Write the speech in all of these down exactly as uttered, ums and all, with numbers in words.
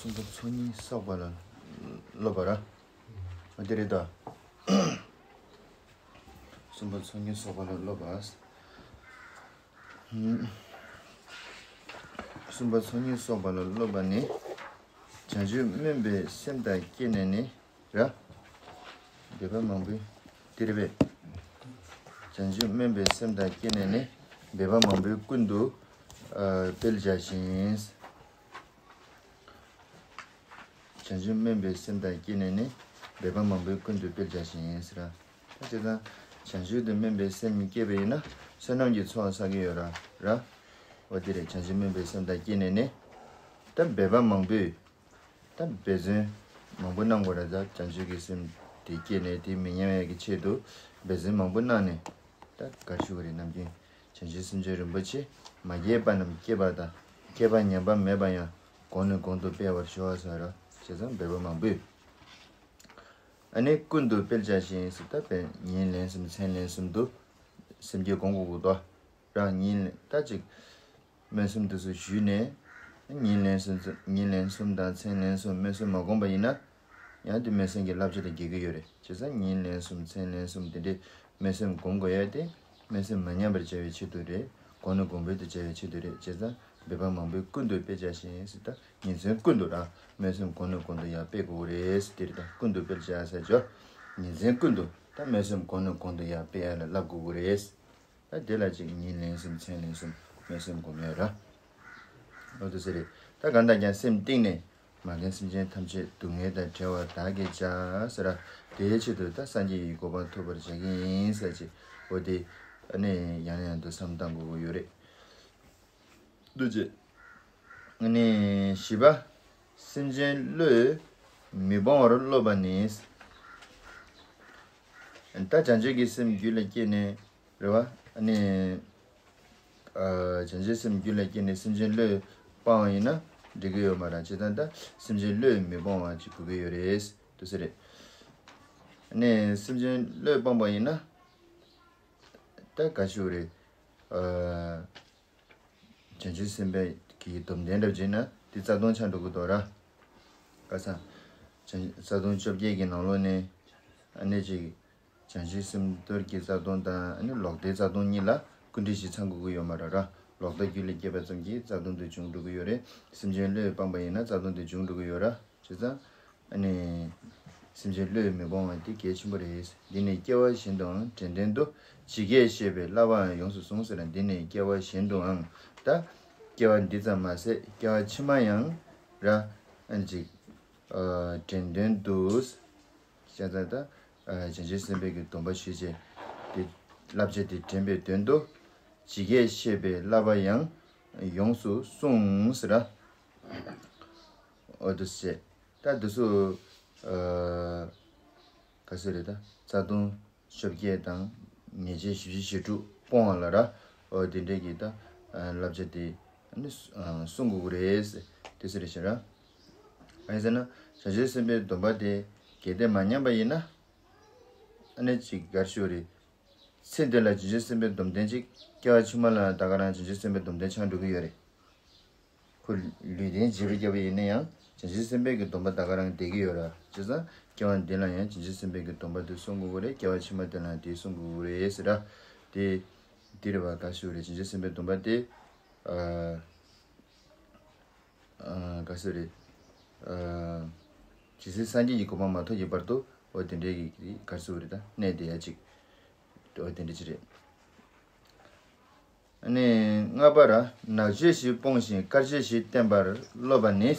གསུམ་པ་ཚོགས་གཉིས་བསགས་པ་ལ་སློབ་པ་ར། འོ་དེ་རེད་ད། གསུམ་པ་ཚོགས་གཉིས་བསགས་པ་ལ་སློབ་པ། གསུམ་པ་ཚོགས་གཉིས་བསགས་པ་ལ་སློབ་པ་ནི། བྱང་ཆུབ་སྨོན་པའི་སེམས་དང་བསྐྱེད་ནས་ནི་ར། འབད་པ་མང་པོས་དེ་རེད་པས། བྱང་ཆུབ་སྨོན་པའི་སེམས་དང་བསྐྱེད་ནས་ནི། འབད་པ་མང་པོས་ཀུན་ཏུ་ཨ་སྤེལ་བྱ་ཞིང་། བྱང་ཆུབ་སྨོན་པའི་སེམས་དང་བསྐྱེད་ནས་ནི། འབད་པ་མང་པོས་ཀུན་ཏུ་སྤེལ་བྱ་ཞིང་ཟེར། ད་བྱས་ཙང་། བྱང་ཆུབ་ཏུ་སྨོན་པའི་སེམས་བསྐྱེད་པ་ཡིན་ན། བསོད་ནམས་ཀྱི་ཚོགས་བསགས་ཀྱི་ཡོད་ར། ར། འོ་དེ་རེད། བྱང་ཆུབ་སྨོན་པའི་སེམས་དང་བསྐྱེད་ནས་ནི། ད་འབད་པ་མང་པོས། ད་འབད་བརྩོན་མང་པོ་གནང་དགོས་ར། ད་བྱང་ཆུབ་ཀྱི་སེམས་དེ་བསྐྱེད་ནས་དེ་མི་ཉམས་ཡག་གི་ཆེད་དུ། འབད་བརྩོན་མང་པོ་གནང་ནས། ད་ག་རེ་ཞུ་དགོས་རེད། ནམ་རྒྱུན། བྱང་ཆུབ་སེམས་མཆོག་རིན་པོ་ཆེ། མ་སྐྱེས་པ་རྣམས་སྐྱེས་པ་དང་། སྐྱེས་པ་ཉམས་པ་མེད་པ་ཡང་། གོང་ནས་གོང་དུ་སྤེལ་བར་ཤོག་ཟེར་ར། བྱས་ཙང་འབད་པ་མང་པོས། ཨ་ནི་ཀུན་ཏུ་སྤེལ་བྱ་ཞིང་ཟེར། ད་དཔེར་ན་ཉིན་ལན་གསུམ་མཚན་ལན་གསུམ་དུ་སེམས་བསྐྱེད་སྒོམ་དགོས་ཀྱི་འདུག་ར། ཉིན་ལན་ད་ཅིག་སྨོན་སེམས་དེ་ཚོ་ཞུས་ནས། ཉིན་ལན་གསུམ་ཉིན་ལན་གསུམ་དང་མཚན་ལན་གསུམ་སྨོན་སེམས་མ་བསྒོམས་པ་ཡིན་ན། ཡང་དེ་སྨོན་སེམས་ཀྱི་བསླབ་བྱ་དང་འགལ་གྱི་ཡོད་རེད། བྱས་ཙང་ཉིན་ལན་གསུམ་མཚན་ལན་གསུམ་དེ་འདྲའི་སྨོན་སེམས་སྒོམ་དགོས་ཡ་དེ། སྨོན་སེམས་མ་ཉམས་པར་བྱ་བའི་ཆེད་དུ་རེད། གོང་ནས་གོང་འཕེལ་དུ་བྱ་བའི་ཆེད་དུ་རེད། བྱས་ཙང་འབད་པ་མང་པོས་ཀུན་ཏུ་སྤེལ་བྱ་ཞིང་ཟེར། ད་ཉིན་མཚན་ཀུན་ཏུ་ར་སྨོན་སེམས་གོང་ནས་གོང་དུ་ཡར་སྤེལ་དགོས་རེད་ཟེར། དེ་རེད། ད་ཀུན་ཏུ་སྤེལ་བྱ་ཟེར་ཆོག་ཉིན་མཚན་ཀུན་ཏུ་ད་སྨོན་སེམས་གོང་ནས་གོང་དུ་ཡར་སྤེལ་ཡ་ལ་བསླབ་དགོས་ཀྱི་རེད། ད་དེ་ལ་ཅིག་ཉིན་ལན་གསུམ་མཚན་ལན་གསུམ་སྨོན་སེམས་སྒོམ་ཡ་ར། འོ་དེ་ཟེར་རེད། ད་གང་ལྟར་ཀྱང་སེམས་གཏིང་ནས། མ་མཁན་སེམས་ཅན་ཐམས་ཅད་སྡུག་བསྔལ་དང་བྲལ་བར་བདག་གིས་བྱ་ཟེར་ར། དེའི་ཆེད་དུ་ད་སངས་རྒྱས་ཀྱི་གོ་འཕང་ཐོབ་པར་བྱ་གི་ཡིན་ཟེར་ཅིག་འོ་དེ་ཨ་ནི་ཡང་ནས་ཡང་དུ་བསམ་བཏང་དགོས་ཀྱི་ཡོད་རེད། འདུ་བྱེད། ཨ་ནི་བཞི་པ། སེམས་ཅན་བློས་མི་སྤོང་བར་སློབ་པ་ནི། ད་བྱང་ཆུབ་ཀྱི་སེམས་རྒྱུད་ལ་སྐྱེས་ནས་རེད་བ། ཨ་ནི། ཨ་བྱང་ཆུབ་སེམས་རྒྱུད་ལ་སྐྱེས་ནས་སེམས་ཅན་བློས་སྤང་བ་ཡིན་ན་འགྲིག་གི་ཡོད་མ་རེད། བྱས་ཙང་ད་སེམས་ཅན་བློས་མི་སྤོང་བ་ཅིག་དགོས་ཀྱི་ཡོད་རེད། དུ་ཟེར་རེད། ཨ་ནི་སེམས་ཅན་བློས་སྤངས་པ་ཡིན་ན། ད་ག་ཞུ་རེད། ཨ། བྱང་ཆུབ་སེམས་དཔའི་གི་སྡོམ་ལྡན་འདྲ་བྱས་ན་དེ་རྩ་ལྟུང་ཆགས་འགྲོ་གི་འདུག་ར། ཁ་སང་། བྱང་རྩ་ལྟུང་བཅོ་བརྒྱད་ཀྱི་ནང་ལོགས་ནས། ཨ་ནི་ཅིག་བྱང་ཆུབ་སེམས་གཏོར་གྱི་རྩ་ལྟུང་དང་ཨ་ནི་ལོག་ལྟའི་རྩ་ལྟུང་གཉིས་ལ་སྐུ་འདྲ་ཞིག་ཚང་དགོས་ཀྱི་ཡོད་མ་རེད་ར། ལོག་ལྟ་རྒྱུད་ལ་སྐྱེས་པ་ཙམ་གྱིས་རྩ་ལྟུང་དེ་བྱུང་འགྲོ་གི་ཡོད་རེད། སེམས་ཅན་བློས་སྤངས་པ་ཡིན་ན་རྩ་ལྟུང་དེ་བྱུང་འགྲོ་གི་ཡོད་ར། བྱས་ཙང་། ཨ་ནི། སེམས་ཅན་བློས་མི་སྤོང་བ་དེ་གལ་ཆེན་པོ་རེད། འདི་ནི་སྐྱེ་བ་གཞན་དུའང་དྲན་དོན་དུ། ཇི་སྐད་བཤད་པའི་བསླབ་པའང་ཡོངས་སུ་བཟུང་ཟེར་ན། འདི་ནི་སྐྱེ་བ་གཞན་དུའང་། ད། སྐྱེ་བ་འདི་ཙམ་མ་ཟད་སྐྱེ་བ་ཕྱི་མ་ཡང་། ར། ཨ་ནི་ཅིག་ཨ། དྲན་དོན་དུ། བྱས་ཙང་ད། ཨ། བྱང་ཆུབ་སེམས་དཔའི་གི་སྡོམ་པ་ཞུས་བྱས། དེ། བསླབ་བྱ་དེ་དྲན་པའི་དོན་དུ། ཇི་སྐད་བཤད་པའི་བསླབ་པ་ཡང་། ཡོངས་སུ་བཟུང་ཟེར་ར། འོ་དེ་བྱས། ད་འདི་ཚོ། ཨ། ག་ཟེར་རེད་ད། རྩ་ལྟུང་བཅོ་བརྒྱད་དང་། ཉེས་བྱས་བཞི་བཅུ་ཞེ་དྲུག་སྤོང་བ་ལ་ར། འོ་དེ་འདྲས་ཀྱི་ད། ཨ། བསླབ་བྱ་དེ། ཨ་ནི། ཨ། བསྲུང་དགོས་ཀྱི་རེད། དེ་ཟེར་རེད་ཤག་ར། གང་ཡིན་ཟེར་ན། བྱང་ཆུབ་སེམས་དཔའི་སྡོམ་པ་དེ་གལ་ཏེ་མ་ཉམས་པ་ཡིན་ན། ཨ་ནི་ཅིག་ག་རེ་ཞུ་དགོས་རེད། ཚེ་འདི་ལ་བྱང་ཆུབ་སེམས་དཔའི་སྡོམ་ལྡན་ཅིག་སྐྱེ་བ་ཕྱི་མ་ལ་ད་ག་རང་བྱང་ཆུབ་སེམས་དཔའི་སྡོམ་ལྡན་ཆགས་འགྲོ་གི་ཡོད་རེད། ཁོ་ལུས་རྟེན་བརྗེ་པོ་བརྒྱབ་པ་ཡིན་ན་ཡང་བྱང་ཆུབ་སེམས་དཔའི་གི་སྡོམ་པ་ད་ག་རང་བསྡད་ཀྱི་ཡོད་ར། བྱས་ཙང་སྐྱེ་བ་འདི་ལ་ཡང་བྱང་ཆུབ་སེམས་དཔའི་གི་སྡོམ་པ་དེ་བསྲུང་དགོས་ཀྱི་རེད། སྐྱེ་བ་ཕྱི་མ་དེ་ལ་ཡང་དེ་བསྲུང་དགོས་ཀྱི་རེད་ཟེར་ར། དེ། དེ་རེད་བ། ག་ཞུ་དགོས་རེད། བྱང་ཆུབ་སེམས་དཔའི་སྡོམ་པ་དེ། ཨ། ཨ། ག་ཟེར་རེད། ཨ། ཇི་སྲིད་སངས་རྒྱས་ཀྱི་གོ་འཕང་མ་ཐོབ་ཀྱི་བར་དུ་འོ་དེ་འདྲའི་གི་ག་ཟེར་རེད། ད་གནས་དེ་ཡ་གཅིག་འོ་དེ་འདྲ་ཅིག་རེད། ཨ་ནི་ལྔ་པ་ར། ནག་ཆོས་ཤིག་སྤོང་ཞིང་དཀར་ཆོས་ཤིག་བསྟེན་པར་སློབ་པ་ནི།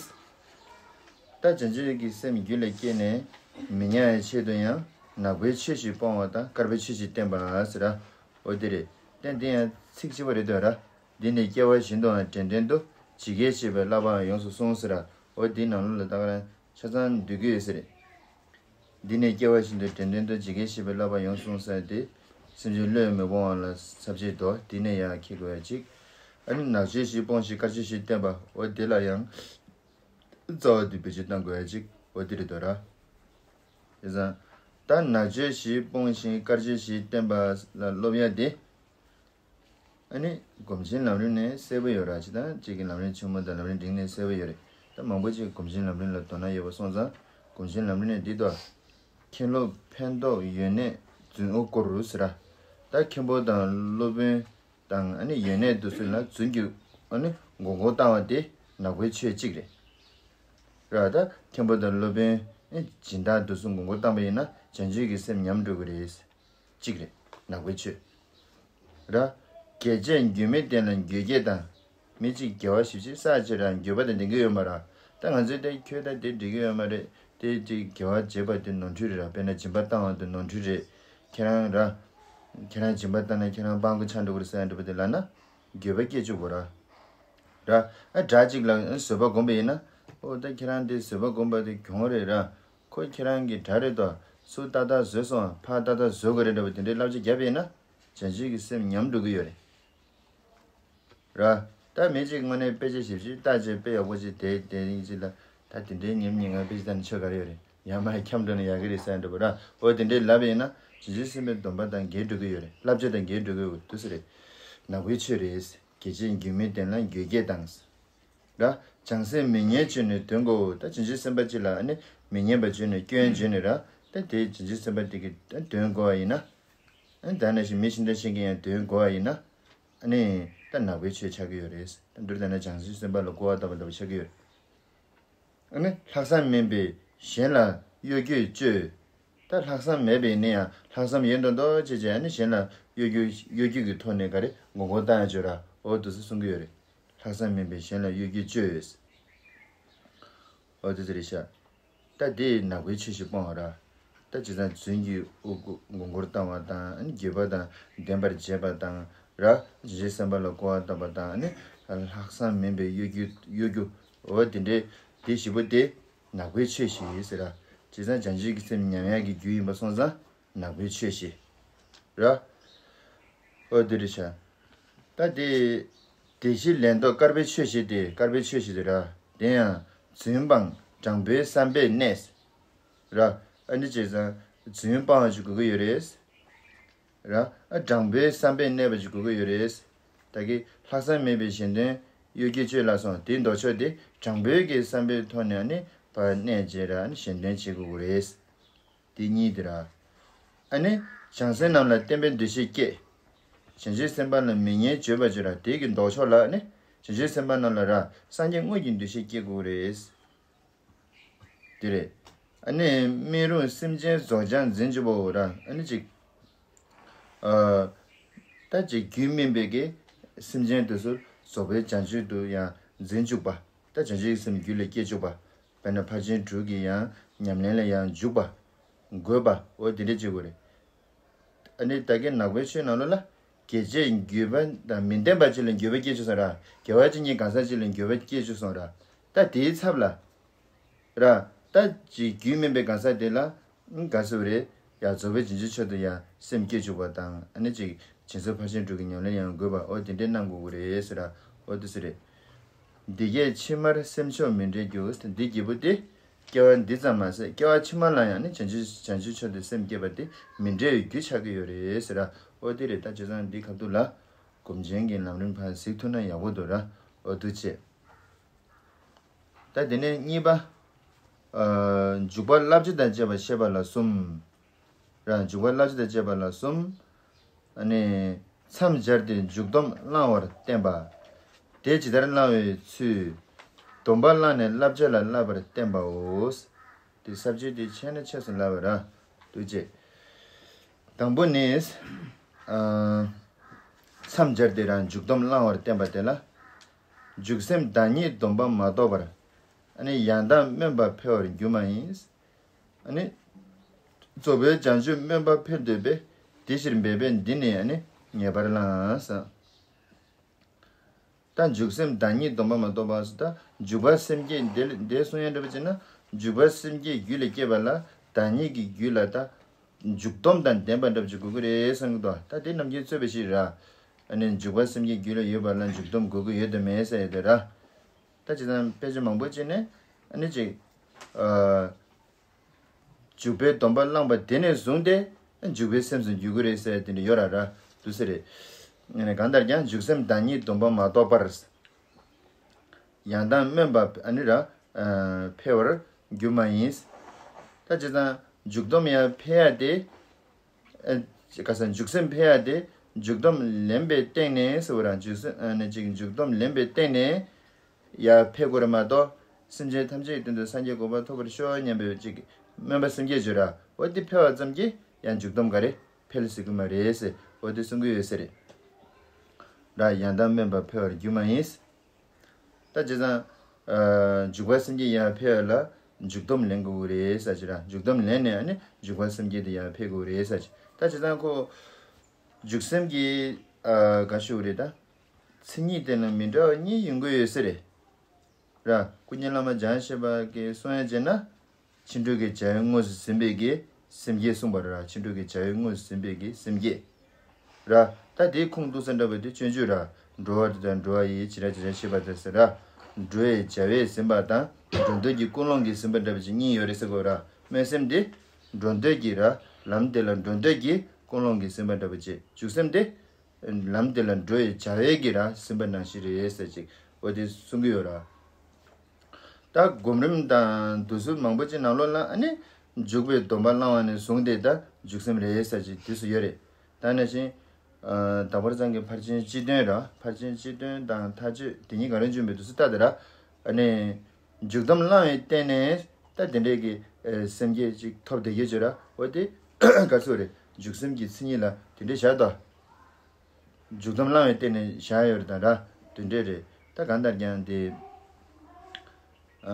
ད་བྱང་ཆུབ་ཀྱི་སེམས་རྒྱུད་ལ་སྐྱེས་ནས་མི་ཉམས་ཡའི་ཆེད་དུ་ཡང་ནག་པོའི་ཆོས་ཤིག་སྤོང་བ་དང་དཀར་པོའི་ཆོས་ཤིག་བསྟེན་པ་ཟེར་ར། འོ་དེ་རེད། བསྟེན་དེ་ཡང་ཚིག་གཅིག་པ་རེད་འདུག་ར། འདི་ནི་སྐྱེ་བ་བཞིན་དུའང་དྲན་དོན་དུ། ཇི་སྐད་བཤད་པའི་བསླབ་པའང་ཡོངས་སུ་བཟུང་ཟེར་ར། འོ་འདིའི་ནང་ལོགས་ལ་ད་ག་རང་ཆ་ཚང་འདུས་ཀྱི་ཡོད་ས་རེད། འདི་ནི་སྐྱེ་བ་བཞིན་དུ་དྲན་དོན་དུ། ཇི་སྐད་བཤད་པའི་བསླབ་པ་ཡོངས་སུ་བཟུང་ཟེར་ཏེ། སེམས་ཅན་བློས་མི་སྤོང་བ་ལ་ཚབ་བྱེད་དོ། འདི་ནས་ཡར་འཁྱེར་དགོས་ཡ་གཅིག་ཨ་ནི་ནག་ཆོས་ཤིག་སྤོང་ཞིང་དཀར་ཆོས་ཤིག་བསྟེན་པ། འོ་དེ་ལ་ཡང་རྩ་བ་དེ་བེད་སྤྱོད་གཏང་དགོས་ཡ་གཅིག་འོ་དེ་རེད་དོ་ར། དེ་ཙང་ད་ནག་ཆོས་ཤིག་སྤོང་ཞིང་དཀར་ཆོས་ཤིག་བསྟེན་པ་ལ་སློབ་ཡ་དེ། ཨ་ནི་སྒོམ་ཆེན་ལམ་རིམ་ནས་གསལ་པོ་ཡོད་ར། ཇི་ལྟར་གཅིག་གི་ལམ་རིམ་ཆེན་མོ་དང་ལམ་རིམ་འབྲིང་ནས་གསལ་པོ་ཡོད་རེད། ད་མང་པོ་ཅིག་སྒོམ་ཆེན་ལམ་རིམ་ལ་དོ་སྣང་ཡོད་པ་སོང་ཙང་སྒོམ་ཆེན་ལམ་རིམ་ནས་འདི་ལྟར། མཁན་སློབ་ཕན་འདོགས་ཡོན་གནས་རྫུན་དབུ་བསྐོར་རུ་ཟེར་ར། ད་མཁན་པོ་དང་སློབ་དཔོན་དང་ཨ་ནི་ཡོན་གནས་དེ་ཚོ་ལ་རྫུན་གྱི་ཨ་ནི་མགོ་སྐོར་བཏང་བ་དེ་ནག་པོའི་ཆོས་གཅིག་རེད། ར་ད་མཁན་པོ་དང་སློབ་དཔོན་ཨ་སྦྱིན་བདག་དེ་ཚོ་མགོ་སྐོར་བཏང་པ་ཡིན་ན་བྱང་ཆུབ་ཀྱི་སེམས་ཉམས་འགྲོ་གི་རེད། གཅིག་རེད། ནག་པོའི་ཆོས། ར། དགེ་བྱས་འགྱུར་མེད་བསྟན་ལ་འགྱོད་བགྱིད་དང་། མི་གཅིག་དགེ་བ་ཞེ་པོ་ཅིག་བསགས་བྱས་ར་འགྱོད་པ་དང་ལྡན་གྱི་ཡོད་མ་ར། ད་ང་ཚོས་དེ་ཁྱོད་ད་དེ་འགྲིག་གི་ཡོད་མ་རེད། དེ་ཅིག་དགེ་བ་བྱེད་པ་དེ་ནོར་འཁྲུལ་རེད་ར། དཔེར་ན་སྦྱིན་པ་བཏང་བ་དེ་ནོར་འཁྲུལ་རེད། ཁྱེད་རང་ར། ཁྱེད་རང་སྦྱིན་པ་བཏང་ན་ཁྱེད་རང་སྤྲང་པོ་ཆགས་འགྲོ་གི་རེད་ཟེར་ཡ་འདྲ་པོ་དེ་ལབ་ན། འགྱོད་པ་སྐྱེ་བཅུག་གོ་ར། ར། ཨ་དགྲ་གཅིག་ལ་བཟོད་པ་སྒོམ་པ་ཡིན་ན། ཨོ་ད་ཁྱེད་རང་དེ་བཟོད་པ་སྒོམ་པ་དེ་གྱོང་རེད་ར། ཁོ་ཁྱེད་རང་གི་དགྲ་རེད་དོ། སུ་ཏག་ཏག་བཟོས་སོང་ཕར་ཏག་ཏག་བཟོ་དགོས་རེད་འདྲ་པོ་དེ་འདྲའི་བསླབ་བྱ་བརྒྱབ་པ་ཡིན་ན། བྱང་ཆུབ་ཀྱི་སེམས་ཉམས་འགྲོ་གི་ཡོད་རེད། ར། ད་མི་གཅིག་དངོས་གནས་དཔེ་ཆ་ཞིབ་ཞིབ་བལྟས་བྱས་དཔེ་ཡག་པོ་ཅིག་དེ་དེ་ཡིན་ཅིག་ལ། ད་དེ་འདྲའི་ཉམས་ཉེས་ངན་དཔེ་ཆ་ལྟ་ན་ཆོ་ག་རེ་ཡོད་རེད། ཡང་མ་འཁྱམས་འགྲོ་ན་ཡག་གི་རེད་ཟེར་འདྲ་པོ་ར། འོ་དེ་འདྲའི་ལབ་པ་ཡིན་ན་བྱང་ཆུབ་སེམས་དཔའི་སྡོམ་པ་དང་འགལ་འགྲོ་གི་ཡོད་རེད། བསླབ་བྱ་དང་འགལ་འགྲོ་གི་ཡོད་དུས་སུ་རེད། ནག་པོའི་ཆོས་རེད། དགེ་བྱས་འགྱུར་མེད་བསྟན་ལ་འགྱོད་བགྱིད་དང་། ར། བྱང་སེམས་མི་སྙན་བརྗོད་ནས་དོན་གོ། ད་བྱང་ཆུབ་སེམས་དཔའ་གཅིག་ལ་ཨ་ནི་མི་སྙན་པ་བརྗོད་ནས་སྐྱོན་བརྗོད་ནས་ར། ད་དེ་བྱང་ཆུབ་སེམས་དཔའ་དེ་གི་ད་དོན་གོ་བ་ཡིན་ན། ཨ་ནི་ད་ནང་བཞིན་མི་གཞན་དག་གཞན་གྱིས་ཡང་དོན་གོ་བ་ཡིན་ན། ཨ་ནི་ད་ནག་པོའི་ཆོས་ཆགས་ཀྱི་ཡོད་རེད། ད་འདིར་ད་ནི་བྱང་ཆུབ་སེམས་དཔའ་ལ་སྐུར་བ་བཏབ་པ་ལྟ་བུ་ཆགས་ཀྱི་ཡོད་རེད། ཨ་ནི་ལྷག་བསམ་མིན་པའི་གཞན་ལ་གཡོ་སྒྱུ་སྤྱོད། ད་ལྷག་བསམ་མེད་པས་ནི་ཡང་ལྷག་བསམ་ཡིན་མདོག་མདོག་བྱས་བྱས་ཨ་ནི་གཞན་ལ་གཡོ་སྒྱུ་གཡོ་སྒྱུ་གི་ཐོག་ནས་ག་རེ་མགོ་སྐོར་བཏང་ཡང་བརྗོད་ར། འོ་དེ་ཚོ་གསུང་གི་ཡོད་རེད། ལྷག་བསམ་མིན་པས་གཞན་ལ་གཡོ་སྒྱུ་སྤྱོད། འོ་དེ་ཚོ་རེད་ཤག་ད་དེ་ནག་པོའི་ཆོས་ཤིག་སྤོང་བ་ར། ད་བྱས་ཙང་རྫུན་གྱི་དབུ་མགོ་སྐོར་བཏང་བ་དང་ཨ་ནི་འགྱོད་པ་དང་ལྡན་པར་བྱེད་པ་དང་ར། བྱང་ཆུབ་སེམས་དཔའ་ལ་སྐུར་བ་བཏབ་པ་དང་ཨ་ནི་ལྷག་བསམ་མིན་པའི་གཡོ་སྒྱུ་གཡོ་སྒྱུ། འོ་དེ་འདྲའི་དེ་བཞི་པོ་དེ་ནག་པོའི་ཆོས་ཤིག་ཟེར་ར། བྱས་ཙང་བྱང་ཆུབ་ཀྱི་སེམས་ཉམས་ཡག་གི་རྒྱུ་ཡིན་པ་སོང་ཙང་ནག་པོའི་ཆོས་ཤིག་ར། འོ་དེ་རེད་ཤག་ད་དེ་དེ་བཞི་ལན་ཐོག་དཀར་པོའི་ཆོས་ཤིག་དེ་དཀར་པོའི་ཆོས་ཤིག་དེ་ར། དེ་ཡང་རྫུན་སྤངས་དྲང་པོའི་བསམ་པས་གནས། ར། ཨ་ནི་བྱས་ཙང་རྫུན་སྤང་བ་ཞིག་དགོས་ཀྱི་ཡོད་རེད། ར། ཨ་དྲང་པོའི་བསམ་པས་གནས་པ་ཞིག་དགོས་ཀྱི་ཡོད་རེད། ད་གི་ལྷག་བསམ་མེད་པའི་གཞན་དོན་གཡོ་སྒྱུ་སྤྱོད་ལ་སོགས་དེའི་ལྡོག་ཕྱོགས་དེ་དྲང་པོའི་གི་བསམ་པའི་ཐོག་ནས་ཨ་ནི་ཕར་གནས་བྱས་ར་ཨ་ནི་གཞན་དོན་བྱེད་དགོས་ཀྱི་རེད། དེ་གཉིས་དེ་ར། ཨ་ནི། བྱང་སེམས་རྣམས་ལ་བརྟན་པའི་འདུ་ཤེས་བསྐྱེད། བྱང་ཆུབ་སེམས་དཔའ་ལ་མི་སྙན་བརྗོད་པར་བྱེད་ར་དེ་གི་ལྡོག་ཕྱོགས་ལ་ཨ་ནི། བྱང་ཆུབ་སེམས་དཔའ་རྣམས་ལ་ར་སངས་རྒྱས་དངོས་ཀྱི་འདུ་ཤེས་བསྐྱེད་དགོས་རེད། དེ་རེད། ཨ་ནི། སྨིན་རུང་སེམས་ཅན་རྫོགས་བྱང་འཛིན་བཅུག་པའོ་ར་ཨ་ནི་ཅིག་ཨ། ད་ཅིག་རྒྱུད་སྨིན་པའི་གི་སེམས་ཅན་དེ་ཚོ་རྫོགས་པའི་བྱང་ཆུབ་ཏུ་ཡང་འཛིན་བཅུག་པ། ད་བྱང་ཆུབ་ཀྱི་སེམས་རྒྱུད་ལ་སྐྱེ་བཅུག་པ། དཔེར་ན་ཕར་ཕྱིན་དྲུག་གི་ཡང་ཉམས་ལེན་ལ་ཡང་འཇུག་པ། འགོད་པ། འོ་དེ་འདྲ་བྱེད་དགོས་རེད། ཨ་ནི་ད་གིན་ནག་པོའི་ཆོས་ནང་ལོགས་ལ། དགེ་བྱས་འགྱོད་པ་དང་མི་ལྡན་པ་ཅིག་ལ་འགྱོད་པ་སྐྱེ་བཅུག་སོང་ར། དགེ་བ་ཅན་གྱི་གང་ཟག་ཅིག་ལ་འགྱོད་པ་སྐྱེ་བཅུག་སོང་ར། ད་དེའི་ཚབ་ལ། ར། ད་ཅིག་རྒྱུད་སྨིན་པའི་གང་ཟག་དེ་ལ། ག་ཟེར་བ་རེད། ཡང་རྫོགས་པའི་བྱང་ཆུབ་མཆོག་ཏུ་ཡང་སེམས་བསྐྱེད་བཅུག་པ་དང་ཨ་ནི་ཅིག་བྱང་སེམས་ཕར་ཕྱིན་དྲུག་གི་ཉམས་ལེན་ཡང་དགོས་པ་འོ་དེ་འདྲའི་གནང་དགོས་ཀྱི་རེད་ཟེར་ར། འོ་དེ་ཟེར་རེད། འདི་སྐད་ཕྱི་མར་སེམས་མཆོག་མི་འབྲལ་རྒྱུ། འདི་བརྒྱད་པོ་དེ། སྐྱེ་བ་འདི་ཙམ་མ་ཟད་སྐྱེ་བ་ཕྱི་མ་ལ་ཡང་ནི་བྱང་ཆུབ་བྱང་ཆུབ་མཆོག་ཏུ་སེམས་བསྐྱེད་པ་དེ་མི་འབྲལ་བའི་རྒྱུ་ཆགས་ཀྱི་ཡོད་རེད་ཟེར་ར། འོ་དེ་རེད། ད་བྱས་ཙང་འདི་ཁ་ཐུག་ལ། སྒོམ་ཆེན་གྱི་ལམ་རིམ་ཕར་གཟིགས་ཐུབ་ན་ཡག་པོ་འདུག་ར། འོ་འདུག་བྱས། ད་དེ་ནས་གཉིས་པ། ཨ། འཇུག་པ་བསླབ་བྱ་དང་བཅས་པ་བཤད་པ་ལ་གསུམ། ར། འཇུག་པ་བསླབ་བྱ་དང་བཅས་པ་ལ་གསུམ། ཨ་ནི། མཚམས་སྦྱར་ཏེ་འཇུག་སྡོམ་བླང་བར་བསྟན་པ། དེ་ཇི་ལྟར་བླང་བའི་ཚུལ། སྡོམ་པ་བླངས་ནས་བསླབ་བྱ་ལ་བསླབ་པར་བསྟན་པའོ། དེ་ས་བཅད་དེ་ཆད་ན་ཆད་སོང་ལབ་པ་ར། འདུག་བྱས། དང་པོ་ནི། ཨ། མཚམས་སྦྱར་ཏེ་རང་འཇུག་སྡོམ་བླང་བར་བསྟན་པ་དེ་ལ། འཇུག་སེམས་བདག་ཉིད་སྡོམ་པ་མ་གཏོགས་པར། ཨ་ནི་ཡང་དག་སྨོན་པ་འཕེལ་བར་འགྱུར་མ་ཡིན། ཨ་ནི། རྫོགས་པའི་བྱང་ཆུབ་སྨོན་པ་འཕེལ་འདོད་པས་དེ་ཕྱིར་འབད་པས་འདི་ནི་ཨ་ནི་ངེས་པར་བླང་ཟེར། ད་འཇུག་སེམས་བདག་ཉིད་སྡོམ་པ་མ་གཏོགས་པ་ཟེར་ད་འཇུག་པ་སེམས་བསྐྱེད་འདི་ལ་འདི་གསུང་ཡ་འདྲ་པོ་བྱས་ན་འཇུག་པ་སེམས་བསྐྱེད་རྒྱུད་ལ་སྐྱེས་པ་ལ་བདག་ཉིད་ཀྱི་རྒྱུད་ལ་ད་འཇུག་སྡོམ་དང་ལྡན་པ་འདྲ་པོ་ཅིག་དགོས་ཀྱི་རེད་བསམ་གྱི་འདུག་ད་དེ་རྣམ་མཁྱེན་རྩོད་པའི་ཕྱིར་ར། ཨ་ནི་འཇུག་པ་སེམས་བསྐྱེད་རྒྱུད་ལ་ཡོད་པ་ལ་འཇུག་སྡོམ་དགོས་ཀྱི་ཡོད་དམ་མེད་ཟེར་ཡ་དེ་ར། ད་བྱས་ཙང་དཔེ་ཆ་མང་པོ་བྱས་ནས་ཨ་ནི་ཅིག་ཨ། འཇུག་པའི་སྡོམ་པ་བླངས་པ་དེ་ནས་བཟུང་སྟེ་འཇུག་པའི་སེམས་སུ་འགྱུར་གྱི་རེད་ཟེར་དེ་འདྲ་ཡོད་ར་ར་འདུག་ས་རེད། གང་ལྟར་ཀྱང་འཇུག་སེམས་བདག་ཉིད་སྡོམ་པ་མ་གཏོགས་པར། ཡང་དག་སྨོན་པ་ཨ་ནི་ར། འཕེལ་བར་འགྱུར་མ་ཡིན། ད་བྱས་ཙང་འཇུག་སྡོམ་ཡར་འཕེལ་ཡ་དེ། ཨ་ག་ས་འཇུག་སེམས་འཕེལ་ཡ་དེ་འཇུག་སྡོམ་ལེན་པའི་སྟེང་ནས་ཟེར་བ་ར། འཇུག་སེམས་ཨ་ནི་ཅིག་འཇུག་སྡོམ་ལེན་པའི་སྟེང་ནས་ཡར་འཕེལ་དགོས་རེད་མ་གཏོགས། སེམས་ཅན་ཐམས་ཅད་ཀྱི་དོན་དུ་སངས་རྒྱས་གོ་འཕང་ཐོབ་པར་ཤོག་སྙམ་པའི་ཅིག་སྨོན་པ་སེམས་བསྐྱེད་བརྗོད་ར། འོ་དེ་འཕེལ་བ་ཙམ་གྱིས་ཡང་འཇུག་སྡོམ་ག་རེ་འཕེལ་ཟེར་གི་མ་རེད་ཟེར། འོ་དེ་གསུང་གི་ཡོད་ས་རེད་ར། ཡང་དག་སྨོན་པ་འཕེལ་བར་འགྱུར་མ་ཡིན། ད་བྱས་ཙང་། འཇུག་པ་སེམས་བསྐྱེད་ཡར་འཕེལ་ལ་འཇུག་སྡོམ་ལེན་དགོས་ཀྱི་རེད་ཟེར་གྱི་ར། འཇུག་སྡོམ་ལེན་ནས་ཨ་ནི་འཇུག་པ་སེམས་བསྐྱེད་དེ་ཡར་འཕེལ་དགོས་ཀྱི་རེད་ཟེར་གྱི། ད་བྱས་ཙང་ཁོ་འཇུག་སེམས་ཀྱི་ཨ་ག་ཞུ་དགོས་རེད་ད། མཚན་ཉིད་དེ་ལ་མི་འདྲ་བ་གཉིས་ཡོང་གི་ཡོད་ས་རེད་ར། སྐུ་ཉིད་བླ་མ་འཇམ་དབྱངས་བཞད་པ་གིས་གསུང་ཡ་བྱས་ན། ཕྱིན་དྲུག་གི་བྱ་བས་དངོས་སུ་ཟིན་པའི་གི་སེམས་བསྐྱེད་གསུངས་པ་ར། ཕྱིན་དྲུག་གི་བྱ་བས་དངོས་སུ་ཟིན་པའི་གི་སེམས་བསྐྱེད་ར། ད་དེའི་ཁུངས་གཏུགས་ས་འདྲ་བོ་དེ་སྤྱོད་འཇུག་ར། འགྲོ་བ་དེ་དང་འགྲོ་བ་ཡི་བྱེ་བྲག་བྱེ་བྲག་ཤེས་པ་དེ་ཟེར་ར། འགྲོ་བའི་བྱ་བས་ཟིན་པ་དང་འགྲོ་འདོད་ཀྱི་ཀུན་སློང་གིས་ཟིན་པ་འདྲ་བོ་ཅིག་གཉིས་ཡོད་རེད་ཟེར་དགོས་ར། སྨོན་སེམས་དེ་འགྲོ་འདོད་ཀྱི་ར། ལམ་དེ་ལ་འགྲོ་འདོད་ཀྱི་ཀུན་སློང་གིས་ཟིན་པ་འདྲ་བོ་ཅིག་འཇུག་སེམས་དེ་ལམ་དེ་ལ་འགྲོ་བའི་བྱ་བས་ཀྱི་ར་ཟིན་པ་ནང་བཞིན་རེད་ཟེར་ཅིག་འོ་དེ་གསུང་གི་ཡོད་ར། ད་སྒོམ་རིམ་དང་བསྡུས་གསུམ་མང་པོ་ཅིག་ནང་ལོགས་ལ་ཨ་ནི་འཇུག་པའི་སྡོམ་པ་བླང་བ་ནས་བཟུང་སྟེ་ད་འཇུག་སེམས་རེད་ཟེར་ཅིག་དུས་སུ་ཡོད་རེད། ད་ནང་བཞིན་ཨ་དང་པོར་ཚང་གི་ཕར་ཕྱིན་སྤྱི་དོན་ར། ཕར་ཕྱིན་སྤྱི་དོན་དང་མཐའ་དཔྱོད་དེ་གཉིས་ག་རེ་འཇུག་པའི་དུས་སུ་ལྟ་དེ་ར། ཨ་ནི་འཇུག་སྡོམ་བླང་བའི་སྟེང་ནས་ད་དེ་འདྲའི་གི་ཨ་སེམས་བསྐྱེད་ཅིག་ཐོབ་བསྡད་ཀྱི་ཡོད་ར། འོ་དེ་ག་ཚོད་རེད། འཇུག་སེམས་ཀྱི་མཚན་ཉིད་ལ་དེ་འདྲའི་བཞག་དོ། འཇུག་སྡོམ་བླང་བའི་སྟེང་ནས་བཞག་ཡོད་རེད་ད་ར། དེ་འདྲས་རེད། ད་གང་ལྟར་ཀྱང་དེ་ཨ་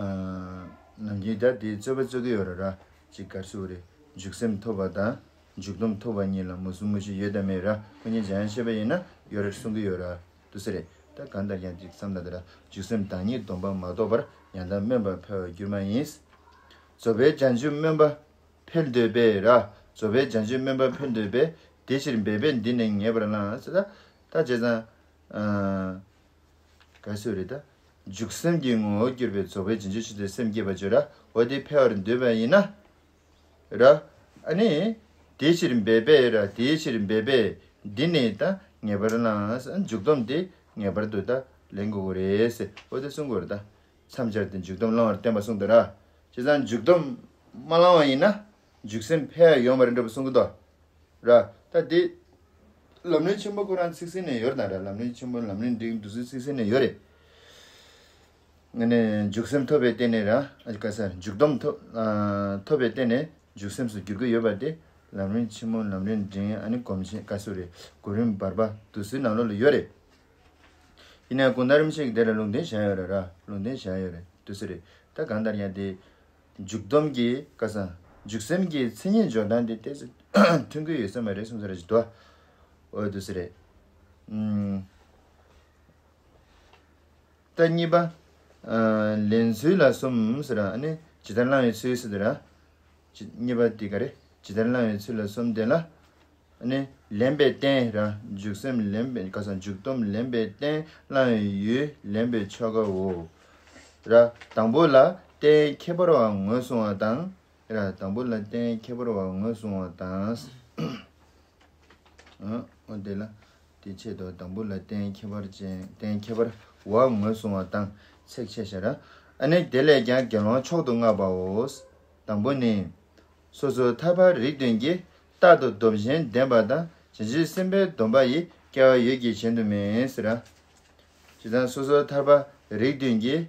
ནམ་རྒྱུན་ད་དེ་རྩོད་པ་རྩོད་ཀྱི་ཡོད་རེད་ར། ཅིག་ག་རེ་ཟེར་དགོས་རེད། འཇུག་སེམས་ཐོབ་པ་དང་འཇུག་སྡོམ་ཐོབ་པ་གཉིས་ལ་མུ་གསུམ་མུ་བཞི་ཡོད་དམ་མེད་ར། སྐུ་ཉིད་འཇམ་དབྱངས་བཞད་པ་ཡིན་ན་ཡོད་རེད་གསུང་གི་ཡོད་ར། དུས་སུ་རེད། ད་གང་ལྟར་ཀྱང་ཅིག་བསམ་ད་དེ་ར། འཇུག་སེམས་བདག་ཉིད་སྡོམ་པ་མ་རྟོགས་པར་ཡང་དག་སྨོན་པ་འཕེལ་བར་འགྱུར་མ་ཡིན། རྫོགས་པའི་བྱང་ཆུབ་སྨོན་པ་འཕེལ་འདོད་པས་ར། རྫོགས་པའི་བྱང་ཆུབ་སྨོན་པ་འཕེལ་འདོད་པས། དེ་ཕྱིར་འབད་པས་འདི་ནི་ངེས་པར་བླང་ཟེར། ད་ད་བྱས་ཙང་ཨ་ག་རེ་ཟེར་རེད་ད། འཇུག་སེམས་ཀྱི་ངོ་བོར་གྱུར་པའི་རྫོགས་པའི་བྱང་ཆུབ་ཆེད་དུ་སེམས་བསྐྱེད་པ་བརྗོད་ར། འོ་དེ་འཕེལ་བར་འདོད་པ་ཡིན་ན་ར། ཨ་ནི་དེ་ཕྱིར་འབད་པས་ར། དེ་ཕྱིར་འབད་པས་འདི་ནི་ད་ངེས་པར་བླང་། འཇུག་སྡོམ་དེ་ངེས་པར་དུ་ད་ལེན་དགོས་ཀྱི་རེད་ཟེར། འོ་དེ་གསུང་དགོས་རེད་ད། མཚམས་སྦྱར་ཏེ་འཇུག་སྡོམ་བླང་བར་བསྟན་པ་གསུངས་འདུག་ར། བྱས་ཙང་འཇུག་སྡོམ་མ་བླང་བ་ཡིན་ན་འཇུག་སེམས་འཕེལ་ཡ་ཡོད་མ་རེད་འདྲ་པོ་གསུང་གི་འདུག་ར། ད་དེ་ལམ་རིམ་ཆེན་པོ་ཁོ་རང་ཚིག་ཟིན་ནས་ཡོད་རེད་ད་ར། ལམ་རིམ་ཆེན་པོ་ལམ་རིམ་འབྲིང་འདུག་ཚིག་ཚིག་ཟིན་ནས་ཡོད་རེད། ངས་ནས་འཇུག་སེམས་ཐོབ་པའི་སྟེང་ནས་ར། ཨ་ག་ས་འཇུག་སྡོམ་ཐོབ་ཨ་ཐོབ་པའི་སྟེང་ནས་འཇུག་སེམས་སུ་འགྱུར་གྱི་ཡོད་པ་དེ་ལམ་རིམ་ཆེན་མོ་ལམ་རིམ་འབྲིང་ཨ་ནི་སྒོམ་ཆེན་ག་ཚོད་རེད། གོ་རིམ་བར་པ་འདུག་ཚིག་ནང་ལོགས་ལ་ཡོད་རེད། ཡིན་ནའི་གང་ལྟར་རིམ་བཞིན་གྱི་དེ་ལ་ལུང་བསྟན་བྱས་ཡོད་རེད་ར། ལུང་བསྟན་བྱས་ཡོད་རེད་དུས་སུ་རེད། ད་གང་ལྟར་ཡང་དེ་འཇུག་སྡོམ་གྱི་ག་ས་འཇུག་སེམས་ཀྱི་མཚན་ཉིད་འཇོག་སྟངས་དེ་ཏོག་ཙམ་མཐུན་གྱི་ཡོད་ས་མ་རེད་གསུངས་ས་རེད་ཅིག་དོ། འོ་དུས་སུ་རེད། ཨུམ། ད་གཉིས་པ། ཨ་ལེན་ཚུལ་ལ་གསུམ་ཟེར་ར། ཨ་ནི་ཇི་ལྟར་བླང་བའི་ཚུལ་ཟེར་དུས་ར། ཇི་གཉིས་པ་དེ་ག་རེ། ཇི་ལྟར་བླང་བའི་ཚུལ་ལ་གསུམ་དེ་ལ། ནི་ལེན་པའི་རྟེན་ར། འཇུག་སེམས་ལེན་པའི་ག་ས་འཇུག་སྡོམ་ལེན་པའི་རྟེན་བླང་བའི་ཡུལ་ལེན་པའི་ཆོ་གའོ། ར། དང་པོ་ལ་རྟེན་ཁྱད་པར་བ་ངོས་བཟུང་བ་དང་། ར། དང་པོ་ལ་རྟེན་ཁྱད་པར་བ་ངོས་བཟུང་བ་དང་། ཨ་འོ་དེ་ལ་དེ་ཆེད་དུ་དང་པོ་ལ་རྟེན་ཁྱད་པར་ཅན་རྟེན་ཁྱད་པར་བ་ངོས་བཟུང་བ་དང་ཚེག་ཆེ་ཤ་ར། ཨ་ནི་དེ་ལས་ཀྱང་རྒྱལ་དབང་མཆོག་ཏུ་བསྔགས་པའོ། དང་པོ་ནི། སོ་སོར་ཐར་པ་རིགས་མཐུན་གྱིས། རྟག་ཏུ་སྡོམ་ཞིང་ལྡན་པ་དང་། བྱང་ཆུབ་སེམས་དཔའི་སྡོམ་པ་ཡི། སྐལ་བ་ཡོད་ཀྱི་གཞན་དུ་མེད་ཟེར། ཇི་ལྟར་སོ་སོར་ཐར་པ་རིགས་མཐུན་གྱིས།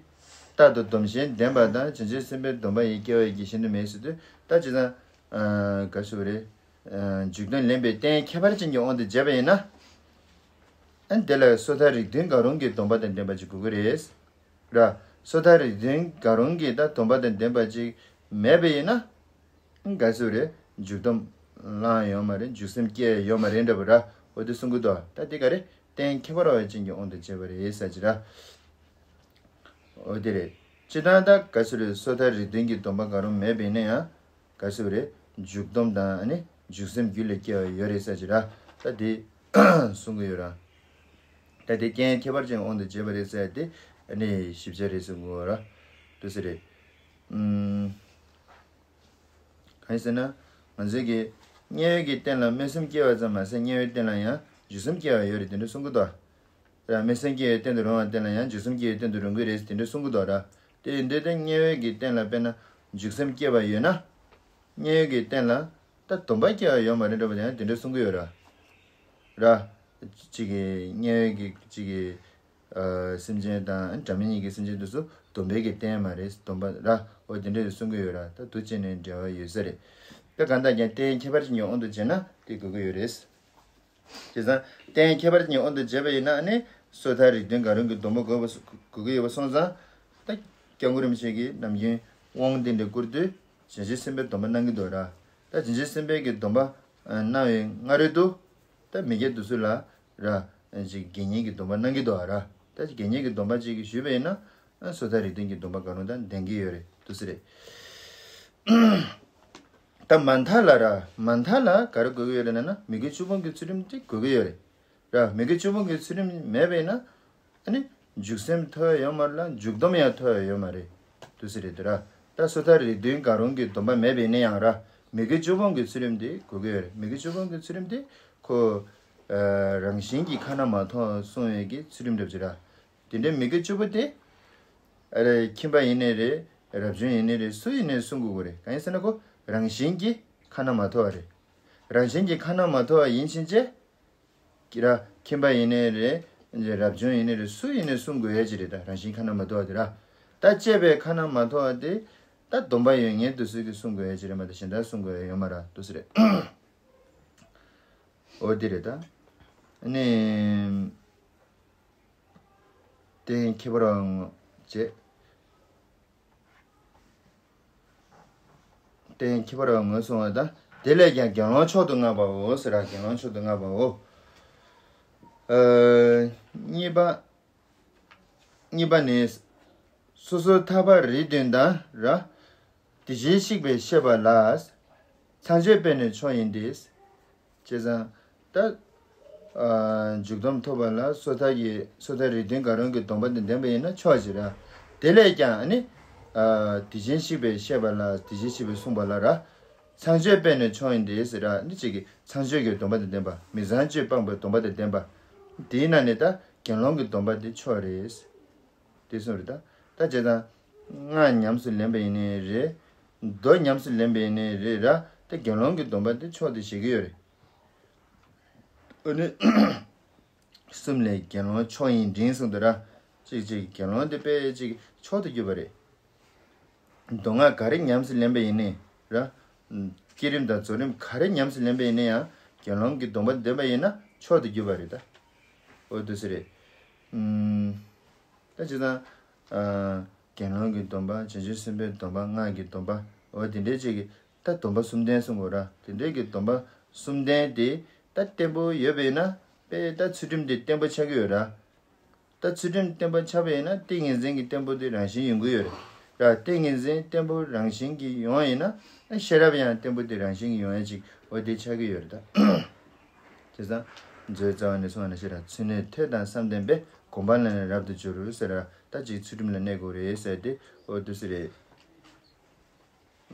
རྟག་ཏུ་སྡོམ་ཞིང་ལྡན་པ་དང་། བྱང་ཆུབ་སེམས་དཔའི་སྡོམ་པ་ཡི། སྐལ་བ་ཡོད་ཀྱི་གཞན་དུ་མེད་ཟེར་དུས་ད་ཇི་ལྟར་ག་ཞུ་བ་རེད། འཇུག་སྡོམ་ལེན་པའི་རྟེན་ཁྱད་པར་ཅན་གྱི་དབང་དུ་བྱས་པ་ཡིན་ན། ཨ་དེ་ལ་སོ་ཐར་རིགས་མཐུན་གང་རུང་གི་སྡོམ་པ་དང་ལྡན་པ་ཅིག་དགོས་ཀྱི་རེད། ར། སོ་ཐར་རིགས་མཐུན་གང་རུང་གི་ད་སྡོམ་པ་དང་ལྡན་པ་ཅིག་མེད་པ་ཡིན་ན། ག་ཚོད་རེད། འཇུག་སྡོམ་བླང་ཡོད་མ་རེད། འཇུག་སེམས་སྐྱེ་ཡོད་མ་རེད་འདྲ་པོ་ར། འོ་དེ་གསུང་གི་འདུག་ད་དེ་ག་རེད། རྟེན་ཁྱད་པར་བ་ཅན་གྱི་དབང་དུ་བྱས་པ་རེད་ཟེར་གྱི་ར། འོ་དེ་རེད། སྤྱིར་བཏང་ད་ག་ཚོད་རེད། སོ་ཐར་རིགས་མཐུན་གྱི་སྡོམ་པ་གང་རུང་མེད་པ་ཡིན་ན་ཡང་། ག་ཟེར་བ་རེད། འཇུག་སྡོམ་དང་ཨ་ནི་འཇུག་སེམས་རྒྱུད་ལ་སྐྱེ་བ་ཡོད་རེད་ཟེར་གྱི་ར། ད་དེ་གསུང་གི་ཡོད་ར། ད་དེ་རྐྱེན་ཁྱད་པར་ཅན་དབང་དུ་བྱས་པ་རེད་ཟེར་ཏེ་ཨ་ནི་ཞིབ་ཆ་རེད་གསུང་གི་ཡོད་ར། དེ་ཟེར་རེད། ཨུམ། གང་ཡིན་ཟེར་ན། ང་ཚོས་ཀྱི་དམྱལ་བའི་གི་རྟེན་ལ་སྨོན་སེམས་སྐྱེ་བ་ཙམ་མ་ཟད་དམྱལ་བའི་རྟེན་ལ་ཡང་འཇུག་སེམས་སྐྱེ་བ་ཡོད་རེད་དེ་འདྲ་གསུང་གི་འདུག་ར། སྨོན་སེམས་སྐྱེ་བའི་རྟེན་དུ་རུང་བའི་རྟེན་ལ་ཡང་འཇུག་སེམས་སྐྱེ་བའི་རྟེན་དུ་རུང་གི་རེད་དེ་འདྲ་གསུང་གི་འདུག་ར། དེ་ཡིན་དུས་དེ་དམྱལ་བའི་གི་རྟེན་ལ་དཔེར་ན་འཇིགས་སེམས་སྐྱེས་པ་ཡོད་ན། དམྱལ་བའི་གི་རྟེན་ལ་ད་སྡོམ་པ་སྐྱེ་བ་ཡོད་མ་རེད་འདྲ་པོ་དེ་ཡང་དེ་འདྲ་གསུང་གི་ཡོད་ར། ར། གཅིག་གི་དམྱལ་བའི་གི་གཅིག་གི་ཨ། སེམས་ཅན་དང་སྒྲ་མི་སྙན་གྱི་སེམས་ཅན་དེ་ཚོ་སྡོམ་པའི་གི་རྟེན་མ་རེད། སྡོམ་པ་ར། འོ་དེ་འདྲ་གསུང་གི་ཡོད་ར། ད་དུ་བཅད་ནས་འབྲེལ་བ་ཡོད་ས་རེད། ད་གང་ལྟར་ཀྱང་རྟེན་ཁྱད་པར་ཅན་གྱི་དབང་དུ་བྱས་ན་དེ་དགོས་ཀྱི་ཡོད་རེད། བྱས་ཙང་རྟེན་ཁྱད་པར་ཅན་གྱི་དབང་དུ་བྱས་པ་ཡིན་ན་ནི་སོ་ཐར་རིགས་མཐུན་གང་རུང་གི་སྡོམ་པ་དགོས་པ་དགོས་ཀྱི་ཡོད་པ་སོང་ཙང་། ད་སྐྱབས་མགོན་རིན་པོ་ཆེ་གིས་ནམ་རྒྱུན་དབང་དེ་འདྲ་བསྐུར་དུས་བྱང་ཆུབ་སེམས་དཔའི་སྡོམ་པ་གནང་གི་འདུག་ར། ད་བྱང་ཆུབ་སེམས་དཔའི་གི་སྡོམ་པ་གནང་བའི་སྔ་རོལ་དུ། ད་མི་སྐྱ་དེ་ཚོ་ལ་ར། ཅིག་དགེ་བསྙེན་གྱི་སྡོམ་པ་གནང་གི་འདུག་ར། ད་ཅིག་དགེ་བསྙེན་གྱི་སྡོམ་པ་ཅིག་ཞུས་པ་ཡིན་ན། སོ་ཐར་རིགས་མཐུན་གྱི་སྡོམ་པ་གང་རུང་དང་ལྡན་གྱི་ཡོད་རེད་འདུག་ས་རེད། ད་མ་མཐའ་ལ་ར། མ་མཐའ་ལ་ག་རེ་དགོས་ཀྱི་ཡོད་རེད་ན་ན་མི་དགེ་བཅུ་སྤོང་གི་ཚུལ་ཁྲིམས་དེ་དགོས་ཀྱི་ཡོད་རེད། ར། མི་དགེ་བཅུ་སྤོང་གི་ཚུལ་ཁྲིམས་མེད་པ་ཡིན་ན། ཨ་ནི། འཇིགས་སེམས་ཐོབ་ཡ་ཡོད་མ་རེད་ལ་འཇིགས་སྡོམ་ཡང་ཐོབ་ཡ་ཡོད་མ་རེད། འདུག་ས་རེད་དེ་ར། ད་སོ་ཐར་རིགས་མཐུན་གང་རུང་གི་སྡོམ་པ་མེད་པ་ཡིན་ན་ཡང་ར། མི་དགེ་བཅུ་སྤོང་གི་ཚུལ་ཁྲིམས་དེ་དགོས་ཀྱི་ཡོད་རེད། མི་དགེ་བཅུ་སྤོང་གི་ཚུལ་ཁྲིམས་དེ་ཁོ། ཨ། རང་བཞིན་གྱིས་ཁ་ན་མ་ཐོ་བ་སྲུང་བའི་གི་ཚུལ་ཁྲིམས་འདྲ་པོ་ཅིག་ར། དེ་འདྲའི་མི་དགེ་བཅུ་པོ་དེ། ཨ་རེ། ཁྱིམ་པ་ཡིན་ནའི་རེད། རབ་བྱུང་ཡིན་ནའི་རེད། སུ་ཡིན་ནའི་སྲུང་དགོས་ཀྱི་རེད། གང་ཡིན་ཟེར་ན་ཁོ་རང་བཞིན་གྱིས་ཁ་ན་མ་ཐོ་བ་རེད། རང་བཞིན་གྱིས་ཁ་ན་མ་ཐོ་བ་ཡིན་ཕྱིན་ཆད། ཀྱི་ར། ཁྱིམ་པ་ཡིན་ནའི་རེད། རབ་བྱུང་ཡིན་ནའི་རེད། སུ་ཡིན་ནའི་སྲུང་དགོས་ཡ་ཅིག་རེད། ད་རང་བཞིན་ཁ་ན་མ་ཐོ་བ་དེ་ར། ད་བཅས་པའི་ཁ་ན་མ་ཐོ་བ་དེ། ད་སྡོམ་པ་ཡོད་མཁན་དེ་ཚོ་གིས་སྲུང་དགོས་ཡ་ཅིག་རེད་མ་གཏོགས་གཞན་དག་སྲུང་དགོས་ཡ་ཡོད་མ་རེད་འདུག་ས་རེད། འོ་དེ་རེད་ད། ཨ་ནི། རྟེན་ཁྱད་པར་བ་ངོ་། བྱེད། རྟེན་ཁྱད་པར་བ་ངོས་བཟུང་བ་དང་། དེ་ལས་ཀྱང་དགེ་སློང་མཆོག་ཏུ་བསྔགས་པའོ་ཟེར་ར། དགེ་སློང་མཆོག་ཏུ་བསྔགས་པའོ། ཨ། གཉིས་པ། གཉིས་པ་ནི། སོ་སོ་ཐར་པ་རིགས་མཐུན་དང་ར། དེ་བཞིན་གཤེགས་པའི་བཤད་པ་ལ། ཚངས་སྤྱོད་པས་ནི་མཆོག་ཡིན་ཏེ། བྱས་ཙང་། ད། ཨ། འཇུག་སྡོམ་ཐོབ་པ་ལ་སོ་ཐར་གྱི་སོ་ཐར་རིགས་མཐུན་གང་རུང་གི་སྡོམ་པ་དང་ལྡན་པ་ཡིན་ན་ཆོག་ཅིག་ར། དེ་ལས་ཀྱང་ནི། ཨ། དེ་བཞིན་གཤེགས་པས་བཤད་པ་ལ། དེ་བཞིན་གཤེགས་པས་གསུངས་པ་ལ་ར། ཚངས་སྤྱོད་པས་ནི་མཆོག་ཡིན་ཏེ་ཟེར་ར། ནི་གཅིག་གིས་ཚངས་སྤྱོད་ཀྱི་སྡོམ་པ་དང་ལྡན་པ། མི་ཚངས་སྤྱོད་སྤངས་པའི་སྡོམ་པ་དང་ལྡན་པ། དེས་ན་ནི་ད་དགེ་སློང་གི་སྡོམ་པ་དེ་མཆོག་རེད། དེ་གསུངས་རེད་ད། ད་བྱས་ཙང་། སྔགས་ཉམས་སུ་ལེན་པ་ཡིན་ནའི་རེད། མདོ་ཉམས་སུ་ལེན་པ་ཡིན་ནའི་རེད་ར། ད་དགེ་སློང་གི་སྡོམ་པ་དེ་མཆོག་ཏུ་བཞེད་ཀྱི་ཡོད་རེད། ཨ་ནི། གསུམ་ལས་དགེ་སློང་མཆོག་ཡིན་འབྲིང་གསུངས་འདུག་ར། གཅིག་གཅིག་དགེ་སློང་དེ་དཔེ་གཅིག་མཆོག་ཏུ་གྱུར་པ་རེད། མདོ་སྔགས་ག་རེ་ཉམས་སུ་ལེན་པ་ཡིན་ནའི་ར། བསྐྱེད་རིམ་དང་རྫོགས་རིམ་ག་རེ་ཉམས་སུ་ལེན་པ་ཡིན་ན་ཡང་དགེ་སློང་གི་སྡོམ་པ་ལྡན་པ་ཡིན་ན་མཆོག་ཏུ་གྱུར་པ་རེད་ད། འོ་འདུག་སེ་རེད། ཨུམ། ད་བྱས་ཙང་། ཨ། དགེ་སློང་གི་སྡོམ་པ། བྱང་ཆུབ་སེམས་དཔའི་སྡོམ་པ། སྔགས་ཀྱི་སྡོམ་པ། འོ་དེ་འདྲའི་ཅིག་གི་ད་སྡོམ་པ་གསུམ་ལྡན་གསུང་དགོས་ར། དེ་འདྲའི་གི་སྡོམ་པ་གསུམ་ལྡན་དེ་ད་བརྟན་པོ་ཡོད་པ་ཡིན་ན་དཔེ་ད་ཚུལ་ཁྲིམས་དེ་བརྟན་པོ་ཆགས་ཀྱི་ཡོད་ར། ད་ཚུལ་ཁྲིམས་བརྟན་པོ་ཆགས་པ་ཡིན་ན་ཏིང་ངེ་འཛིན་གྱི་བརྟན་པོ་དེ་རང་བཞིན་ཡོང་གི་ཡོད་རེད། ད་ཏིང་ངེ་འཛིན་བརྟན་པོ་རང་བཞིན་གྱིས་ཡོང་བ་ཡིན་ན་ཤེས་རབ་ཡང་བརྟན་པོ་དེ་རང་བཞིན་གྱིས་ཡོང་ཡ་ཅིག་འོ་དེ་ཆགས་ཀྱི་ཡོད་རེད་ད། བྱས་ཙང་། མཛོད་རྩ་བ་ནས་གསུངས་པ་ནང་བཞིན་ར། ཚུལ་གནས་ཐོས་དང་བསམ་ལྡན་པས། སྒོམ་པ་ལ་ནི་རབ་ཏུ་འགྱུར་ཟེར་ར། ད་ཅིག་ཚུལ་ཁྲིམས་ལ་གནས་དགོས་རེད་ཟེར་ཏེ་འོ་འདུག་སེ་རེད།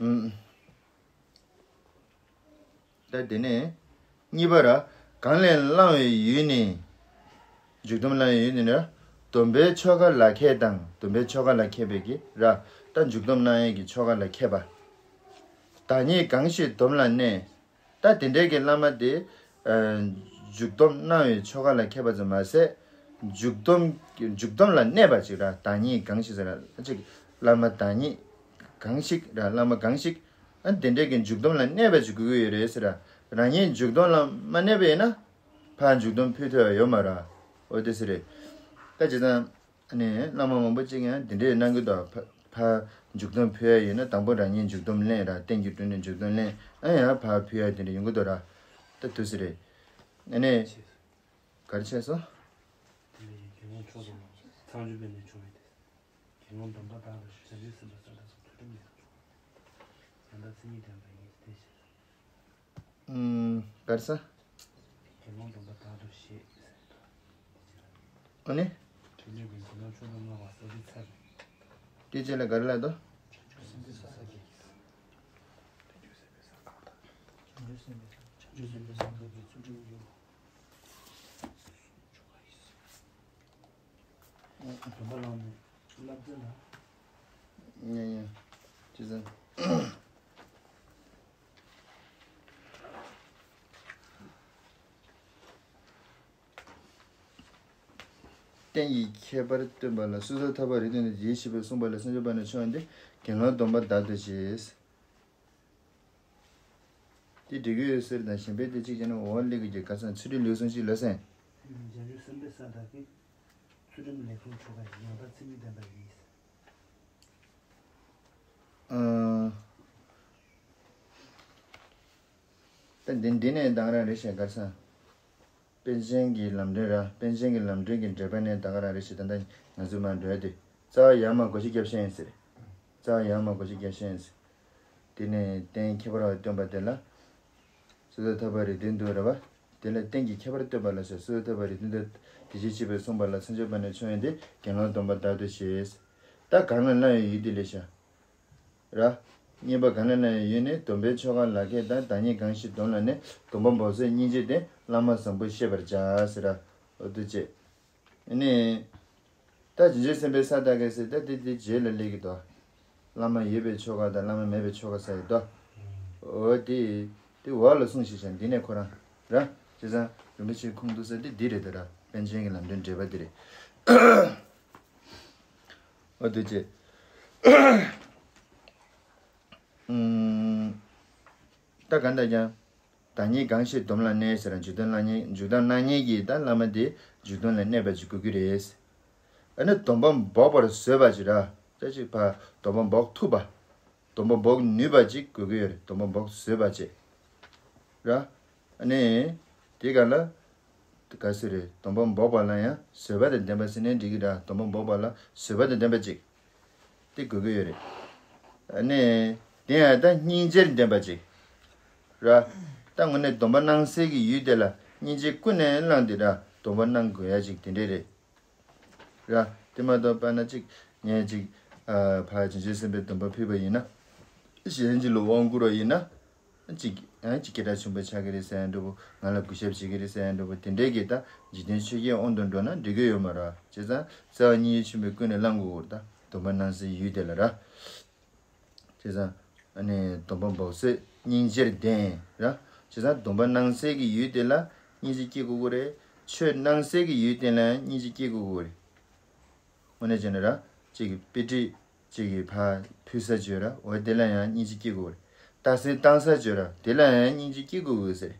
ཨུམ། ད་དེ་ནས་གཉིས་པ་ར། གང་ལས་བླང་བའི་ཡུལ་ནི། འཇུག་སྡོམ་བླང་བའི་ཡུལ་ནི་ར། སྡོམ་པའི་ཆོ་ག་ལ་མཁས་དང་། སྡོམ་པའི་ཆོ་ག་ལ་མཁས་པའི་གི་ར། ད་འཇུག་སྡོམ་གནང་ཡས་ཀྱི་ཆོ་ག་ལ་མཁས་པ། བདག་ཉིད་གང་ཞིག་སྡོམ་ལ་གནས། ད་དེ་འདྲའི་གི་བླ་མ་དེ། ཨ། འཇུག་སྡོམ་གནང་བའི་ཆོ་ག་ལ་མཁས་པ་ཙམ་མ་ཟད། འཇུག་སྡོམ། འཇུག་སྡོམ་ལ་གནས་པ་ཅིག་ར། བདག་ཉིད་གང་ཞིག་ཟེར་ན་ཅིག་བླ་མ་བདག་ཉིད་གང་ཞིག་ར། བླ་མ་གང་ཞིག་ཨ། དེ་འདྲའི་གི་འཇུག་སྡོམ་ལ་གནས་པ་ཅིག་དགོས་ཀྱི་ཡོད་རེད་ཟེར་ར། རང་ཉིད་འཇུག་སྡོམ་ལ་མ་གནས་པ་ཡིན་ན། ཕར་འཇུག་སྡོམ་ཕུལ་ཐུབ་ཡ་ཡོད་མ་ར། འོ་དེ་ཟེར་རེད། ད་བྱས་ཙང་། ཨ་ནི་བླ་མ་མང་པོ་ཅིག་ཡང་འདི་འདྲའི་གནང་གི་འདུག་ཕ་ཕར་འཇུག་སྡོམ་ཕུལ་ཡ་ཡོད་ན་དང་པོ་རང་ཉིད་འཇུག་སྡོམ་ལེན་ར། རྟེན་གྱི་དྲུང་ནས་འཇུག་སྡོམ་ལེན། ཨ། ཡང་ཕར་ཕུལ་ཡ་དེ་འདྲ་ཡོང་གི་འདུག་ར། ད་དུས་སུ་རེད། ཨ་ནི། ག་རེ་བྱས་སོང་། དེ་ལས་དགེ་སློང་མཆོག་ཏུ་མ། ཚངས་སྤྱོད་པས་ནི་མཆོག་ཡིན་ཏེ། དགེ་སློང་སྡོམ་པ་དག་ཏུ་བྱེད། བྱང་ཆུབ་སེམས་དཔའ་ས་དག་སོགས་ཐོས་གྲོལ་མེད་དུ་འཇུག་པ། ཡང་དག་མཚན་ཉིད་ལྡན་པ་ཡིན་ཏེ་ཞེས། ཨུམ། ག་རེ་ཟེར། དགེ་སློང་སྡོམ་པ་དག་ཏུ་བྱེད། ཨ་ནི། དེ་ནས་དགེ་སློང་མཆོག་ཏུ་བསྔགས་པ་ས་བཅུ་ཚར། དེའི་རྗེས་ལ་ག་རེ་ལབ་འདུག་བྱང་ཆུབ་སེམས་དཔའི་ས་བཅུ་ཚར། བྱང་ཆུབ་སེམས་དཔའི་ས་བཅུ་ཚར་གྱི་ཚུལ་ཁྲིམས་ཡོད། སྡོམ་པ་བླངས་ནས་བསླབ་ཚུལ་ལ། ཉན་ཉན། ཅི་ཟེར། རྟེན་གྱི་ཁྱད་པར་སྟོན་པ་ལ་སོ་སོར་ཐར་པ་རིགས་མཐུན་དང་དེའི་ཕྱིར་པས་གསུངས་པ་ལ་སེམས་ཅན་པ་ནི་ཆོས་ཡིན་ཏེ། དགེ་སློང་སྡོམ་པ་བདག་ཏུ་བྱས། དེ་འགྲིག་གི་ཡོད་ཟེར་དང་གཞན་པའི་དེ་གཅིག་བྱས་ན་འོག་ལེགས་ཀྱི་ག་ཚང་ཚུལ་ཁྲིམས་ལེགས་གསུངས་ཤིག་ལ་སེང་། བྱང་ཆུབ་སེམས་དཔའི་ས་དག་གི། ཚུལ་ཁྲིམས་ལེགས་གསུངས་ཆོ་ག་ཡང་དག་མཚན་ཉིད་ལྡན་པ་ཡིས། ཨ། ད་འདི་འདི་ནས་གདངས་རང་རེད་ཤག་ག་ཚང་། པཎ་ཆེན་གྱི་ལམ་འདྲེན་ར། པཎ་ཆེན་གྱི་ལམ་འདྲེན་གྱི་འགྲེལ་པ་ནས་ད་ག་རང་རེད་ཤག་ད་ལྟ་ང་ཚོ་མར་འགྲོ་ཡ་དེ། རྩ་བ་ཡར་མར་སྒོ་ཕྱེ་རྒྱབ་ཤེས་ཡིན་ཟེར། རྩ་བ་ཡར་མར་སྒོ་ཕྱེ་རྒྱབ་ཤེས་ཡིན་ཟེར། དེ་ནས་རྟེན་ཁྱད་པར་བ་སྟོན་པ་དེ་ལ། སོ་སོར་ཐར་པ་རིགས་མཐུན་དུ་རེད་བ། དེ་ལ་རྟེན་གྱི་ཁྱད་པར་སྟོན་པ་ལ་ཟེར། སོ་སོར་ཐར་པ་རིགས་མཐུན་དུ་དེ་བཞིན་གཤེགས་པས་གསུངས་པ་ལ་སེམས་ཅན་པ་ནི་ཆོས་ཡིན་ཏེ། དགེ་སློང་སྡོམ་པ་བདག་ཏུ་བྱས། ད་གང་ལ་སླ་བའི་ཡུལ་དེ་ལས་བྱ། ར། གཉིས་པ་གང་ལ་སླ་བའི་ཡུལ་ནི། སྡོམ་པའི་ཆོ་ག་ལག་ཁྱེར་དང་། བདག་ཉིད་གང་ཞིག་སྡོམ་ལ་གནས། སྡོམ་པ་འབོགས་སའི་སྙིང་རྗེ་ལྡན། བླ་མ་བཟང་པོར་ཤེས་པར་བྱ་ཟེར་ར། འོ་དེ་བྱས། ཨ་ནི། ད་བྱང་ཆུབ་སེམས་དཔའི་ས་དག་གི་ཟེར་ད་དེ་དེ་རྗེས་ལ་སླེབས་ཀྱི་འདུག་བླ་མ་ཡོད་པའི་ཆོ་ག་དང་བླ་མ་མེད་པའི་ཆོ་ག་ཟེར་ཡི་འདུག་འོ་དེ་དེ་འོག་ལ་གསུངས་ཤིག་བྱ། འདི་ནས་ཁོ་རང་ར། བྱས་ཙང་རིན་པོ་ཆེའི་ཁུངས་གཏུགས་ས་དེ་འདི་རེད་ད་ར། པཎ་ཆེན་གྱི་ལམ་འདྲེན་འགྲེལ་པ་འདི་རེད། འོ་དེ་བྱས། ཨུམ། ད་གང་ལྟར་ཀྱང་། བདག་ཉིད་གང་ཞིག་སྡོམ་ལ་གནས་ཟེར་ར། མཇུག་སྡོམ་གནང་མཁན། མཇུག་སྡོམ་གནང་མཁན་གྱི་ད་བླ་མ་དེ་མཇུག་སྡོམ་ལ་གནས་པ་ཅིག་དགོས་ཀྱི་རེད། ཨ་ནི་སྡོམ་པ་འབོགས་པར་བཟོད་པ་ཅིག་ར། ད་ཅིག་ཕ་སྡོམ་པ་འབོགས་ཐུབ་པ། སྡོམ་པ་འབོགས་ནུས་པ་ཅིག་དགོས་ཀྱི་ཡོད་རེད། སྡོམ་པ་འབོགས་བཟོད་པ་ཅིག་ར། ཨ་ནི། དེ་ག་ལ། ག་ཟེར་རེད། སྡོམ་པ་འབོགས་པ་ལ་ཡང་བཟོད་པ་དང་ལྡན་པ་ཟེར་ནའི་འགྲིག་གི་ར། སྡོམ་པ་འབོགས་པ་ལ་བཟོད་པ་དང་ལྡན་པ་ཅིག་དེ་དགོས་ཀྱི་ཡོད་རེད། ཨ་ནི། དེ་ཡང་ད་སྙིང་རྗེར་ལྡན་པ་ཅིག་ར། ད་དངོས་གནས་སྡོམ་པ་གནང་སའི་གི་ཡུལ་དེ་ལ་སྙིང་རྗེ་ཀུན་ནས་བསླངས་ཏེ་ར་སྡོམ་པ་གནང་དགོས་ཡ་ཅིག་དེ་འདྲས་རེད། ར། དེ་མ་གཏོགས་པ་ན་ཅིག་ངས་ཅིག་ཨ། ཕར་བྱང་ཆུབ་སེམས་དཔའི་སྡོམ་པ་ཕུལ་བ་ཡིན་ན། གཞན་ཅིག་ལ་དབང་བསྐུར་བ་ཡིན་ན། ཅིག་ཨ། ཅིག་སྐད་གྲགས་ཆེན་པོ་ཆགས་ཀྱི་རེད་ཟེར་ཡ་འདྲ་པོ། ང་ལ་གུས་ཞབས་བྱེད་ཀྱི་རེད་ཟེར་ཡ་འདྲ་པོ། དེ་འདྲའི་གི་ད་འཇིག་རྟེན་ཆོས་བརྒྱད་དབང་དུ་འགྲོ་ན་འགྲིག་གི་ཡོད་མ་རེད། བྱས་ཙང་རྩ་བ་སྙིང་རྗེ་ཆེན་པོས་ཀུན་ནས་བསླང་དགོས་ཀྱི་རེད། ད་སྡོམ་པ་གནང་སའི་ཡུལ་དེ་ལ་ར། བྱས་ཙང་། ཨ་ནི་སྡོམ་པ་འབོགས་སའི་སྙིང་རྗེར་ལྡན་ར། བྱས་ཙང་སྡོམ་པ་གནང་སའི་གི་ཡུལ་དེ་ལ་སྙིང་རྗེ་སྐྱེ་དགོས་ཀྱི་རེད། ཆོས་གནང་སའི་གི་ཡུལ་དེ་ལ་ཡང་སྙིང་རྗེ་སྐྱེ་དགོས་ཀྱི་རེད། དངོས་གནས་བྱས་ན་ར། གཅིག་གི་དཔེ་ཁྲིད་གཅིག་གི་ཕར་ཕུལ་ས་བྱོས་ར། འོ་དེ་ལ་ཡང་སྙིང་རྗེ་སྐྱེ་དགོས་རེད། རྟགས་གསལ་བཏང་ས་བྱོས་ར། དེ་ལ་ཡང་སྙིང་རྗེ་སྐྱེ་དགོས་ཀྱི་ཟེར།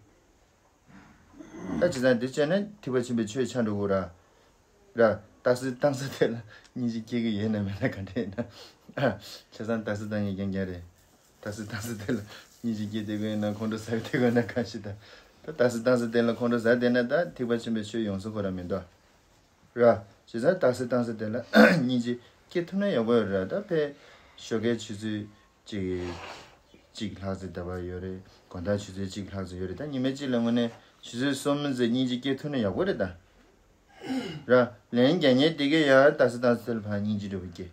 ད་བྱས་ཙང་དེ་བྱས་ན་ཐེག་པ་ཆེན་པོའི་ཆོས་ཆགས་འགྲོ་གི་ར། ར། རྟགས་གསལ་བཏང་ས་དེ་ལ་སྙིང་རྗེ་སྐྱེ་གི་ཡོད་ན་མེད་ན་ག་འདྲ་ཡིན་ན། བྱས་ཙང་རྟགས་གསལ་བཏང་ཡས་རྐྱང་རྐྱང་རེད། རྟགས་གསལ་བཏང་ས་དེ་ལ་སྙིང་རྗེ་སྐྱེ་བསྡད་ཀྱི་ཡོད་ན་ཁོང་ཁྲོ་ཟ་གི་བསྡད་ཀྱི་ཡོད་ན་གང་ཤེས་ད། ད་རྟགས་གསལ་བཏང་ས་དེ་ལ་ཁོང་ཁྲོ་ཟ་བསྡད་ན་ད་ཐེག་པ་ཆེན་པོའི་ཆོས་ཡོང་ས་ཁོ་རང་མི་འདུག་ར། བྱས་ཙང་རྟགས་གསལ་བཏང་ས་དེ་ལ་སྙིང་རྗེ་སྐྱེ་ཐུབ་ན་ཡག་པོ་ཡོད་ར། ད་ཕལ་ཞོགས་ཀའི་ཆུ་ཚོད་གཅིག་གཅིག་ལྷག་ཙམ་བསྡད་པ་ཡོད་རེད། དགོང་དག་ཆུ་ཚོད་གཅིག་ལྷག་ཙམ་ཡོད་རེད། ད་ཉི་མ་གཅིག་ལ་དངོས་གནས་ཆུ་ཚོད་གསུམ་ཙམ་སྙིང་རྗེ་སྐྱེ་ཐུབ་ན་ཡག་པོ་རེད་ད། ར། ལན་རྒྱག་མཁན་དེ་གས་ཡང་རྟགས་གསལ་བཏང་ས་དེ་ལ་ཕར་སྙིང་རྗེ་འདྲ་པོ་སྐྱེ།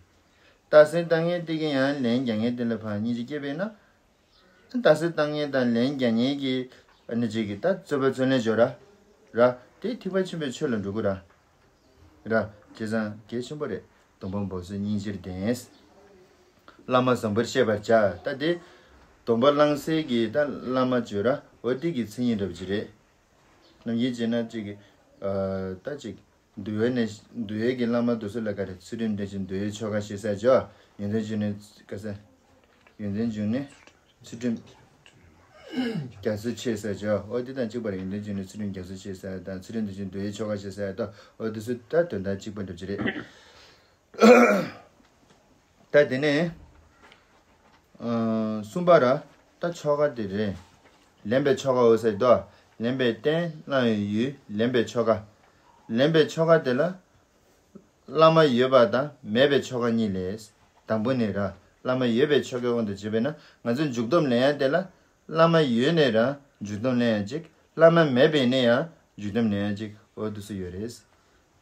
རྟགས་གསལ་བཏང་མཁན་དེ་གས་ཡང་ལན་རྒྱག་མཁན་དེ་ལ་ཕར་སྙིང་རྗེ་སྐྱེས་པས་ན། རྟགས་གསལ་བཏང་མཁན་དང་ལན་རྒྱག་མཁན་གྱི་ཨ་ནི་གཅིག་གི་ད་རྩོད་པ་རྩོད་ལེན་བྱོས་ར། ར། དེ་ཐེག་པ་ཆེན་པོའི་ཆོས་ལ་འགྲོ་གི་ར། ར། བྱས་ཙང་གལ་ཆེན་པོ་རེད། སྡོམ་པ་འབོགས་སའི་སྙིང་རྗེར་ལྡན། བླ་མ་བཟང་པོར་ཤེས་པར་བྱ། ད་དེ་སྡོམ་པ་བླང་སའི་གི་ད་བླ་མ་བྱོས་ར། འོ་དེ་གི་མཚན་ཉིད་འདྲ་པོ་ཅིག་རེད། ནམ་རྒྱུན་བྱས་ན་གཅིག་གི་ཨ། ད་གཅིག་འདུལ་བའི་ནས་འདུལ་བའི་གི་བླ་མ་དེ་ཚོ་ལ་ག་རེ། ཚུལ་ཁྲིམས་བདེ་ཆེན་འདུལ་བའི་ཆོ་ག་བྱེད་ས་བྱོས། ཡོན་ཏན་འབྱུང་གནས་ག་ས། ཡོན་ཏན་འབྱུང་གནས་ཚུལ་ཁྲིམས་རྒྱ་མཚོ་ཆེ་ས་བྱོས། འོ་དེ་དང་གཅིག་པ་རེད། ཡོན་ཏན་འབྱུང་གནས་ཚུལ་ཁྲིམས་རྒྱ་མཚོ་ཆེ་ས་དང་ཚུལ་ཁྲིམས་བདེ་ཆེན་འདུལ་བའི་ཆོ་ག་བྱེད་ས་དང་འོ་དེ་ཚོ་ད་དོན་དག་གཅིག་པ་འདྲ་པོ་ཅིག་རེད། ད་དེ་ནས་ཨ། གསུམ་པ་ར། ད་ཆོ་ག་དེ་རེད། ལེན་པའི་ཆོ་གའོ་ཟེར་དོ། ལེན་པའི་རྟེན། བླང་བའི་ཡུལ། ལེན་པའི་ཆོ་ག་ལེན་པའི་ཆོ་ག་དེ་ལ་བླ་མ་ཡོད་པ་དང་མེད་པའི་ཆོ་ག་གཉིས་ལས། དང་པོ་ནི་ར། བླ་མ་ཡོད་པའི་ཆོ་གའི་དབང་དུ་བྱས་པས་ན་ང་ཚོས་མཇུག་སྡོམ་ལེན་ཡ་དེ་ལ། བླ་མ་ཡོད་ནས་རང་མཇུག་སྡོམ་ལེན་ཡ་གཅིག་བླ་མ་མེད་པས་ནས་ཡང་མཇུག་སྡོམ་ལེན་ཡ་གཅིག་འོ་དེ་ཚོ་ཡོད་རེད།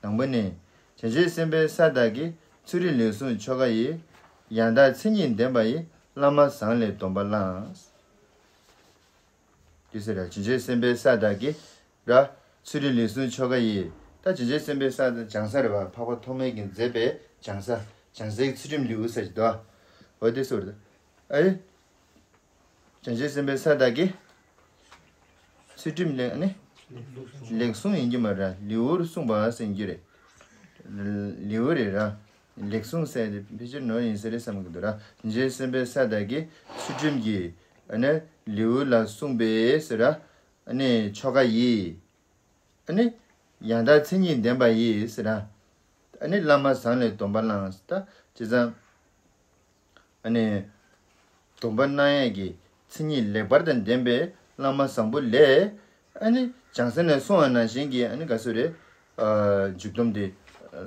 དང་པོ་ནི། བྱང་ཆུབ་སེམས་དཔའི་ས་དག་གི། ཚུལ་ཁྲིམས་ལེགས་གསུངས་ཆོ་ག་ཡི། ཡང་དག་མཚན་ཉིད་ལྡན་པ་ཡི། བླ་མ་བཟང་ལས་སྡོམ་པ་བླངས། དེ་ཟེར་ར། བྱང་ཆུབ་སེམས་དཔའི་ས་དག་གི། ར། ཚུལ་ཁྲིམས་ལེགས་གསུངས་ཆོ་ག་ཡི། ད་བྱང་ཆུབ་སེམས་དཔའི་ས་དག་སྦྱང་ས་རེད་བ། འཕགས་པ་ཐོགས་མེད་ཀྱིས་མཛད་པའི་སྦྱང་ས། སྦྱང་སའི་ཚུལ་ཁྲིམས་ལེའུ་ཟེར་གྱི་འདུག་འོ་དེ་སོར་ད། ཨེ། བྱང་ཆུབ་སེམས་དཔའི་ས་དག་གི་ཚུལ་ཁྲིམས་ལེགས་ནི། ལེགས་གསུངས་ཡིན་གྱི་མ་རེད། ལེའུར་གསུངས་པ་ཟེར་གྱི་རེད། ལེའུ་རེད་ར། ལེགས་གསུངས་ཟེར་དེ་ཕལ་ཆེར་ནོར་ཡིན་ཟེར་རེད་བསམ་གྱི་འདུག་ར། བྱང་ཆུབ་སེམས་དཔའི་ས་དག་གི་ཚུལ་ཁྲིམས་ཀྱི་ཨ་ནི་ལེའུ་ལ་གསུངས་པའི་ཟེར་ར། ཨ་ནི་ཆོ་ག་ཡིས། ཨ་ནི་ཡང་དག་མཚན་ཉིད་ལྡན་པ་ཡིས་ཟེར་ར། ཨ་ནི་བླ་མ་བཟང་ལས་སྡོམ་པ་བླངས། ད་བྱས་ཙང་ཨ་ནི་སྡོམ་པ་གནང་ཡས་ཀྱི་མཚན་ཉིད་ལེགས་པར་དང་ལྡན་པའི་བླ་མ་བཟང་པོ་ལས། ཨ་ནི་བྱང་སེམས་ནས་གསུངས་པ་ནང་བཞིན་གྱི་ཨ་ནི་ག་ཚོད་རེད། མཇུག་སྡོམ་དེ་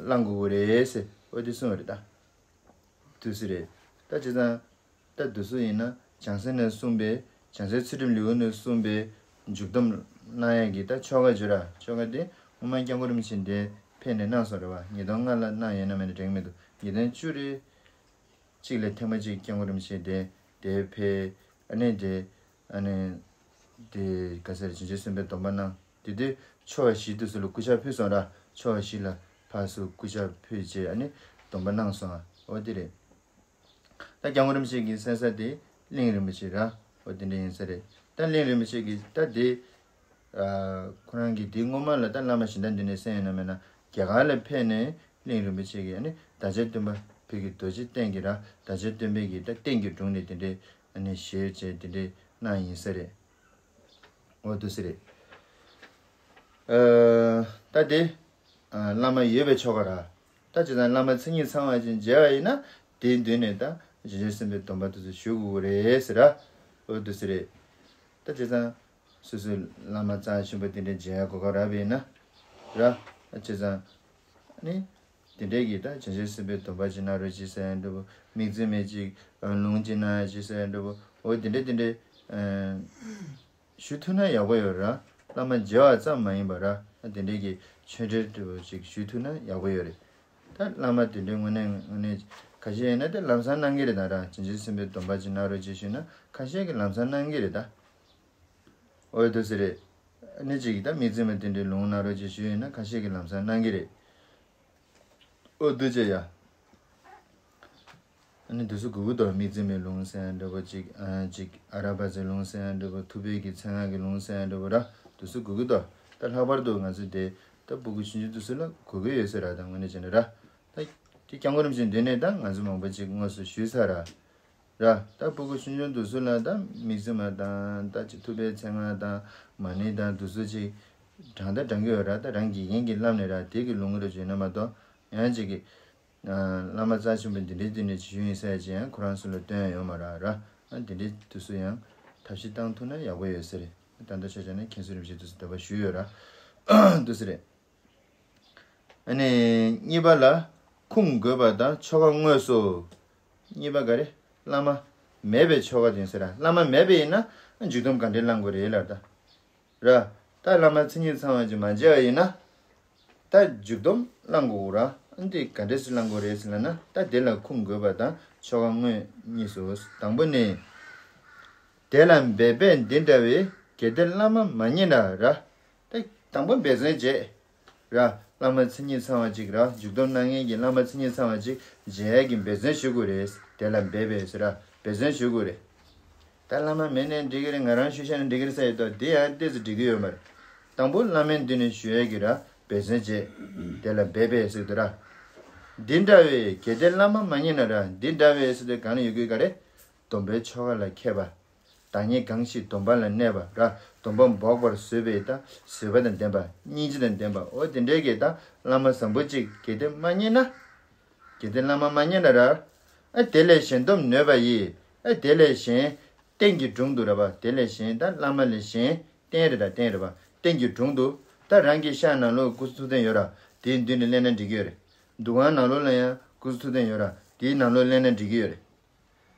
བླང་དགོས་ཀྱི་རེད་ཟེར། འོ་དེ་གསུངས་པ་རེད་ད། དུས་སུ་རེད། ད་བྱས་ཙང་། ད་དུས་སུ་ཡིན་ན་བྱང་སེམས་ནས་གསུངས་པའི་བྱང་སེམས་ཚུལ་ཁྲིམས་ལེའུ་ནས་གསུངས་པའི་མཇུག་སྡོམ་གནང་ཡས་ཀྱི་ད་ཆོ་ག་བརྗོད་ར། ཆོ་ག་དེ་སྔོན་མ་སྐྱབས་མགོན་རིན་པོ་ཆེ་འདིར་ཕེབས་ནས་གནང་སོང་རེད་བ། ཉིས་སྟོང་ལྔ་ལ་གནང་ཡོད་ན་མེད་ན་དྲན་གྱི་མི་འདུག་ཉིས་སྟོང་བཅུ་རེད། གཅིག་ལ་ཐེངས་མ་གཅིག་སྐྱབས་མགོན་རིན་པོ་ཆེ་དེ་དེར་ཕེབས། ཨ་ནི་དེ་ཨ་ནི་དེ་ག་ཟེར་བྱང་ཆུབ་སེམས་དཔའི་སྡོམ་པ་གནང་། དེ་དུས་ཕྱོགས་བཞི་དུས་སུ་ལ་སྐུ་ཕྱག་ཕུལ་སོང་ར། ཕྱོགས་བཞི་ལ་ཕར་ཚུར་སྐུ་ཕྱག་ཕུལ་རྗེས་ཨ་ནི་སྡོམ་པ་གནང་སོང་། འོ་དེ་རེད། ད་སྐྱབས་མགོན་རིན་པོ་ཆེ་གི་གསན་ས་དེ་གླིང་རིན་པོ་ཆེ་ར། འོ་དེ་འདྲ་ཡིན་ས་རེད། ད་གླིང་རིན་པོ་ཆེ་གི་ད་དེ། ཨ། ཁོ་རང་གིས་དེ་སྔོན་མ་ལ་ད་བླ་མ་གཞན་དག་འདི་ནས་གསན་ཡོད་ན་མེད་ན། རྒྱ་གར་ལ་ཕེབས་ནས་གླིང་རིན་པོ་ཆེ་གིས་ཨ་ནི་བདག་ཅག་སྟོན་པ་བོད་ཀྱི་རྡོ་རྗེ་གདན་གྱི་ར། བདག་ཅག་སྟོན་པའི་གི་ད་རྟེན་གྱི་དྲུང་ནས་དེ་འདྲའི་ཨ་ནི་ཞལ་མཇལ་དེ་འདྲའི་གནང་ཡིན་ས་རེད། འོ་འདུག་སེ་རེད། ཨ། ད་དེ། ཨ། བླ་མ་ཡོད་པའི་ཆོ་ག་ར། ད་བྱས་ཙང་བླ་མ་མཚན་ཉིད་ཚང་བ་ཅིག་མཇལ་བ་ཡིན་ན། དེའི་མདུན་ནས་ད་བྱང་ཆུབ་སེམས་དཔའི་སྡོམ་པ་དེ་ཚོ་ཞུ་དགོས་ཀྱི་རེད་ཟེར་ར། འོ་འདུག་སེ་རེད། ད་བྱས་ཙང་སོ་སོའི་བླ་མ་རྩ་ཆེན་པོ་དེ་འདྲའི་མཇལ་གོ་སྐབས་རག་པ་ཡིན་ན། ར། ད་བྱས་ཙང་ནི། དེ་འདྲའི་གི་ད་བྱང་ཆུབ་སེམས་དཔའི་སྡོམ་པ་ཅིག་གནང་རོགས་གྱིས་ཟེར་ཡང་འགྲིག་གོ། དམིགས་བརྩེ་མེད་ཅིག་ལུང་ཅིག་གནང་ཡ་གྱིས་ཟེར་ཡང་འགྲིག་གོ། འོ་དེ་འདྲའི་དེ་འདྲའི། ཨ། ཞུ་ཐུབ་ན་ཡག་པོ་ཡོད་ར། བླ་མ་མཇལ་བ་ཙམ་མ་ཡིན་པ་ར། དེ་འདྲའི་གི་ཆོས་འབྲེལ་འདྲ་བོ་ཅིག་ཞུ་ཐུབ་ན་ཡག་པོ་ཡོད་རེད། ད་བླ་མ་དེ་འདྲའི་དངོས་གནས་དངོས་གནས་ཁ་ཤས་ཡིན་ན་དེ་ལམ་སང་གནང་གི་རེད་ད་ར། བྱང་ཆུབ་སེམས་དཔའི་སྡོམ་པ་ཅིག་གནང་རོགས་ཅེས་ཞུས་ན་ཁ་ཤས་ཀྱིས་ལམ་སང་གནང་གི་རེད་ད། འོ་འདུག་སེ་རེད། ཨ་ནི་ཅིག་ད་དམིགས་བརྩེ་མ་དེ་འདྲའི་ལུང་གནང་རོགས་ཅེས་ཞུས་ཡོད་ན་ཁ་ཤས་ཀྱིས་ལམ་སང་གནང་གི་རེད། འོ་འདུག་ཅེས་ཡ། ཨ་ནི་དུས་སུ་དགོས་ཀྱི་འདུག་དམིགས་བརྩེ་མའི་ལུང་ཟེར་ཡ་འདྲ་པོ་ཅིག་ཨ། ཅིག་ཨ་ར་པ་ཙའི་ལུང་ཟེར་ཡ་འདྲ་པོ། ཐུབ་པའི་གི་མཚན་སྔགས་ཀྱི་ལུང་ཟེར་ཡ་འདྲ་པོ་ར། དུས་སུ་དགོས་ཀྱི་འདུག་ད་ལྷག་པར་དུ་ང་ཚོ་དེ་ད་སྤུ་གུ་ཆུང་ཆུང་དུས་སུ་ལ་དགོས་ཀྱི་ཡོད་ས་ར། ད་དངོས་གནས་བྱས་ན་ར། ད་དེ་སྐྱབས་མགོན་རིན་པོ་ཆེ་མདུན་ནས་ད་ང་ཚོ་མང་པོ་ཅིག་དངོས་སུ་ཞུས་ཚར་ར། ར། ད་སྤུ་གུ་ཆུང་ཆུང་དུས་སུ་ལ་ད་དམིགས་བརྩེ་མ་དང་ད་ཅིག་ཐུབ་པའི་མཚན་སྔགས་དང་མ་ཎི་དང་དུས་སུ་ཅིག་བགྲང་ད་བགྲང་གི་ཡོད་ར། ད་རང་དགེ་རྒན་གྱིས་བསླབས་ནས་ར། དེ་གི་ལུང་རེ་བརྗོད་ན་མ་གཏོགས་ཡང་ཅིག་གི་བླ་མ་རྩ་ཆེན་པོ་འདི་འདྲའི་འདི་ནས་ཇི་བཞིན་ཡིན་ཟེར་ཅིག་ཡང་ཁོ་རང་ཚོ་ལ་སྟོན་ཡ་ཡོད་མ་རེད་ར། ཨ། འདི་འདྲའི་དུས་སུ་ཡང་ཐབས་ཤེས་བཏང་ཐུབ་ན་ཡག་པོ་ཡོད་ས་རེད། ད་ལྟ་ཆ་བཞག་ན་མཁན་ཟུར་རིན་པོ་ཆེ་དུས་སུ་འདོད་པ་ཞུས་ཡོད་ར། འདུག་སེ་རེད། ཨ་ནི་གཉིས་པ་ལ་ཁུངས་དགོས་པ་དང་ཆོ་ག་དངོས་སུ། གཉིས་པ་ག་རེ། བླ་མ་མེད་པའི་ཆོ་ག་དེ་ཡིན་ས་ར། བླ་མ་མེད་པ་ཡིན་ན་མཇུག་སྡོམ་ག་འདྲས་བླང་དགོས་རེད་ལབ་ད། ར། ད་བླ་མ་མཚན་ཉིད་ཚང་བ་ཅིག་མ་མཇལ་བ་ཡིན་ན། ད་མཇུག་སྡོམ་བླང་དགོས་ར། ཨ་འདི་ག་འདྲས་སེ་བླང་དགོས་རེད་ཟེར་ལབ་ན། ད་དེ་ལ་ཁུངས་དགོས་པ་དང་ཆོ་ག་དངོས་གཉིས་སུ། དང་པོ་ནི། དེ་ལ་འབད་པས་འདི་འདྲ་བའི། གལ་ཏེ་བླ་མ་མ་རྙེད་ན་ར། ད་དང་པོ་འབད་བརྩོན་བྱེད། ར། བླ་མ་མཚན་ཉིད་ཚང་བ་ཅིག་ར། མཇུག་སྡོམ་གནང་མཁན་གྱི་བླ་མ་མཚན་ཉིད་ཚང་བ་ཅིག་མཇལ་ཡས་ཀྱི་འབད་བརྩོན་ཞུ་དགོས་རེད། དེ་ལ་འབད་པས་ཟེར་ར། འབད་བརྩོན་ཞུ་དགོས་རེད། ད་བླ་མ་མེད་ནའི་འགྲིག་གི་རེད། ང་རང་ཞུས་བཞག་ནའི་འགྲིག་གི་རེད་ཟེར་ཡོད་དོ། དེ་ཡང་ཏོག་ཙམ་འགྲིག་གི་ཡོད་མ་རེད། དང་པོ་བླ་མའི་མདུན་ནས་ཞུ་ཡས་ཀྱི་ར་འབད་བརྩོན་བྱེད། དེ་ལ་འབད་པས་ཟེར་དུས་ར། འདི་འདྲ་བའི་གལ་ཏེ་བླ་མ་མ་རྙེད་ན་ར། འདི་འདྲ་བའི་ཟེར་དུས་གང་ལ་ཡོད་དགོས་ག་རེ། སྡོམ་པའི་ཆོ་ག་ལ་མཁས་པ། བདག་ཉིད་གང་ཞིག་སྡོམ་པ་ལ་གནས་པ་ར། སྡོམ་པ་འབོགས་པར་བཟོད་པའི་ད་བཟོད་པ་དང་ལྡན་པ། སྙིང་རྗེ་དང་ལྡན་པ། འོ་དེ་འདྲའི་གི་ད་བླ་མ་བཟང་པོ་ཅིག་གལ་ཏེ་མ་རྙེད་ན། གལ་ཏེ་བླ་མ་མ་རྙེད་ན་ར། ཨ་དེ་ལས་གཞན་སྡོམ་ནོད་པ་ཡིས། ཨ་དེ་ལས་གཞན་རྟེན་གྱི་དྲུང་དུ་ར་བ། དེ་ལས་གཞན་ད་བླ་མ་ལས་གཞན་རྟེན་རེད་ད། རྟེན་རེད་བ། རྟེན་གྱི་དྲུང་དུ། ད་རང་གི་ཤག་ནང་ལོགས་སྐུ་གསུང་ཐུགས་རྟེན་ཡོད་ར། དེའི་མདུན་ནས་སླེབས་ན་འགྲིག་གི་ཡོད་རེད། འདུ་ཁང་ནང་ལོགས་ལ་ཡང་སྐུ་གསུང་ཐུགས་རྟེན་ཡོད་ར། དེའི་ནང་ལོགས་སླེབས་ན་འགྲིག་གི་ཡོད་རེད།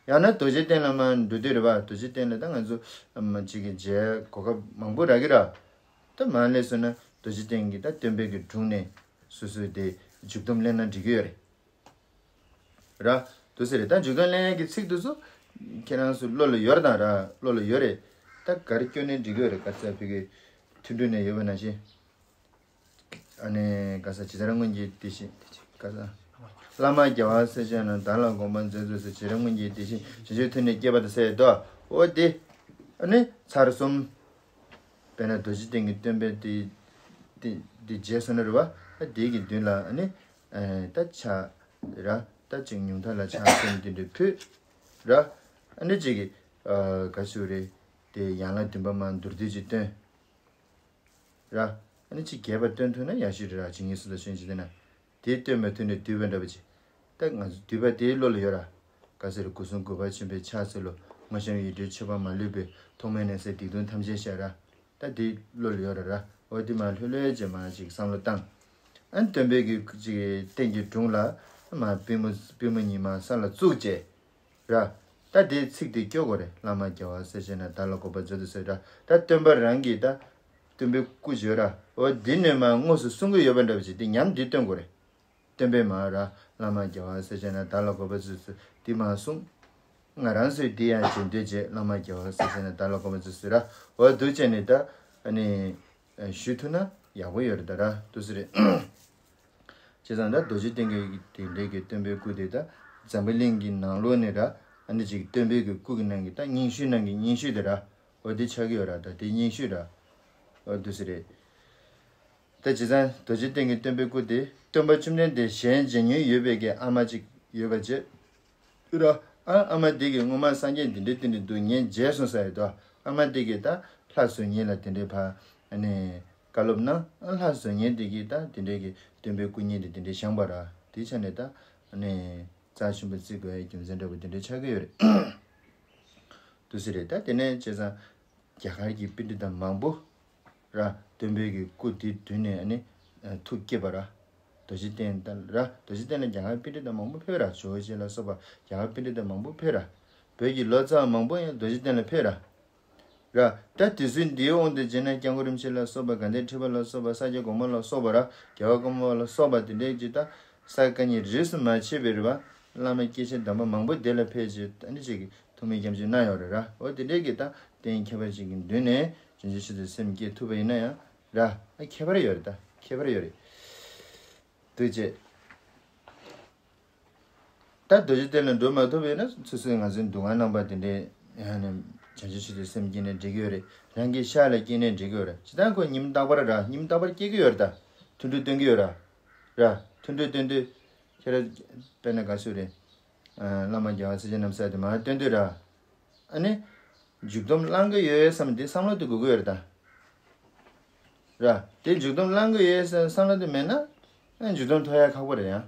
ཡང་ན་རྡོ་རྗེ་གདན་ལ་མར་འགྲོ་དུས་རེད་བ། རྡོ་རྗེ་གདན་ལ་ད་ང་ཚོ་མ་གཅིག་གི་མཇལ་གོ་སྐབས་མང་པོ་རག་གི་ར། ད་མར་སླེབས་སོང་ན་རྡོ་རྗེ་གདན་གྱི་ད་སྟོན་པའི་གི་དྲུང་ནས་སོ་སོའི་དེ་མཇུག་སྡོམ་ལེན་ན་འགྲིག་གི་ཡོད་རེད། ར། འདུག་སེ་རེད། ད་མཇུག་སྡོམ་ལེན་ཡས་ཀྱི་ཚིག་དེ་ཚོ་ཁྱེད་རང་ཚོ་བློ་ལ་ཡོད་རེད་དང་ར། བློ་ལ་ཡོད་རེད། ད་ག་རེ་སྐྱོན་ནས་འགྲིག་གི་ཡོད་རེད། ག་ས་བོད་ཀྱི་མཐུན་གྲོས་ནས་ཡོད་པ་ནང་བཞིན། ཨ་ནི་ག་ས་ཇི་ལྟར་སྔོན་གྱི་དེ་བཞིན་ག་ས། བླ་མ་རྒྱལ་བ་སྲས་བཅས་རྣམས། བདག་ལ་དགོངས་པ་མཛད་དུ་གསོལ། བྱེ་བྲག་སྔོན་གྱི་དེ་བཞིན་བྱང་ཆུབ་མཐུ་ནི་བསྐྱེད་པ་དང་ཟེར་དོ། འོ་དེ། ཨ་ནི་ཚར་གསུམ། དཔེར་ན་རྡོ་རྗེ་གདན་གྱི་སྟོན་པ་དེ། དེ་དེ་རྗེས་སུ་ན་རེད་བ། ཨ་དེ་གི་མདུན་ལ་ཨ་ནི། ཨ་ད་ཕྱག་ར། ད་ཅིག་ཉུང་མཐའ་ལ་ཕྱག་གསུམ་དེ་འདྲ་ཕུལ། ར། ཨ་ནི་ཅིག་གི་ཨ་ག་ཞུ་རེད། དེ་ཡན་ལག་བདུན་པ་མར་མདོར་བསྡུས་ཅིག་སྟོན། ར། ཨ་ནི་ཅིག་རྒྱས་པ་སྟོན་ཐུབ་ན་ཡག་ཤོས་རེད་ར། ཇི་སྙེད་སུ་དང་ཞོན་ཅིག་དེ་ན། དེ་སྟོན་པ་ཐུགས་ནས་བསྡུས་པ་འདྲ་པོ་ཅིག་ད་ང་ཚོ་བསྡུས་པ་དེའི་བློ་ལ་ཡོད་ར། ག་ཟེར་སྐུ་གསུང་གོ་འཕང་ཆེན་པོའི་ཕྱག་འཚལ་ལོ། དངོས་བཤམས་ཡིད་སྤྲུལ་མཆོད་པ་མ་ལུས་པའི། ཐོག་མེད་ནས་སད་སྡིག་ལྟུང་ཐམས་ཅད་བཤགས་ར། ད་དེའི་བློ་ལ་ཡོད་ར་ར། འོ་དེ་མར་ལྷོད་ལྷོད་བྱས་མར་ཅིག་བསམ་བློ་བཏང་། ཨ་ནི་སྟོན་པའི་གི་ཅིག་རྟེན་གྱི་དྲུང་ལ། མར་པུས་མོ་པུས་མོ་གཉིས་མར་ས་ལ་བཙུགས་བྱས། ར། ད་དེའི་ཚིག་དེ་སྐྱོར་དགོས་རེད། བླ་མ་རྒྱལ་བ་སྲས་བཅས་རྣམས། བདག་ལ་དགོངས་པ་མཛད་དུ་གསོལ་ར། ད་སྟོན་པ་རང་གིས་ད། སྟོན་པའི་སྐུ་བརྗོད་ར། འོ་འདི་ནས་མར་དངོས་སུ་གསུང་གི་ཡོད་པ་འདྲ་བ་ཅིག་དེ་ཉམས་འདི་སྟོན་དགོས་རེད། སྟོན་པས་མར་ར། བླ་མ་རྒྱལ་བ་སྲས་བཅས་རྣམས། བདག་ལ་དགོངས་པ་མཛད་དུ་གསོལ། འདི་མར་གསུངས། ང་རང་ཚོས་འདི་ཡང་བརྗོད་འདོད་བྱས། བླ་མ་རྒྱལ་བ་སྲས་བཅས་རྣམས། བདག་ལ་དགོངས་པ་མཛད་དུ་གསོལ་ར། འོ་འདུག་བྱས་ནས་ད། ཨ་ནི། ཞུ་ཐུབ་ན་ཡག་པོ་ཡོད་རེད་ད་ར། འདུག་སེ་རེད། བྱས་ཙང་ད་རྡོ་རྗེ་གདན་གྱི་དེ་འདྲའི་གི་སྟོན་པའི་སྐུ་དེ་ད་འཛམ་བུ་གླིང་གི་ནང་ལོགས་ནས་ར། ཨ་ནི་ཅིག་སྟོན་པའི་གི་སྐུ་གི་ནང་གི་ད་རྙིང་ཤོས་ནང་གི་རྙིང་ཤོས་དེ་ར། འོ་དེ་ཆགས་ཀྱི་ཡོད་ར། ད་དེ་རྙིང་ཤོས་ར། འོ་འདུག་སེ་རེད། ད་བྱས་ཙང་རྡོ་རྗེ་གདན་གྱི་སྟོན་པའི་སྐུ་དེ་སྟོན་པ་བཅོམ་ལྡན་འདས་གཞན་མཇལ་མྱོང་ཡོད་པའི་གི་ཨ་མ་ཅིག་ཡོད་པ་བྱས། ར། ཨ་ཨ་མ་དེ་གིས་སྔོན་མ་སངས་རྒྱས་འདི་འདྲའི་དེ་འདྲའི་འདུག་ངས་མཇལ་སོང་ཟེར་ཡོད་དོ། ཨ་མ་དེ་གིས་ད་ལྷ་བཟོ་མཁན་ལ་དེ་འདྲའི་ཕར་ཨ་ནི་བཀའ་སློབ་གནང་། ཨ་ལྷ་བཟོ་མཁན་དེ་གིས་ད་དེ་འདྲའི་གི་སྟོན་པའི་སྐུ་བརྙན་དེ་དེ་འདྲའི་བཞེངས་པ་ར། དེའི་ཆ་ནས་ད་ཨ་ནི་རྩ་ཆེན་པོ་བརྩི་དགོས་ཡའི་རྒྱུ་མཚན་འདྲ་པོ་དེ་འདྲའི་ཆགས་ཀྱི་ཡོད་རེད། འདུག་སེ་རེད། ད་དེ་ནས་བྱས་ཙང་རྒྱ་གར་གྱི་པཎྜི་ཏ་མང་པོ། ར། སྟོན་པའི་གི་སྐུ་དེའི་མདུན་ནས་ཨ་ནི་ཨ་ཐུགས་བསྐྱེད་པ་ར། རྡོ་རྗེ་གདན་ད་ར། རྡོ་རྗེ་གདན་ལ་རྒྱ་གར་པཎྜི་ཏ་མང་པོ་ཕེབས་ར། ཇོ་བོ་རྗེ་ལ་སོགས་པ་རྒྱ་གར་པཎྜི་ཏ་མང་པོ་ཕེབས་ར། བོད་ཀྱི་ལོ་ཙཱ་བ་མང་པོ་ཡང་རྡོ་རྗེ་གདན་ལ་ཕེབས་ར། ར། ད་དུས་ཚོད་འདིའི་དབང་དུ་བྱས་ན་སྐྱབས་མགོན་རིན་པོ་ཆེ་ལ་སོགས་པ། དགའ་ལྡན་ཁྲི་པ་ལ་སོགས་པ། ས་སྐྱ་གོང་མ་ལ་སོགས་པ་ར། རྒྱལ་བ་ཀརྨ་པ་ལ་སོགས་པ་དེ་འདྲའི་ཅིག་ད་ས་དཀའ་ཉེ་རིས་སུ་མ་ཆད་པའི་རེད་པ། བླ་མ་སྐྱེས་ཆེན་དམ་པ་མང་པོ་དེ་ལ་ཕེབས་བྱས་ཨ་ནི་ཅིག་གི་ཐུགས་སྨོན་སྐྱབས་མཆོད་གནང་ཡོད་རེད་ར། འོ་དེ་འདྲའི་གི་ད་རྟེན་ཁྱད་པར་ཅན་གྱི་མདུན་ནས་བྱང་ཆུབ་མཆོག་ཏུ་སེམས་བསྐྱེད་ཐུབ་པ་ཡིན་ན་ཡང་ར། ཨ་ཁྱད་པར་ཡོད་རེད། ད་ཁྱད་པར་ཡོད་རེད། འདུག་བྱས། ད་རྡོ་རྗེ་གདན་ལ་འགྲོ་མ་ཐུབ་པ་ཡིན་ན་སོ་སོའི་ང་ཚོའི་སྡུག་བསྔལ་རྣམ་པ་དེ་འདྲའི་ཡང་ནས་བྱང་ཆུབ་མཆོག་ཏུ་སེམས་བསྐྱེད་ནས་འགྲིག་གི་ཡོད་རེད། རང་གི་ཤ་ལ་སྐྱེས་ནས་འགྲིག་གི་ཡོད་རེད། ཇི་ལྟར་ཁོ་ཉིན་རྟག་པར་ར། ཉིན་རྟག་པར་སྐྱེ་གི་ཡོད་རེད། ད་ཐུན་དྲུག་སྟོན་གི་ཡོད་ར། ར། ཐུན་དྲུག་སྟོན་དུས་ཁྱེད་རང་དཔེར་ན་ག་ཚོད་རེད། ཨ་བླ་མ་རྒྱལ་བ་སྲས་བཅས་རྣམས་ཟེར་དེ་མར་སྟོན་དུས་ར། ཨ་ནི། མཇུག་སྡོམ་བླང་གི་ཡོད་བསམ་དེ་བསམ་བློ་དེ་དགོས་ཀྱི་ཡོད་རེད་ད། ར། དེ་མཇུག་སྡོམ་བླང་གི་ཡོད་བསམ་བསམ་བློ་དེ་མེད་ན། ཨ་མཇུག་སྡོམ་ཐོབ་ཡ་ཁག་པོ་རེད་ཡ།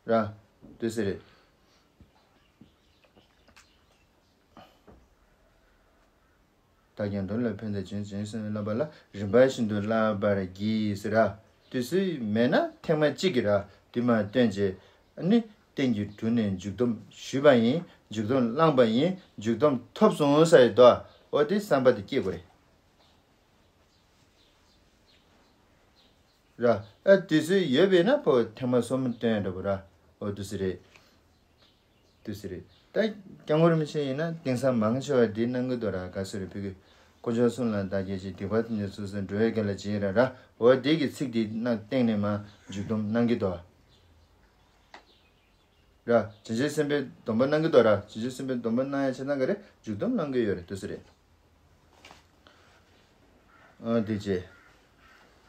ར། འདུག་སེ་རེད། བདག་ཀྱང་འགྲོ་ལ་ཕན་དང་བྱོན་བྱོན་སེམས་བསླབ་པ་ལ། རིམ་པ་བཞིན་དུ་བསླབ་པར་བགྱི་ཟེར་ར། དུས་ཚོད་མེད་ན་ཐེངས་མ་གཅིག་གིས་ར་དུས་མ་བཏོན་བྱས། ཨ་ནི་རྟེན་གྱི་དྲུང་ནས་མཇུག་སྡོམ་ཞུས་པ་ཡིན། མཇུག་སྡོམ་བླངས་པ་ཡིན། མཇུག་སྡོམ་ཐོབ་སོང་ཟེར་ཡོད་དོ། འོ་དེ་བསམ་པ་དེ་སྐྱེ་དགོས་རེད། ར། ཨ་དུས་ཚོད་ཡོད་པས་ན་ཕོ་ཐེངས་མ་གསུམ་སྟོན་འདྲ་པོ་ར། འོ་འདུག་སེ་རེད། འདུག་སེ་རེད། ད་སྐྱབས་མགོན་རིན་པོ་ཆེ་ཡིན་ན་དེང་སང་མང་ཆེ་བ་འདི་གནང་གི་འདུག་ར། ག་ཚོད་རེད་ཕ་གི། དཀོན་མཆོག་གསུམ་ལ་བདག་སྐྱབས་མཆི། སྡིག་པ་ཐམས་ཅད་ཚུར་བསལ། འགྲོ་བའི་དགེ་ལ་རྗེས་ཡི་རང་ར། འོ་དེ་གི་ཚིག་དེ་གནང་སྟེང་ནས་མར་མཇུག་སྡོམ་གནང་གི་འདུག་ར། བྱང་ཆུབ་སེམས་དཔའི་སྡོམ་པ་གནང་གི་འདུག་ར། བྱང་ཆུབ་སེམས་དཔའི་སྡོམ་པ་གནང་ཡ་བྱས་ཙང་ག་རེ་མཇུག་སྡོམ་གནང་གི་ཡོད་རེད། འདུག་སེ་རེད། ཨ་དེ་རྗེས།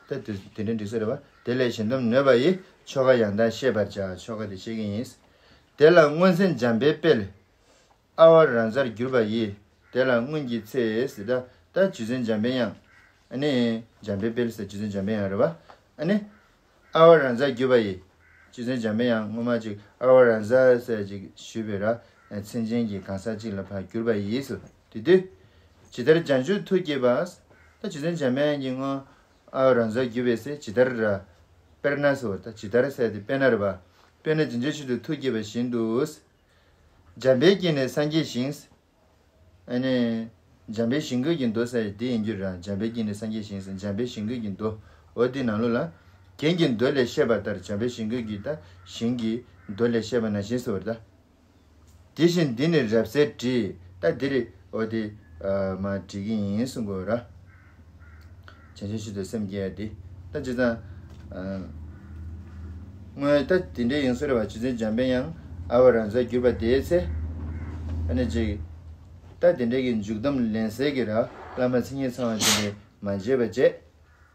ད་དེ་དེ་འདྲའི་འགྲིག་ས་རེད་པ། དེ་ལས་གཞན་སྡོམ་ནོད་པ་ཡི། ཆོ་ག་ཡང་དག་བཤད་པར་བྱ། ཆོ་ག་དེ་བཤད་ཀྱི་ཡིན། དེ་ལ་སྔོན་ཚེ་འཇམ་དཔལ་དཔལ། ཨ་བ་རཱ་ཛར་གྱུར་པ་ཡི། དེ་ལ་སྔོན་གྱི་ཚེ་ཟེར་ད་ད་རྗེ་བཙུན་འཇམ་པའི་དབྱངས། ཨ་ནི་འཇམ་དཔལ་དཔལ་ཟེར་རྗེ་བཙུན་འཇམ་པའི་དབྱངས་རེད་པ། ཨ་ནི། ཨ་བ་རཱ་ཛར་གྱུར་པ་ཡི། རྗེ་བཙུན་འཇམ་པའི་དབྱངས་སྔོན་མ་ཅིག་ཨ་བ་རཱ་ཛ་ཟེར་ཅིག་ཞུས་པའི་ར། མཚན་ཅན་གྱི་གང་ཟག་ཅིག་ལ་ཕར་གྱུར་པ་ཡིས་སོ། དེ་དུས། ཇི་ལྟར་བྱང་ཆུབ་ཐུགས་བསྐྱེད་པ། ད་རྗེ་བཙུན་འཇམ་པའི་དབྱངས་ཀྱིས་སྔོན་ཨ་བ་རཱ་ཛར་གྱུར་པའི་ཚེ་ཇི་ལྟར་ར། དཔེར་ན་ཟེར་བ་ད་ཇི་ལྟར་ཟེར་དེ་དཔེར་ན་རེད་པ། དཔེར་ན་བྱང་ཆུབ་མཆོག་ཏུ་ཐུགས་བསྐྱེད་པ་བཞིན་དུ། འཇམ་པའི་དཀྱིལ་ནས་སངས་རྒྱས་ཞིང་། ཨ་ནི། འཇམ་དཔལ་ཞིང་བཀོད་ཀྱི་མདོ་ཟེར་ཡ་འདི་ཡིན་རྒྱུ་ར། འཇམ་པའི་དཀྱིལ་ནས་སངས་རྒྱས་ཞིང་ཟེར། འཇམ་དཔལ་ཞིང་བཀོད་ཀྱི་མདོ། འོ་འདི་ནང་ལོགས་ལ། རྒྱན་གྱི་མདོ་ལས་བཤད་པ་ལྟར་འཇམ་དཔལ་ཞིང་བཀོད་ཀྱི་ད་ཞིང་གི་མདོ་ལས་བཤད་པ་ནང་བཞིན་ཟེར་བ་རེད་ད། དེ་བཞིན་འདི་ནི་རབ་གསལ་བྲིས། ད་འདི་རེད། འོ་དེ་མར་བྲིས་ཀྱི་ཡིན་གསུང་དགོས་ར། བྱང་ཆུབ་མཆོག་ཏུ་སེམས་བསྐྱེད་ཡ་དེ། ད་བྱས་ཙང་། སྔོན་ད་དེ་འདྲའི་ཡིན་སྲོལ་རེད་བ། རྗེ་བཙུན་འཇམ་དཔལ་དབྱངས་ཨ་བ་རང་འཚོར་གྱུར་པ་དེའི་ཚེ། ཨ་ནི་ཅིག་ད་དེ་འདྲའི་གི་འཇུག་སྡོམ་ལེན་སའི་གི་ར་བླ་མ་མཚན་ཉིད་ཚང་བ་དེ་འདྲའི་མ་མཇལ་བ་བྱས།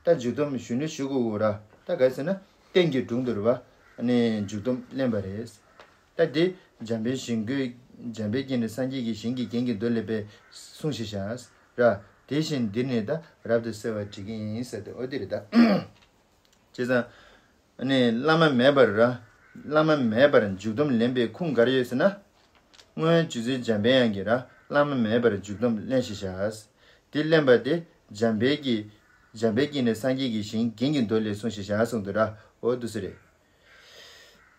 ད་འཇུག་སྡོམ་ཞུ་ནི་ཞུ་དགོས་གོ་ར། ད་ག་ཟེར་ན་རྟེན་གྱི་དྲུང་དུ་རེད་བ། ཨ་ནི་འཇུག་སྡོམ་ལེན་པ་རེད། ད་དེ་འཇམ་དཔལ་ཞིང་བཀོད་འཇམ་དཔལ་དཀྱིལ་ནས་སངས་རྒྱས་ཀྱི་ཞིང་གི་རྒྱན་གྱི་མདོ་ལས་པས་གསུངས་ཤིག་བྱ། ར། དེ་བཞིན་འདིར་ནི་ད་རབ་ཏུ་གསལ་བར་བྲི་གི་ཡིན་ཟེར་ཏེ་འོ་དེ་རེད་ད། བྱས་ཙང་། ཨ་ནི་བླ་མ་མེད་པར་ར། བླ་མ་མེད་པར་འཇུག་སྡོམ་ལེན་པའི་ཁུངས་ག་རེ་ཡོད་ཟེར་ན། སྔོན་རྗེ་བཙུན་འཇམ་དཔལ་དབྱངས་ཀྱིས་ར་བླ་མ་མེད་པར་འཇུག་སྡོམ་ལེན་ཞིག་བྱ། དེ་ལེན་པ་དེ་འཇམ་དཔལ་གྱི། འཇམ་དཔལ་དཀྱིལ་ནས་སངས་རྒྱས་ཀྱི་ཞིང་རྒྱན་གྱི་མདོ་ལས་གསུངས་ཤིག་བྱ་གསུངས་འདུག་ར། འོ་འདུག་སེ་རེད།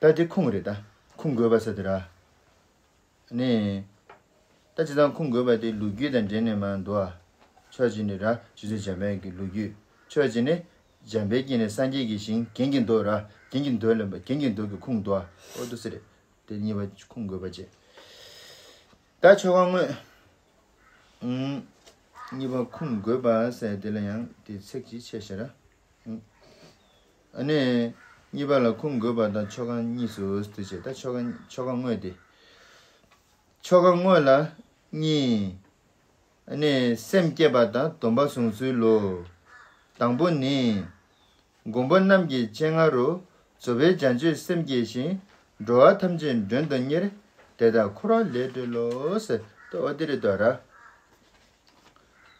ད་དེ་ཁུངས་རེད་ད། ཁུངས་དགོས་པ་ཟེར་དེ་ར། ཨ་ནི། ད་སྤྱིར་བཏང་ཁུངས་དགོས་པ་དེ་ལོ་རྒྱུས་དང་འབྲེལ་ནས་མར་འདུག་ཨ། ཕྱོགས་གཅིག་ནས་ར་རྗེ་བཙུན་འཇམ་དཔལ་གྱི་ལོ་རྒྱུས། ཕྱོགས་གཅིག་ནས་འཇམ་དཔལ་དཀྱིལ་ནས་སངས་རྒྱས་ཀྱི་ཞིང་རྒྱན་གྱི་མདོ་ར། རྒྱན་གྱི་མདོ་ལ་རྒྱན་གྱི་མདོ་གི་ཁུངས་འདུག་ཨ། འོ་འདུག་སེ་རེད། དེ་གཉིས་པ་ཁུངས་དགོས་པ་བྱས། ད་ཆོ་ག་དངོས། ཨུམ། གཉིས་པ་ཁུངས་དགོས་པ་ཟེར་དེ་ལ་ཡང་དེ་ཚིག་གཅིག་ཆད་ཤག་ར། ཨུམ། ཨ་ནི། གཉིས་པ་ལ་ཁུངས་དགོས་པ་དང་ཆོ་ག་གཉིས་སུ་དུ་བྱས། ད་ཆོ་ག་ཆོ་ག་དངོས་དེ། ཆོ་ག་དངོས་ལ་གཉིས། ཨ་ནི་སེམས་བསྐྱེད་པ་དང་སྡོམ་པ་བཟུང་ཚུལ་ལོ། དང་པོ་ནི། མགོན་པོ་རྣམས་ཀྱི་སྤྱན་སྔ་རུ། རྫོགས་པའི་བྱང་ཆུབ་སེམས་བསྐྱེད་ཅིང་། འགྲོ་བ་ཐམས་ཅད་མགྲོན་དུ་གཉེར། དེ་དག་འཁོར་བ་ལས་སྒྲོལ་ལོ། ཟེར་ཏེ་འོ་དེ་རེད་དོ་ར།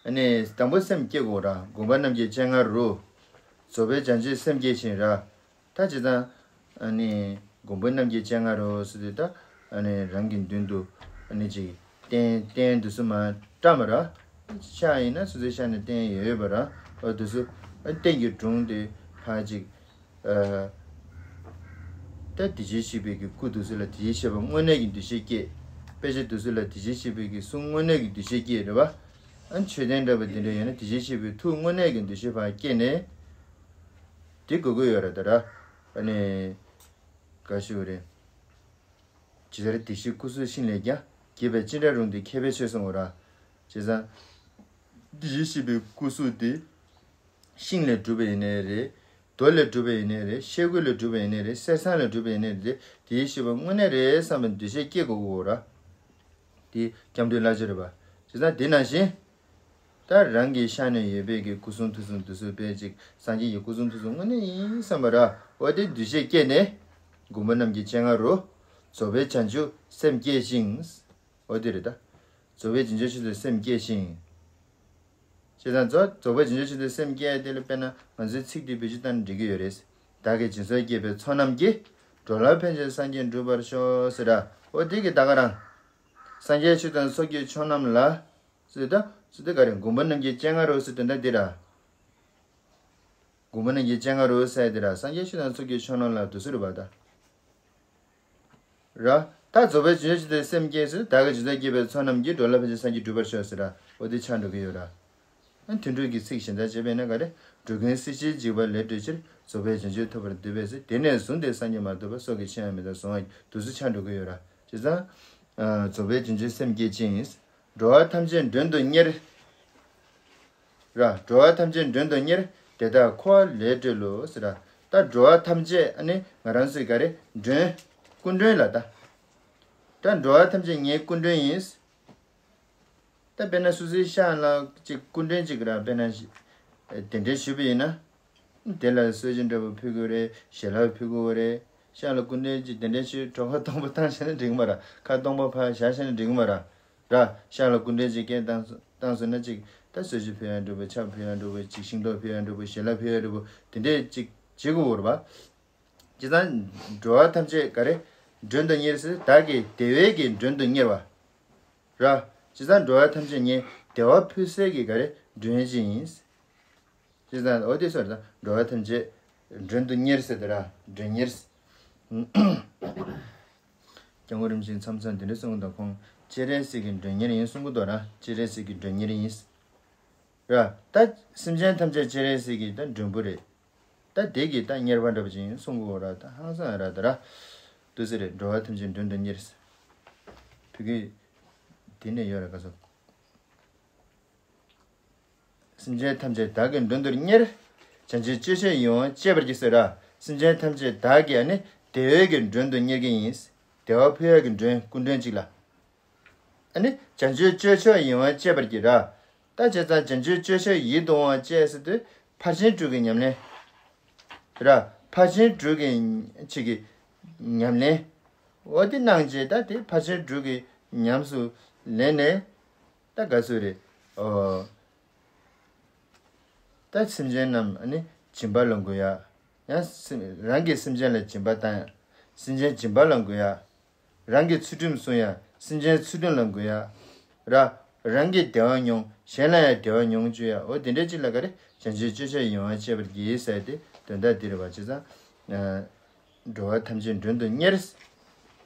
ཨ་ནི་དང་པོ་སེམས་བསྐྱེད་དགོས་ར། མགོན་པོ་རྣམས་ཀྱི་སྤྱན་སྔ་རུ། རྫོགས་པའི་བྱང་ཆུབ་སེམས་བསྐྱེད་ཅིང་ར། ད་ཇི་ལྟར། ཨ་ནི། མགོན་པོ་རྣམས་ཀྱི་སྤྱན་སྔ་རུ་ཟེར་དུས་ད། ཨ་ནི་རང་གི་མདུན་དུ། ཨ་ནི་ཅིག་རྟེན་རྟེན་དུ་སུ་མ་བཀྲམ་པ་ར། ཤ་ཡིན་ན་སོ་སོའི་ཤ་ནས་རྟེན་ཡོད་ཡོད་པ་ར། འོ་དུ་སུ། ཨ་རྟེན་གྱི་དྲུང་དེ་ཕར་ཅིག་ཨ། ད་དེ་བཞིན་གཤེགས་པའི་གི་སྐུ་དུ་སུ་ལ་དེ་བཞིན་གཤེགས་པ་དངོས་གནས་ཀྱི་འདུ་ཤེས་སྐྱེས། དཔེ་ཆ་དུ་སུ་ལ་དེ་བཞིན་གཤེགས་པའི་གི་གསུང་དངོས་གནས་ཀྱི་འདུ་ཤེས་སྐྱེས་རེད་བ། ཨ་མཆོད་རྟེན་འདྲ་པོ་དེ་འདྲ་ཡོད་ན་དེ་བཞིན་གཤེགས་པའི་ཐུགས་དངོས་གནས་ཀྱི་འདུ་ཤེས་ཕར་སྐྱེས་ནས། དེ་དགོས་ཀྱི་ཡོད་རེད་ད་ར། ཨ་ནི། ག་ཞུ་རེད། ཇི་ལྟར་བདེ་གཤེགས་སྐུ་གསུང་ཤིང་ལས་ཀྱང་། རྒྱས་པར་ཅི་འདྲ་རུང་སྟེ་མཁས་པའི་ཆོས་གསུང་ངོ་ར། བྱས་ཙང་། བདེ་གཤེགས་པའི་སྐུ་གསུང་དེ། ཤིང་ལས་གྲུབ་པ་ཡིན་ནའི་རེད། རྡོ་ལས་གྲུབ་པ་ཡིན་ནའི་རེད། ཤེལ་སྒོ་ལས་གྲུབ་པ་ཡིན་ནའི་རེད། གསེར་སྲང་ལས་གྲུབ་པ་ཡིན་ནའི་རེད། དེའི་ཤེས་པ་དངོས་གནས་རེད་བསམ་པའི་འདུ་ཤེས་སྐྱེ་དགོས་ཀྱི་ཡོད་ར། དེ་སྐྱབས་འགྲོའི་བླ་མཆོད་རེད་པ། བྱས་ཙང་དེ་ནང་བཞིན། ད་རང་གི་ཤ་ནས་ཡོད་པའི་གི་སྐུ་གསུང་ཐུགས་གསུང་དུ་སུ་པའི་ཅིག་སངས་རྒྱས་ཀྱི་སྐུ་གསུང་ཐུགས་གསུང་དངོས་གནས་ཡིན་བསམ་པ་ར། འོ་དེ་འདུ་ཤེས་སྐྱེས་ནས། མགོན་པོ་རྣམས་ཀྱི་སྤྱན་སྔ་རུ། རྫོགས་པའི་བྱང་ཆུབ་སེམས་བསྐྱེད་ཅིང་། འོ་དེ་རེད་ད། རྫོགས་པའི་བྱང་ཆུབ་ཆེད་དུ་སེམས་བསྐྱེད་ཅིང་། བྱས་ཙང་རྫོགས་རྫོགས་པའི་བྱང་ཆུབ་ཆེད་དུ་སེམས་བསྐྱེད་དེ་ལ་དཔེར་ན་ང་ཚོའི་ཚིག་དེ་བེད་སྤྱོད་བཏང་ན་འགྲིག་གི་ཡོད་རེད། བདག་གིས་སྦྱིན་སོགས་བགྱིས་པའི་ཚོགས་རྣམས་ཀྱིས། འགྲོ་ལ་ཕན་ཕྱིར་སངས་རྒྱས་འགྲུབ་པར་ཤོག་ཟེར་ར། འོ་དེ་གི་ད་ག་རང་། སངས་རྒྱས་ཆོས་དང་ཚོགས་ཀྱི་མཆོག་རྣམས་ལ། ཟེར་ད། ཟེར་ད་ག་རེ་མགོན་པོ་རྣམས་ཀྱི་སྤྱན་སྔ་རུ་ཟེར་དོན་དག་འདི་ར། མགོན་པོ་རྣམས་ཀྱི་སྤྱན་སྔ་རུ་ཟེར་དེ་ར་སངས་རྒྱས་ཆོས་དང་ཚོགས་ཀྱི་མཆོག་རྣམས་ལ་དུ་ཟེར་བ་ད། ར། ད་རྫོགས་པའི་བྱང་ཆུབ་ཆེད་དུ་སེམས་བསྐྱེད་ཟེར་བདག་གིས་སྦྱིན་སོགས་བགྱིས་པའི་ཚོགས་རྣམས་ཀྱིས་འགྲོ་ལ་ཕན་ཕྱིར་སངས་རྒྱས་འགྲུབ་པར་ཤོག་ཟེར་ར། འོ་དེ་ཆགས་འགྲོ་གི་ཡོད་ར། ཨ་དོན་གྲུབ་ཀྱི་ཚིག་གཞན་དག་བྱས་པས་ན་ག་རེ། འགྲོ་ཀུན་སྲིད་ཞིའི་འཇིགས་པ་ལས་སྒྲོལ་ཕྱིར། རྫོགས་པའི་བྱང་ཆུབ་ཐོབ་པར་འདོད་པས་ཟེར། དེ་ནས་བཟུང་སྟེ་སངས་རྒྱས་མ་ཐོབ་པར། སྲོག་གི་ཕྱིར་ཡང་མི་འདའ་གསུང་བ་དུ་སུ་ཆགས་འགྲོ་གི་ཡོད་ར། བྱས་ཙང་། ཨ་རྫོགས་པའི་བྱང་ཆུབ་སེམས་བསྐྱེད་ཅིང་། འགྲོ་བ་ཐམས་ཅད་མགྲོན་དུ་གཉེར། ར། འགྲོ་བ་ཐམས་ཅད་མགྲོན་དུ་གཉེར། དེ་དག་འཁོར་བ་ལས་སྒྲོལ་ལོ་ཟེར་ར། ད་འགྲོ་བ་ཐམས་ཅད་ཨ་ནི་ང་རང་ཚོའི་ག་རེ་མགྲོན། སྐུ་མགྲོན་ལ་ད། ད་འགྲོ་བ་ཐམས་ཅད་ངའི་སྐུ་མགྲོན་ཡིན། ད་དཔེར་ན་སོ་སོའི་ཤ་ལ་ཅིག་སྐུ་མགྲོན་ཅིག་ར་དཔེར་ན་གདན་འདྲེན་ཞུས་པ་ཡིན་ན། དེ་ལ་གསོལ་ཇ་འདྲ་པོ་ཕུལ་དགོས་རེད། ཞལ་ལག་ཕུལ་དགོས་རེད། ཤ་ལ་སྐུ་མགྲོན་ཅིག་གདན་འདྲེན་ཞུས་གྲོད་ཁོག་སྟོང་པ་བཏང་བྱས་ན་འགྲིག་མ་ར། ཁ་སྟོང་པ་ཕར་བཞག་བྱས་ན་འགྲིག་མ་ར། ར། ཤ་ལ་སྐུ་མགྲོན་ཅིག་སྐད་བཏང་སོ་བཏང་སོང་ན་ཅིག་ད་གསོལ་ཇ་ཕུལ་ཡང་འགྲོ་པོ་ཕྱག་ཕུལ་ཡང་འགྲོ་པོ་ཅིག་ཤིང་ཏོག་ཕུལ་ཡང་འགྲོ་པོ་ཞལ་ལག་ཕུལ་ཡང་འགྲོ་པོ་དེ་འདྲས་ཅིག་བྱེད་དགོས་རེད་པ། བྱས་ཙང་འགྲོ་བ་ཐམས་ཅད་ག་རེ་མགྲོན་དུ་གཉེར་ཟེར་བདག་གི་བདེ་བའི་གི་མགྲོན་དུ་གཉེར་བ། ར། བྱས་ཙང་འགྲོ་བ་ཐམས་ཅད་ངའི་བདེ་བ་ཕུལ་སའི་གི་ག་རེ་མགྲོན་ཅིག་ཡིན། བྱས་ཙང་འོ་དེ་སོགས་རེད་ད། འགྲོ་བ་ཐམས་ཅད་མགྲོན་དུ་གཉེར་ཟེར་དེ་ར་མགྲོན་གཉེར། སྐྱབས་མགོན་རིན་པོ་ཆེས་མཚམས་མཚམས་འདི་འདྲ་གསུང་གི་འདུག་ཁོང་སྤྱན་རས་གཟིགས་ཀྱི་མགྲོན་གཉེར་ཡིན་གསུང་གི་འདུག་ར། སྤྱན་རས་གཟིགས་ཀྱི་མགྲོན་གཉེར་ཡིན། ར། ད་སེམས་ཅན་ཐམས་ཅད་སྤྱན་རས་གཟིགས་ཀྱི་ད་མགྲོན་པོ་རེད། ད་དེ་གི་ད་གཉེར་པ་འདྲ་པོ་ཅིག་ཡིན་གསུང་གི་འོ་ར། ད་ཧང་སང་ར་ད་ར། དུ་ཟེར་རེད། འགྲོ་བ་ཐམས་ཅད་མགྲོན་དུ་གཉེར། བོད་སྐད་དེ་ནས་ཡོད་ར་ག་ཚོད། སེམས་ཅན་ཐམས་ཅད་བདག་གིས་མགྲོན་དུ་གཉེར། བྱང་ཆུབ་སྤྱོད་ཕྱིར་ཡིད་འོང་སྤྱད་པར་བགྱི་ཟེར་ར། སེམས་ཅན་ཐམས་ཅད་བདག་གིས་ཨ་ནི་ བདེ་བའི་གི་མགྲོན་དུ་གཉེར་གྱི་ཡིན། བདེ་བ་ཕུལ་ཡག་གི་མགྲོན་སྐུ་མགྲོན་གཅིག་ལ། ཨ་ནི་བྱང་ཆུབ་སྤྱོད་མཆོག་ཡིད་འོང་སྤྱད་པར་བགྱི་ར། ད་བྱས་ཙང་བྱང་ཆུབ་སྤྱོད་མཆོག་ཡིད་དུ་འོང་བ་སྤྱད་ཟེར་དུས་ཕར་ཕྱིན་དྲུག་གི་ཉམས་ལེན། ར། ཕར་ཕྱིན་དྲུག་གི་ཆིག་གི་ཉམས་ལེན། འོ་དེ་གནང་རྗེས་ད་དེ་ཕར་ཕྱིན་དྲུག་གི་ཉམས་སུ་ལེན་ནས། ད་ག་ཚོད་རེད། ཨོ། ད་སེམས་ཅན་རྣམས་ཨ་ནི་སྦྱིན་པ་ལ་འགོད་ཡ། ཡང་སེམས་རང་གིས་སེམས་ཅན་ལ་སྦྱིན་པ་བཏང་ཡ། སེམས་ཅན་སྦྱིན་པ་ལ་འགོད་ཡ། རང་གི་ཚུལ་ཁྲིམས་སྲུང་ཡ། སེམས་ཅན་ཚུལ་ཁྲིམས་ལ་འགོད་ཡ། ར། རང་གི་བདེ་བ་མྱོང་གཞན་ལ་ཡང་བདེ་བ་མྱོང་བཅུག་ཡ། འོ་དེ་འདྲའི་ཅིག་ལ་ག་རེ་བྱང་ཆུབ་སྤྱོད་མཆོག་ཡིད་འོང་བ་སྤྱད་པར་བགྱི་ཟེར་ཏེ་དོན་དག་འདི་རེད་པ། བྱས་ཙང་། འགྲོ་བ་ཐམས་ཅད་མགྲོན་དུ་གཉེར།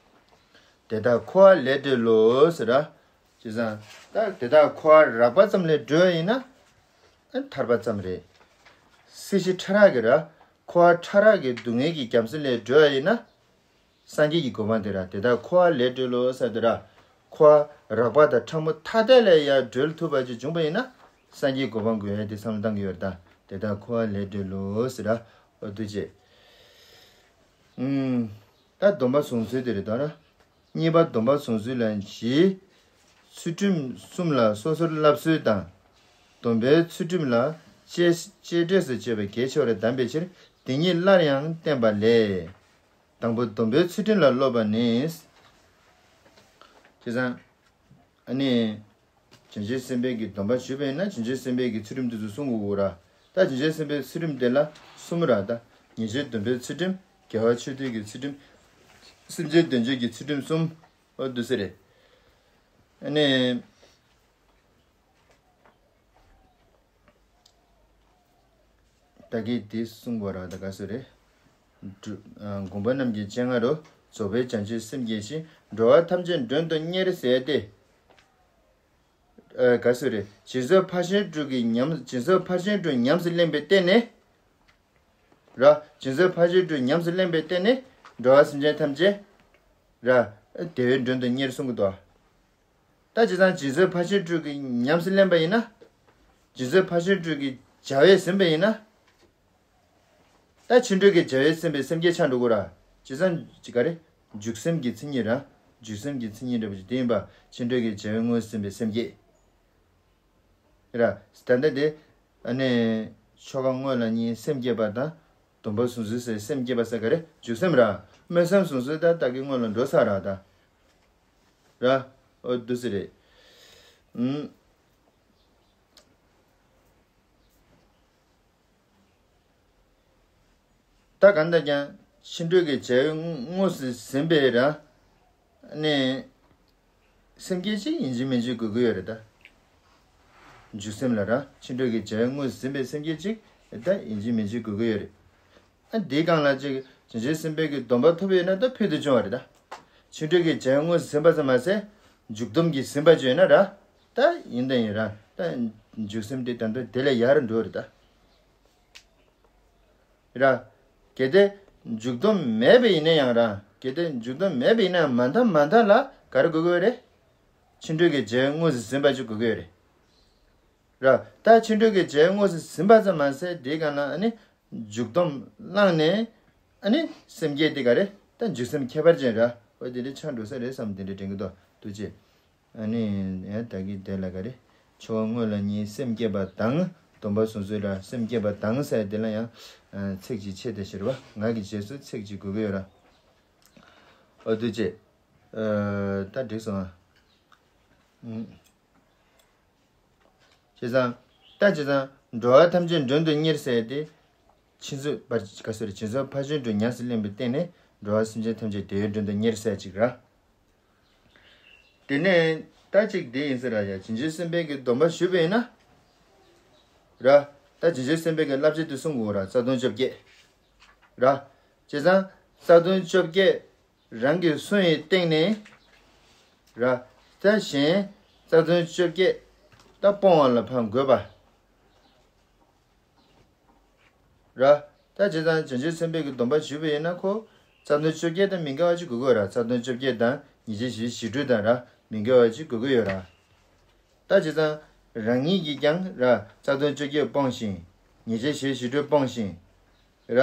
དེ་དག་འཁོར་བ་ལས་སྒྲོལ་ལོ་ཟེར་ར། བྱས་ཙང་ད་དེ་དག་འཁོར་བ་རགས་པ་ཙམ་ལས་སྒྲོལ་བ་ཡིན་ན། ཨ་ཐར་པ་ཙམ་རེད། སྲིད་ཞི་ཕྲ་རགས་ཀྱི་ར། འཁོར་བ་ཕྲ་རགས་ཀྱི་སྡུག་བསྔལ་གྱི་རྒྱ་མཚོ་ལས་སྒྲོལ་བ་ཡིན་ན། སངས་རྒྱས་ཀྱི་གོ་འཕང་དེ་ར། དེ་དག་འཁོར་བ་ལས་སྒྲོལ་ལོ་ཟེར་དུས་ར། འཁོར་བ་རགས་པ་དང་ཕྲ་མོ་ཐ་དད་ལས་ཡར་སྒྲོལ་ཐུབ་པ་ཅིག་བྱུང་བ་ཡིན་ན། སངས་རྒྱས་གོ་འཕང་དགོས་ཡ་དེ་བསམ་བློ་བཏང་གི་ཡོད་རེད་ད། དེ་དག་འཁོར་བ་ལས་སྒྲོལ་ལོ་ཟེར་ར། འོ་འདུག་བྱས། ཨུམ། ད་སྡོམ་པ་བཟུང་ཚུལ་དེ་རེད་ད་ར། གཉིས་པ་སྡོམ་པ་བཟུང་ཚུལ་ལ་བཞི། ཚུལ་ཁྲིམས་གསུམ་ལ་སོ་སོར་བསླབ་ཚུལ་དང་། སྡོམ་པའི་ཚུལ་ཁྲིམས་ལ་གཅེས་གཅེས་སྤྲས་སུ་བྱེད་པ་གལ་ཆེ་བར་གདམས་པའི་ཕྱིར་འདི་ཉིད་སླར་ཡང་བསྟན་པ་ལས། དང་པོ་སྡོམ་པའི་ཚུལ་ཁྲིམས་ལ་སློབ་པ་ནི། བྱས་ཙང་། ཨ་ནི། བྱང་ཆུབ་སེམས་དཔའི་གི་སྡོམ་པ་ཞུས་པ་ཡིན་ན་བྱང་ཆུབ་སེམས་དཔའི་གི་ཚུལ་ཁྲིམས་དེ་ཚོ་སྲུང་དགོས་ར། ད་བྱང་ཆུབ་སེམས་དཔའི་ཚུལ་ཁྲིམས་དེ་ལ་གསུམ་ར། ད་ཉེས་སྤྱོད་སྡོམ་པའི་ཚུལ་ཁྲིམས། དགེ་བ་ཆོས་སྡུད་ཀྱི་ཚུལ་ཁྲིམས། སེམས་ཅན་དོན་བྱེད་ཀྱི་ཚུལ་ཁྲིམས་གསུམ། འོ་འདུག་སེ་རེད། ཨ་ནི། ད་གིན་དེ་གསུངས་པ་ར། ད་ག་སུ་རེད། སྒྲུབ། ཨ། དགོངས་པ་རྣམས་ཀྱི་སྤྱན་སྔ་རུ། རྫོགས་པའི་བྱང་ཆུབ་སེམས་བསྐྱེད་ཅིང་། འགྲོ་བ་ཐམས་ཅད་མགྲོན་དུ་གཉེར་ཟེར་ཏེ། ཨ། ག་སུ་རེད། སྦྱིན་སོགས་ཕར་ཕྱིན་དྲུག་གི་ཉམས། སྦྱིན་སོགས་ཕར་ཕྱིན་དྲུག་ཉམས་སུ་ལེན་པའི་སྟེང་ནས། ར། སྦྱིན་སོགས་ཕར་ཕྱིན་དྲུག་ཉམས་སུ་ལེན་པའི་སྟེང་ནས། འགྲོ་བ་སེམས་ཅན་ཐམས་ཅད། ར། བདེ་བའི་མགྲོན་དུ་གཉེར་གསུང་གི་འདུག། ད་བྱས་ཙང་སྦྱིན་སོགས་ཕར་ཕྱིན་དྲུག་གི་ཉམས་སུ་ལེན་པ་ཡིན་ན། སྦྱིན་སོགས་ཕར་ཕྱིན་དྲུག་གི་བྱ་བས་ཟིན་པ་ཡིན་ན། ད་ཕྱིན་དྲུག་གི་བྱ་བས་ཟིན་པའི་སེམས་བསྐྱེད་ཆགས་འགྲོ་གི་ར། བྱས་ཙང་ཅི་ག་རེ། འཇུག་སེམས་ཀྱི་མཚན་ཉིད་ར། འཇུག་སེམས་ཀྱི་མཚན་ཉིད་འདྲ་པོ་ཅིག་དེ་ཡིན་པ། ཕྱིན་དྲུག་གི་བྱ་བས་ངོས་ཟིན་པའི་སེམས་བསྐྱེད། ར། ད་ལྟ་དེ། ཨ་ནི། ཆོ་ག་དངོས་ལ་གཉིས་སེམས་བསྐྱེད་པ་དང་། སྡོམ་པ་བཟུང་ཚུལ་ཟེར་སེམས་བསྐྱེད་པ་ཟེར་ག་རེ། འཇུག་སེམས་ར། སྨོན་སེམས་བཟུང་ཚུལ་ད་ལྟ་གི་དངོས་ལ་འགྲོ་ས་ར་ད། ར། འོ་འདུག་སེ་རེད། ཨུམ། ད་གང་ལྟར་ཀྱང་ཕྱིན་དྲུག་གི་བྱ་བས་དངོས་སུ་ཟིན་པའི་ར། ནས། སེམས་བསྐྱེད་ཅིག་ཡིན་གཅིག་མིན་གཅིག་དགོས་ཀྱི་ཡོད་རེད་ད། འཇུག་སེམས་ལ་ར། ཕྱིན་དྲུག་གི་བྱ་བས་དངོས་སུ་ཟིན་པའི་སེམས་བསྐྱེད་ཅིག་ད་ཡིན་གཅིག་མིན་གཅིག་དགོས་ཀྱི་ཡོད་རེད། ཨ། འདིའི་སྒང་ལ་ཅིག་བྱང་ཆུབ་སེམས་དཔའི་གི་སྡོམ་པ་ཐོབ་ཡོད་ན་ད་ཕུལ་དུ་བྱུང་བ་རེད་ད། ཕྱིན་དྲུག་གི་བྱ་བས་དངོས་སུ་ཟིན་པ་ཙམ་མ་ཟད། འཇུག་སྡོམ་གྱིས་ཟིན་པ་ཅིག་ཡོད་ན་ར། ད་ཡིན་ད་ཡིན་ར། ད་འཇུག་སེམས་དེ་ད་ལྟ་དེ་ལས་ཡར་འགྲོ་རེད་ད། ར། གལ་ཏེ། འཇུག་སྡོམ་མེད་པ་ཡིན་ན་ཡང་ར། གལ་ཏེ་འཇུག་སྡོམ་མེད་པ་ཡིན་ན་ཡང་མ་མཐའ་མ་མཐའ་ལ་ག་རེ་དགོས་ཀྱི་ཡོད་རེད། ཕྱིན་དྲུག་གི་བྱ་བས་དངོས་སུ་ཟིན་པ་ཅིག་དགོས་ཀྱི་ཡོད་རེད། ར། ད་ཕྱིན་དྲུག་གི་བྱ་བས་དངོས་སུ་ཟིན་པ་ཙམ་མ་ཟད་དེའི་སྒང་ལ་ཨ་ནི། འཇུག་སྡོམ་བླངས་ནས། ཨ་ནི། སེམས་བསྐྱེད་དེ་ག་རེ། ད་འཇུག་སེམས་ཁྱད་པར་ཅན་ར། འོ་དེ་འདྲ་ཆགས་འགྲོ་ས་རེད་བསམ་དེ་འདྲ་དྲན་གྱི་འདུག་འདུག་ཅེས། ཨ་ནི་ཡང་ད་གིན་དེ་ལ་ག་རེ། ཆོ་ག་དངོས་ལ་གཉིས་སེམས་བསྐྱེད་པ་དང་། སྡོམ་པ་བཟུང་ཚུལ་ལ་སེམས་བསྐྱེད་པ་དང་ཟེར་དེ་ལ་ཡང་། ཚིག་གཅིག་ཆད་དེ་ཞེས་པ། ང་གི་རྗེས་སུ་ཚིག་གཅིག་དགོས་ཀྱི་ཡོད་ར། འོ་འདུག་ཅེས། ད་འགྲིག་སོང་ཨ། བྱས་ཙང་། ད་བྱས་ཙང་འགྲོ་བ་ཐམས་ཅད་མགྲོན་དུ་གཉེར་ཟེར་ཏེ། ཕྱིན་སོགས་ཕར། ག་སོ་རེ། སྦྱིན་སོགས་ཕར་ཕྱིན་དྲུག་ཉམས་སུ་ལེན་པའི་སྟེང་ནས་འགྲོ་བ་སེམས་ཅན་ཐམས་ཅད་བདེ་བའི་མགྲོན་དུ་གཉེར་ཟེར་ཅིག་ར། དེ་ནས་ད་ཅིག་དེ་ཡིན་ཟེར་ར་ཡ། བྱང་ཆུབ་སེམས་དཔའི་གི་སྡོམ་པ་ཞུས་པ་ཡིན་ན། ར། ད་བྱང་ཆུབ་སེམས་དཔའི་གི་བསླབ་བྱ་དེ་གསུང་དགོས་ར། རྩ་ལྟུང་བཅོ་བརྒྱད། ར། བྱས་ཙང་རྩ་ལྟུང་བཅོ་བརྒྱད་རང་གིས་བསྲུང་བའི་སྟེང་ནས། ར། ད་གཞན་རྩ་ལྟུང་བཅོ་བརྒྱད་ད་སྤོང་བ་ལ་ཕར་འགོད་པ། ར། ད་བྱས་ཙང་བྱང་ཆུབ་སེམས་དཔའི་གི་སྡོམ་པ་ཞུས་པ་ཡིན་ན་ཁོ། རྩ་ལྟུང་བཅོ་བརྒྱད་དང་མི་འགལ་བ་ཅིག་དགོས་ཀྱི་ཡོད་ར། རྩ་ལྟུང་བཅོ་བརྒྱད་དང་ཉེས་བྱས་བཞི་བཞི་སྤྲོས་དང་ར་མི་འགལ་བ་ཅིག་དགོས་ཀྱི་ཡོད་ར། ད་བྱས་ཙང་རང་ཉིད་ཀྱིས་ཀྱང་ར་རྩ་ལྟུང་བཅོ་བརྒྱད་སྤོང་ཞིང་། ཉེས་བྱས་བཞི་བཞི་སྤྲོས་སྤོང་ཞིང་། ར།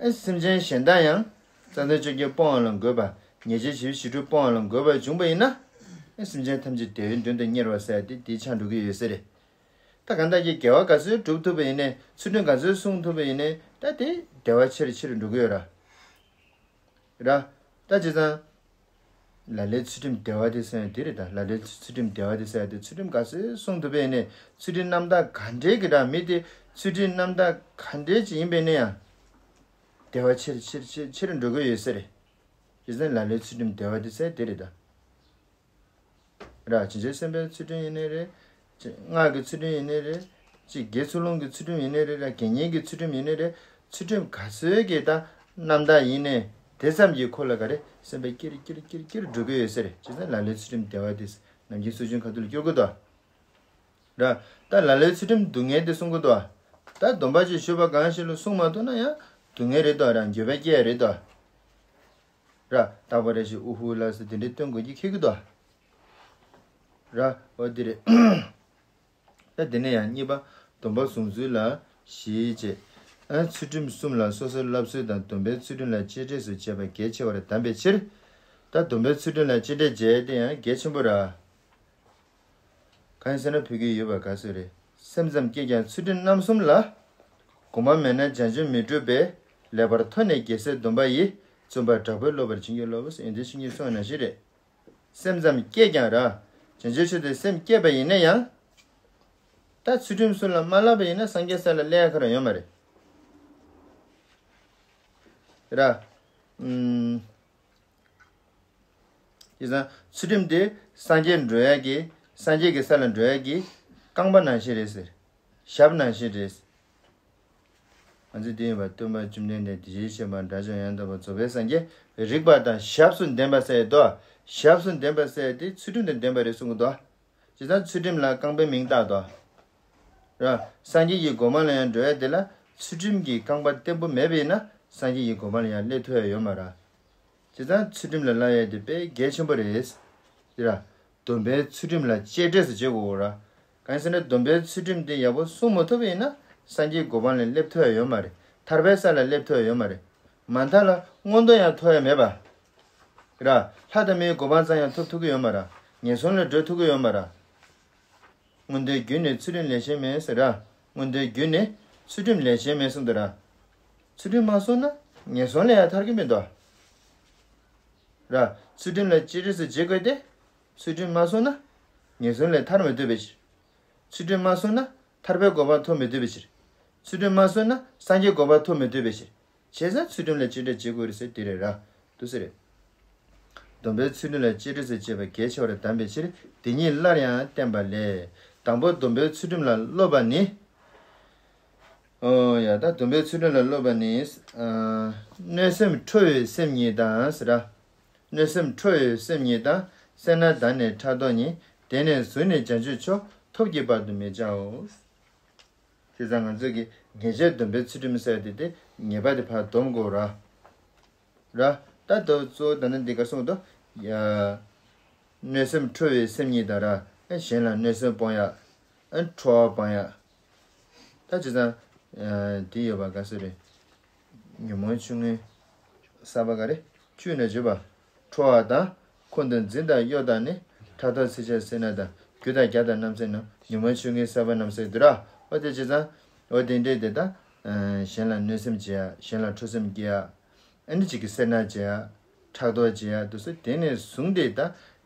ཨེ་སེམས་ཅན་གཞན་དག་ཡང་ རྩ་ལྟ་བཅོ་བརྒྱད་སྤོང་བ་ལ་འགོད་པ། ཉེས་བྱས་བཞི་བཅུ་ཞེ་དྲུག་སྤོང་བ་ལ་འགོད་པ་བྱུང་བ་ཡིན་ན། སེམས་ཅན་ཐམས་ཅད་བདེ་བའི་མགྲོན་དུ་གཉེར་བ་ཟེར་ཡ་དེ་དེའི་ཆ་འགྲོ་གི་ཡོད་ས་རེད། ད་གང་ལྟར་གྱི་དགེ་བ་ག་ཚོད་སྒྲུབ་ཐུབ་པ་ཡིན་ནའི་ཚུལ་ཁྲིམས་ག་ཚོད་སྲུང་ཐུབ་པ་ཡིན་ནའི་ད་དེ་བདེ་བ་ཆེ་རུ་ཆེ་རུ་འགྲོ་གི་ཡོད་ར། ར། ད་བྱས་ཙང་། ལ་ལས་ཚུལ་ཁྲིམས་བདེ་བ་དེ་ཟེར་ཡ་དེ་རེད་ད། ལ་ལས་ཚུལ་ཁྲིམས་བདེ་བ་དེ་ཟེར་ཡ་དེ་ཚུལ་ཁྲིམས་ག་ཚོད་སྲུང་ཐུབ་པ་ཡིན་ནའི་ཚུལ་ཁྲིམས་རྣམ་དག་ག་འདྲའི་གི་ར་མི་དེ་ཚུལ་ཁྲིམས་རྣམ་དག་ག་འདྲའི་ཅིག་ཡིན་པ་ཡིན་ན་ཡང་། བདེ་བ་ཆེ་རུ་ཆེ་རུ་ཆེ་རུ་ཆེ་རུ་འགྲོ་གི་ཡོད་ས་རེད། བྱས་ཙང་ལ་ལས་ཚུལ་ཁྲིམས་བདེ་བ་དེ་ཟེར་དེ་རེད་ད། ར། བྱང་ཆུབ་སེམས་དཔའི་ཚུལ་ཁྲིམས་ཡིན་ནའི་རེད། ཅིག་སྔགས་ཀྱི་ཚུལ་ཁྲིམས་ཡིན་ནའི་རེད། ཅིག་དགེ་ཚུལ་སློང་གི་ཚུལ་ཁྲིམས་ཡིན་ནའི་རེད་ར། དགེ་བསྙེན་གྱི་ཚུལ་ཁྲིམས་ཡིན་ནའི་རེད། ཚུལ་ཁྲིམས་ག་ཚོད་ཀྱི་ད་རྣམ་དག་ཡིན་ནའི་དེ་ཙམ་གྱིས་ཁོ་ལ་ག་རེ་སེམས་པ་སྐྱིད་སྐྱིད་སྐྱིད་སྐྱིད་འགྲོ་གི་ཡོད་ས་རེད། བྱས་ཙང་ལ་ལས་ཚུལ་ཁྲིམས་བདེ་བ་དེ་ནམ་རྒྱུན་སྲོག་གཅོད་ཁ་ཐུག་ལ་སྐྱོར་གི་འདུག་ར། ད་ལ་ལས་ཚུལ་ཁྲིམས་སྡུག་བསྔལ་དེ་སྲུང་གི་འདུག་ད་སྡོམ་པ་ཅིག་ཞུས་པ་གང་ཞིག་ལ་སྲུང་མ་ཐུབ་ན་ཡང་སྡུག་བསྔལ་རེད་འདུག་ར། འགྱོད་པ་སྐྱེ་ཡ་རེད་འདུག་ར། རྟག་པ་རེ་ཞིག་ཨུ་ཧུ་ལ་སོགས་དེ་འདྲའི་སྟོན་དགོས་ཀྱི་འཁེལ་གྱི་འདུག་ར། འོ་དེ་རེད། ད་དེ་ནས་ཡང་གཉིས་པ། སྡོམ་པ་བཟུང་ཚུལ་ལ་ཞེས་བྱས། ཨ། ཚུལ་ཁྲིམས་གསུམ་ལ་སོ་སོར་བསླབ་ཚུལ་དང་སྡོམ་པའི་ཚུལ་ཁྲིམས་ལ་གཅེས་སྤྲས་སུ་བྱེད་པ་གལ་ཆེ་བར་གདམས་པའི་ཕྱིར། ད་སྡོམ་པའི་ཚུལ་ཁྲིམས་ལ་གཅེས་སྤྲས་བྱེད་དེ་ཡང་གལ་ཆེན་པོ་རེད། གང་ཡིན་ཟེར་ན་བོད་ཀྱི་ཡོད་པ་ག་ཚོད་རེད། སེམས་ཙམ་སྐྱེས་ཀྱང་ཚུལ་ཁྲིམས་རྣམ་གསུམ་ལ། གོམས་པ་མེད་ན་བྱང་ཆུབ་མི་འགྲུབ་པས། ལེགས་པར་མཐོང་ནས་རྒྱལ་སྲས་སྡོམ་པ་ཡིས། བརྩོན་པ་དྲག་པོས་སློབ་པར་བྱིན་གྱིས་རློབས། ཡོན་ཏན་ཆོས་ཉིད་གསུངས་པ་ནང་བཞིན་རེད། སེམས་ཙམ་སྐྱེས་ཀྱང་ར། བྱང་ཆུབ་ཆོས་དེ་སེམས་སྐྱེས་པ་ཡིན་ན་ཡང་། ད་ཚུལ་ཁྲིམས་གསུམ་ལ་མ་བསླབ་པ་ཡིན་ན་སངས་རྒྱས་ས་ལ་སླེབས་ཡ་ག་རང་ཡོད་མ་རེད། ར། ཨུམ། བྱས་ཙང་ཚུལ་ཁྲིམས་དེ་སངས་རྒྱས་འགྲོ་ཡ་གི། སངས་རྒྱས་ཀྱི་ས་ལ་འགྲོ་ཡ་གི་རྐང་པ་ནང་བཞིན་རེད་ཟེར། ཞབས་ནང་བཞིན་རེད། ང་ཚོས་དེ་ཡིན་པ་སྟོན་པ་བཅོམ་ལྡན་འདས་དེ་བཞིན་གཤེགས་པ་དགྲ་བཅོམ་ཡང་དག་པ་རྫོགས་པའི་སངས་རྒྱས་རིག་པ་དང་ཞབས་སུ་ལྡན་པ་ཟེར་ཡ་དོ། ཞབས་སུ་ལྡན་པ་ཟེར་ཡ་དེ་ཚུལ་ཁྲིམས་དང་ལྡན་པ་རེད་གསུང་གི་དོ། བྱས་ཙང་ཚུལ་ཁྲིམས་ལ་རྐང་པའི་མིང་བཏགས་དོ། ར། སངས་རྒྱས་ཀྱི་གོ་འཕང་ལ་ཡང་འགྲོ་ཡ་དེ་ལ་ཚུལ་ཁྲིམས་ཀྱི་རྐང་པ་བརྟན་པོ་མེད་པ་ཡིན་ན་སངས་རྒྱས་ཀྱི་གོ་འཕང་ལ་ཡང་སླེབས་ཐུབ་ཡ་ཡོད་མ་རེད། བྱས་ཙང་ཚུལ་ཁྲིམས་ལ་བསླབ་ཡ་དེ་དཔེ་གལ་ཆེན་པོ་རེད། དེ་ར། སྡོམ་པའི་ཚུལ་ཁྲིམས་ལ་གཅེས་སྤྲས་སུ་བྱེད་དགོས་ར། གང་ཡིན་ཟེར་ན་སྡོམ་པའི་ཚུལ་ཁྲིམས་དེ་ཡག་པོ་སྲུང་མ་ཐུབ་པ་ཡིན་ན་སངས་རྒྱས་གོ་འཕང་ལ་སླེབས་ཐུབ་ཡ་ཡོད་མ་རེད། ཐར་པའི་ས་ལ་སླེབས་ཐུབ་ཡ་ཡོད་མ་རེད། མ་མཐའ་ལ་མངོན་མཐོ་ཡང་ཐོབ་ཡ་མེད་པ། ར། ལྷ་དང་མིའི་གོ་འཕང་ཙམ་ཡང་ཐོབ་ཐུབ་ཀྱི་ཡོད་མ་རེད། ངན་སོང་ལ་འགྲོ་ཐུབ་ཀྱི་ཡོད་མ་རེད། མངོན་མཐོའི་རྒྱུ་ནི་ཚུལ་ཁྲིམས་ལས་གཞན་མིན་ཟེར་ར། མངོན་མཐོའི་རྒྱུ་ནི་ཚུལ་ཁྲིམས་ལས་གཞན་མིན་གསུངས་འདུག་ར། ཚུལ་ཁྲིམས་མ་སྲུང་ན་ངན་སོང་ལས་ཡང་ཐར་གྱི་མི་འདུག་ར། ཚུལ་ཁྲིམས་ལ་གཅེས་སྤྲས་སུ་བྱེད་དགོས་ཏེ། ཚུལ་ཁྲིམས་མ་སྲུང་ན་ངན་སོང་ལས་ཐར་མི་ཐུབ་པའི་ཕྱིར། ཚུལ་ཁྲིམས་མ་སྲུང་ན་ཐར་པའི་གོ་འཕང་ཐོབ་མི་ཐུབ་པའི་ཕྱིར། ཚུལ་ཁྲིམས་མ་སྲུང་ན་སངས་རྒྱས་གོ་འཕང་ཐོབ་མི་ཐུབ་པའི་ཕྱིར། བྱས་ཙང་ཚུལ་ཁྲིམས་ལ་གཅེས་སྤྲས་བྱེད་དགོས་རེད་ཟེར་དེ་རེད་ར། འདུག་ཟེར་རེད། སྡོམ་པའི་ཚུལ་ཁྲིམས་ལ་གཅེས་སྤྲས་སུ་བྱེད་པ་གལ་ཆེ་བར་གདམས་པའི་ཕྱིར་དེ་ཉིད་སླར་ཡང་བསྟན་པ་ལས། དང་པོ་སྡོམ་པའི་ཚུལ་ཁྲིམས་ལ་སློབ་པ་ནི། ཨོ་ཡ། ད་སྡོམ་པའི་ཚུལ་ཁྲིམས་ལ་སློབ་པ་ནི། ཨ། གནོད་སེམས་ཁྲོ་བའི་སེམས་ཉིད་དང་ཟེར་ར། གནོད་སེམས་ཁྲོ་བའི་སེམས་ཉིད་དང་། སེར་སྣ་དང་ནི་ཕྲག་དོག་ཉིད། དེ་ནས་བཟུང་ནས་བྱང་ཆུབ་མཆོག་ཐོབ་ཀྱི་བར་དུ་མི་བྱའོ། བྱས་ཙང་ང་ཚོས་ཀྱི་ངེས་བྱའི་སྡོམ་པའི་ཚུལ་ཁྲིམས་ཟེར་དེ་དེ་ངེས་པ་དེ་ཕར་སྡོམ་དགོས་ར། ར། ད་དུ་གཙོ་བོ་ད་ནི་འདི་གར་གསུངས་འདུག་ཡ། གནོད་སེམས་ཁྲོ་བའི་སེམས་ཉིད་དང་ར། ཨ། གཞན་ལ་གནོད་སེམས་སྤོང་ཡ། ཨ། ཁྲོ་བ་སྤང་ཡ། ད་བྱས་ཙང་། ཨ། འདི་ཡོད་པ་ག་ཚོད་རེད། ཉོན་མོངས་ཆུང་ངུའི་གསར་པ་ག་རེ། བཅུ་ནས་བརྗོད་པ། ཁྲོ་བ་དང་། ཁོང་དུ་འཛིན་དང་གཡོ་དང་ནི། ཕྲག་དོག་འཚེར་ཆ་སེར་སྣ་དང་། རྒྱུ་དང་རྒྱགས་དང་རྣམ་སེལ་རྣམས། ཉོན་མོངས་ཆུང་ངུའི་གསར་པ་རྣམས་ཟེར་འདུག་ར། འོ་དེ་བྱས་ཙང་། འོ་དེ་འདྲས་དེ་དག་གཞན་ལ་གནོད་སེམས་བྱེད་ཡ། གཞན་ལ་ཁྲོ་སེམས་སྐྱེ་ཡ། ཨ་ནི་གཅིག་གི་སེར་སྣ་བྱེད་ཡ། ཕྲག་དོག་བྱེད་ཡ་དེ་ཚོ་དེ་ནས་བཟུང་སྟེ་ད་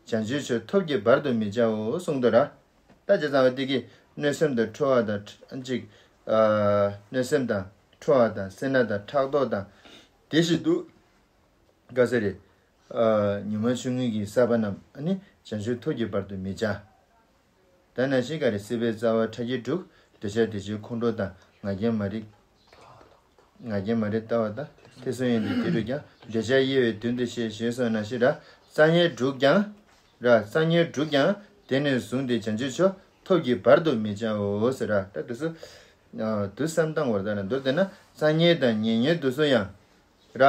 བྱང་ཆུབ་མཆོག་ཐོབ་ཀྱི་བར་དུ་མི་བྱའོ་གསུངས་འདུག་ར། ད་བྱས་ཙང་འོ་དེ་གི་གནོད་སེམས་དང་ཁྲོ་བ་དང་ཨ་ནི་གཅིག་ཨ། གནོད་སེམས་དང་ཁྲོ་བ་དང་སེར་སྣ་དང་ཕྲག་དོག་དང་། དེ་བཞིན་དུ། ག་ཟེར་རེད། ཨ། ཉོན་མོངས་ཆུང་ངུ་གི་གསར་པ་རྣམས་ཨ་ནི་བྱང་ཆུབ་ཐོབ་ཀྱི་བར་དུ་མི་བྱ། ད་ནང་བཞིན་ག་རེ། སྲིད་པའི་རྩ་བ་ཕྲ་རྒྱས་དྲུག་འདོད་ཆགས་བདེ་སྐྱིད་ཁོང་ཁྲོ་དང་ང་རྒྱལ་མ་རིག་ང་རྒྱལ་མ་རིག་ལྟ་བ་དང་། ཐེ་ཚོམ་ཡོན་ཏན་དེ་དྲུག་ཀྱང་། འདོད་ཆགས་དབྱེ་བས་བདུན་དུ་ཤེས། ཞེས་སོགས་ནང་བཞིན་ར། རྩ་ཉེར་དྲུག་ཀྱང་། ར། རྩ་ཉེར་དྲུག་ཀྱང་། དེ་ནས་བཟུང་སྟེ་བྱང་ཆུབ་མཆོག་ཐོབ་ཀྱི་བར་དུ་མི་བྱའོ་ཟེར་ར། ད་དེ་ཚོ། ཨ། དུ་བསམ་བཏང་བར་ད་ལ་མདོར་བསྡུ་ན་རྩ་ཉེར་དང་ཉེ་ཉེར་དུ་སོ་ཡང་། ར།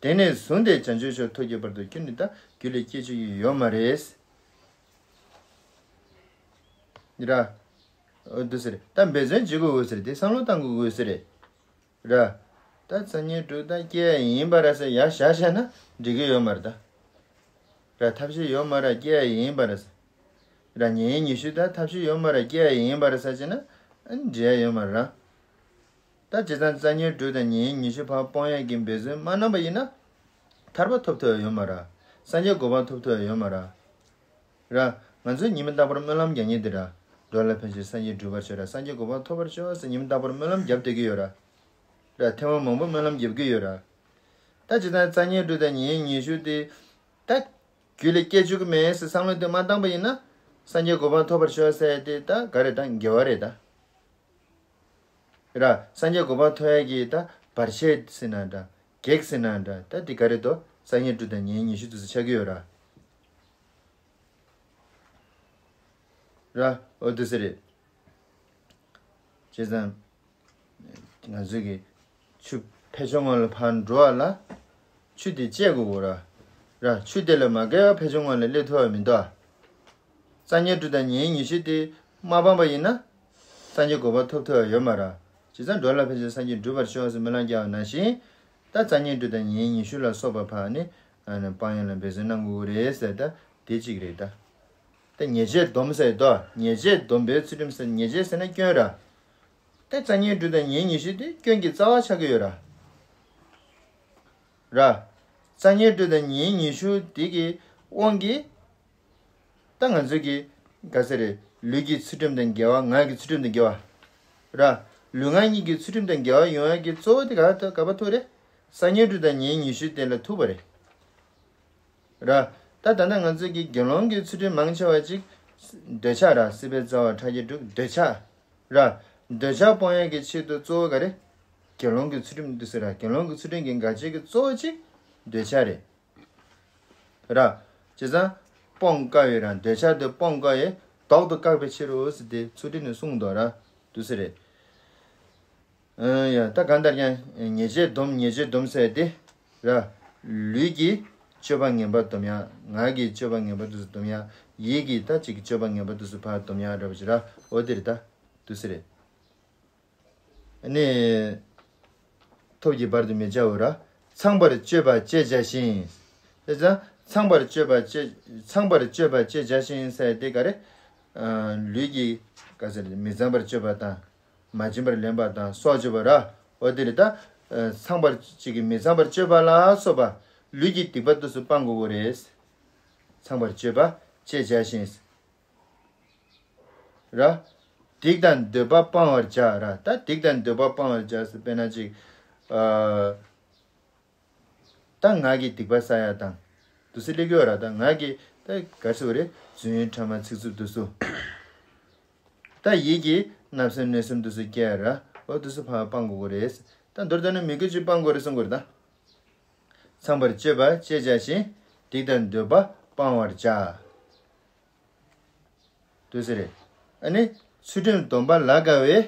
དེ་ནས་བཟུང་སྟེ་བྱང་ཆུབ་མཆོག་ཐོབ་ཀྱི་བར་དུ་ཁྱོད་ནི་ད་རྒྱུད་ལ་སྐྱེ་བཅུག་གི་ཡོད་མ་རེད། ར། འོ་འདུག་ཟེར། ད་འབད་བརྩོན་བྱེད་དགོས་འོས་ཟེར། དེ་བསམ་བློ་བཏང་དགོས་འོས་ཟེར། ར། ད་རྩ་བརྙེས་དྲུག་ད་སྐྱེ་ཡ་ཡིན་པ་ར་ཟེར་ཡ་བཞག་བཞག་ན་འགྲིག་གི་ཡོད་མ་རེད་ད། ར་ཐབས་ཤེས་ཡོད་མ་ར་སྐྱེ་ཡ་ཡིན་པ་ར་ཟེར། ར་ཉེ་ཉི་ཤུ་ད་ཐབས་ཤེས་ཡོད་མ་ར་སྐྱེ་ཡ་ཡིན་པ་ར་ཟེར་བྱས་ན་འགྲིག་ཡ་ཡོད་མ་རེད་ར། ད་བྱས་ཙང་རྩ་བརྙེས་དྲུག་དང་ཉེ་ཉི་ཤུ་བར་སྤོང་ཡ་གི་འབད་བརྩོན་མ་གནང་པ་ཡིན་ན། ཐར་པ་ཐོབ་ཐུབ་ཡ་ཡོད་མ་ར། སངས་རྒྱས་གོ་འཕང་ཐོབ་ཐུབ་ཡ་ཡོད་མ་ར། ར། ང་ཚོས་ཉི་མ་རྟག་པར་སྨོན་ལམ་རྒྱག་མཁན་དེ་ར། འགྲོ་ལ་ཕན་ཕྱིར་སངས་རྒྱས་འགྲུབ་པར་ཤོག་ར་སངས་རྒྱས་གོ་འཕང་ཐོབ་པར་ཤོག་ཟེར་ཉི་མ་རྟག་པར་སྨོན་ལམ་རྒྱབ་བསྡད་ཀྱི་ཡོད་ར། ར་ཐེངས་མ་མང་པོ་སྨོན་ལམ་རྒྱབ་ཀྱི་ཡོད་ར། ད་ཇི་ལྟར་རྩ་བརྙེས་དྲུག་དང་ཉེ་ཉི་ཤུ་དེ། ད། རྒྱུད་ལ་སྐྱེ་བཅུག་གི་མེད་ཟེར་བསམ་བློ་དེ་མ་བཏང་པ་ཡིན་ན། སངས་རྒྱས་གོ་འཕང་ཐོབ་པར་ཤོག་ཟེར་དེ་ད་ག་རེ་ད་དགེ་བ་རེད་ད། ར། སངས་རྒྱས་གོ་འཕང་ཐོབ་ཡ་གི་ད་བར་ཆད་ཟེར་ན་འདྲ། གེགས་ཟེར་ན་འདྲ་ད་དེ་ག་རེ་དོ་རྩ་བརྙེས་དྲུག་དང་ཉེ་ཉི་ཤུ་དུ་ཆགས་ཀྱི་ཡོད་ར། ར། འོ་དེ་ཟེར་རེད། བྱས་ཙང་། ང་ཚོས་ཀྱི་ཆུ་ཕལ་ཆེར་སྔོན་ལ་ཕར་འགྲོ་བ་ལ། ཆུ་དེ་བཅད་དགོས་གོ་ར། ར་ཆུ་དེ་ལ་མ་བརྒལ་བ་ཕལ་ཆེར་སྔོན་ལ་སླེབས་ཐུབ་པ་མི་འདུག་ཨ། རྩ་བརྙེས་དྲུག་དང་ཉེ་ཉི་ཤུ་དེ་མ་སྤངས་པ་ཡིན་ན། སངས་རྒྱས་གོ་འཕང་ཐོབ་ཐུབ་པ་ཡོད་མ་ར། བྱས་ཙང་འགྲོ་ལ་ཕན་ཕྱིར་སངས་རྒྱས་འགྲུབ་པར་ཤོག་ཟེར་སྨོན་ལམ་རྒྱག་པ་ནང་བཞིན། ད་རྩ་བརྙེས་དྲུག་དང་ཉེ་ཉི་ཤུ་ལ་སོགས་པ་ཕར་ནི། སྤང་ཡ་ལ་འབད་བརྩོན་གནང་དགོས་ཀྱི་རེད་ཟེར་ད་དེ་གཅིག་རེད་ད། ད་ཉེས་བྱས་སྡོམ་ཟེར་དོ། ཉེས་བྱས་སྡོམ་པའི་ཚུལ་ཁྲིམས་ཟེར་ཉེས་བྱས་ཟེར་ན་སྐྱོན་ར། ད་རྩ་བརྙེས་དྲུག་དང་ཉེ་ཉི་ཤུ་དེ་སྐྱོན་གྱི་རྩ་བ་ཆགས་ཀྱི་ཡོད་ར། ར། རྩ་བརྙེས་དྲུག་དང་ཉེ་ཉི་ཤུ་དེ་གི་དབང་གིས། ད་ང་ཚོ་གི་ག་ཟེར་རེད། ལུས་ཀྱི་ཚུལ་ཁྲིམས་དང་འགལ་བ་ངག་གི་ཚུལ་ཁྲིམས་དང་འགལ་བ། ར། ལུས་ངག་གཉིས་ཀྱི་ཚུལ་ཁྲིམས་དང་འགལ་བ་ཡོང་ཡ་གི་གཙོ་བོ་དེ་ག་ད་ག་པ་ཐུག་རེད། རྩ་བརྙེས་དྲུག་དང་ཉེ་ཉི་ཤུ་དེ་ལ་ཐུག་པ་རེད། ར། ད་ད་ལྟ་ང་ཚོས་ཀྱི་དགེ་སློང་གི་ཚུལ་ཁྲིམས་མང་ཆེ་བ་ཅིག་འདོད་ཆགས་ར་སྲིད་པའི་རྩ་བ་ཕྲ་རྒྱས་དྲུག་འདོད་ཆགས། ར། འདོད་ཆགས་སྤོང་ཡ་གི་ཆེད་དུ་གཙོ་བོ་ག་རེ། དགེ་སློང་གི་ཚུལ་ཁྲིམས་འདུག་ཟེར་ར་དགེ་སློང་གི་ཚུལ་ཁྲིམས་ཀྱི་འགལ་བྱེད་ཀྱི་གཙོ་བོ་གཅིག་འདོད་ཆགས་རེད། ར། བྱས་ཙང་། སྤོང་དཀའ་བའི་ར་འདོད་ཆགས་དེ་སྤོང་དཀའ་བའི་ལྡོག་ཏུ་བཀག་པའི་ཕྱིར་རོ་ཟེར་ཏེ་ཚུལ་ཁྲིམས་ནས་གསུངས་འདུག་ར། འདུག་ཟེར་རེད། ཨ་ཡ་ད་གང་ལྟར་ཀྱང་ཉེས་བྱས་སྡོམ་ཉེས་བྱས་སྡོམ་ཟེར་ཏེ། ར། ལུས་ཀྱི་སྤྱོད་པ་ངན་པ་སྡོམ་ཡ། ངག་གི་སྤྱོད་པ་ངན་པ་དེ་ཚོ་སྡོམ་ཡ། ཡིད་ཀྱི་ད་ཅིག་གི་སྤྱོད་པ་ངན་པ་དེ་ཚོ་ཕར་སྡོམ་ཡ་འདྲ་བ་ཞིག་ར་འོ་དེ་རེད་ད། འདུག་ཟེར་རེད། ནི། ཐོབ་ཀྱི་བར་དུ་མི་བྱའོ་ར། ཚངས་པར་སྤྱོད་པ་སྤྱད་བྱ་ཞིང་། དེ་ཙང་ཚངས་པར་སྤྱོད་པ་སྤྱད་ཚངས་པར་སྤྱོད་པ་སྤྱད་བྱ་ཞིང་ཟེར་དེ་ག་རེ། ལུས་ཀྱི་ག་ཟེར་མི་ཚངས་པར་སྤྱོད་པ་དང་། མ་བྱིན་པར་ལེན་པ་དང་སྲོག་གཅོད་པ་ར། འོ་དེ་རེད་ད། ཚངས་པར་ཅིག་གི་མི་ཚངས་པར་སྤྱོད་པ་ལ་སོགས་པ། ལུས་ཀྱི་སྡིག་པ་དུས་སུ་སྤང་དགོས་པོ་རེད། ཚངས་པར་སྤྱོད་པ་སྤྱད་བྱ་ཞིང་། ར། སྡིག་དང་འདོད་པ་སྤང་བར་བྱ་ར་ད་སྡིག་དང་འདོད་པ་སྤང་བར་བྱ་ཟེར་དཔེར་ན་ཅིག་ཨ། ད་ངག་གི་སྡིག་པ་བསགས་ཡ་དང་། དུ་སི་ལེགས་ཡོད་ར་ད་ངག་གི་ད་ག་ཟེར་བ་རེད་རྫུན་ཕྲ་མ་ཚིག་རྩུབ་དུ་སུ། ད་ཡིད་ཀྱི་བརྣབ་སེམས་གནོད་སེམས་དུ་སུ་སྐྱེ་ར་འོ་དུ་སུ་ཕ་སྤང་དགོས་རེད། ད་མདོར་བསྡུ་ན་མི་དགེ་བཅུ་སྤང་དགོས་རེད་གསུང་དགོས་རེད་ད། ཚངས་པར་སྤྱོད་པ་སྤྱད་བྱ་ཞིང་། སྡིག་དང་འདོད་པ་སྤང་བར་བྱ། དུ་ཟེར་རེད། ཨ་ནི། ཚུལ་ཁྲིམས་སྡོམ་པ་ལ་དགའ་བས།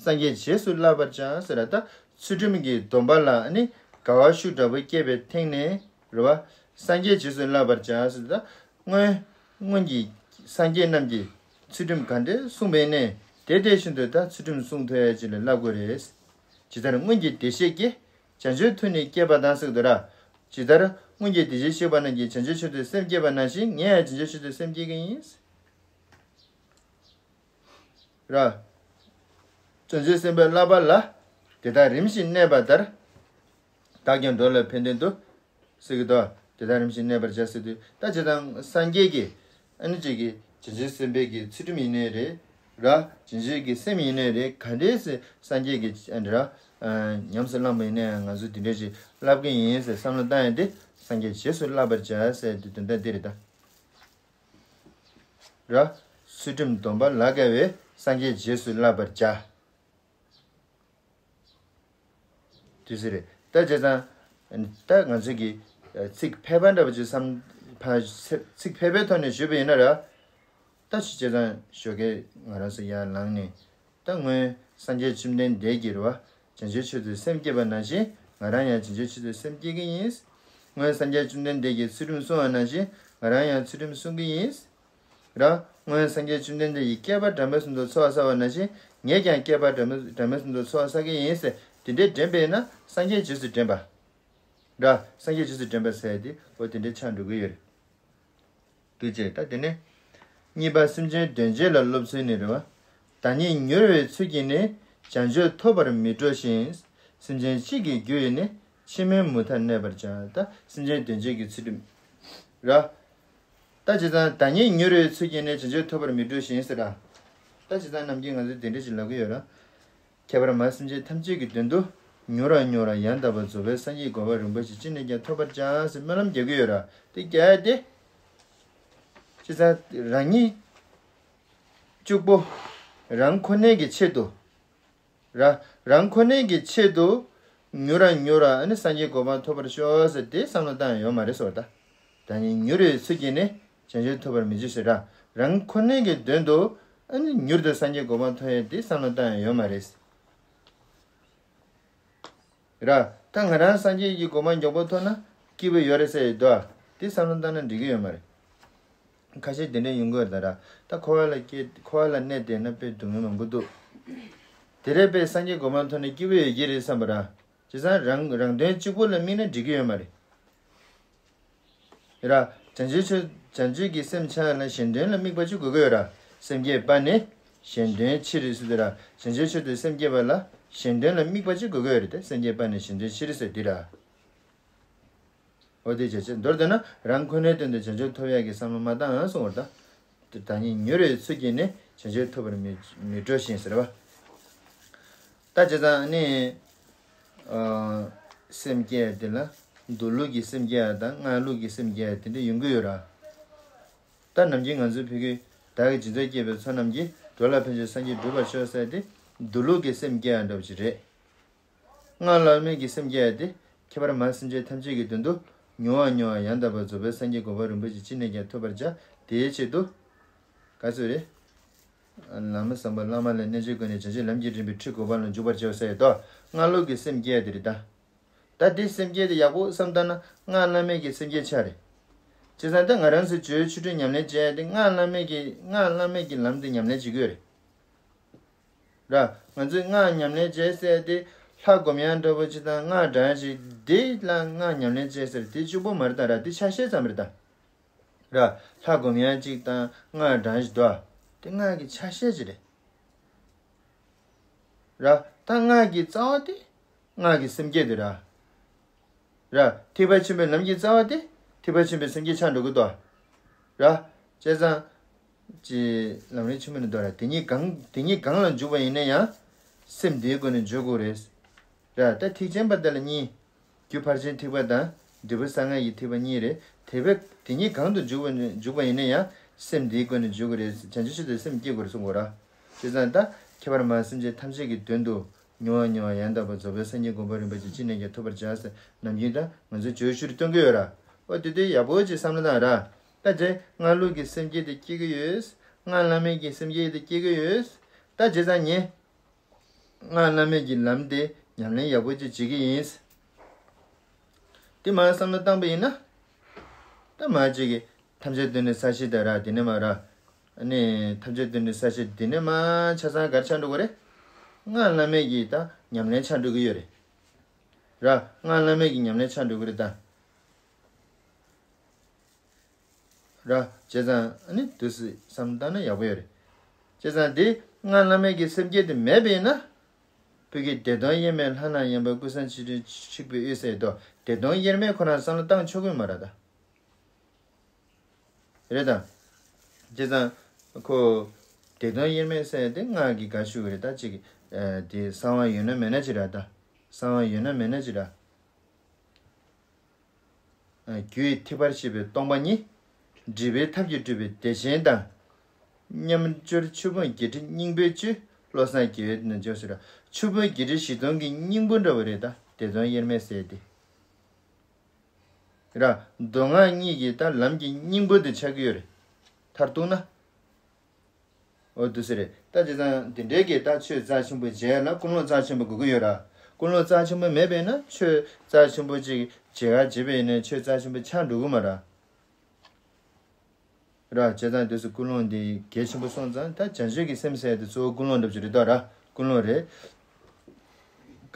སངས་རྒྱས་རྗེས་སུ་བསླབ་པར་བྱ་ཟེར་ར་ད། ཚུལ་ཁྲིམས་ཀྱི་སྡོམ་པ་ལ་ཨ་ནི། དགའ་བ་ཤུགས་དྲག་པོ་སྐྱེས་པའི་ཐད་ནས། རེད་བ། སངས་རྒྱས་རྗེས་སུ་བསླབ་པར་བྱ་ཟེར་ད། སྔོན། སྔོན་གྱི། སངས་རྒྱས་རྣམས་ཀྱིས། ཚུལ་ཁྲིམས་ག་འདྲས་གསུངས་པ་ཡིན་ནས། དེ་དེ་བཞིན་དུ་ད་ཚུལ་ཁྲིམས་སྲུང་ཐུབ་ཡ་ཅིག་ལ་བསླབ་དགོས་རེད། ཇི་ལྟར་སྔོན་གྱི་བདེ་གཤེགས་ཀྱིས། བྱང་ཆུབ་ཐུགས་ནི་བསྐྱེད་པ་དང་ཟེར་གི་འདུག་ར། ཇི་ལྟར་སྔོན་གྱི་བདེ་གཤེགས་གཤེགས་པ་རྣམས་ཀྱིས་བྱང་ཆུབ་མཆོག་ཏུ་སེམས་བསྐྱེད་པ་ནང་བཞིན་ངས་ཡང་བྱང་ཆུབ་མཆོག་ཏུ་སེམས་བསྐྱེད་ཀྱི་ཡིན། ར། བྱང་ཆུབ་སེམས་དཔའི་བསླབ་པ་ལ། དེ་དག་རིམ་བཞིན་གནས་པ་ལྟར། བདག་ཀྱང་འགྲོ་ལ་ཕན་དོན་དུ། ཟེར་གི་འདུག་དེ་དག་རིམ་བཞིན་གནས་པར་བྱ་ཟེར་དུས་ད་ཇི་ལྟར་སངས་རྒྱས་ཀྱི། ཨ་ནི་ཅིག་གི་བྱང་ཆུབ་སེམས་དཔའི་གི་ཚུལ་ཁྲིམས་ཡིན་ནའི་རེད། ར། བྱང་ཆུབ་ཀྱི་སེམས་ཡིན་ནའི་རེད་ག་འདྲས་སེ་སངས་རྒྱས་ཀྱི་ཨ་ནི་ར། ཉམས་སུ་བླངས་པ་ཡིན་ནའི་ང་ཚོ་དེ་འདྲས་ཞིག་བསླབ་ཀྱི་ཡིན་ཟེར་བསམ་བློ་བཏང་ཡ་དེ་སངས་རྒྱས་རྗེས་སུ་བསླབ་པར་བྱ་ཟེར་དུས་དོན་དག་འདི་རེད་ད། ར། ཚུལ་ཁྲིམས་སྡོམ་པ་ལ་དགའ་བས་སངས་རྒྱས་རྗེས་སུ་བསླབ་པར་བྱ། དུས་སུ་རེད་ད་བྱས་ཙང་། ད་ང་ཚོས་ཀྱི་ཚིག་ཕལ་པ་འདྲ་པོ་ཅིག་བསམ། ཕ། ཚིག་ཕལ་པའི་ཐོག་ནས་ཞུས་པ་ཡིན་ན་ར། ད་ཅི་བྱས་ཙང་ཞོགས་ཀས་ང་རང་ཚོ་ཡར་ལངས་ནས། ད་སྔོན་སངས་རྒྱས་བཅོམ་ལྡན་འདས་ཀྱིས་རེད་བ། བྱང་ཆུབ་མཆོག་ཏུ་སེམས་བསྐྱེད་པ་ནང་བཞིན་ང་རང་ཡང་བྱང་ཆུབ་མཆོག་ཏུ་སེམས་བསྐྱེད་ཀྱི་ཡིན། སྔོན་སངས་རྒྱས་བཅོམ་ལྡན་འདས་ཀྱིས་ཚུལ་ཁྲིམས་བསྲུང་བ་ནང་བཞིན་ང་རང་ཡང་ཚུལ་ཁྲིམས་བསྲུང་གི་ཡིན། ར། སྔོན་སངས་རྒྱས་བཅོམ་ལྡན་འདས་ཀྱིས་བསྐལ་པ་གྲངས་མེད་གསུམ་དུ་འཚོ་བ་བསགས་པ་ནང་བཞིན་ངས་ཀྱང་བསྐལ་པ་གྲངས་མེད་གྲངས་མེད་གསུམ་དུ་འཚོ་བ་བསགས་ཀྱི་ཡིན་ཟེར་ དེ་འདྲའི་དྲན་པས་ན་སངས་རྒྱས་རྗེས་སུ་དྲན་པ། ར། སངས་རྒྱས་རྗེས་སུ་དྲན་པ་ཟེར་ཡ་དེ་འོ་དེ་འདྲའི་ཆགས་འགྲོ་གི་ཡོད་རེད། འདུག་ཅེས། ད་དེ་ནས་གཉིས་པ་སེམས་ཅན་དོན་བྱེད་ལ་སློབ་ཚུལ་ནི་རེད་བ། བདག་ཉིད་མྱུར་བའི་ཚུལ་གྱིས་ནི། བྱང་ཆུབ་ཐོབ་པར་མི་སྤྲོ་ཞིང་། སེམས་ཅན་གཅིག་གི་རྒྱུ་ཡིས་ནི། ཕྱི་མའི་མུ་མཐའ་གནས་པར་བྱ། ད་སེམས་ཅན་དོན་བྱེད་ཀྱི་ཚུལ་ཁྲིམས། ར། ད་བྱས་ཙང་བདག་ཉིད་མྱུར་བའི་ཚུལ་གྱིས་ནི། བྱང་ཆུབ་ཐོབ་པར་མི་སྤྲོ་ཞིང་ཟེར་ར། ད་བྱས་ཙང་ནམ་རྒྱུན་ང་ཚོས་དེ་འདྲ་ཞིག་ལབ་ཀྱི་ཡོད་ར། ཁྱད་པར་མ་སེམས་ཅན་ཐམས་ཅད་ཀྱི་དོན་དུ། མྱུར་ར་མྱུར་ར་ཡང་དག་པར་རྫོགས་པའི་སངས་རྒྱས་གོ་འཕང་རིན་པོ་ཆེ་ཅི་ནས་ཀྱང་ཐོབ་པར་བྱ་ཟེར་སྨོན་ལམ་རྒྱག་གི་ཡོད་ར། དེ་རྒྱག་ཡ་དེ། བྱས་ཙང་རང་ཉིད་གཅིག་པོ། རང་ཁོ་ནའི་གི་ཆེད་དུ། ར། རང་ཁོ་ནའི་གི་ཆེད་དུ། མྱུར་ར་མྱུར་ར་ཨ་ནི་སངས་རྒྱས་གོ་འཕང་ཐོབ་པར་ཤོག་ཟེར་དེ་བསམ་བློ་བཏང་ཡ་ཡོད་མ་རེད་ཟེར་བ་ད། ད་ནི་མྱུར་བའི་ཚུལ་གྱིས་ནི། བྱང་ཆུབ་ཐོབ་པར་མི་འགྱུར་ཟེར་ར། རང་ཁོ་ནའི་གི་དོན་དུ། ཨ་ནི་མྱུར་དུ་སངས་རྒྱས་གོ་འཕང་ཐོབ་ཡ་དེ་བསམ་བློ་བཏང་ཡ་ཡོད་མ་རེད། ར། ད་ང་རང་སངས་རྒྱས་ཀྱི་གོ་འཕང་མགྱོགས་པོ་ཐོབ་ན་སྐྱིད་པོ་ཡོད་རེད་ཟེར་ཡོད་དོ། དེ་བསམ་བློ་བཏང་ན་འགྲིག་གི་ཡོད་མ་རེད། ཁ་ཤས་དེ་འདྲ་ཡོང་གི་ཡོད་ད་ར། ད་འཁོར་བ་ལ་སྐྱེ་འཁོར་བ་ལ་གནས་བསྡད་ན་དཔེ་སྡུག་བསྔལ་མང་པོ་འདུག་དེ་རེད་པས་སངས་རྒྱས་གོ་འཕང་ཐོབ་ན་སྐྱིད་པོ་ཡོད་ཀྱི་རེད་བསམ་པ་ར། བྱས་ཙང་རང་རང་དོན་གཅིག་པུ་ལ་དམིགས་ན་འགྲིག་གི་ཡོད་མ་རེད། ར། བྱང་ཆུབ་ཆོས་བྱང་ཆུབ་ཀྱི་སེམས་ཆགས་ན་གཞན་དོན་ལ་དམིགས་པ་ཅིག་དགོས་ཀྱི་ཡོད་ར། སེམས་བསྐྱེད་པ་ནི་གཞན་དོན་ཕྱིར་ཟེར་དུས་ར། བྱང་ཆུབ་ཆོས་དུ་སེམས་བསྐྱེད་པ་ལ་གཞན་དོན་ལ་དམིགས་པ་ཅིག་དགོས་ཀྱི་ཡོད་རེད་དེ། སེམས་བསྐྱེད་པ་ནི་གཞན་དོན་ཕྱིར་ཟེར་དུས་ར། འོ་དེ་བྱས་ཚེ་མདོར་བསྡུ་ན་རང་ཁོ་ནའི་དོན་དུ་བྱང་ཆུབ་ཐོབ་ཡག་གི་བསམ་བློ་མ་བཏང་གསུང་བར་ད། བདག་ཉིད་མྱུར་བའི་ཚུལ་གྱིས་ནི། བྱང་ཆུབ་ཐོབ་པར་མི་མི་སྤྲོ་ཞིང་ཟེར་བ། ད་བྱས་ཙང་ནི། ཨ། སེམས་བསྐྱེད་དེ་ལ་མདོ་ལུགས་ཀྱི་སེམས་བསྐྱེད་དང་སྔགས་ལུགས་ཀྱི་སེམས་བསྐྱེད་དེ་འདྲ་ཡོང་གི་ཡོད་ར། ད་ནམ་རྒྱུན་ང་ཚོའི་བོད་ཀྱི་བདག་གིས་སྦྱིན་སོགས་བསྐྱེད་པའི་ཚོགས་རྣམས་ཀྱིས། འགྲོ་ལ་ཕན་ཕྱིར་སངས་རྒྱས་འགྲུབ་པར་ཤོག་ཟེར་ཏེ། མདོ་ལུགས་ཀྱི་སེམས་བསྐྱེད་ཡ་འདྲ་བོ་ཅིག་རེད། སྔགས་བླ་མེད་ཀྱི་སེམས་བསྐྱེད་ཡ་དེ། ཁྱད་པར་མ་སེམས་ཅན་ཐམས་ཅད་ཀྱི་དོན་དུ། མྱུར་བ་མྱུར་བ་ཡང་དག་པར་རྫོགས་པའི་སངས་རྒྱས་གོ་འཕང་རིན་པོ་ཆེ་ཅི་ནས་ཀྱང་ཐོབ་པར་བྱ། དེའི་ཆེད་དུ། ག་ཚོད་རེད། ལམ་བཟང་པོ་བླ་མ་ལ་གནས་མཆོག་ཀུན་ནས། བྱང་ཆུབ་ལམ་གྱི་རིམ་པའི་ཁྲིད་གོ་འཕང་ལ་འཇུག་པར་བྱའོ་ཟེར་ཡོད་དོ། སྔགས་ལུགས་ཀྱི་སེམས་བསྐྱེད་དེ་རེད་ད། ད་དེ་སེམས་བསྐྱེད་དེ་ཡག་པོ་བསམ་བཏང་ན་སྔགས་བླ་མེད་ཀྱི་སེམས་བསྐྱེད་ཆགས་རེད། བྱས་ཙང་ད་ང་རང་ཚོས་ཇོ་བོའི་ཆོ་འཕྲུལ་ཉམས་ལེན་བྱས་ཏེ་སྔགས་བླ་མེད་ཀྱི་སྔགས་བླ་མེད་ཀྱི་ལམ་དེ་ཉམས་ལེན་བྱེད་ཀྱི་ཡོད་རེད། ར། ང་ཚོས་སྔགས་ཉམས་ལེན་བྱས་ཟེར་ཏེ་ལྷ་སྒོམ་ཡག་འདྲ་པོ་ཅིག་དང་སྔགས་བགྲང་ཞིག་དེ་ལ་སྔགས་ཉམས་ལེན་བྱས་ཟེར་དེ་གཅིག་པོ་མ་རེད་ད་ར། དེ་ཆ་ཤས་ཙམ་རེད་ད། ར། ལྷ་སྒོམ་ཡག་ཅིག་དང་སྔགས་བགྲང་ཞིག་འདུག་ཨ། དེ་སྔགས་ཀྱི་ཆ་ཤས་ཅིག་རེད། ར། ད་སྔགས་ཀྱི་རྩ་བ་དེ་སྔགས་ཀྱི་སེམས་བསྐྱེད་དེ་ར། ར། ཐེག་པ་ཆེན་པོའི་ལམ་གྱི་རྩ་བ་དེ་ཐེག་པ་ཆེན་པོའི་སེམས་བསྐྱེད་ཆགས་འགྲོ་གི་འདུག་ཨ། ར། བྱས་ཙང་། ཅེས་ལམ་རིམ་ཆེན་མོ་ནས་འདོར་ར། དེ་ཉིད་གང་དེ་ཉིད་གང་ལ་འཇུག་པ་ཡིན་ན་ཡང་། སེམས་དེའི་སྒོ་ནས་འཇུག་དགོས་རེད། ར། ད་ཐེག་ཆེན་པ་དེ་ལ་གཉིས། རྒྱུ་ཕར་ཕྱིན་ཐེག་པ་དང་། འབྲས་བུ་གསང་སྔགས་ཀྱི་ཐེག་པ་གཉིས་རེད། དེ་བས་དེ་ཉིད་གང་དུ་འཇུག་པ་ནི་འཇུག་པ་ཡིན་ན་ཡང་། སེམས་དེའི་སྒོ་ནས་འཇུག་དགོས་རེད། བྱང་ཆུབ་ཆེད་དུ་སེམས་བསྐྱེད་དགོས་གསུང་གོ་ར། བྱས་ཙང་ད་ཁྱད་པར་མ་སེམས་ཅན་ཐམས་ཅད་ཀྱི་དོན་དུ། མྱུར་བ་མྱུར་བ་ཡང་དག་པར་རྫོགས་པའི་སངས་རྒྱས་གོ་འཕང་རིན་པོ་ཆེ་ཅི་ནས་ཀྱང་ཐོབ་པར་བྱ་ཟེར་ནམ་རྒྱུན་ད་ང་ཚོས་བརྗོད་གཞིར་སྟོན་གྱི་ཡོད་ར། འོ་དེ་དུས་ཡག་པོ་ཅིག་བསམ་བློ་བཏང་ར། ད་རྗེས་སྔགས་ལུགས་ཀྱི་སེམས་བསྐྱེད་དེ་སྐྱེ་གི་ཡོད། སྔགས་བླ་མེད་ཀྱི་སེམས་བསྐྱེད་དེ་སྐྱེ་གི་ཡོད། ད་བྱས་ཙང་ངས་སྔགས་བླ་མེད་ཀྱི་ལམ་དེ་ཉམས་ལེན་ཡག་པོ་ཅིག་བྱེད་ཀྱི་ཡིན། དེ་མར་བསམ་བློ་བཏང་པ་ཡིན་ན། ད་མ་ཅིག་གིས་ཐམས་ཅད་དོན་ནི་ས་གཞི་དང་ར། དེ་ནས་མར་ར། ཨ་ནི་ཐམས་ཅད་དོན་ནི་ས་གཞི་དེ་ནས་མར་ཆ་ཚང་གར་ཆགས་འགྲོ་གི་རེད། སྔགས་བླ་མེད་ཀྱི་ད་ཉམས་ལེན་ཆགས་འགྲོ་གི་ཡོད་རེད། ར། སྔགས་བླ་མེད་ཀྱི་ཉམས་ལེན་ཆགས་འགྲོ་གི་རེད་ད། ར། བྱས་ཙང་ཨ་ནི་དུས་སུ་བསམ་བཏང་ན་ཡག་པོ་ཡོད་རེད། བྱས་ཙང་དེ་སྔགས་བླ་མེད་ཀྱི་སེམས་བསྐྱེད་དེ་མེད་པས་ན། བོད་ཀྱི་བདེ་སྟོང་དབྱེར་མེད་ལྷ་ནང་ཡངས་པ་ཀུན་བཟང་ཆེ་འབྲིང་ཆིག་པའི་དབུས་ཟེར་དོ། བདེ་སྟོང་དབྱེར་མེད་ཁོ་རང་བསམ་བློ་བཏང་ཆོག་གི་མ་རེད་ད། རེད་ད། བྱས་ཙང་ཁོ་བདེ་སྟོང་དབྱེར་མེད་ཟེར་དེ་སྔགས་ཀྱི་ག་ཞུ་གི་རེད་ད། ཅིག་དེ་གསང་བ་ཡོད་ན་མེད་ན་ཅི་ར་ད། གསང་བ་ཡོད་ན་མེད་ན་ཅི་ར། རྒྱུ་ཡི་ཐེག་པར་བཤད་པའི་སྟོང་པ་ཉིད། སྒྲིབ་པའི་ཐབས་ཀྱིས་སྤྲུལ་པའི་བདེ་ཆེན་དང་། མཉམ་སྦྱོར་ཆོས་ཕུང་བརྒྱད་ཁྲི་སྙིང་པོའི་བཅུད། བློ་བཟང་དགེ་བའི་རྣལ་འབྱོར་ཟེར། ཆོས་ཕུང་བརྒྱད་ཁྲི་བཞི་སྟོང་གི་སྙིང་པོ་འདྲ་བོ་རེད་ད། བདེ་སྟོང་དབྱེར་མེད་ཟེར་ཏེ། ར། མདོ་སྔགས་གཉིས་ཀྱི་ད་ལམ་གྱི་སྙིང་པོ་དེ་ཆགས་ཀྱི་ཡོད་རེད། མཐར་གཏུགས་ན། འོ་དུ་ཟེར་རེད། ད་བྱས་ཙང་དེ་འདྲའི་གི་ད་ཆོས་རྩ་ཆེན་པོ་བྱས་ན་ཀུན་སློང་རྩ་ཆེན་པོ་དགོས་ཀྱི་ཡོད་ར། ཀུན་སློང་རྩ་ཆེན་པོ་མེད་པས་ན་ཆོས་རྩ་ཆེན་པོ་ཅིག་བྱེད་ག་བྱེད་པས་ན་ཆོས་རྩ་ཆེན་པོ་ཆགས་འགྲོ་གི་མ་ར། ར། བྱས་ཙང་དུས་སུ་ཀུན་སློང་འདི་གལ་ཆེན་པོ་སོང་ཙང་ད་བྱང་ཆུབ་ཀྱི་སེམས་ཟེར་དེ་གཙོ་བོ་ཀུན་སློང་འདྲ་པོ་ཅིག་རེད་ད་ར། ཀུན་སློང་རེད།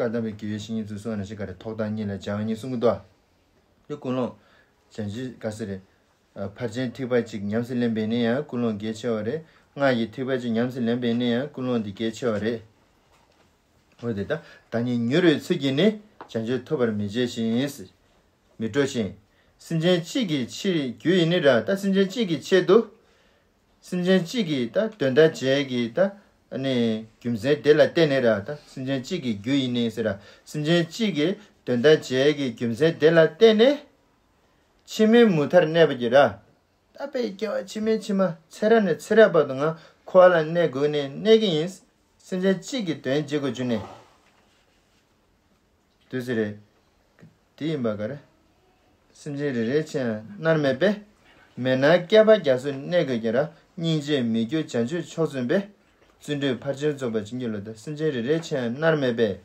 བཀའ་གདམས་པའི་དགེ་བའི་བཤེས་གཉེན་ཚོས་གསུངས་པ་ནང་བཞིན་ག་རེ། ཐོག་མཐའ་གཉིས་ལ་སྦྱར་བ་གཉིས་གསུང་གི་འདུག་ཨ། དེ་ཀུན་སློང་། བྱང་ཆུབ་ག་ཟེར་རེད། ཨ། ཕར་ཕྱིན་ཐེག་པ་གཅིག་ཉམས་སུ་ལེན་པས་ནི་ཡང་ཀུན་སློང་གལ་ཆེ་བ་རེད། སྔགས་ཀྱི་ཐེག་པ་གཅིག་ཉམས་སུ་ལེན་པས་ནི་ཡང་ཀུན་སློང་འདི་གལ་ཆེ་བ་རེད། འོ་དེ་ལྟར་བདག་ཉིད་མྱུར་བའི་ཚུལ་གྱིས་ནི། བྱང་ཆུབ་ཐོབ་པར་མི་བྱེད་ཅིང་། མི་སྤྲོ་ཞིང་། སེམས་ཅན་གཅིག་གི་ཕྱིར་རྒྱུ་ཡིས་ནི་ར། ད་སེམས་ཅན་གཅིག་གི་ཆེད་དུ། སེམས་ཅན་གཅིག་གི་ད་དོན་དག་བྱེད་ཀྱི་ད་ཨ་ནི་རྒྱུ་མཚན་དེ་ལ་བརྟེན་ནས་ར། ད་སེམས་ཅན་གཅིག་གི་རྒྱུ་ཡིས་ནི་ཟེར་ར། སེམས་ཅན་གཅིག་གི་དོན་དག་བྱེད་ཀྱི་རྒྱུ་མཚན་དེ་ལ་བརྟེན་ནས། འཆི་མེད་མུ་མཐར་གནས་པ་གྱིས་ར། ད་དཔེ་སྐྱེ་བ་ཕྱི་མའི་ཕྱི་མ་ཚེ་རབས་ནས་ཚེ་རབས་བར་དུ་ང་འཁོར་བ་ལ་གནས་དགོས་ནས་གནས་ཀྱི་ཡིན། སེམས་ཅན་གཅིག་གི་དོན་བྱེད་དགོས་བྱུང་ནས། དུས་སུ་རེད། དེ་ཡིན་པ་ག་རེ། སེམས་ཅན་རེ་རེའི་ཕྱིར་ཡང་མནར་མེད་པས། མེད་སྣང་བསྐལ་པ་རྒྱ་མཚོར་གནས་དགོས་ཀྱང་ར། སྙིང་རྗེས་མི་སྐྱོ་བྱང་ཆུབ་མཆོག་བཙུན་པས། བརྩོན་འགྲུས་ཕར་ཕྱིན་རྫོགས་པར་བྱིན་གྱིས་རློབས་ཏེ། སེམས་ཅན་རེ་རེའི་ཕྱིར་ཡང་མནར་མེད་པས།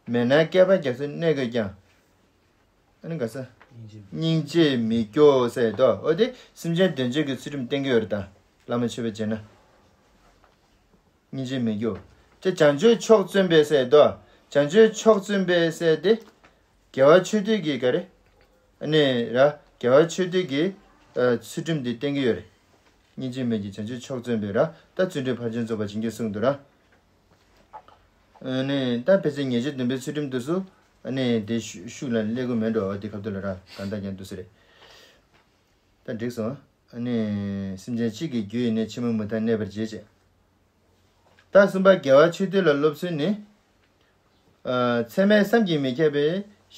མེད་སྣང་བསྐལ་པ་རྒྱ་མཚོར་གནས་དགོས་ཀྱང་། ཨ་ནི་ག་ས། སྙིང་རྗེ་མི་སྐྱོ་ཟེར་དོ། འོ་དེ་སེམས་ཅན་དོན་བྱེད་ཀྱི་ཚུལ་ཁྲིམས་བསྟན་གྱི་ཡོད་རེད་ད། བླ་མ་མཆོད་པའི་རྗེས་ན། སྙིང་རྗེ་མི་སྐྱོ། དེ་བྱང་ཆུབ་མཆོག་བཙུན་པས་ཟེར་དོ། བྱང་ཆུབ་མཆོག་བཙུན་པས་ཟེར་དེ། དགེ་བ་ཆོས་སྡུད་ཀྱི་ག་རེ། ཨ་ནི་ར། དགེ་བ་ཆོས་སྡུད་ཀྱི་ཨ་ཚུལ་ཁྲིམས་དེ་བསྟན་གྱི་ཡོད་རེད། སྙིང་རྗེ་མི་སྐྱོ་བྱང་ཆུབ་མཆོག་བཙུན་པས་ར། ད་བརྩོན་འགྲུས་ཕར་ཕྱིན་རྫོགས་པར་བྱིན་གྱིས་གསུངས་འདུག་ར། ཨ་ནི་ད་ཕལ་ཆེར་ཉེས་སྤྱོད་བདུན་པའི་ཚུལ་ཁྲིམས་དེ་ཚོ། ཨ་ནི་དེ་ཤུ་ཤུགས་ལ་སླེབས་ཀྱི་མེད་འགྲོ། དེ་སྐབས་དེ་ལ་ར་གང་ལྟར་ཀྱང་འདུག་ས་རེད། ད་འགྲིག་སོང་། ཨ་ནི་སེམས་ཅན་གཅིག་གི་རྒྱུ་ཡིས་ནི། འཆི་མེད་མུ་མཐར་གནས་པར་བྱེད་ཅེས། ད་གསུམ་པ་དགེ་བ་ཆོས་སྡུད་ལ་སློབ་ཚུལ་ནི། ཨ། ཚད་མས་བསམ་གྱིས་མི་ཁྱབ་པའི་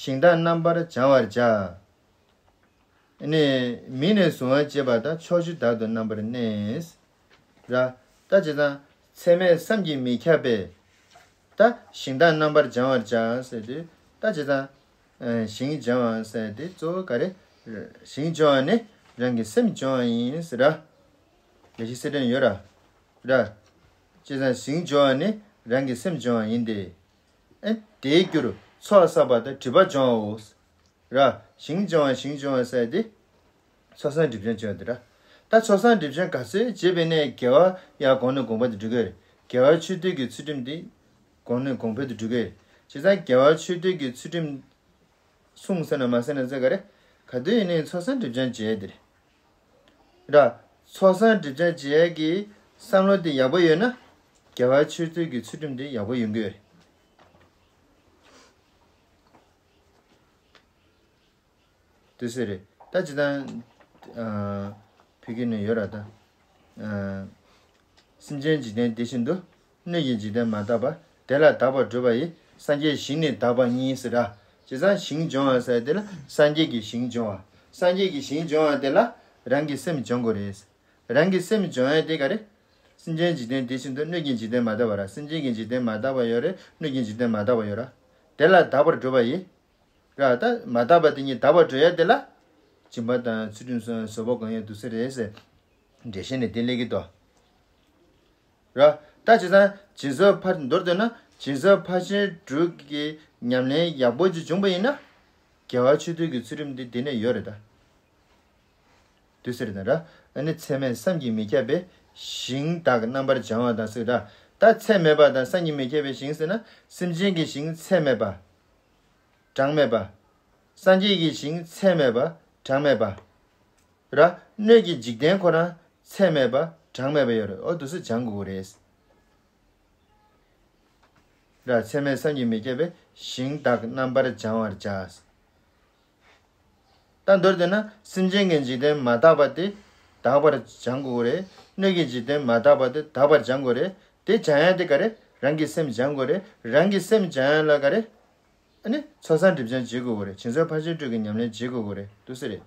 ཞིང་དག་རྣམ་པར་སྦྱང་བར་བྱ། ནི་མིག་ནས་གཟུང་བར་བྱེད་པ་དང་། ཕྱོགས་བཅུ་དག་ཏུ་རྣམ་པར་གནས། ར། ད་བྱས་ཙང་ཚད་མས་བསམ་གྱིས་མི་ཁྱབ་པའི། ད་ཞིང་དག་རྣམ་པར་སྦྱང་བར་བྱ་ཟེར་དུས། ད་བྱས་ཙང་། ཨ། ཞིང་སྦྱང་བ་ཟེར་དེ་གཙོ་བོ་ག་རེ། ཞིང་སྦྱོང་བ་ནི་རང་གི་སེམས་སྦྱོང་བ་ཡིན་ཟེར་ར། ལས་ཀྱི་སེམས་ཁྲིད་ཡོད་ར། ར། བྱས་ཙང་ཞིང་སྦྱོང་བ་ནི་རང་གི་སེམས་སྦྱོང་བ་ཡིན་ཏེ། ཨ། དེའི་རྒྱུར་ཚོགས་བསགས་པ་དང་སྒྲིབ་པ་སྦྱོང་བའོ། ར། ཞིང་སྦྱོང་བ་ཞིང་སྦྱོང་བ་ཟེར་དེ། ཚོགས་བསགས་སྒྲིབ་སྦྱོང་བྱེད་པ་དེ་ར། ད་ཚོགས་བསགས་སྒྲིབ་སྦྱོང་ག་ཚོད་བྱས་པས་ནས་དགེ་བ་ཡར་གོང་ནས་གོང་འཕེལ་དུ་འགྲོ་གི་རེད། དགེ་བ་ཆོས་སྡུད་ཀྱི་ཚུལ་ཁྲིམས་དེ་གོང་ནས་གོང་འཕེལ་དུ་འགྲོ་གི་རེད། བྱས་ཙང་དགེ་བ་ཆོས་སྡུད་ཀྱི་ཚུལ་ཁྲིམས་སྲུང་ཟེར་ན་མ་ཟེར་ན་ཟེར་ག་རེ། ག་དུས་ཡིན་ནའི་ཚོགས་བསགས་སྒྲིབ་སྦྱོང་བྱེད་ཡ་དེ་རེད། ར། ཚོགས་བསགས་སྒྲིབ་སྦྱོང་བྱེད་ཡ་གི་བསམ་བློ་དེ་ཡག་པོ་ཡོད་ན། དགེ་བ་ཆོས་སྡུད་ཀྱི་ཚུལ་ཁྲིམས་དེ་ཡག་པོ་ཡོང་གི་ཡོད་རེད། དེ་ཟེར་རེད། ད་ཅི་ལྟར། ཨ། ཕ་གི་ནས་ཡོད་ར་ད། ཨ། སེམས་ཅན་འཇིག་རྟེན་དེ་བཞིན་དུ། སྣོད་ཀྱི་འཇིག་རྟེན་མ་དག་པ། དེ་ལ་དག་པར་གྲུབ་པ་ཡི། སངས་རྒྱས་ཞིང་ནི་དག་པ་ཉིད་ཟེར་ར། བྱས་ཙང་ཞིང་སྦྱོང་བ་ཟེར་དེ་ལ་སངས་རྒྱས་ཀྱི་ཞིང་སྦྱོང་བ། སངས་རྒྱས་ཀྱི་ཞིང་སྦྱོང་བ་དེ་ལ་རང་གི་སེམས་སྦྱོང་དགོས་རེད། རང་གི་སེམས་སྦྱོང་ཡ་དེ་ག་རེ། སེམས་ཅན་འཇིག་རྟེན་དེ་བཞིན་དུ། སྣོད་ཀྱི་འཇིག་རྟེན་མ་དག་པ་ར། སེམས་ཅན་གྱི་འཇིག་རྟེན་མ་དག་པ་ཡོད་རེད། སྣོད་ཀྱི་འཇིག་རྟེན་མ་དག་པ་ཡོད་ར། དེ་ལ་དག་པར་གྲུབ་པ་ཡི། ར། ད་མ་དག་པ་དེ་ཉིད་དག་པར་གྲུབ་ཡ་དེ་ལ། སྦྱིན་པ་དང་ཚུལ་ཁྲིམས་སོགས་བཟོད་པ་སྒོམ་ཡ་འདུག་ས་རེད་ཟེར། འགྲེལ་བཤད་ནས་དེ་སླེབས་ཀྱི་འདུག་ར། ད་བྱས་ཙང་སྦྱིན་སོགས་ཕར་མདོར་བསྡུས་ན། སྦྱིན་སོགས་ཕར་ཕྱིན་དྲུག་གི་ཉམས་ལེན་ཡག་པོ་ཅིག་བྱུང་པ་ཡིན་ན། དགེ་བ་ཆོས་སྡུད་ཀྱི་ཚུལ་ཁྲིམས་འདི་དེ་ནས་ཡོད་རེད་ད། འདུག་ཟེར་ན་ར། ཨ་ནི་ཚད་མས་བསམ་གྱིས་མི་ཁྱབ་པའི་ཞིང་དག་རྣམ་པར་སྦྱང་བ་དང་ཟེར་ར། ད་ཚད་མེད་པ་དང་བསམ་གྱིས་མི་ཁྱབ་པའི་ཞིང་ཟེར་ན། སེམས་ཅན་གྱི་ཞིང་ཚད་མེད་པ། གྲངས་མེད་པ། སངས་རྒྱས་ཀྱི་ཞིང་ཚད་མེད་པ། གྲངས་མེད་པ། ར། སྣོད་ཀྱི་འཇིག་རྟེན་ཁོ་རང་ཚད་མེད་པ། གྲངས་མེད་པ་ཡོད་རེད། འོ་འདུག་སེ་སྦྱང་དགོས་རེད། ར། ཚད་མས་བསམ་གྱིས་མི་ཁྱབ་པའི་ཞིང་དག་རྣམ་པར་སྦྱང་བར་བྱ། ད་མདོར་བསྡུས་ན། སེམས་ཅན་གྱི་འཇིག་རྟེན་མ་དག་པ་དེ་དག་པར་སྦྱང་དགོས་རེད། སྣོད་ཀྱི་འཇིག་རྟེན་མ་དག་པ་དེ་དག་པར་སྦྱང་དགོས་རེད། དེ་སྦྱང་ཡ་དེ་ག་རེ། རང་གི་སེམས་སྦྱང་དགོས་རེད། རང་གི་སེམས་སྦྱང་ཡ་ལ་ག་རེ། ཨ་ནི་ཚོགས་བསགས་སྒྲིབ་སྦྱང་བྱེད་དགོས་རེད། སྦྱིན་སོགས་ཕར་ཕྱིན་དྲུག་གི་ཉམས་ལེན་བྱེད་དགོས་རེད། འདུག་སེ་རེད།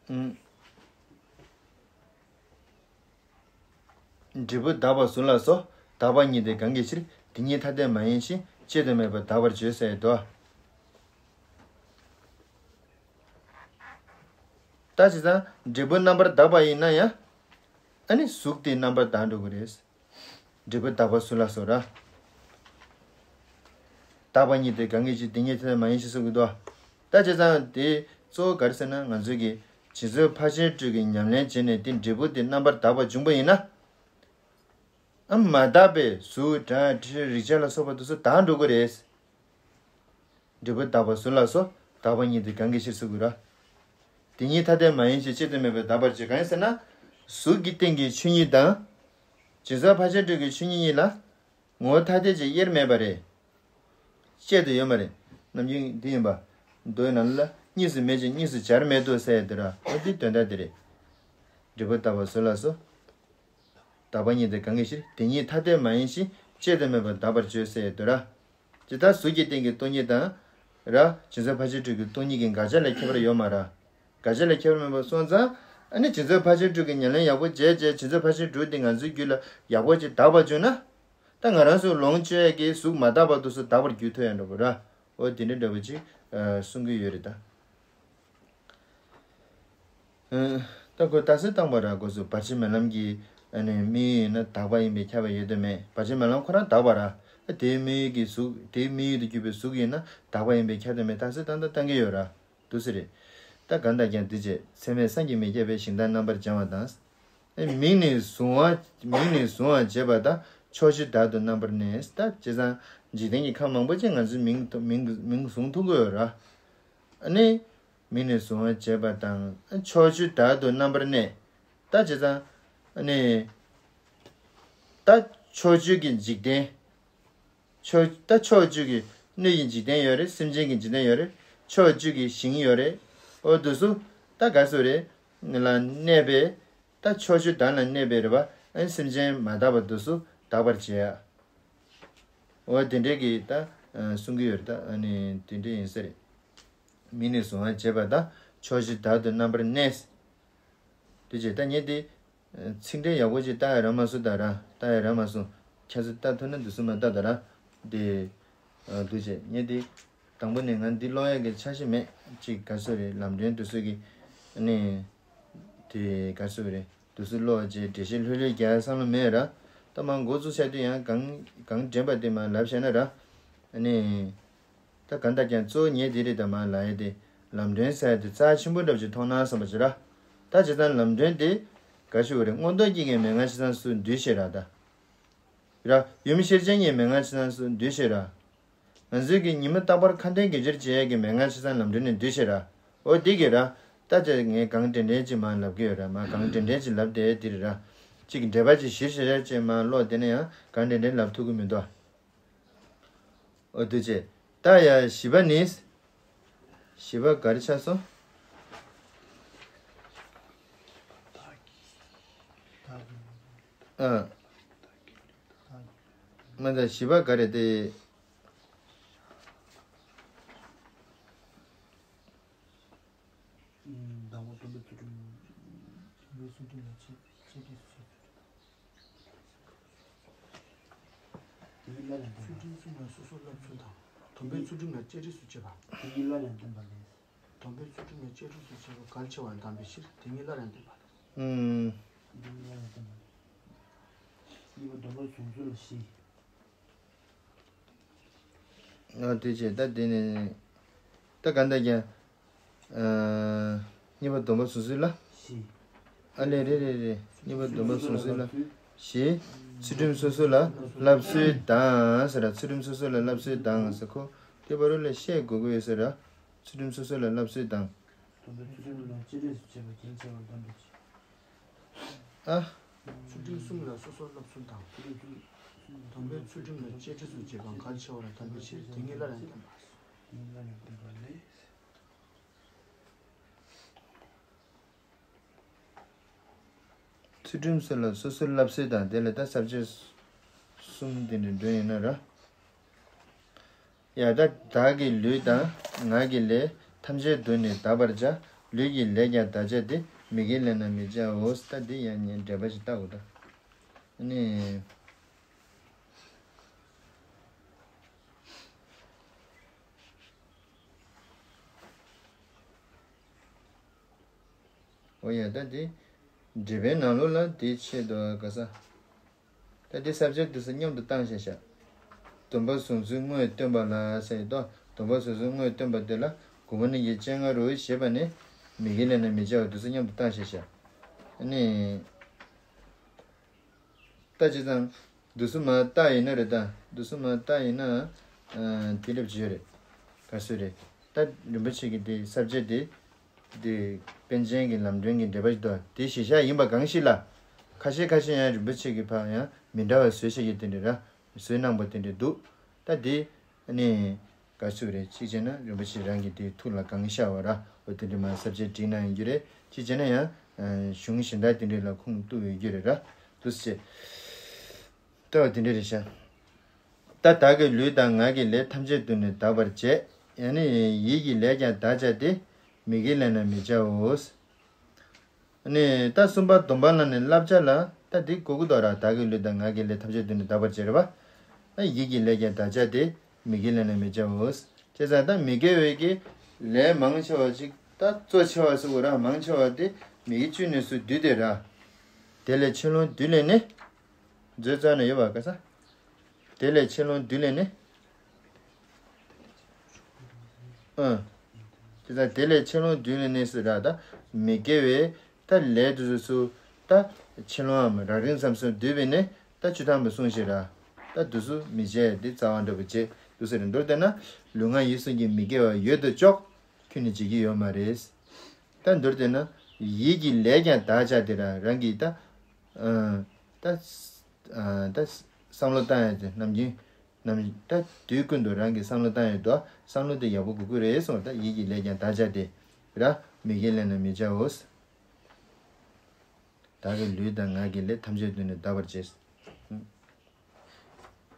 ཨུམ། འབྲས་བུ་དག་པ་གཟུགས་ལ་སོགས། དག་པ་ཉིད་དེ་གང་གི་ཕྱིར། དེ་ཉིད་ཐ་དད་མ་ཡིན་ཞིང་། གཅད་དུ་མེད་པར་དག་པར་བརྗོད་ཟེར་ཏོ། ད་བྱས་ཙང་འབྲས་བུ་རྣམ་པར་དག་པ་ཡིན་ན་ཡང་། ཨ་ནི་གཟུགས་དེ་རྣམ་པར་དག་འགྲོ་གི་རེད། འབྲས་བུ་དག་པ་གཟུགས་ལ་སོགས་ར། དག་པ་ཉིད་དེ་གང་གི་ཕྱིར། དེ་ཉིད་ཐ་དད་མ་ཡིན་ཞེས་གསུངས་ཀྱི་འདུག་ད་བྱས་ཙང་དེ་གཙོ་བོ་ག་རེ་ཟེར་ན། ང་ཚོའི་གི་སྦྱིན་སོགས་ཕར་ཕྱིན་དྲུག་གི་ཉམས་ལེན་བྱས་ནས། དེ་འབྲས་བུ་དེ་རྣམ་པར་དག་པ་བྱུང་པ་ཡིན་ན། ཨ། མ་དག་པའི་གཟུགས་སྒྲ་དྲི་རེག་བྱ་ལ་སོགས་པ་དེ་ཚོ་དག་འགྲོ་གི་རེད། འབྲས་བུ་དག་པ་གཟུགས་ལ་སོགས། དག་པ་ཉིད་དེ་གང་གིས་ཕྱིར་ཟེར་དགོས་ར། དེ་ཉིད་ཐ་དད་མ་ཡིན་ཞིང་དཔྱད་དུ་མེད་པར་དག་པར་བྱ། གང་ཡིན་ཟེར་ན། གཟུགས་ཀྱི་སྟེང་གི་ཆོས་ཉིད་དང་། སྦྱིན་སོགས་ཕར་ཕྱིན་དྲུག་གི་ཆོས་ཉིད་གཉིས་ལ་ངོ་བོ་ཐ་དད་ཅིག་དབྱེར་མེད་པ་རེད། དཔྱད་དུ་ཡོད་མ་རེད། ནམ་རྒྱུན་འདི་ཡིན་པ། མདོའི་ནང་ལ་གཉིས་སུ་མེད་ཅིང་གཉིས་སུ་སྦྱར་མི་འདུག་ཟེར་ཡ་དེ་ར། འོ་དེ་དོན་དག་དེ་རེད། འབྲས་བུ་དག་པ་གཟུགས་ལ་སོགས། དག་པ་ཉིད་དེ་གང་གིས་ཕྱིར། དེ་ཉིད་ཐ་དད་མ་ཡིན་ཞིང་། དཔྱད་དུ་མེད་པར་དག་པར་བྱ་ཟེར་ཡ་དེ་ར། ཇི་ལྟར་གཟུགས་ཀྱི་སྟེང་གི་སྟོང་ཉིད་དང་། ར། སྦྱིན་སོགས་ཕར་ཕྱིན་དྲུག་གི་སྟོང་ཉིད་ཀྱི་དགག་བྱ་ལ་ཁྱད་པར་ཡོད་མ་ར། དགག་བྱ་ལ་ཁྱད་པར་མེད་པ་སོང་ཙང་། ཨ་ནི་སྦྱིན་སོགས་ཕར་ཕྱིན་དྲུག་གི་ཉམས་ལེན་ཡག་པོ་བྱས་བྱས། སྦྱིན་སོགས་ཕར་ཕྱིན་དྲུག་དེ་ང་ཚོའི་རྒྱུད་ལ་ཡག་པོ་ཅིག་དག་པར་བྱུང་ན། ད་ང་རང་ཚོ་ལོངས་སྤྱོད་ཀྱི་གཟུགས་མ་དག་པ་དེ་ཚོ་དག་པར་འགྱུར་ཐུབ་ཡ་འགྲོ་གི་ར། འོ་དེ་འདྲ་འདྲ་པོ་ཅིག་ཨ། གསུང་གི་ཡོད་རེད་ད། ཨ། ད་ཁོས་རྟགས་གསལ་བཏང་པ་ར། སྒོས་སུ་བར་ཆད་མེད་ལམ་གྱི་ཨ་ནི་དམིགས་ཡུལ་ཡིན་ན་དག་པ་ཡིན་པས་ཁྱབ་པ་ཡོད་དམ་མེད། བར་ཆད་མེད་ལམ་ཁོ་རང་དག་པ་ར། ཨ། དེའི་དམིགས་ཡུལ་གྱི་གཟུགས། དེའི་དམིགས་ཡུལ་དུ་གྱུར་པའི་གཟུགས་ཡིན་ན་དག་པ་ཡིན་པས་ཁྱབ་དམ་མེད། རྟགས་གསལ་བཏང་ད་བཏང་གི་ཡོད་ར། འདུག་སེ་རེད། ད་གང་ལྟར་ཀྱང་འདུས་བྱས་ཚད་མས་བསམ་གྱིས་མི་ཁྱབ་པའི་ཞིང་དག་རྣམ་པར་སྦྱང་བ་དང་། ཨེ། མིང་ནི་གཟུང་བ། མིང་ནི་གཟུང་བར་བྱེད་པ་དང་། ཕྱོགས་ཆོས་བདག་ཏུ་རྣམ་པར་གནས། ད་བྱས་ཙང་འཇིག་རྟེན་གྱི་ཁམས་མང་པོ་ཅིག་ང་ཚོས་མིང་། མིང་། མིང་གཟུང་ཐུབ་ཀྱི་ཡོད་ར། ཨ་ནི། མིང་ནི་གཟུང་བར་བྱེད་པ་དང་། ཕྱོགས་ཆོས་བདག་ཏུ་རྣམ་པར་གནས། ད་བྱས་ཙང་། ཨ་ནི། ད་ཕྱོགས་ཆོས་ཀྱི་འཇིག་རྟེན། ཕྱོགས། ད་ཕྱོགས་བཅུ་གི་སྣོད་ཀྱི་འཇིག་རྟེན་ཡོད་རེད། སེམས་ཅན་གྱི་འཇིག་རྟེན་ཡོད་རེད། ཕྱོགས་བཅུ་གི་ཞིང་ཡོད་རེད། འོ་དེ་ཚོ་ད་ག་སུ་རེད་ལ་གནས་པའི། ད་ཕྱོགས་བཅུ་དག་ལ་གནས་པའི་རེད་པ། ཨ་ནི་སེམས་ཅན་མ་དག་པ་དེ་ཚོ་དག་པར་བྱེད་ཡ། འོ་དེ་འདྲའི་གི་ད་གསུང་གི་ཡོད་རེད་ད། ཨ་ནི་དེ་འདྲ་ཡིན་ས་རེད། མིང་ནི་གཟུང་བར་བྱེད་པ་དང་། ཕྱོགས་ཆོས་བདག་ཏུ་རྣམ་པར་གནས། དེ་བྱས་ད་ངས་དེ། ཚིག་འགྲེལ་ཡག་པོ་ཅིག་བལྟ་ཡ་རག་མ་སོང་ད་ར། བལྟ་ཡ་རག་མ་སོང་། ཁྱེད་ཚོ་བལྟ་ཐུབ་ན་དེ་ཚོ་མ་བལྟ་ད་ར། དེ། འདུག་བྱས་ངས་དེ། དང་པོ་ནས་ང་འདི་ཀློག་ཡ་གི་འཆར་གཞི་མེད་ཅིག་ག་སོ་རེད། ལམ་སྒྲོན་དེ་ཚོ་གི། ནི། དེ་ག་སོ་རེད། དེ་ཚོ་ཀློག་བྱས་འགྲེལ་བཤད་ལྷོད་ལྷོད་རྒྱག་བསམ་བློ་མེད་ར། ད་མ་འགོ་བཙུགས་ཆགས་དུས་ཡང་གང་གང་དྲན་པ་དེ་མ་ལབ་བྱས་ན་ར། ནི། ད་གང་ལྟར་ཀྱང་གཙོ་བོ་ངས་འདི་རེད་ད་མ་ལབ་ཡ་དེ། ལམ་སྒྲོན་ཟེར་ཡ་དེ་རྩ་ཆེན་པོ་འདྲ་པོ་ཅིག་མཐོང་ན་བསམ་པ་ཅིག་ར། ད་བྱས་ཙང་ལམ་སྒྲོན་དེ། ག་ཞུ་བ་རེད། མངོན་རྟོགས་རྐྱེན་གྱིས་མན་ངག་ཆ་ཚང་ཚུར་འདུས་ཤེས་ར་ད། ར། ཡུམ་ཤེར་ཕྱིན་གྱིས་མན་ངག་ཆ་ཚང་ཚུར་འདུས་ཤེས་ར། ང་ཚོས་ཀྱི་ཉི་མ་རྟག་པར་ཁ་འདོན་དགེ་སྦྱོར་བྱེད་ཡས་ཀྱི་མན་ངག་ཆ་ཚང་ལམ་སྒྲོན་ནས་འདུས་ཤེས་ར། འོ་འདི་གི་ར། ད་ཅི་ངས་གང་དྲན་དྲན་ཅིག་མ་ལབ་གི་ཡོད་ར། མ་གང་དྲན་དྲན་ཅིག་ལབ་བསྡད་འདི་རེད་ར། ཅིག་འགྲེལ་པ་ཅིག་གཞིར་བཞག་ཡ་ཅིག་མ་ཀློག་བསྡད་ན་ཡང་གང་དྲན་དྲན་ལབ་ཐུབ་ཀྱི་མི་འདུག་འོ་འདུག་བྱས། ད་ཡ་བཞི་པ་ནི། བཞི་པ་ག་རེ་ཆགས་སོང་། ཨ། མ་ད་བཞི་པ་ག་རེ་དེ། ཟླ་བ་སྟོན་པའི་ཚུལ་ཁྲིམས། སྟོན་པའི་ཚུལ་ཁྲིམས་ལ་བཅས་ཏེ་ཚུལ་ཁྲིམས་སུ་བྱེད་པ། དེ་ཉིད་སླར་ཡང་བསྟན་པ་ལས། ཚུལ་ཁྲིམས་གསུམ་ལ་སོ་སོར་བསླབ་ཚུལ་དང་། སྡོམ་པའི་ཚུལ་ཁྲིམས་ལ་བཅས་ཏེ་ཚུལ་ཁྲིམས་སུ་བྱེད་པ། དེ་ཉིད་སླར་ཡང་བསྟན་པ་ལས། སྡོམ་པའི་ཚུལ་ཁྲིམས་ལ་བཅས་ཏེ་ཚུལ་ཁྲིམས་སུ་བྱེད་པ་གལ་ཆེ་བར་གདམས་པའི་ཕྱིར་དེ་ཉིད་སླར་ཡང་བསྟན་པ་ལས། ཨུམ། དེ་ཉིད་སླར་ཡང་བསྟན་པ་ལས། གཉིས་པ་སྡོམ་པ་བཟུང་ཚུལ་ལ་བཞི། ཨ་དེ་བྱས་ད་དེ་ནས་ད་ག་འདྲ་ཀྱང་། ཨ། གཉིས་པ་སྡོམ་པ་བཟུང་ཚུལ་ལ། བཞི། ཨ་ལས་རེད་རེད་རེད། གཉིས་པ་སྡོམ་པ་བཟུང་ཚུལ་ལ། བཞི། ཚུལ་ཁྲིམས་སོ་སོ་ལ་བསླབ་ཚུལ་དང་ཟེར་ར། ཚུལ་ཁྲིམས་སོ་སོ་ལ་བསླབ་ཚུལ་དང་ཟེར་ཁོ། དེ་བར་ལ་བཤད་དགོས་ཀྱི་ཡོད་ཟེར་ར། ཚུལ་ཁྲིམས་སོ་སོ་ལ་བསླབ་ཚུལ་དང་། སྡོམ་པའི་ཚུལ་ཁྲིམས་ལ་བཅས་ཏེ་ཚུལ་ཁྲིམས་སུ་བྱེད་པ་གལ་ཆེ་བར་གདམས་པའི་ཕྱིར། ཨ། ཚུལ་ཁྲིམས་གསུམ་ལ་སོ་སོར་བསླབ་ཚུལ་དང་། སྡོམ་པའི་ཚུལ་ཁྲིམས་ལ་བཅས་ཏེ་ཚུལ་ཁྲིམས་སུ་བྱེད་པ་གལ་ཆེ་བར་གདམས་པའི་ཕྱིར་དེ་ཉིད་སླར་ཡང་བསྟན་པ། དེ་ཉིད་སླར་ཡང་བསྟན་པ་ལས། ཚུལ་ཁྲིམས་སུ་ལ་སོ་སོར་བསླབ་ཚུལ་དང་། དེ་ལ་ད་ས་བཅད་གསུམ་དེ་འདྲ་འདོན་ཡིན་ན་ར། ཡ་ད་བདག་གི་ལུས་དང་ངག་གི་ལས། ཐམས་ཅད་དུ་ནི་དག་པར་བྱ། ལུས་ཀྱི་ལས་ཀྱང་དག་བྱ་སྟེ། མི་དགེ་ལས་རྣམས་མི་བྱའོ། ད་འདི་ཡང་ངས་འགྲེལ་པ་ཞིག་བལྟ་དགོས་ད། ཨ་ནི། འོ་ཡ་ད་འདི། འགྲེལ་པའི་ནང་ལོགས་ལ་འདི་ཆེད་དུ་ག་ས། ད་འདི་ས་བཅད་འདི་ཚོ་མཉམ་དུ་བཏང་བཞག་བཞག་སྡོམ་པ་བཟུང་ཚུལ་དངོས་སྟོན་པ་ལ་ཟེར་ཡོད་དོ། སྡོམ་པ་བཟུང་ཚུལ་དངོས་སྟོན་པ་འདི་ལ་གོང་མ་ནི་གི་སྤྱན་སྔ་རུ་ཞེས་པ་ནི། མི་དགེ་ལས་རྣམས་མི་བྱའོ། འདི་ཚོ་མཉམ་དུ་བཏང་བཞག་བཞག་ཨ་ནི། ད་བྱས་ཙང་། འདུག་སེ་མར་བལྟས་ཡིན་ན་རེད་ད། འདུག་སེ་མར་བལྟས་ཡིན་ན། ཨ། དེ་འདྲ་བྱས་རེད། ག་ཚོད་རེད། ད་རིན་པོ་ཆེ་གི་དེ་ས་བཅད་དེ། དེ་པཎ་ཆེན་གྱི་ལམ་སྒྲོན་གྱི་འགྲེལ་པ་ཞིག་འདུག་དེ་གཞི་བཞག་ཡིན་པ་གང་ཞིག་ལ། ཁ་ཤས་ཁ་ཤས་ཡང་རིན་པོ་ཆེ་གི་ཕར་ཡང་མི་འདྲ་བ་བཟོས་བཞག་གི་དེ་འདྲ་ར། བཟོས་གནང་པ་དེ་འདྲ་འདུག་ད་དེ་ནི་ག་ཚོད་རེད། གཅིག་བྱས་ན་རིན་པོ་ཆེ་རང་གི་དེ་ཐུགས་ལ་གང་ཤར་བ་ར། འོ་དེ་འདྲ་མར་ས་བཅད་བསྒྲིགས་གནང་ཡོང་རྒྱུ་རེད། གཅིག་བྱས་ན་ཡང་གཞུང་གཞན་དག་དེ་འདྲ་ལ་ཁུངས་གཏུགས་ཡོང་རྒྱུ་རེད་ར། འདུག་སེ་བྱས། ལྟ་བ་དེ་འདྲ་རེད་ཤག་ད་བདག་གི་ལུས་དང་ངག་གི་ལས་ཐམས་ཅད་དུ་ནི་བདག་པར་བྱེད། ཡང་ནི་ཡིད་ཀྱི་ལས་ཀྱང་བདག་བྱ་སྟེ། མི་དགེ་ལས་རྣམས་མི་བྱའོ། ནི་ད་གསུམ་པ་སྡོམ་པ་བླངས་ནས་བསླབ་བྱ་ལ་ད་འདི་གོ་གི་འདུག་ར། བདག་གི་ལུས་དང་ངག་གི་ལས་ཐམས་ཅད་དུ་ནི་བདག་པར་བྱེད་རེད་པ། ཡིད་ཀྱི་ལས་ཀྱང་བདག་བྱ་སྟེ། མི་དགེ་ལས་རྣམས་མི་བྱའོ། བྱས་ཙང་ད་མི་དགེ་བའི་གི་ལས་མང་ཆེ་བ་ཅིག་ད་གཙོ་ཆེ་བ་ཟེར་དགོས་ར། མང་ཆེ་བ་དེ་མི་དགེ་བཅུ་ནས་སུ་བསྡུས་ཏེ་ར། དེ་ལས་ཆེ་ལོང་བསྡུས་ལས་ནི། མཛོད་རྩ་ན་ཡོད་པ་ག་ས། དེ་ལས་ཆེ་ལོང་བསྡུས་ལས་ནི། ཨང་། དེ་ལས་དེ་ལས་ཆེ་ལོང་བསྡུས་ལས་ནི་ཟེར་ར། ད་མི་དགེ་བའི་ད་ལས་དེ་ཚོ་ཚུར་ད་ཆེ་ལོང་ངམ་རགས་རིམ་ཙམ་ཚུར་བསྡུས་པས་ནི་ད་བཅུ་ཐམ་པ་གསུངས་ཤིག་ར། ད་དེ་ཚོ་མི་བྱེད་དེ་རྩ་བ་འགྲུབ་པ་བྱེད་དུས་ཟེར་མདོར་བསྟན་ན་ལུས་ངག་ཡིད་གསུམ་གྱི་མི་དགེ་བ་ཡོད་དོ་ཅོག་ཁྱོན་ནས་བྱེད་ཀྱི་ཡོད་མ་རེད། ད་མདོར་བསྟན་ན་ཡིད་ཀྱི་ལས་ཀྱང་བདག་བྱ་སྟེ་ར། རང་གི་ད་ཨ་ད་ཨ་ད་བསམ་བློ་བཏང་ཡ་དེ་ནམ་རྒྱུན་ནམ་ད་དུས་ཀུན་ཏུ་རང་གི་བསམ་བློ་བཏང་ཡ་དོ། བསམ་བློ་དེ་ཡག་པོ་དགོས་ཀྱི་རེད་གསུངས། ད་ཡིད་ཀྱི་ལས་ཀྱང་བདག་བྱ་སྟེ་ར། མི་དགེ་ལས་རྣམས་མི་བྱའོ། བདག་གི་ལུས་དང་ངག་གི་ལས་ཐམས་ཅད་དུ་ནི་བདག་པར་བྱེད།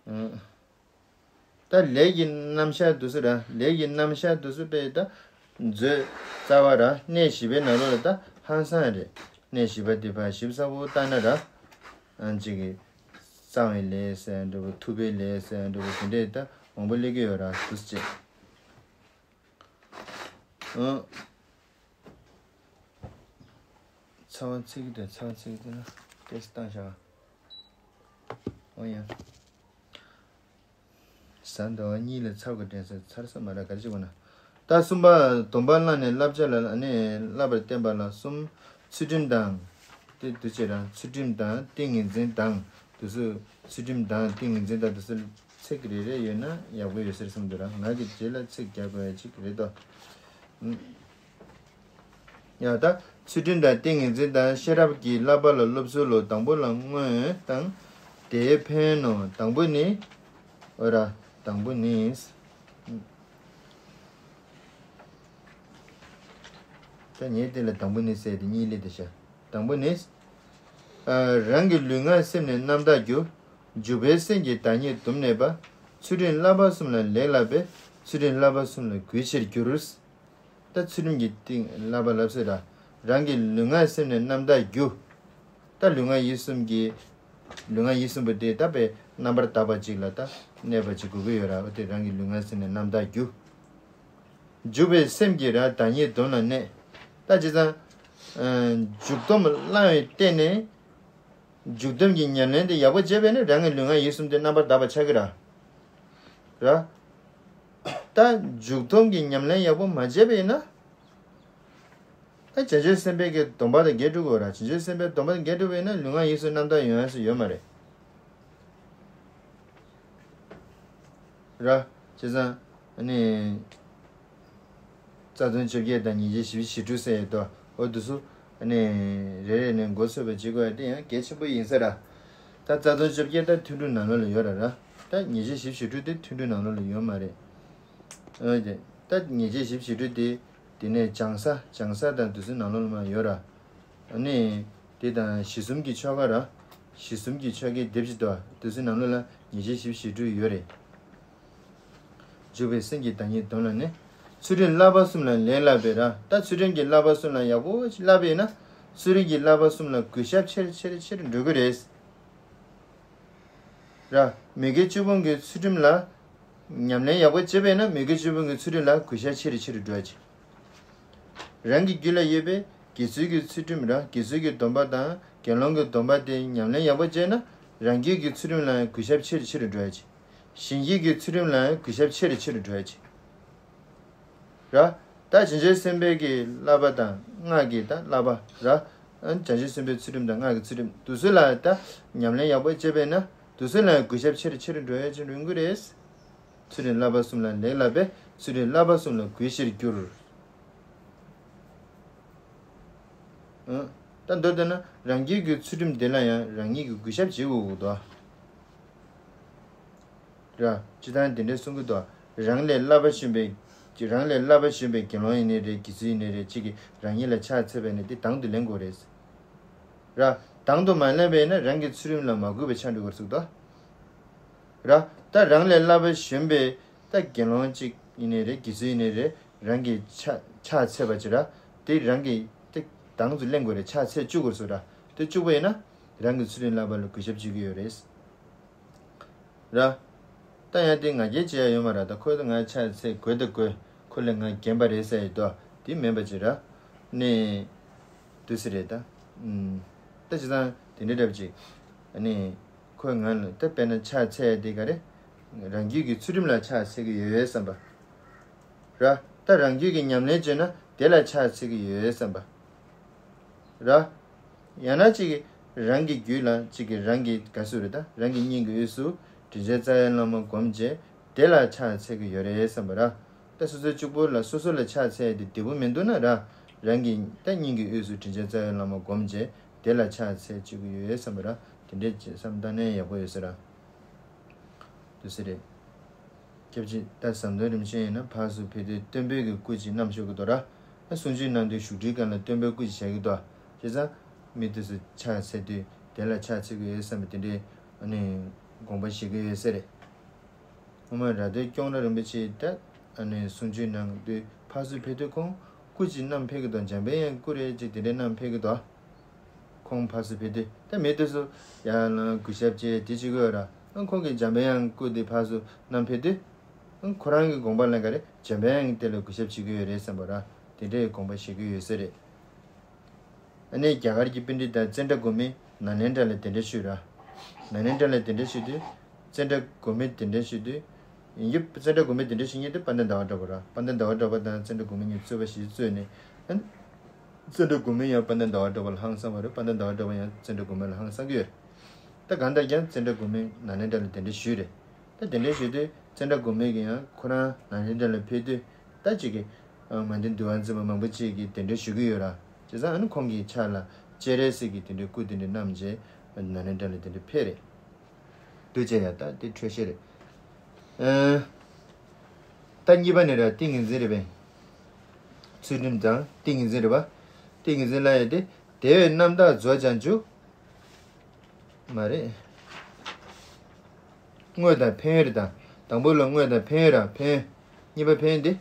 ཨ། ད་ལས་ཀྱི་རྣམ་གཞག་དུ་ཟེར་ར། ལས་ཀྱི་རྣམ་གཞག་དུ་ཟེར་པས་ད་མཛོད་རྩ་བ་ར་གནས་བཞི་པའི་ནང་ལོགས་ལ་ད་ཧང་སང་རེད། གནས་བཞི་པ་དེ་ཕར་ཞིབ་ཚགས་པོ་བལྟས་ན་ར། ཨ་ཅིག་གི་གསང་བའི་ལས་ཟེར་འདྲ་པོ། ཐུབ་པའི་ལས་ཟེར་འདྲ་པོ། དེ་འདྲས་ད་མང་པོ་སླེབས་ཀྱི་ཡོད་ར། དུ་ཟེར་ཅེས། ཨང་། ཚ་བ་ཚིག་གི་དེ་ཚ་བ་ཚིག་གི་དེ་ན་ཏེས་བཏང་བཞག་ཨོ་ཡ། ཟ་འདྲ་བ་གཉིས་ལ་ཚབ་ཀྱི་དྲན་ས་ཚར་ས་མ་ར་ག་རེ་བྱེད་དགོས་ན། ད་གསུམ་པ་སྡོམ་པ་བླངས་ནས་བསླབ་བྱ་ལ་ནི་བསླབ་པར་བསྟན་པ་ལ་གསུམ། ཚུལ་ཁྲིམས་དང་། དེ་དུ་བྱེད་རང་ཚུལ་ཁྲིམས་དང་ཏིང་ངེ་འཛིན་དང་དུ་སུ། ཚུལ་ཁྲིམས་དང་ཏིང་ངེ་འཛིན་དང་དུ་སུ་ཚིག་རེ་རེ་ཡོད་ན་ཡག་པོ་ཡོད་ཟེར་གསུངས་འདུག་ར། ང་གི་རྗེས་ལ་ཚིག་རྒྱག་དགོས་ཡ་ཅིག་རེད་དོ། ཡང་ད་ཚུལ་ཁྲིམས་དང་ཏིང་ངེ་འཛིན་དང་ཤེས་རབ་ཀྱི་བསླབ་པ་ལ་སློབ་ཚུལ་ལོ། དང་པོ་ལ་དངོས་དང་དེའི་ཕན་ནོ། དང་པོ་ནི། འོ་ར། དང་པོ་ནི། ད་ངས་དེ་ལ་དང་པོ་ནི་ཟེར་ཏེ་གཉིས་ལས་དེ་བྱ། དང་པོ་ནི། ཨ། རང་གི་ལུས་ངག་སེམས་ནི་རྣམ་དག་རྒྱུ། འཇུག་པའི་སེམས་ཀྱི་བདག་ཉིད་སྡོམ་གནས་པ། ཚུལ་ཁྲིམས་བསླབ་པ་གསུམ་ལ་ལེགས་བསླབ་པས་ཚུལ་ཁྲིམས་བསླབ་པ་གསུམ་ལ་གུས་ཕྱིར་འགྱུར། ད་ཚུལ་ཁྲིམས་ཀྱི་སྟེང་བསླབ་པ་ལབ་ཟེར་ར། རང་གི་ལུས་ངག་སེམས་ནི་རྣམ་དག་རྒྱུ། ད་ལུས་ངག་ཡིད་གསུམ་གྱི། ལུས་ངག་ཡིད་གསུམ་པོ་དེ་ད་པའི་རྣམ་པར་དག་པ་ཅིག་ལ་ད་གནས་པ་ཅིག་དགོས་ཀྱི་ཡོད་ར། འོ་དེ་རང་གི་ལུས་ངག་སེམས་ནི་རྣམ་དག་རྒྱུ། འཇུག་པའི་སེམས་ཀྱི་ར་བདག་ཉིད་སྡོམ་ལ་གནས། ད་བྱས་ཙང་། ཨ། འཇུག་སྡོམ་བླངས་པའི་སྟེང་ནས། འཇུག་སྡོམ་གྱི་ཉམས་ལེན་དེ་ཡག་པོ་བྱས་པས་ན་རང་གི་ལུས་ངག་ཡིད་གསུམ་དེ་རྣམ་པར་དག་པ་ཆགས་ཀྱི་ར། ར། ད་འཇུག་སྡོམ་གྱི་ཉམས་ལེན་ཡག་པོ་མ་བྱས་པས་ན། ད་བྱང་ཆུབ་སེམས་དཔའི་གི་སྡོམ་པ་དང་འགལ་འགྲོ་གི་ར། བྱང་ཆུབ་སེམས་དཔའི་སྡོམ་པ་དང་འགལ་འགྲོ་བས་ན་ལུས་ངག་ཡིད་གསུམ་རྣམ་དག་ཡོང་ཡ་སུ་ཡོད་མ་རེད། ར། བྱས་ཙང་ཨ་ནི། རྩ་དོན་བཅོ་བརྒྱད་དང་ཉེས་བྱས་བཞི་བཅུ་ཞེ་དྲུག་ཟེར་ཡོད་དོ། འོ་དུ་སུ། ཨ་ནི། རེ་རེ་ནས་མགོ་ཚོས་པ་བྱེད་དགོས་ཡ་དེ་ཡང་གལ་ཆེན་པོ་ཡིན་ས་ར། ད་རྩ་དོན་བཅོ་བརྒྱད་ད་ཐུན་དྲུག་ནང་ལོགས་ལ་ཡོད་ར་ར། ད་ཉེས་བྱས་བཞི་བཅུ་ཞེ་དྲུག་དེ་ཐུན་དྲུག་ནང་ལོགས་ལ་ཡོད་མ་རེད། འོ་དེ། ད་ཉེས་བྱས་བཞི་བཅུ་ཞེ་དྲུག་དེ། དེ་ནས་སྦྱང་ས་སྦྱང་ས་དང་དུ་སུ་ནང་ལོགས་ལ་མ་ཡོད་ར། ཨ་ནི། དེ་དང་གཞི་གསུམ་གྱི་ཆོ་ག་ར། གཞི་གསུམ་གྱི་ཆོ་གའི་སྡེབ་ཅིག་ཏུ་དུས་ཚོད་ནང་ལོགས་ལ་ཉེས་བྱས་བཞི་བཅུ་ཞེ་དྲུག་ཡོད་རེད། འཇུག་པའི་སེམས་ཀྱི་བདག་ཉིད་སྡོམ་ལ་གནས། ཚུལ་ཁྲིམས་བསླབ་པ་གསུམ་ལ་ལེགས་བསླབ་པས་ར། ད་ཚུལ་ཁྲིམས་ཀྱི་བསླབ་པ་གསུམ་ལ་ཡག་པོ་ཞིག་བསླབ་པས་ན། ཚུལ་ཁྲིམས་ཀྱི་བསླབ་པ་གསུམ་ལ་གུས་ཞབས་ཆེར་ཆེར་ཆེར་འགྲོ་གི་རེད། ར། མི་དགེ་བཅུ་སྤོང་གི་ཚུལ་ཁྲིམས་ལ། ཉམས་ལེན་ཡག་པོ་བྱེད་པས་ན་མི་དགེ་བཅུ་སྤོང་གི་ཚུལ་ཁྲིམས་ལ་གུས་ཞབས་ཆེ་རུ་ཆེ་རུ་འགྲོ་ཡ་ཅིག་རང་གི་རྒྱུད་ལ་ཡོད་པའི་དགེ་ཚུལ་གྱི་ཚུལ་ཁྲིམས་ར། དགེ་ཚུལ་གྱི་སྡོམ་པ་དང་དགེ་སློང་གི་སྡོམ་པ་དེ་ཉམས་ལེན་ཡག་པོ་བྱས་ན་རང་རྒྱུད་ཀྱི་ཚུལ་ཁྲིམས་ལ་གུས་ཞབས་ཆེ་རུ་ཆེ་རུ་འགྲོ་ཡ་ཅིག་གཞན་རྒྱུད་ཀྱི་ཚུལ་ཁྲིམས་ལ་གུས་ཞབས་ཆེ་རུ་ཆེ་རུ་འགྲོ་ཡ་ཅིག་ར། ད་བྱང་ཆུབ་སེམས་དཔའི་གི་བསླབ་པ་དང་སྔགས་ཀྱི་ད་བསླབ་པ་ར། བྱང་ཆུབ་སེམས་དཔའི་ཚུལ་ཁྲིམས་དང་སྔགས་ཀྱི་ཚུལ་ཁྲིམས་དུ་ཚུལ་ལ་ད་ཉམས་ལེན་ཡག་པོ་བྱས་པས་ན། དུ་སེ་ལ་གུས་ཞབས་ཆེ་རུ་ཆེ་རུ་འགྲོ་ཡ་ཅིག་འགྲོ་གི་རེད། ཚུལ་ཁྲིམས་བསླབ་པ་གསུམ་ལ་ལེགས་བསླབ་པས་ཚུལ་ཁྲིམས་བསླབ་པ་གསུམ་ལ་གུས་ཕྱིར་འགྱུར། ཨ། ད་མདོར་བསྡུ་ན་རང་རྒྱུད་ཀྱི་ཚུལ་ཁྲིམས་དེ་ལ་ཡང་རང་ཉིད་ཀྱིས་གུས་ཞབས་བྱེད་དགོས་ཀྱི་འདུག་ར། སྤྱིར་བཏང་དེ་འདྲའི་གསུང་གི་འདུག་རང་ལས་བསླབ་པ་ཞུམ་པའི། རང་ལས་བསླབ་པ་ཞུམ་པའི་དགེ་སློང་ཡིན་ནའི་རེད། དགེ་ཚུལ་ཡིན་ནའི་རེད། གཅིག་གིས་རང་ཉིད་ལ་ཕྱག་འཚལ་བས་ནི་དེ་དང་དུ་ལེན་དགོས་རེད། ར། དང་དུ་མ་ལེན་པས་ན་རང་གི་ཚུལ་ཁྲིམས་ལ་མ་གུས་པ་ཆགས་འགྲོ་གི་རེད་ཟེར་གི་འདུག་ར། ད་རང་ལས་བསླབ་པ་ཞུམ་པའི་ད་དགེ་སློང་གཅིག་ཡིན་ནའི་རེད། དགེ་ཚུལ་ཡིན་ནའི་རེད། རང་གི་ཕྱག་ཕྱག་འཚལ་བ་ཅིག་ར། དེ་རང་གི་དེ་དང་དུ་ལེན་དགོས་རེད། ཕྱག་འཚལ་བཅུག་དགོས་ཟེར་ར། དེ་བཅུག་པ་ཡིན་ན་རང་གི་ཚུལ་ཁྲིམས་བསླབ་པ་ལ་གུས་ཞབས་བྱེད་ཀྱི་ཡོད་རེད། ར། ད་ཡང་དེ་ང་རྒྱལ་བྱེད་ཡ་ཡོད་མ་ར། ད་ཁོས་ད་ང་ཕྱག་འཚལ་དགོས་ད་དགོས། ཁོ་ལས་ང་རྒན་པ་རེད་ཟེར་ཡོད་དོ། དེ་མིན་པ་ཅིག་ར། ནི། དུ་སེ་རེད་ད། ཨུམ། ད་ཅི་ཙང་དེ་འདྲའི་འདྲ་པོ་ཅིག་ཨ་ནི། ཁོས་ང་ལ་ད་དཔེར་ན་ཕྱག་འཚལ་ཡ་དེ་ག་རེ། རང་རྒྱུད་ཀྱི་ཚུལ་ཁྲིམས་ལ་ཕྱག་འཚལ་གི་ཡོད་བསམ་པ། ར། ད་རང་རྒྱུད་ཀྱི་ཉམས་ལེན་བྱས་ན་དེ་ལ་ཕྱག་འཚལ་གི་ཡོད་བསམ་པ། ར། ཡང་ན་གཅིག་གིས་རང་གི་རྒྱུད་ལ་གཅིག་གིས་རང་གི་དགའ་བསུ་རེད་ད། རང་གི་སྙིང་གི་དབུས་སུ་དྲིན་ཅན་རྩ་བའི་བླ་མ་བསྒོམས་རྗེས་དེ་ལ་ཕྱག་འཚལ་གྱི་ཡོད་རེད་བསམ་པ་ར། ད་སོ་སོའི་གཅིག་པོ་ལ་སོ་སོ་ལ་ཕྱག་འཚལ་དེ་བདེ་པོ་མི་འདུག་ན་ར། རང་གི་ད་སྙིང་གི་དབུས་སུ་དྲིན་ཅན་རྩ་བའི་བླ་མ་བསྒོམས་རྗེས་དེ་ལ་ཕྱག་འཚལ་བཅུག་གི་ཡོད་བསམ་པ་ར། དེ་འདྲའི་བསམ་བཏང་ན་ཡག་པོ་ཡོད་ས་ར། དུ་སེ་རེད། སྐྱབས་རྗེ་ད་ཟམ་གདོང་རིན་པོ་ཆེ་ཡིན་ན་ཕར་ཚུར་ཕེབས་དུས་སྟོན་པའི་གི་སྐུ་ཅིག་བསྣམས་ཤོག་གི་འདུག་ར། གསུང་ཆོས་གནང་དུས་བཞུགས་ཁྲིའི་སྒང་ལ་སྟོན་པའི་སྐུ་ཅིག་བཞག་གི་འདུག་བྱས་ཙང་མི་དེ་ཚོ་ཕྱག་འཚལ་དུས་དེ་ལ་ཕྱག་འཚལ་གི་ཡོད་བསམ་པའི་དེ་འདྲའི་ཨ་ནི་དགོངས་པ་བཞེས་གི་ཡོད་ས་རེད། སྔོན་མ་ར་སྟོད་སྐྱོང་ར་རིན་པོ་ཆེ་ད་ཨ་ནི་གསུང་ཆོས་གནང་དུས་ཕར་ཚུར་ཕེབས་དུས་ཁོང་སྐུ་ཅིག་བསྣམས་ཕེབས་གི་འདུག་འཇམ་དཔལ་དབྱངས་སྐུ་རེད་ཅིག་དེ་འདྲའི་བསྣམས་ཕེབས་གི་འདུག་ཁོང་ཕར་ཚུར་ཕེབས་དུས་ད་མི་དེ་ཚོ་ཡང་ལ་གུས་ཞབས་བྱས་དེ་བྱེད་ཀྱི་ཡོད་ར། ཁོང་གིས་འཇམ་དཔལ་དབྱངས་སྐུ་དེ་ཕར་ཚུར་བསྣམས་ཕེབས་དུས། ཁོ་རང་གི་དགོངས་པ་ལ་ག་རེ་འཇམ་དཔལ་དབྱངས་དེ་ལ་གུས་ཞབས་བྱེད་ཀྱི་ཡོད་རེད་བསམ་པ་ར། དེ་འདྲའི་དགོངས་པ་བཞེས་ཀྱི་ཡོད་ས་རེད། ཨ་ནི་རྒྱ་གར་གྱི་པཎྜི་ཏ་ཙནྡྲ་གོ་མི་ནཱ་ལེནྡྲ་ལ་གདན་འདྲེན་ཞུས་ར། ནཱ་ལེནྡྲ་ལ་གདན་འདྲེན་ཞུས་དུས། ཙནྡྲ་གོ་མི་གདན་འདྲེན་ཞུས་དུས། ཡིན་རྒྱུ་ཙནྡྲ་གོ་མི་གདན་འདྲེན་ཞུ་མཁན་དེ་དཔལ་ལྡན་ཟླ་བ་གྲགས་པ་ར། དཔལ་ལྡན་ཟླ་བ་གྲགས་པ་དང་ཙནྡྲ་གོ་མི་གཉིས་རྩོད་པ་ཞིག་རྩོད་ནས། ཨ་ནི། ཙནྡྲ་གོ་མི་ཡང་དཔལ་ལྡན་ཟླ་བ་གྲགས་པ་ལ་ཧང་སང་བ་རེད། དཔལ་ལྡན་ཟླ་བ་གྲགས་པ་ཡང་ཙནྡྲ་གོ་མི་ལ་ཧང་སང་གི་ཡོད་རེད། ད་གང་ལྟར་ཀྱང་ཙནྡྲ་གོ་མི་ནཱ་ལེནྡྲ་ལ་གདན་འདྲེན་ཞུས་རེད། ད་གདན་འདྲེན་ཞུས་དུས་ཙནྡྲ་གོ་མི་གིས་ཡང་ཁོ་རང་ནཱ་ལེནྡྲ་ལ་ཕེབས་དུས་ད་ཅིག་གི་ཨ་མ་དེ་འདུལ་བ་འཛིན་པ་མང་པོ་ཅིག་གིས་གདན་འདྲེན་ཞུ་གི་ཡོད་ར། བྱས་ཙང་ཨ་ནི་ཁོང་གི་ཕྱག་ལ་སྤྱན་རས་གཟིགས་ཀྱི་དེ་འདྲའི་སྐུ་དེ་འདྲ་བསྣམས་རྗེས་ནཱ་ལེནྡྲ་ལ་དེ་འདྲ་ཕེབས་རེད། འདུག་བྱས་ཡ་ད་དེ་འཕྲོས་བཤད་རེད། ཨ། ད་གཉིས་པ་ནི་ར་ཏིང་ངེ་འཛིན་རེད་པས། ཚུལ་ཁྲིམས་དང་ཏིང་ངེ་འཛིན་རེད་པ། ཏིང་ངེ་འཛིན་ལབ་ཡ་དེ་དེ་བས་རྣམ་དག་རྫོགས་བྱང་ཆུབ། མ་རེད། དངོས་དང་ཕན་ཡོན་རེད་ད། དང་པོ་ལ་དངོས་དང་ཕན་ཡོན་ར་ཕན་ཡོན། གཉིས་པ་ཕན་ཡོན་དེ།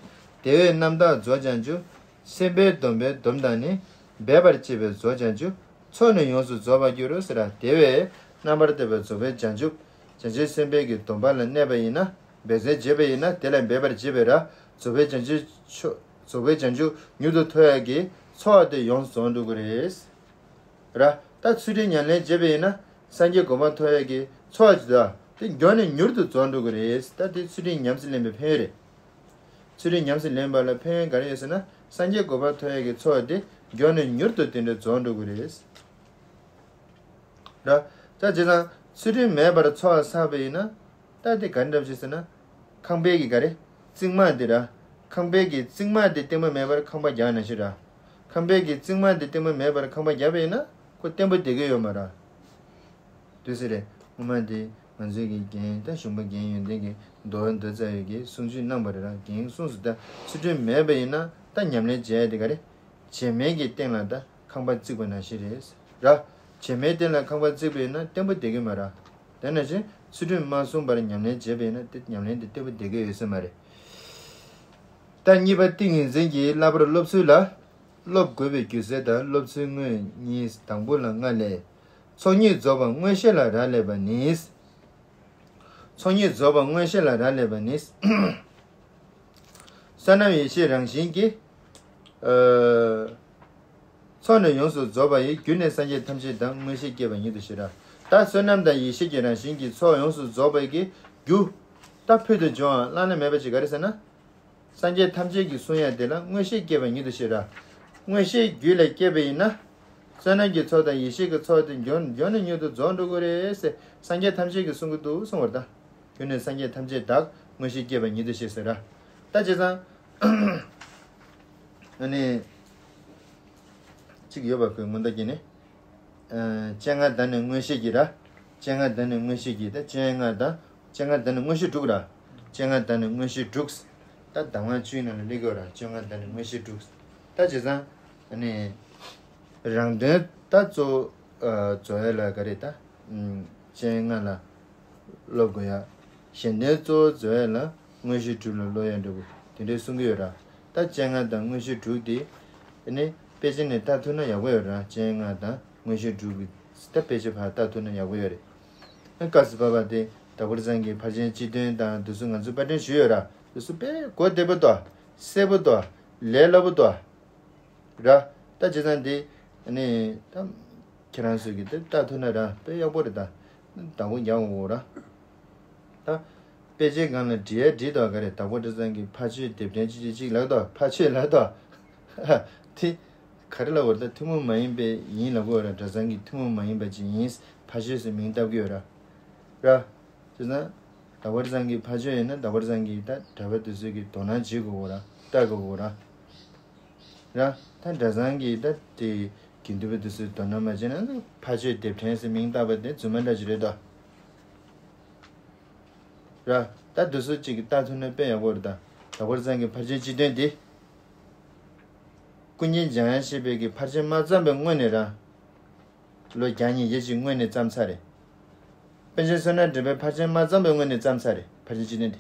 དེ་བས་རྣམ་དག་རྫོགས་བྱང་ཆུབ། སེམས་དཔའི་སྡོམ་པའི་སྡོམ་དང་ནི། འབད་པར་བྱེད་པས་རྫོགས་བྱང་ཆུབ། ཚོགས་ནི་ཡོངས་སུ་རྫོགས་པར་འགྱུར་རོ་ཟེར་ར། དེ་བས་རྣམ་པར་དག་པའི་རྫོགས་པའི་བྱང་ཆུབ། བྱང་ཆུབ་སེམས་དཔའི་གི་སྡོམ་པ་ལ་གནས་པ་ཡིན་ན། འབད་བརྩོན་བྱས་པ་ཡིན་ན་དེ་ལ་འབད་པར་བྱེད་པས་ར། རྫོགས་པའི་བྱང་ཆུབ་མཆོག་རྫོགས་པའི་བྱང་ཆུབ་མྱུར་དུ་ཐོབ་ཡག་གི་ཚོགས་དེ་ཡོངས་སུ་རྫོགས་འགྲོ་གི་རེད། ར། ད་ཚུལ་ཁྲིམས་ཉམས་ལེན་བྱས་པ་ཡིན་ན་སངས་རྒྱས་གོ་འཕང་ཐོབ་ཡག་གི་ཚོགས་ཅིག་འདུག་དེ་མགྱོགས་ནས་མྱུར་དུ་རྫོགས་འགྲོ་གི་རེད། ད་དེ་ཚུལ་ཁྲིམས་ཉམས་སུ་ལེན་པའི་ཕན་ཡོན་རེད། ཚུལ་ཁྲིམས་ཉམས་སུ་ལེན་པ་ལ་ཕན་ཡོན་ག་རེ་ཡོད་ཟེར་ན་སངས་རྒྱས་གོ་འཕང་ཐོབ་ཡག་གི་ཚོགས་དེ་མགྱོགས་ནས་མྱུར་དུ་དེ་འདྲ་རྫོགས་འགྲོ་གི་རེད། ར། ད་བྱས་ཙང་ཚུལ་ཁྲིམས་མེད་པར་ཚོགས་བསགས་པ་ཡིན་ན། ད་དེ་ག་འདྲ་ཞིག་ཟེར་ན། ཁང་པའི་གི་ག་རེ། རྩིག་མ་དེ་ར། ཁང་པའི་གི་རྩིག་མ་དེ་བརྟན་པོ་མེད་པར་ཁང་པ་རྒྱག་ན་ཞིག་ར། ཁང་པའི་གི་རྩིག་མ་དེ་བརྟན་པོ་མེད་པར་ཁང་པ་རྒྱག་པ་ཡིན་ན། ཁོ་བརྟན་པོ་བསྡད་ཀྱི་ཡོད་མ་ར། དུས་སེ་རེད། སྔོན་མ་དེ་ང་ཚོའི་གི་རྒན་ད་གཞུང་པ་རྒན་ཡོན་ཏན་གི་མདོ་མདོ་རྩ་བའི་གི་གསུང་ཆོས་གནང་བ་རེད་ར། རྒན་གསུངས་སུ་ད་ཚུལ་ཁྲིམས་མེད་པ་ཡིན་ན་ད་ཉམས་ལེན་བྱས་དེ་ག་རེ། བྱེ་མའི་གི་སྟེང་ལ་ད་ཁང་པ་བརྩིགས་པ་ནང་བཞིན་རེད། ར། བྱེ་མའི་སྟེང་ལ་ཁང་པ་བརྩིགས་པ་ཡིན་ན་བརྟན་པོ་བསྡད་ཀྱི་མ་ར། དེ་ནང་བཞིན་ཚུལ་ཁྲིམས་མ་བསྲུངས་པར་ཉམས་ལེན་བྱས་པ་ཡིན་ན་དེ་ཉམས་ལེན་དེ་བརྟན་པོ་བསྡད་ཀྱི་ཡོད་ས་མ་རེད། ད་གཉིས་པ་ཏིང་ངེ་འཛིན་གྱི་བསླབ་པར་སློབ་ཚུལ་ལ། སློབ་དགོས་པའི་རྒྱུ་མཚན་དང་སློབ་ཚུལ་དངོས་གཉིས། དང་པོ་ལ་ལྔ་ལས། ཚོགས་གཉིས་རྫོགས་པ་མངོན་ཤེས་ལ་རག་ལས་པ་ནི། ཚོགས་གཉིས་རྫོགས་པ་མངོན་ཤེས་ལ་རག་ལས་པ་ནི། བསོད་ནམས་ཡེ་ཤེས་རང་བཞིན་གྱིས། ཨ། ཚོགས་ནི་ཡོངས་སུ་རྫོགས་པ་ཡི། རྒྱུ་ནི་སངས་རྒྱས་ཐམས་ཅད་དང་། མངོན་ཤེས་སྐྱེས་པ་ཉིད་དུ་ཤེས་ར། ད་བསོད་ནམས་དང་ཡེ་ཤེས་ཀྱི་རང་བཞིན་གྱིས་ཚོགས་ཡོངས་སུ་རྫོགས་པའི་གི་རྒྱུ། ད་ཕུལ་དུ་བྱུང་བ་བླ་ན་མེད་པ་ཅིག་ག་རེ་ཟེར་ན། སངས་རྒྱས་ཐམས་ཅད་ཀྱིས་གསུང་ཡ་དེ་ལ་མངོན་ཤེས་སྐྱེས་པ་ཉིད་དུ་ཤེས་ར། མངོན་ཤེས་རྒྱུད་ལ་སྐྱེས་པ་ཡིན་ན། བསོད་ནམས་ཀྱི་ཚོགས་དང་ཡེ་ཤེས་ཀྱི་ཚོགས་དེ་མགྱོགས་མགྱོགས་ནས་མྱུར་དུ་རྫོགས་འགྲོ་གི་རེད་ཟེར་སངས་རྒྱས་ཐམས་ཅད་ཀྱིས་གསུང་གི་འདུག་གསུང་བར་ད། ཁྱོད་ནི་སངས་རྒྱས་ཐམས་ཅད་བདག་མངོན་ཤེས་སྐྱེས་པ་ཉིད་དུ་ཤེས་ཟེར་ར། ད་བྱས་ཙང་། ཨ་ནི། གཅིག་ཡོད་པ་ཁོའི་མངོན་རྟོགས་ཀྱི་ནི། སྤྱན་སྔར་བདག་ནི་མངོན་ཤེས་ཀྱིས་ར། སྤྱན་སྔར་བདག་ནི་མངོན་ཤེས་ཀྱིས་ད་སྤྱན་སྔར་དང་། སྤྱན་སྔར་བདག་ནི་མངོན་ཤེས་དྲུག་ར། སྤྱན་སྔར་བདག་ནི་མངོན་ཤེས་དྲུག་ད་གདམས་ངག་བཅུའི་ནང་ལ་སླེབས་ཀྱི་ཡོད་ར་སྤྱན་སྔར་བདག་ནི་མངོན་ཤེས་དྲུག་ད་བྱས་ཙང་། ཨ་ནི། རང་དོན་ད་གཙོ་བོ། རྫོགས་ཡ་ལ་ག་རེ་ད། སྤྱན་སྔར་ལ། སློབ་དགོས་ཡ། གཞན་དོན་གཙོ་བོ་རྫོགས་ཡ་ལ་མངོན་ཤེས་དྲུག་ལ་སློབ་ཡ་འདྲ་པོ་དེ་འདྲའི་གསུང་གི་ཡོད་ར། ད་སྤྱན་སྔར་དང་མངོན་ཤེས་དྲུག་དེ། ཨ་ནི་དཔེ་ཆ་ནས་ལྟ་ཐུབ་ན་ཡག་པོ་ཡོད་ར་སྤྱན་སྔར་དང་མངོན་ཤེས་དྲུག་གི་ད་དཔེ་ཆ་ཕར་ལྟ་ཐུབ་ན་ཡག་པོ་ཡོད་རེད། ཨ་སྐབས་སུ་བབ་པ་དེ་དྭགས་པོ་ཊ་ཚང་གི་ཕར་ཕྱིན་སྤྱི་དོན་དང་དེ་ཚོ་ང་ཚོས་པར་སྐྲུན་ཞུས་ཡོད་ར་དེ་ཚོ་དཔེ་གོ་བདེ་པོ་འདུག་གསལ་པོ་འདུག་ལས་སླ་པོ་འདུག་ར། ད་བྱས་ཙང་དེ། ཨ་ནི། ད། ཁྱེད་རང་ཚོས་ཀྱི་དེ་ལྟ་ཐུབ་ན་ར་དཔེ་ཡག་པོ་རེད་ད། བདག་པོ་རྒྱག་འོ་ར། ད། དཔེ་ཆའི་སྒང་ལ་འབྲི་ཡ་འབྲི་དོ་ག་རེ་དྭགས་པོ་ཊ་ཚང་གི་ཕ་ཆོས་སྡེབ་ཕྲེང་གཅིག་གཅིག་གཅིག་ལབ་དོ་ཕ་ཆོས་ལབ་དོ། དེ། ག་རེ་ལབ་དགོས་རེད་ད་ཐུན་མོང་མ་ཡིན་པའི་ཡིན་ལབ་དགོས་ར་གྲྭ་ཚང་གི་ཐུན་མོང་མ་ཡིན་པ་ཅིག་ཡིན་ཕ་ཆོས་སུ་མིང་བཏགས་ཀྱི་ཡོད་ར། ར། བྱས་ཙང་། དྭགས་པོ་ཊ་ཚང་གི་ཕ་ཆོས་ཡིན་ན་དྭགས་པོ་ཊ་ཚང་གི་ད་གྲྭ་པ་དེ་ཚོས་ཀྱི་དོ་སྣང་བྱེད་དགོས་ར་ལྟ་དགོས་ར། ར། ད་གྲྭ་ཚང་གི་ད་དེ་དགེ་འདུན་པ་དེ་ཚོས་དོ་སྣང་མ་བྱས་ན་ཕ་ཆོས་སྡེབ་ཕྲེང་ཟེར་མིང་བཏགས་པ་དེ་རྫུན་མ་འདྲ་ཅིག་རེད་དོ། ར། ད་དེ་ཚོ་གཅིག་གིས་ལྟ་ཐུབ་ན་དཔེ་ཡག་པོ་རེད་ད། དྭགས་པོ་ཊ་ཚང་གི་ཕར་ཕྱིན་སྤྱི་དོན་དེ། ཀུན་མཁྱེན་འཇམ་དབྱངས་བཞད་པའི་གི་ཕར་ཕྱིན་མ་བརྩམས་པའི་སྔོན་ནས་ར། ལོ་བརྒྱ་ཉིས་བརྒྱ་ཅིག་སྔོན་ནས་བརྩམས་ཚར་རེད། པཎ་ཆེན་བསོད་ནམས་འགྲན་པའི་ཕར་ཕྱིན་མ་བརྩམས་པའི་སྔོན་ནས་བརྩམས་ཚར་རེད་ཕར་ཕྱིན་སྤྱི་དོན་དེ།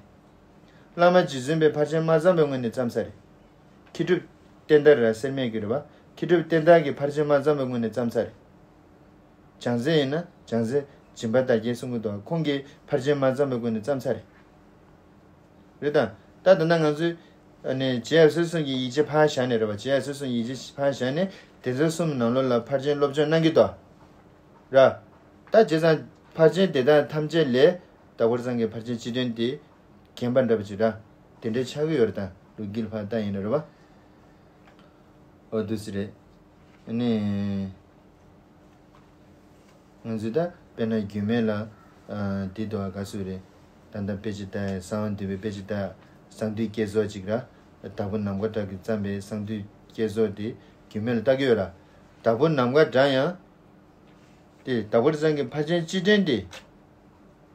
བླ་མ་རྗེ་བཙུན་པའི་ཕར་ཕྱིན་མ་བརྩམས་པའི་སྔོན་ནས་བརྩམས་ཚར་རེད། མཁས་གྲུབ་བསྟན་དར་ར་སེར་སྨད་ཀྱི་རེད་པ། མཁས་གྲུབ་བསྟན་དར་གྱི་ཕར་ཕྱིན་མ་བརྩམས་པའི་སྔོན་ནས་བརྩམས་ཚར་རེད། བྱང་རྩེ་ཡིན་ན་བྱང་རྩེ་སྦྱིན་པ་དར་རྒྱས་གསུང་གི་འདུག་ཁོང་གིས་ཕར་ཕྱིན་མ་བརྩམས་པའི་སྔོན་ནས་བརྩམས་ཚར་རེད། རེད་དང་། ད་ད་ལྟ་ང་ཚོས་ཨ་ནི་རྗེ་ཡབ་སྲས་གསུམ་གྱི་ཡིག་ཆ་ཕར་བཞག་ནས་རེད་པ། རྗེ་ཡབ་སྲས་གསུམ་ཡིག་ཆ་ཕར་བཞག་ནས་དེ་ཚོ་གསུམ་ནང་ལོགས་ལ་ཕར་ཕྱིན་སློབ་སྦྱོང་གནང་གི་འདུག་ར། ད་བྱས་ཙང་ཕར་ཕྱིན་དེ་དག་ཐམས་ཅད་ལས་དྭགས་པོ་ཊ་ཚང་གི་ཕར་ཕྱིན་སྤྱི་དོན་དེ་རྒན་པ་འདྲ་པོ་ཅིག་ར། དེ་འདྲའི་ཆགས་ཀྱི་ཡོད་རེད་ད་ལོ་རྒྱུས་ལ་ཕར་ལྟ་ཡིན་ན་རེད་པ། འོ་འདུག་སེ་རེད། ཨ་ནི། ང་ཚོས་ད་དཔེར་ན་རྒྱུད་སྨད་ལ། ཨ། འདི་དུ་བ་ག་ཚོད་རེད། ད་ལྟ་དཔེ་ཆ་ལྟ་ཡ་གསང་བ་འདུས་པའི་དཔེ་ཆ་ལྟ། གསང་འདུས་བསྐྱེད་རྫོགས་ཅིག་ར། དྭགས་པོ་ནམ་མཁའ་གྲགས་ཀྱིས་བརྩམས་པའི་གསང་འདུས་བསྐྱེད་རྫོགས་དེ་རྒྱུད་སྨད་ལ་ལྟ་གི་ཡོད་ར། དྭགས་པོ་ནམ་མཁའ་གྲགས་ཡང་། དེ་དྭགས་པོ་ཊ་ཚང་གི་ཕར་ཕྱིན་སྤྱི་དོན་དེ།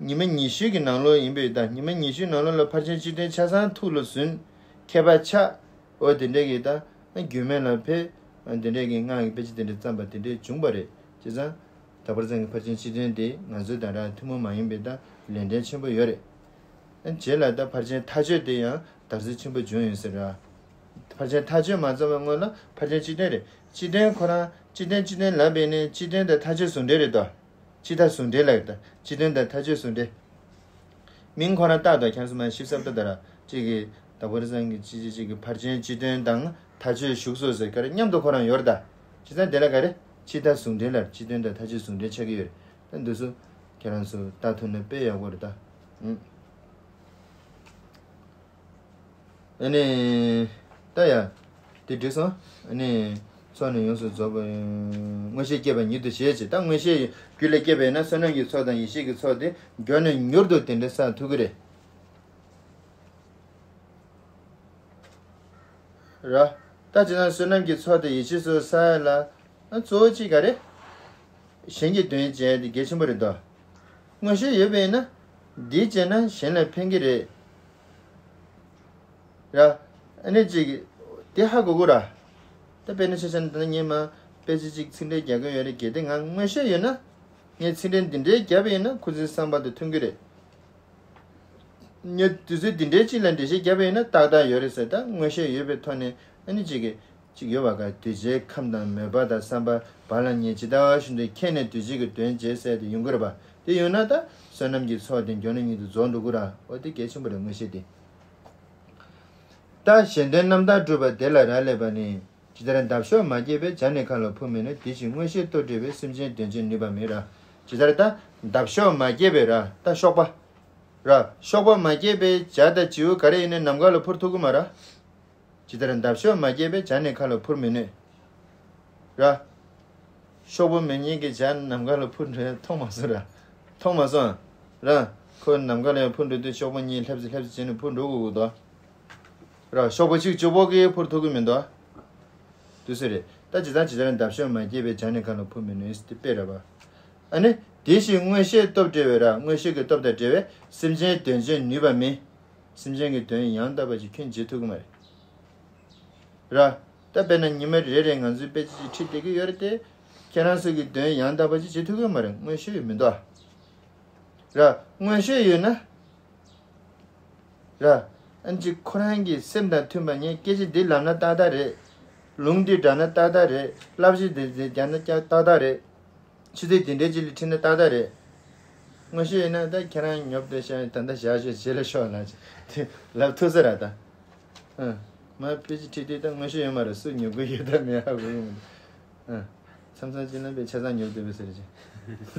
ཉི་མ་ཉི་ཤུ་གི་ནང་ལོགས་ཡིན་པས་ད་ཉི་མ་ཉི་ཤུའི་ནང་ལོགས་ལ་ཕར་ཕྱིན་སྤྱི་དོན་ཆ་ཚང་ཐུགས་ལ་ཟུན། མཁས་པ་ཆགས། འོ་དེ་འདྲས་ཀྱི་ད་རྒྱུད་སྨད་ལ་ཕེབས། དེ་འདྲས་ཀྱི་སྔགས་ཀྱི་དཔེ་ཆ་དེ་འདྲས་བརྩམས་པ་དེ་འདྲས་བྱུང་བ་རེད། བྱས་ཙང་། དྭགས་པོ་ཊ་ཚང་གི་ཕར་ཕྱིན་སྤྱི་དོན་དེ་ང་ཚོའི་ད་ར་ཐུན་མོང་མ་ཡིན་པའི་ད་ལས་འབྲེལ་ཆེན་པོ་ཡོད་རེད། རྗེས་ལ་ད་ཕར་ཕྱིན་མཐའ་དཔྱོད་དེ་ཡང་དར་སྲོལ་ཆེན་པོ་བྱུང་ཡོད་ཟེར་ར། ཕར་ཕྱིན་མཐའ་དཔྱོད་མ་བརྩམས་པའི་སྔོན་ལ་ཕར་ཕྱིན་སྤྱི་དོན་རེད། སྤྱི་དོན་ཁོ་རང་སྤྱི་དོན་སྤྱི་དོན་ལབ་པས་ནི་སྤྱི་དོན་དང་མཐའ་དཔྱོད་ཟུང་འབྲེལ་རེད་དོ། སྤྱི་མཐའ་ཟུང་འབྲེལ་ལབ་ཀྱི་ད་སྤྱི་དོན་དང་མཐའ་དཔྱོད་ཟུང་འབྲེལ། མིང་ཁོ་རང་བཏགས་དང་ཁྱེད་ཚོ་མ་ཤེས་སབ་ད་ད་ར་གཅིག་གིས་དྭགས་པོ་ཊ་ཚང་གི་སྤྱི་སྤྱི་གཅིག་གིས་ཕར་ཕྱིན་སྤྱི་དོན་དང་མཐའ་དཔྱོད་བཞུགས་སོ་ཟེར་ག་རེ་མཉམ་དུ་ཁོ་རང་ཡོད་རེད་ད། བྱས་ཙང་དེ་ལ་ག་རེ་སྤྱི་མཐའ་ཟུང་འབྲེལ་ལ་སྤྱི་དོན་དང་མཐའ་དཔྱོད་ཟུང་འབྲེལ་ཆགས་ཀྱི་ཡོད་རེད། ད་འདི་ཚོ་ཁྱེད་རང་ཚོ་ལྟ་ཐུབ་ན་དཔེ་ཡག་པོ་རེད་ད། ཨུ། ཨ་ནི། ད་ཡ། དེ་འགྲིག་སོང་། ཨ་ནི། ཚོགས་ནི་ཡོངས་སུ་རྫོགས་པ། མངོན་ཤེས་སྐྱེས་པ་ཉིད་དུ་ཞེས་བྱ། ད་མངོན་ཤེས་རྒྱུད་ལ་སྐྱེས་པས་ན་བསོད་ནམས་ཀྱི་ཚོགས་དང་ཡེ་ཤེས་ཀྱི་ཚོགས་དེ་མགྱོགས་ནས་མྱུར་དུ་དེ་འདྲ་བསགས་ཐུབ་ཀྱི་རེད། ར། ད་ཅི་ན་བསོད་ནམས་ཀྱི་ཚོགས་དེ་ཡེ་ཤེས་སུ་བསགས་ཡ་ལ། ཨ་གཙོ་བོ་གཅིག་ག་རེ། གཞན་གྱི་དོན་བྱས་ཏེ་གལ་ཆེན་པོ་རེད་དོ། མངོན་ཤེས་ཡོད་པས་ན། འདི་བྱས་ན་གཞན་ལ་ཕན་གྱི་རེད། ར། ཨ་ནི་གཅིག་དེ་ཧ་གོ་གོ་ར། ད་དཔེར་ན་ཆ་བཞག་ན་ད་ངས་མ་དཔེ་ཆ་གཅིག་ཚིག་འགྲེལ་རྒྱག་གི་ཡོད་རེད་གལ་ཏེ་ང་མངོན་ཤེས་ཡོད་ན། ངས་ཚིག་འགྲེལ་འདི་འདྲའི་བརྒྱབ་པ་ཡིན་ན་ཁོ་ཚོའི་བསམ་པ་དང་མཐུན་གྱི་རེད། ངས་དུས་ཚོད་འདི་འདྲའི་གཅིག་ལ་འགྲེལ་བཤད་བརྒྱབ་པ་ཡིན་ན་ཏག་ཏག་ཡོད་རེད་ཟེར་ད་མངོན་ཤེས་ཡོད་པའི་ཐོག་ནས་ཨ་ནི་གཅིག་གིས། གཅིག་ཡོད་པ་ག་གདུལ་བྱའི་ཁམས་དང་མོས་པ་དང་བསམ་པ་བག་ལ་ཉལ་ཇི་ལྟ་བ་བཞིན་དུ་མཁྱེན་ནས་འདུལ་བྱེད་ཀྱི་དོན་བྱེད་ཟེར་དེ་ཡོང་གི་རེད་པ། དེ་ཡོང་ན་ད་བསོད་ནམས་ཀྱི་ཚོགས་དེ་མགྱོགས་ནས་མྱུར་དུ་རྫོགས་འགྲོ་གི་ར། འོ་དེ་གལ་ཆེན་པོ་རེད་མངོན་ཤེས་དེ། ད་གཞན་དོན་རྣམ་དག་སྒྲུབ་པ་དེ་ལ་རག་ལས་པ་ནི། ཇི་ལྟར་འདབ་གཤོག་མ་སྐྱེས་པས་བྱ་ནི་ཁ་ལ་འཕུར་མི་ནུས། དེ་བཞིན་མངོན་ཤེས་རྟོག་བྲལ་བས་སེམས་ཅན་དོན་བྱེད་ནུས་པ་མེད་ར། ཇི་ལྟར་ད་འདབ་གཤོག་མ་སྐྱེས་པས་ར་ད་གཤོག་པ། ར། གཤོག་པ་མ་སྐྱེས་པས་བྱ་དང་བྱིའུ་ག་རེ་ཡིན་ནའི་ནམ་མཁའ་ལ་འཕུར་ཐུབ་ཀྱི་མ་ར། ཇི་ལྟར་འདབ་གཤོག་མ་སྐྱེས་པས་བྱ་ནི་ཁ་ལ་འཕུར་མི་ནུས། ར། གཤོག་པ་མེ་ཉིན་གྱི་ཇ་ནམ་མཁའ་ལ་འཕུར་འགྲོ་ཡ་མཐོང་མ་སོང་ར། མཐོང་མ་སོང་། ར། ཁོ་ནམ་མཁའ་ལ་ཡང་འཕུར་འགྲོ་དུས་གཤོག་པ་གཉིས་ལྷེབ་ཙི་ལྷེབ་ཙི་བྱས་ནས་འཕུར་འགྲོ་དགོས་ཀྱི་འདུག་ར། གཤོག་པ་གཅིག་གཅིག་པོ་གིས་འཕུར་ཐུབ་ཀྱི་མི་འདུག་དུས་སུ་རེད། ད་ཇི་ལྟར་ཇི་ལྟར་འདབ་གཤོག་མ་སྐྱེས་པའི་ཇ་ནི་མཁའ་ལ་འཕུར་མི་ནུས་དེ་དཔེ་རེད་པ། ཨ་ནི། དེ་བཞིན་མངོན་ཤེས་སྟོབས་འབྲེལ་བའི་ར། མངོན་ཤེས་ཀྱི་སྟོབས་དང་འབྲེལ་བས་སེམས་ཅན་དོན་བྱེད་ནུས་པ་མིན། སེམས་ཅན་གྱི་དོན་ཡང་དག་པ་ཅིག་ཁྱོན་བྱེད་ཐུབ་ཀྱི་མ་རེད། ར། ད་དཔེར་ན་ཉི་མ་རེ་རེ་ང་ཚོའི་དཔེ་ཆ་ཅིག་ཁྲིད་བསྡད་ཀྱི་ཡོད་རེད་དེ། ཁྱེད་རང་ཚོ་གི་དོན་ཡང་དག་པ་ཅིག་བྱེད་ཐུབ་ཀྱི་མ་རེད། མངོན་ཤེས་ཡོད་མི་འདུག་ཨ། ར། མངོན་ཤེས་ཡོད་ན། ར། ཨན་ཅིག་ཁོ་རང་གི་སེམས་དང་མཐུན་པ་ངས་སྐད་ཆ་འདི་ལབ་ན་ཏག་ཏག་རེད། ལུང་འདི་བསྒྲགས་ན་ཏག་ཏག་རེད། བསླབ་བྱ་འདི་འདི་རྒྱག་ན་ཀྱང་ཏག་ཏག་རེད། ཆུ་ཚོད་འདི་འདྲའི་ཅིག་ལ་ཁྲིད་ན་ཏག་ཏག་རེད། མངོན་ཤེས་ཡོད་ན་ད་ཁྱེད་རང་ཉོབ་སྟེ་ཤ་ད་ལྟ་བཞག་ཤོག་རྗེས་ལ་ཤོག་ལབ་ཅིག་དེ་ལབ་ཐུབ་ས་ར་ད། ཨ། མ་དཔེ་ཆ་ཁྲིད་དུས་ད་མངོན་ཤེས་ཡོད་མ་རེད། སུ་ཉོབ་གི་ཡོད་ད་མེད་ཧ་གོ་གི་མི་འདུག་ཨ། མཚམས་མཚམས་ཅིག་ལ་དཔེ་ཆ་ཚང་ཉོབ་སྡོད་པའི་ཟེར་ཅིག་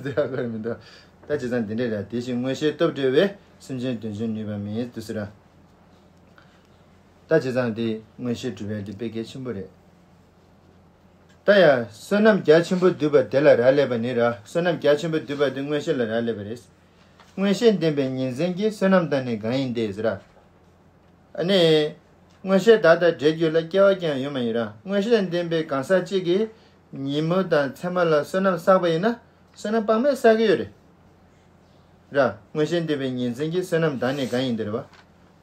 དེ་ཧ་གོ་གི་མི་འདུག་ད་བྱས་ཙང་འདི་འདྲས་ར། དེ་བཞིན་མངོན་ཤེས་སྟོབས་འབྲེལ་བས་སེམས་ཅན་དོན་བྱེད་ནུས་པ་མིན་དུ་ཟེར་ར། ད་བྱས་ཙང་དེ་མངོན་ཤེས་གྲུབ་ཡ་དེ་དཔེ་གལ་ཆེན་པོ་རེད། ད་ཡང་བསོད་ནམས་རྒྱ་ཆེན་པོ་བསྡུས་པ་དེ་ལ་རག་ལས་པ་ནི་ར། བསོད་ནམས་རྒྱ་ཆེན་པོ་བསྡུས་པ་དེ་མངོན་ཤེས་ལ་རག་ལས་པ་རེད། མངོན་ཤེས་ལྡན་པའི་ཉིན་མཚན་གྱི་བསོད་ནམས་དང་ནི་གང་ཡིན་ཏེ་ཟེར་ར། ཨ་ནི། མངོན་ཤེས་བདག་དང་འབྲེལ་རྒྱུ་ལ་སྐྱེ་བ་ཀྱང་ཡོད་མ་ཡིན་ར། མངོན་ཤེས་ལྡན་པའི་གང་ཟག་གཅིག་གིས་ཉིན་མོ་དང་མཚན་མོ་ལ་བསོད་ནམས་བསགས་པ་ཡིན་ན་བསོད་ནམས་དཔག་མེད་བསགས་ཀྱི་ཡོད་རེད། ར། མངོན་ཤེས་ལྡན་པའི་ཉིན་མཚན་གྱི་བསོད་ནམས་དང་ནི་གང་ཡིན་ཏེ་རེད་བ།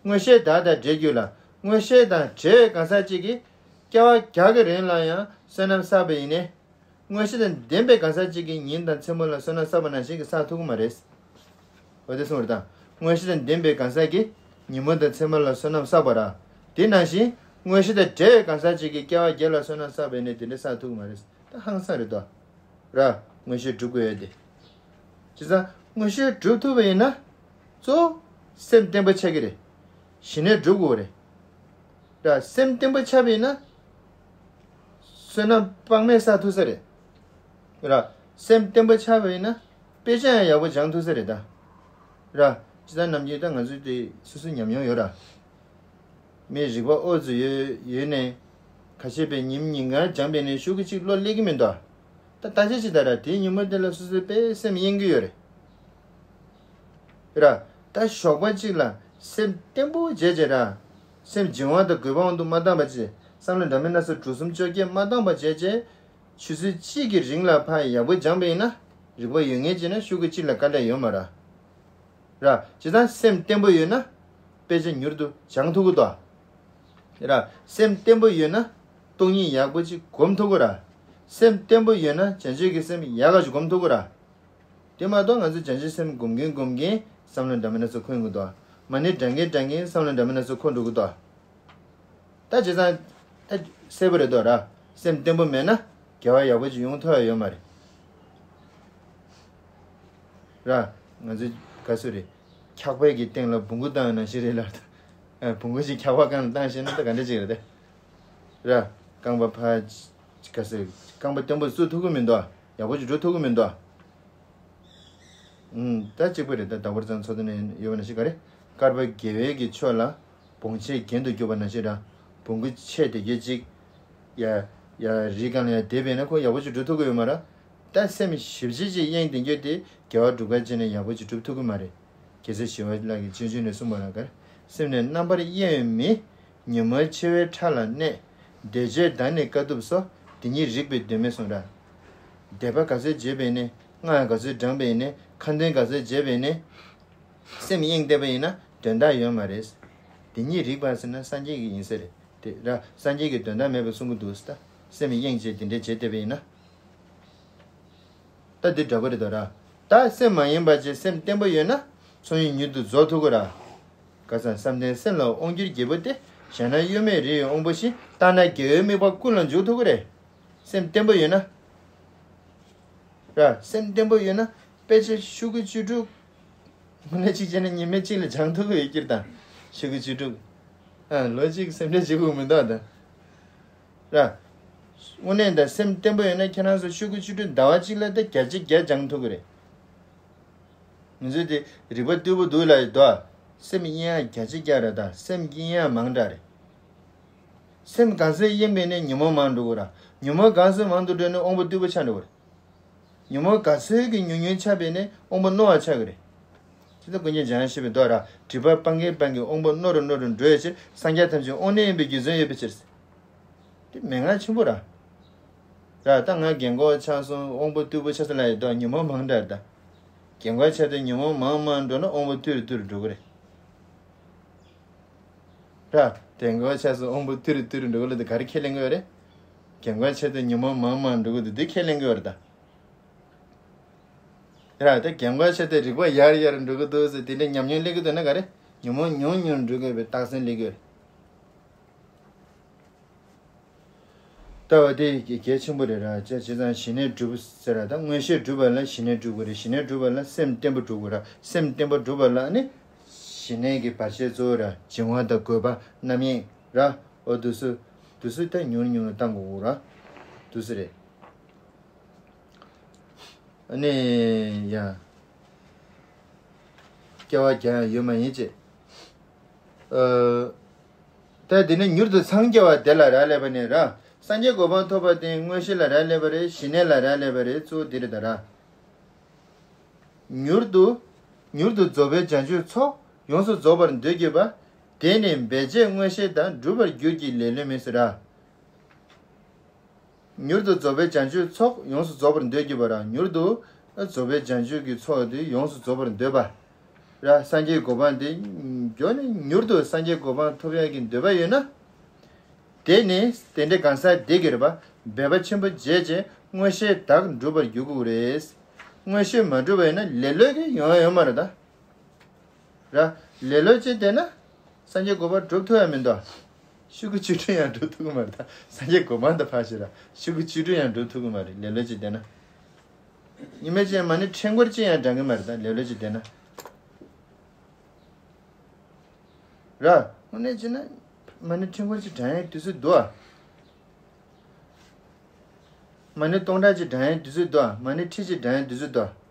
མངོན་ཤེས་བདག་དང་འབྲེལ་རྒྱུ་ལ་མངོན་ཤེས་དང་བྲལ་བའི་གང་ཟག་གཅིག་གིས་སྐྱེ་བ་བརྒྱ་གི་རིང་ལ་ཡང་བསོད་ནམས་བསགས་པ་ཡིན་ནའི། མངོན་ཤེས་དང་ལྡན་པའི་གང་ཟག་ཅིག་གིས་ཉིན་དང་མཚན་མོ་ལ་བསོད་ནམས་བསགས་པ་ནང་བཞིན་གྱི་བསགས་ཐུབ་ཀྱི་མ་རེད། འོ་དེ་གསུངས་རེད་ད། མངོན་ཤེས་དང་ལྡན་པའི་གང་ཟག་གིས་ཉིན་མོ་དང་མཚན་མོ་ལ་བསོད་ནམས་བསགས་པ་ར། དེ་ནང་བཞིན་མངོན་ཤེས་དང་བྲལ་བའི་གང་ཟག་ཅིག་གིས་སྐྱེ་བ་བརྒྱད་ལ་བསོད་ནམས་བསགས་པས་ནི་དེ་འདྲ་བསགས་ཐུབ་ཀྱི་མ་རེད། ད་ཧང་སང་རེད་དོ། ར། མངོན་ཤེས་སྒྲུབ་དགོས་ཡོད་དེ། བྱས་ཙང་མངོན་ཤེས་སྒྲུབ་ཐུབ་པ་ཡིན་ན། གཙོ་བོ་སེམས་བརྟན་པོ་ཆགས་ཀྱི་རེད། གཞི་ནས་སྒྲུབ་དགོས་རེད། ར། སེམས་བརྟན་པོ་ཆགས་པ་ཡིན་ན། བསོད་ནམས་དཔག་མེད་བསགས་ཐུབ་ས་རེད། ར། སེམས་བརྟན་པོ་ཆགས་པ་ཡིན་ན། དཔེ་ཆ་ཡང་ཡག་པོ་སྦྱང་ཐུབ་ས་རེད་ད། ར། སྤྱིར་བཏང་ནམ་རྒྱུན་ད་ང་ཚོའི་དེ་སོ་སོའི་ཉམས་མྱོང་ཡོད་ར། མི་རིག་པ་ཨོ་ཙི་ཡོད་ཡོད་ནས། ཁ་ཤས་པས་ཉིན་ཉིན་གང་སྦྱངས་པས་ནས་ཤོག་གུ་གཅིག་བློ་སླེབས་ཀྱི་མི་འདུག་ད་བརྟག་དཔྱད་ཅིག་ད་ར་དེའི་ཉིན་མོ་དེ་ལ་སོ་སོའི་དཔེ་སེམས་གཡེང་གི་ཡོད་རེད། ར། ད་ཞོགས་པ་གཅིག་ལ་སེམས་བརྟན་པོ་བྱས་བྱས་ར། སེམས་བྱིང་བ་དང་རྒོད་པོའི་དབང་དུ་མ་བཏང་བ་བྱས། བསམ་བློ་འདྲ་མིན་སྣ་ཚོགས་གྲོས་གསུམ་བཅོ་བརྒྱད་མ་བཏང་བ་བྱས་བྱས། ཆུ་ཚོད་གཅིག་གི་རིང་ལ་ཕར་ཡག་པོ་སྦྱངས་པ་ཡིན་ན། རིག་པ་ཡོད་ངེས་བྱས་ན་ཤོག་གུ་གཅིག་ལ་དཀའ་ལས་ཡོད་མ་ར། ར། བྱས་ཙང་སེམས་བརྟན་པོ་ཡོད་ན། དཔེ་ཆ་མྱུར་དུ་སྦྱང་ཐུབ་ཀྱི་འདུག་ར། སེམས་བརྟན་པོ་ཡོད་ན། སྟོང་ཉིད་ཡག་པོ་ཅིག་སྒོམ་ཐུབ་ཀྱི་ར། སེམས་བརྟན་པོ་ཡོད་ན་བྱང་ཆུབ་ཀྱི་སེམས་ཡག་ག་ཅིག་སྒོམ་ཐུབ་ཀྱི་ར། དེ་མ་གཏོགས་ང་ཚོ་བྱང་ཆུབ་སེམས་སྒོམ་གིན་སྒོམ་གིན་བསམ་བློ་འདྲ་མིན་སྣ་ཚོགས་འཁོར་གྱི་འདུག་མ་ཎི་བགྲང་གིན་བགྲང་གིན་བསམ་བློ་འདྲ་མིན་སྣ་ཚོགས་འཁོར་འགྲོ་གི་འདུག་ད་བྱས་ཙང་། ད་གསལ་པོ་རེད་དོ་ར། སེམས་བརྟན་པོ་མེད་ན། དགེ་བ་ཡག་པོ་ཅིག་ཡོང་ཐུབ་ཡ་ཡོད་མ་རེད། ར། ང་ཚོའི་ག་ཚོད་རེད། འཁྱག་པའི་གི་སྟེང་ལ་བོང་གུ་བཏང་ཡ་ནང་བཞིན་རེད་ལ། ཨ། བོང་གུ་ཅིག་འཁྱག་པ་སྒང་ལ་བཏང་ཤེས་ན་ད་ག་འདྲ་ཅིག་རེད་དེ། ར། རྐང་པ་ཕར། ག་ཚོད། རྐང་པ་བརྟན་པོ་བཙུགས་ཐུབ་ཀྱི་མི་འདུག་ཡག་པོ་ཅིག་འགྲོ་ཐུབ་ཀྱི་མི་འདུག་ཨུམ། ད་གཅིག་པ་རེད། ད་ད་བར་ཙང་ཚོ་དོན་ནས་ཡོད་པ་ནང་བཞིན་ག་རེ། བསྐལ་པ་དགེ་བའི་གི་ཕྱོགས་ལ་བོང་ཆེན་རྒྱན་དུ་གྱུར་པ་ནང་བཞིན་ར། བོང་གུ་ཆེ་དེ་གྱད་ཅིག་ཡ། ཡ་རི་སྒང་ལ་ཡ་བསྡད་པས་ན་ཁོ་ཡག་པོ་ཅིག་འགྲོ་ཐུབ་ཀྱི་ཡོད་མ་ར། ད་སེམས་ཞིབ་ཅིག་ཅིག་གཡེང་བསྡད་རྒྱུ་དེ་དགེ་བ་སྒྲུབ་ག་བྱས་ནས་ཡག་པོ་ཅིག་སྒྲུབ་ཐུབ་ཀྱི་མ་རེད། རྒྱལ་སྲས་ཞི་བ་ལྷ་གིས་སྤྱོད་འཇུག་ནས་གསུངས་པ་ལ་ག་རེ། སེམས་ནི་རྣམ་པར་གཡེང་བའི་མི། ཉོན་མོངས་འཆི་བའི་ཁྲག་ལ་གནས། བཟླས་བརྗོད་བདག་ནི་དཀའ་ཐུབ་སོགས། དེ་ཉིད་རིག་པའི་དོན་མེད་གསུངས་ར། བཟླས་པ་ག་ཚོད་བརྗོད་པས་ནི། སྔགས་ག་ཚོད་བགྲངས་པས་ནི། ཁ་འདོན་ག་ཚོད་བྱས་པས་ནི། སེམས་གཡེང་བསྡད་པ་ཡིན་ན་དོན་དག་ཡོད་མ་རེད། དེ་ཉིད་རིག་པ་ཟེར་ན་སངས་རྒྱས་ཀྱི་ཡིན་ས་རེད་དེ་ར། སངས་རྒྱས་ཀྱིས་དོན་དག་མེད་པ་གསུང་གི་འདུག་ཟེར། ད་སེམས་གཡེང་བྱས་དེ་འདྲས་བྱས་བསྡད་པ་ཡིན་ན། ད་འདི་འདྲ་པོ་རེད་དོ་ར། ད་སེམས་མ་གཡེང་བ་བྱས་སེམས་བརྟན་པོ་ཡོད་ན་ཚོགས་གཉིས་མྱུར་དུ་རྫོགས་ཐུབ་ཀྱི་ར། ག་ས་བསམ་གཏན་སེམས་ལ་དབང་སྒྱུར་རྒྱལ་པོ་སྟེ། བཞག་ན་གཡོ་མེད་རི་ཡི་དབང་པོ་བཞིན། བརྟགས་ན་དགེ་བའི་དམིགས་པ་ཀུན་ལ་འཇུག་ཐུབ་ཀྱི་རེད། སེམས་བརྟན་པོ་ཡོད་ན། ར། སེམས་བརྟན་པོ་ཡོད་ན་དཔེ་ཆ་ཤོག་གུ་བཅུ་དྲུག་དངོས་གནས་གཅིག་བྱས་ན་ཉི་མ་གཅིག་ལ་སྦྱང་ཐུབ་ཀྱི་ཡོད་ཀྱི་རེད་ད། ཤོག་གུ་བཅུ་དྲུག་ཨ། ལོ་གཅིག་སེམས་ཁྲལ་བྱེད་དགོས་མི་འདུག་ད། ར། དངོས་གནས་ད་སེམས་བརྟན་པོ་ཡོད་ན་ཁྱེད་རང་ཚོ་ཤོག་གུ་བཅུ་དྲུག་ཟླ་བ་གཅིག་ལ་ད་བརྒྱ་ཆ་བརྒྱ་སྦྱང་ཐུབ་ཀྱི་རེད། ང་ཚོས་དེ་རིག་པ་རྟུལ་པོ་འདུག་ལབ་ཡོད་དོ། སེམས་གཡེང་ཡ་བརྒྱ་ཆ་བརྒྱ་རེད་ད། སེམས་གཡེང་ཡ་མང་དྲགས་རེད། སེམས་གང་ཚད་གཡེང་བས་ནས་ཉོན་མོངས་མང་འགྲོ་གི་ར། ཉོན་མོངས་གང་ཚད་མང་དུ་འགྲོ་ནས་དབང་པོ་རྟུལ་པོ་ཆགས་འགྲོ་གི་རེད། ཉོན་མོངས་ག་ཚོད་ཀྱི་ཉུང་ཉུང་ཆགས་པས་ནི་དབང་པོ་རྣོ་བ་ཆགས་ཀྱི་རེད། ཇི་ལྟར་ཀུན་མཁྱེན་འཇམ་དབྱངས་བཞད་པའི་མདོ་ར། སྒྲིབ་པ་སྤང་གིན་སྤང་གིན་དབང་པོ་རྣོ་རུ་རྣོ་རུ་འགྲོ་བའི་ཕྱིར། སངས་རྒྱས་ཐམས་ཅད་དབང་རྣོན་པའི་རྒྱུ་མཚན་ཡོད་པའི་ཕྱིར། དེ་མན་ངག་ཆེན་པོ་ར། ར་ད་ང་རྒན་གོག་ཆགས་སོང་དབང་པོ་རྟུལ་པོ་ཆགས་སོང་ལབ་ཡོད་དོ། ཉོན་མོངས་མང་དྲགས་ད། རྒན་གོག་ཆགས་དུས་ཉོན་མོངས་མང་མང་འགྲོ་ན་དབང་པོ་རྟུལ་རུ་རྟུལ་རུ་འགྲོ་གི་རེད། ར། རྒན་གོག་ཆགས་སོང་དབང་པོ་རྟུལ་རུ་རྟུལ་རུ་འགྲོ་གི་ལབ་དེ་ག་རེ་ཁས་ལེན་གི་ཡོད་རེད། རྒན་གོག་ཆགས་དུས་ཉོན་མོངས་མང་མང་འགྲོ་གི་འདུག་དེ་ཁས་ལེན་གི་ཡོད་རེད་ད། ར་ད་རྒན་གོག་ཆགས་དུས་རིག་པ་ཡར་ཡར་འགྲོ་གི་འདུག་ཟེར་དེ་འདྲའི་ཉམས་མྱོང་སླེབས་ཀྱི་འདུག་ན་ག་རེ། ཉོན་མོངས་ཉུང་ཉུང་འགྲོ་གི་ཡོད་པའི་རྟགས་མཚན་སླེབས་ཀྱི་ཡོད་རེད། ལྟ་བ་དེ་གལ་ཆེན་པོ་རེད་ར། བྱས་བྱས་ཙང་ཞི་གནས་སྒྲུབ་ཟེར་ར། ད་མངོན་ཤེས་སྒྲུབ་པ་ལ་ཞི་གནས་སྒྲུབ་དགོས་རེད། ཞི་གནས་སྒྲུབ་པ་ལ་སེམས་བརྟན་པོ་སྒྲུབ་དགོས་ར། སེམས་བརྟན་པོ་སྒྲུབ་པ་ལ་ནི་ཞི་གནས་ཀྱི་བར་ཆད་གཙོ་བོ་ར། བྱིང་བ་དང་རྒོད་པ་རྣམ་གཡེང་ར། འོ་དུས་སུ་དུས་སུ་ད་ཉུང་ཉུང་བཏང་དགོས་ར། དུས་སུ་རེད། ཨ་ནི་ཡང་སྐྱེ་བ་རྒྱག་ཡང་ཡོད་མ་ཡིན་ཅེས། ཨ། ད་དེ་ནས་མྱུར་དུ་འཚང་རྒྱ་བ་དེ་ལ་རག་ལས་པ་ནས་ར། སངས་རྒྱས་གོ་འཕང་ཐོབ་པ་དེ་མངོན་ཤེས་ལ་རག་ལས་པ་རེད། ཞི་གནས་ལ་རག་ལས་པ་རེད། གཙོ་བོ་དེ་རེད་ད་ར། མྱུར་དུ། མྱུར་དུ་རྫོགས་པའི་བྱང་ཆུབ་ཚོགས་ཡོངས་སུ་རྫོགས་པར་འདོད་ཀྱི་བ། དེ་ནི་འབད་བྱེད་མངོན་ཤེས་དང་། འགྲུབ་པར་འགྱུར་གྱི་ལེ་ལོས་མིན་ཟེར་ར། མྱུར་དུ་རྫོགས་པའི་བྱང་ཆུབ་ཚོགས་ཡོངས་སུ་རྫོགས་པར་འདོད་ཀྱི་བ་ར། མྱུར་དུ་རྫོགས་པའི་བྱང་ཆུབ་ཀྱི་ཚོགས་དེ་ཡོངས་སུ་རྫོགས་པར་འདོད་པ་ར། སངས་རྒྱས་གོ་འཕང་དེ་མགྱོགས་ནས་མྱུར་དུ་སངས་རྒྱས་གོ་འཕང་ཐོབ་ཡག་གི་འདོད་པ་ཡོད་ན། དེ་ནི་དེ་འདྲའི་གང་ཟག་དེ་གིས་རེད་པ། འབད་པ་ཆེན་པོ་བྱས་རྗེས་མངོན་ཤེས་དག་འགྲུབ་པར་འགྱུར་དགོས་རེད། མངོན་ཤེས་མ་འགྲུབ་པ་ཡིན་ན་ལེ་ལོས་ཀྱི་ཡོང་ཡ་ཡོད་མ་རེད་ད། ར། ལེ་ལོ་ཅིག་བསྡད་ན། སངས་རྒྱས་གོ་འཕང་སྒྲུབ་ཐུབ་ཡ་མི་འདུག་ཤོག་གུ་བཅུ་དྲུག་ཡང་སྒྲུབ་ཐུབ་ཀྱི་མ་རེད་ད། སངས་རྒྱས་གོ་འཕང་དང་ཕར་ཞོག་ར། ཤོག་གུ་བཅུ་དྲུག་ཡང་སྒྲུབ་ཐུབ་ཀྱི་མ་རེད། ལེ་ལོ་ཅིག་བསྡད་ན། ཉི་མ་གཅིག་མ་ཎི་ཕྲེང་སྐོར་གཅིག་ཡང་བགྲང་གི་མ་རེད་ད། ལེ་ལོ་ཅིག་བསྡད་ན། ར། དངོས་གནས་བྱས་ན། མ་ཎི་ཕྲེང་སྐོར་གཅིག་བགྲང་ཡའི་དུས་ཚོད་འདུག་ཨ། མ་ཎི་སྟོང་ཕྲག་གཅིག་བགྲང་ཡའི་དུས་ཚོད་འདུག་ཨ། མ་ཎི་ཁྲི་གཅིག་བགྲང་ཡའི་དུས་ཚོད་འདུག་ཨ།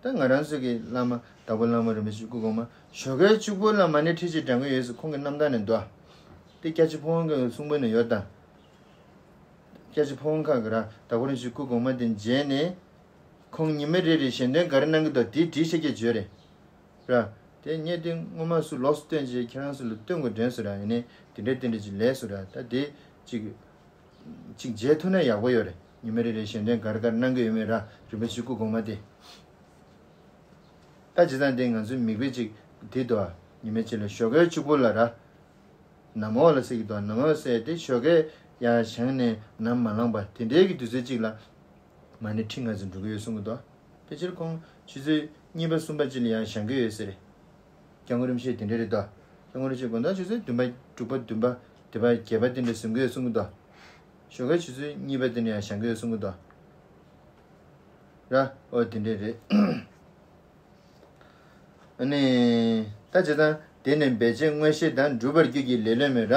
ད་ང་རང་ཚོ་གི་བླ་མ་དྭགས་པོ་བླ་མ་རིན་པོ་ཆེ་སྐུ་གོང་མ་ཞོགས་ཀའི་བཅུ་པོ་ལ་མ་ཎི་ཁྲི་གཅིག་བགྲང་གི་ཡོད་ཟེར་ཁོང་གི་རྣམ་ཐར་ནས་འདུག་ཨ། དེ་སྐྱབས་རྗེ་ཕུན་དབང་གི་གསུང་འབུམ་ནས་ཡོད་ད། སྐྱབས་རྗེ་ཕུན་དབང་གིས་ར་དྭགས་པོ་རིན་པོ་ཆེ་སྐུ་གོང་མ་དེ་མཇལ་ནས། ཁོང་ཉི་མ་རེ་རེ་ཞལ་འདོན་ག་རེ་གནང་གི་འདུག་དེ་བྲིས་ཤེས་ཀྱི་བརྗོད་རེད། ར། དེ་ངས་དེ་སྔོན་མ་སུ་ལོགས་སུ་བཏོན་རྗེས་ཁྱེད་རང་ཚོ་ལ་སྟོན་དགོས་དྲན་སོང་ར། ཡིན་ནའི་དེ་འདྲ་དེ་འདྲ་ཅིག་ལས་སོང་ར། ད་དེ་ཅིག་ཅིག་མཇལ་ཐུབ་ན་ཡག་པོ་ཡོད་རེད། ཉི་མ་རེ་རེ་ཞལ་འདོན་ག་རེ་ག་རེ་གནང་གི་ཡོད་མེད་ར། རིན་པོ་ཆེ་སྐུ་གོང་མ་དེ། ད་བྱས་ཙང་དེ་ང་ཚོའི་མིག་དཔེ་ཅིག་དེ་འདུག་ཨ། ཉི་མ་གཅིག་ལ་ཞོགས་ཀའི་བཅུ་པོ་ལ་ར། ནམ་འོག་ལ་ཟེར་གྱི་འདུག་ནམ་འོག་ཟེར་དེ་ཞོགས་ཀས་ཡར་བཞེངས་ནས་ནམ་མ་ལངས་པ་དེ་འདྲའི་གི་དུས་ཚོད་ཅིག་ལ། མ་ཎི་ཁྲི་ལྔ་ཙམ་འགྲོ་གི་ཡོད་གསུང་གི་འདུག་ཕལ་ཆེར་ཁོང་ཆུ་ཚོད་གཉིས་པ་གསུམ་པ་ཅིག་ལ་ཡར་བཞེངས་ཀྱི་ཡོད་ཟེར། སྐྱབས་མགོན་རིན་པོ་ཆེ་དེ་འདྲ་རེད་འདུག་སྐྱབས་མགོན་རིན་པོ་ཆེ་དགོང་དག་ཆུ་ཚོད་བདུན་པ་དྲུག་པ་བདུན་པ་བདུན་པ་བརྒྱད་པ་དེ་འདྲ་གཟིམ་གྱི་ཡོད་གསུང་གི་འདུག་ཞོགས་ཀའི་ཆུ་ཚོད་གཉིས་པ་དེ་ནས་ཡར་བཞེངས་ཀྱི་ཡོད་གསུང་གི་འདུག་ར། ཨོ་དེ་འདྲ་རེད། ཨ་ནི། ད་བྱས་ཙང་དེ་ནི་འབད་བྱེད་མངོན་ཤེས་དང་། འགྲུབ་པར་འགྱུར་གྱི་ལེ་ལོས་མིན་ར།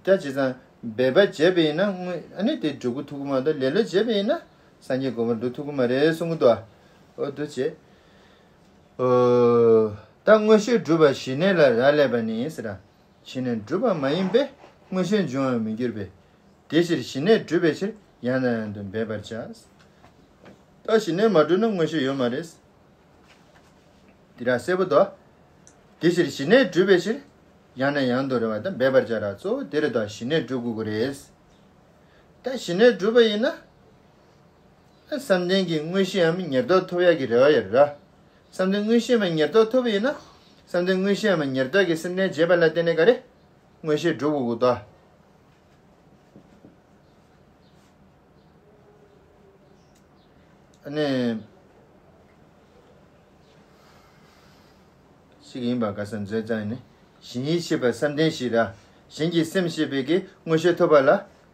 ད་བྱས་ཙང་འབད་པ་བྱས་པ་ཡིན་ན་དངོས་ཨ་ནི་དེ་འགྲུབ་ཀྱི་ཐུབ་ཀྱི་མ་གཏོགས་ལེ་ལོ་བྱས་པ་ཡིན་ན་སངས་རྒྱས་གོ་འཕང་འགྲུབ་ཐུབ་ཀྱི་མ་རེད་གསུང་གི་འདུག་ཨ། འོ་འདུག་བྱས། ཨོ། ད་མངོན་ཤེས་གྲུབ་པ་ཞི་གནས་ལ་རག་ལས་པ་ནི་ཟེར་ར། ཞི་གནས་གྲུབ་པ་མ་ཡིན་པས་མངོན་ཤེས་འབྱུང་བར་མི་འགྱུར་བས། དེ་ཕྱིར་ཞི་གནས་གྲུབ་པའི་ཕྱིར་ཡང་དང་ཡང་དུ་འབད་པར་བྱ། ད་ཞི་གནས་མ་གྲུབ་ན་མངོན་ཤེས་ཡོད་མ་རེད། འདི་ར་གསལ་པོ་འདུག་དེ་ཕྱིར་ཞི་གནས་གྲུབ་པའི་ཕྱིར་ཡང་ནས་ཡང་དུ་རེ་བ་དང་འབད་པར་བྱ་ར། གཙོ་བོ་དེ་རེད་དོ། ཞི་གནས་གྲུབ་དགོས་ཀྱི་རེད། ད་ཞི་གནས་གྲུབ་པ་ཡིན་ན། བསམ་གཏན་གྱི་དངོས་གཞིའམ་ཉེར་བསྡོགས་ཐོབ་ཡག་གི་རེ་བ་ཡོད་རེད་ར། བསམ་གཏན་དངོས་གཞིའམ་ཉེར་བསྡོགས་ཐོབ་པ་ཡིན་ན། བསམ་གཏན་དངོས་གཞིའམ་ཉེར་བསྡོགས་ཀྱི་སེམས་ལྡན་བྱེད་པ་ལ་བརྟེན་ནས་ག་རེ། མངོན་ཤེས་གྲུབ་དགོས་ཀྱི་འདུག་ཨ་ནི། ཞིག་ཡིན་པ་ག་ས་མཛོད་རྩ་ནི། གཞན་ཡིད་ཤེས་པ་བསམ་གཏན་བཞི་ར། གཞན་གྱི་སེམས་ཤེས་པའི་གི་མངོན་ཤེས་ཐོབ་པ་ལ་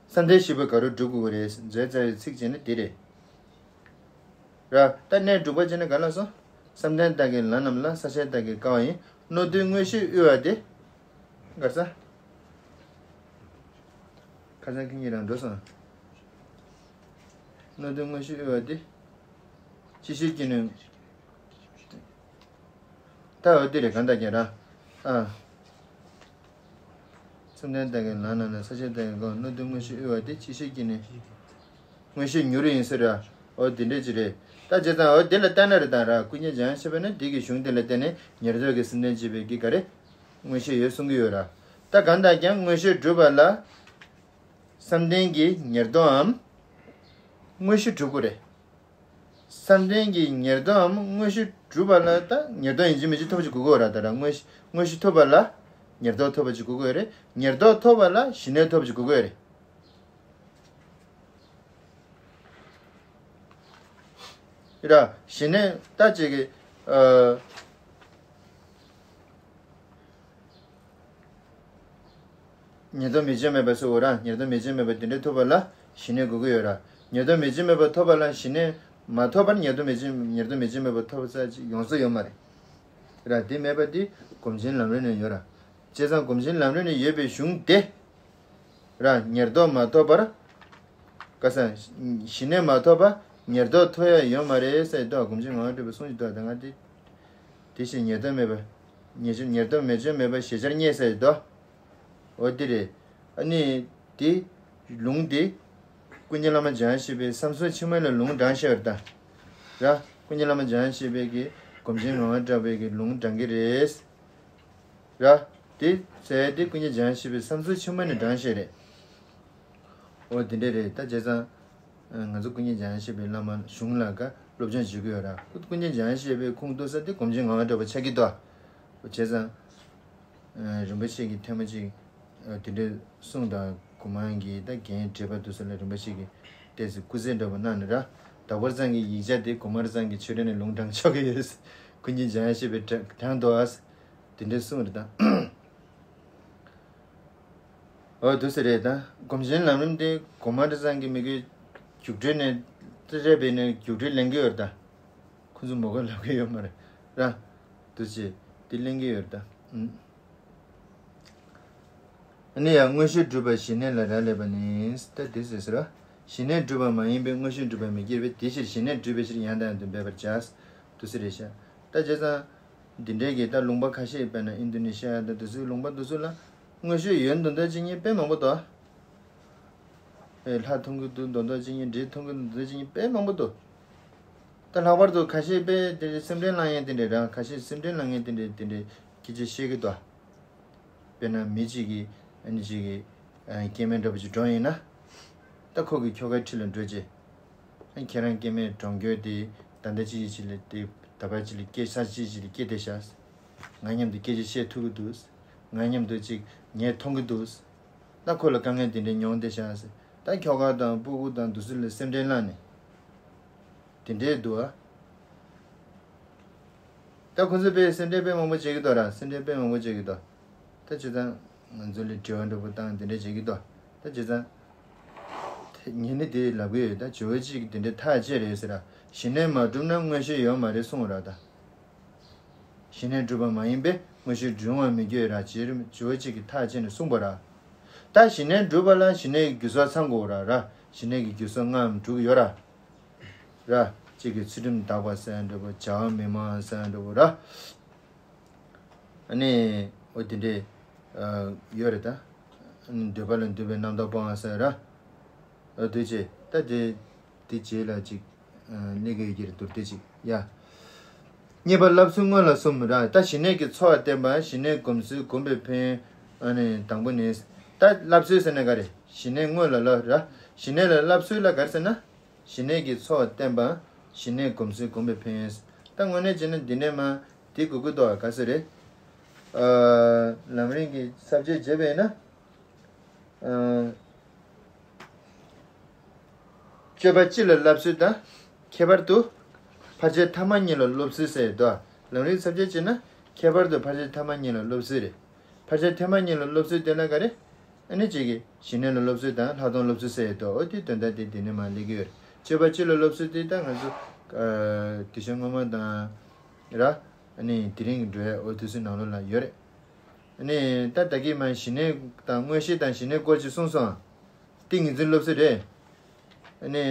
བསམ་གཏན་བཞི་པོ་ག་རུ་འགྲུབ་དགོས་ཀྱི་རེད། མཛོད་རྩ་བའི་ཚིག་བྱས་ན་འདི་རེད། ར། ད་གནས་དྲུག་པ་བྱས་ན་ག་ལ་སོང་། བསམ་གཏན་བདག་གི་ལམ་རྣམས་ལ། ས་བཅད་བདག་གི་དཀའ་བ་ཡིན། སྣོད་དུ་དངོས་གཞི་དབུལ་བ་སྟེ། ག་ས། ཁ་སང་ཁྱེད་གཉིས་རང་འགྲོ་སོང་། སྣོད་དུ་དངོས་གཞི་དབུལ་བ་སྟེ། ཅི་ཕྱིར་སྐྱེ་ནུས། ད་འོ་འདི་རེད་གང་ལྟར་ཀྱང་ར། ཨ། བསམ་གཏན་བདག་གི་ལམ་རྣམས་ལ། ས་བཅད་བདག་གི་དཀའ་བ། སྣོད་དུ་དངོས་གཞི་དབུལ་བ་སྟེ། ཅི་ཕྱིར་སྐྱེ་ནུས། མངོན་ཤེས་མྱུར་ཡིན་ཟེར་ར། འོ་དེ་འདྲས་ཅིག་རེད། ད་བྱས་ཙང་འོ་དེ་ལ་ལྟ་ན་རེད་དང་ར། ཀུན་མཁྱེན་འཇམ་དབྱངས་བཞད་པ་ནི་དེ་གི་གཞུང་དེ་ལ་བརྟེན་ནས་ཉེར་བསྡོགས་ཀྱི་སེམས་ལྡན་བྱེད་པའི་གི་ག་རེ། མངོན་ཤེས་ཡོད་གསུང་གི་ཡོད་ར། ད་གང་ལྟར་ཀྱང་མངོན་ཤེས་གྲུབ་པ་ལ། བསམ་གཏན་གྱི་ཉེར་བསྡོགས་འམ། མངོན་ཤེས་གྲུབ་དགོས་རེད། བསམ་གཏན་གྱི་ཉེར་བསྡོགས་འམ་མངོན་ཤེས་གྲུབ་པ་ལ་ད་ཉེར་བསྡོགས་ཡིན་གཅིག་མིན་གཅིག་ཐོབ་པ་ཅིག་དགོས་ཀྱི་ཡོད་ར། ད་ར་མངོན་ཤེས་མངོན་ཤེས་ཐོབ་པ་ལ་ཉེར་བསྡོགས་ཐོབ་པ་ཅིག་དགོས་ཀྱི་ཡོད་རེད། ཉེར་བསྡོགས་ཐོབ་པ་ལ་ཞི་གནས་ཐོབ་པ་ཅིག་དགོས་ཀྱི་ཡོད་རེད། ར། ཞི་གནས་ད་ཅིག་གི་ཨ། ཉེར་བསྡོགས་མེད་བྱར་མེད་པ་སོགས་ར། ཉེར་བསྡོགས་མེད་བྱར་མེད་པ་དེ་འདྲ་ཐོབ་པ་ལ་ཞི་གནས་དགོས་ཀྱི་ཡོད་ར། ཉེར་བསྡོགས་མེད་བྱར་མེད་པ་ཐོབ་པ་ལ་ཞི་གནས་མ་ཐོབ་པར་ཉེར་བསྡོགས་མེད་བྱར་ཉེར་བསྡོགས་མེད་བྱར་མེད་པ་ཐོབ་ས་ཅིག་ཡོང་ས་ཡོད་མ་རེད། ར། དེ་མེད་པ་དེ་སྒོམ་ཆེན་ལམ་རིམ་ནས་ཡོད་ར། བྱས་ཙང་སྒོམ་ཆེན་ལམ་རིམ་ནས་ཡོད་པའི་གཞུང་དེ། ར། ཉེར་བསྡོགས་མ་ཐོབ་པར། ཀ་ས། ཞི་གནས་མ་ཐོབ་པ་ཉེར་བསྡོགས་ཐོབ་ཡ་ཡོད་མ་རེད་ཟེར་དོ། སྒོམ་ཆེན་ངག་དབང་གྲགས་པའི་གསུང་ཞིག་འདུག་ད་ང་དེ། དེ་བཞིན་ཉེར་བསྡོགས་མེད་པ། ཉེར་ཉེར་བསྡོགས་མེད་བྱར་མེད་པ་ཞེས་བྱར་བསྙད་ཟེར་དོ། འོ་དེ་རེད། ཨ་ནི། དེ། ལུང་དེ། ཀུན་མཁྱེན་བླ་མ་འཇམ་དབྱངས་བཞད་པའི་བསམ་གཟུགས་ཆེན་མོ་ལ་ལུང་དྲངས་བཞག་ཡོད་ད། ར། ཀུན་མཁྱེན་བླ་མ་འཇམ་དབྱངས་བཞད་པའི་གི་སྒོམ་ཆེན་ངག་དབང་གྲགས་པའི་གི་ལུང་དྲངས་གི་རེད། ར། དེ་ཟེར་དེ་ཀུན་མཁྱེན་འཇམ་དབྱངས་བཞད་པའི་བསམ་གཟུགས་ཆེན་མོ་ནས་དྲངས་བཞག་རེད། འོ་དེ་འདྲ་རེད། ད་བྱས་ཙང་། ང་ཚོ་ཀུན་མཁྱེན་འཇམ་དབྱངས་བཞད་པའི་བླ་མ་གཞུང་ལ་ཀ་སློབ་སྦྱོང་བྱེད་ཀྱི་ཡོད་ར། ཀུན་མཁྱེན་འཇམ་དབྱངས་བཞད་པའི་ཁུངས་གཏུགས་ས་དེ་སྒོམ་ཆེན་ངག་དབང་གྲགས་པ་ཆགས་ཀྱི་འདུག་བྱས་ཙང་། རིན་པོ་ཆེ་གིས་ཐེངས་མ་གཅིག་དེ་འདྲའི་གསུངས་དང་གོང་མ་གིས་ད་རྒན་བགྲེས་པ་འདུག་ས་ལ་རིན་པོ་ཆེ་གིས་ཏོག་ཙམ་སྐུ་རྩེད་འདྲ་པོ་གནང་ནས་ར། ད་བར་ཙམ་གྱི་ཡིག་ཆ་དེ་གོང་མ་རང་ཚང་གིས་ཆོས་འབྲེལ་ནས་ལུང་དྲངས་ཆོག་གི་ཡོད། ཀུན་མཁྱེན་འཇམ་དབྱངས་བཞད་པའི་དྲངས་འདུག་ཨ། དེ་འདྲའི་གསུངས་རེད་ད། འོ་འདུག་སེ་རེད་ད། སྒོམ་ཆེན་ལམ་རིམ་དེ་གོང་མ་རང་ཚང་གི་མི་དགེ་རྒྱུགས་སྤྲོད་ནས་རེད་པས་ནས་རྒྱུགས་སྤྲོད་ལེན་གྱི་ཡོད་རེད་ད། ཁོ་ཚོ་མོ་ག་ལབ་གི་ཡོད་མ་རེད་ར། འདུག་སེ་དེ་ལེན་གྱི་ཡོད་རེད་ད། ཨུམ། ཨ་ནི་ཡང་མངོན་ཤེས་གྲུབ་པ་ཞི་གནས་ལ་རག་ལས་པ་ནི་ད་དེ་ཟེར་ཟེར་ར། ཞི་གནས་གྲུབ་པ་མ་ཡིན་པའི་མངོན་ཤེས་གྲུབ་པ་མི་སྐྱེ་བས་དེ་ཕྱིར་ཞི་གནས་གྲུབ་པའི་ཕྱིར་ཡང་དང་ཡང་དུ་འབད་པར་བྱ། འདུག་སེ་རེད་ཤག་ད་བྱས་ཙང་། འདི་འདྲའི་གི་ད་ལུང་པ་ཁ་ཤས་དཔེར་ན་ཨིན་དོ་ནེ་ཤི་ཡ་དང་དེ་ཚོའི་ལུང་པ་དེ་ཚོ་ལ་མངོན་ཤེས་ཡོད་མདོག་མདོག་བྱེད་མཁན་དཔེ་མང་པོ་འདུག་ཨེ་ལྷ་མཐོང་གི་འདུག་མདོག་མདོག་བྱེད་མཁན་འདྲེ་མཐོང་གི་འདུག་མདོག་མདོག་བྱེད་མཁན་དཔེ་མང་པོ་འདུག་ད་ལྷག་པར་དུ་ཁ་ཤས་དཔེ་དེ་འདྲའི་སེམས་ཁྲལ་ལངས་མཁན་དེ་འདྲའི་རང་ཁ་ཤས་སེམས་ཁྲལ་ལངས་མཁན་དེ་འདྲའི་དེ་འདྲའི་སྐད་ཆ་བཤད་གི་འདུག་དཔེར་ན་མི་གཅིག་གིས་ཨ་ནི་གཅིག་གིས་ཨ་སྐྱེ་དམན་འདྲ་པོ་ཅིག་གྲོངས་ཡིན་ན། ད་ཁོ་གི་ཁྱོ་གའི་འཁྲིས་ལ་འགྲོ་རྗེས། ཨ་ཁྱེད་རང་སྐྱེ་དམན་གྲོངས་རྒྱུ་དེ་ད་ལྟ་ཅི་ཞིག་ཅིག་ལ་དེ་ད་བར་ཅིག་ལ་སྐྱེ་ས་ཅི་ཞིག་ལ་སྐྱེ་བསྡད་ཤག་ང་མཉམ་དུ་སྐད་ཆ་བཤད་ཐུབ་ཀྱི་འདུག་ང་མཉམ་དུ་ཅིག་ངས་མཐོང་གི་འདུག་ད་ཁོ་ལ་དཀའ་ངལ་དེ་འདྲ་མྱོང་བསྡད་ཤག་ད་ཁྱོ་ག་དང་སྤུ་གུ་དང་དེ་ཚོ་ལ་སེམས་ཁྲལ་ལངས་ནས། དེ་འདྲས་འདུག་ཨ། ད་ཁོ་ཚོས་དཔེ་སེམས་ཁྲལ་དཔེ་མང་པོ་བྱེད་ཀྱི་འདུག་ར། སེམས་ཁྲལ་དཔེ་མང་པོ་བྱེད་ཀྱི་འདུག་ད་སྤྱིར་བཏང་ང་ཚོ་ལ་དྲི་བ་འདྲ་པོ་བཏང་དེ་འདྲས་བྱེད་ཀྱི་འདུག་ད་སྤྱིར་བཏང་། དེ་ངས་ནི་དེ་ལབ་ཀྱི་ཡོད། ད་ཇོ་བོ་གཅིག་དེ་འདྲས་ཐག་བཅད་རེད་ཟེར་ར། ཞི་གནས་མ་གྲུབ་ན་མངོན་ཤེས་ཡོད་མ་རེད་གསུངས་ར་ད། ཞི་གནས་གྲུབ་པ་མ་ཡིན་པས་མངོན་ཤེས་འབྱུང་བར་མི་འགྱུར་ར། ཇོ་བོ་གཅིག་གིས་ཐག་བཅད་ནས་གསུངས་པ་ར། ད་ཞི་གནས་འགྲུབ་པ་ལ་ཞི་གནས་ཀྱི་རྒྱུ་ཚོགས་ཚང་དགོས་ར་ར། ཞི་གནས་ཀྱི་རྒྱུ་ཚོགས་ལྔའམ་དྲུག་ཡོད་ར། ར། གཅིག་གིས་ཚུལ་ཁྲིམས་དག་པ་ཟེར་ཡ་འདྲ་པོ། བྱ་བ་མི་མང་ཟེར་ཡ་འདྲ་པོ་ར། ཨ་ནི། འོ་དེ་འདྲས། ཨ། ཡོད་རེད་ད། ཨ་ནི་འདོད་པ་ལ་འདུད་པའི་རྣམ་རྟོག་སྤང་བ་ཟེར་ར། འོ་དེ་བྱས་ད་དེ། དེ་རྗེས་ལ་ཅིག་ཨ། སླེབས་ཀྱི་ཡོད་ཀྱི་རེད་འདུག་དེ་ཅིག་ཡ། རྙེད་པ་བསླབ་ཚུལ་དངོས་ལ་གསུམ་ར། ད་ཞི་གནས་ཀྱི་ཚོགས་བསྟན་པ། ཞི་གནས་སྒོམ་ཚུལ་སྒོམ་པའི་ཕན་ཡོན། ཨ་ནི་དང་པོ་ནི། ད་བསླབ་ཚུལ་ཟེར་ན་ག་རེ། ཞི་གནས་དངོས་ལ་བསླབ་ར། ཞི་གནས་ལ་བསླབ་ཚུལ་ལ་ག་རེ་ཟེར་ན། ཞི་གནས་ཀྱི་ཚོགས་བསྟན་པ། ཞི་གནས་སྒོམ་ཚུལ་སྒོམ་པའི་ཕན་ཡོན། ད་དངོས་གནས་བྱས་ན་འདི་ནས་མ་འདི་དགོས་ཀྱི་འདུག་ག་ཟེར་རེད། ཨ། ལམ་རིམ་གྱི་ས་བཅད་བྱས་པས་ན། ཨ། སྤྱོད་པ་སྤྱི་ལ་བསླབ་ཚུལ་དང་། ཁྱད་པར་དུ། ཕར་ཕྱིན་ཐ་མ་གཉིས་ལ་སློབ་ཚུལ་ཟེར་ཡོད་དོ། ལམ་རིམ་ས་བཅད་བྱས་ན་ཁྱད་པར་དུ་ཕར་ཕྱིན་ཐ་མ་གཉིས་ལ་སློབ་ཚུལ་རེད། ཕར་ཕྱིན་ཐ་མ་གཉིས་ལ་སློབ་ཚུལ་དེ་ལ་ག་རེ། ཨ་ནི་གཅིག་གིས་ཞི་གནས་ལ་སློབ་ཚུལ་དང་ལྷག་མཐོང་སློབ་ཚུལ་ཟེར་ཡོད་དོ། འོ་དེའི་དོན་དག་དེ་འདི་ནས་མར་སླེབས་ཀྱི་ཡོད་རེད། སྤྱོད་པ་སྤྱི་ལ་སློབ་ཚུལ་དེ་ད་ང་ཚོ། ཨ། དེ་ཤ་སྔོན་མ་དང་། ར། ཨ་ནི་དེ་རིང་གི་འགྲོ་ཡ་འོ་དུས་ཚོད་ནང་ལོགས་ལ་ཡོད་རེད། ཨ་ནི་ད་ད་གིན་མ་ཞི་གནས་དང་མངོན་ཤེས་དང་ཞི་གནས་སྐོར་ཅིག་གསུངས་སོང་། ཏིང་ངེ་འཛིན་སློབ་ཚུལ་རེད། ཨ་ནི།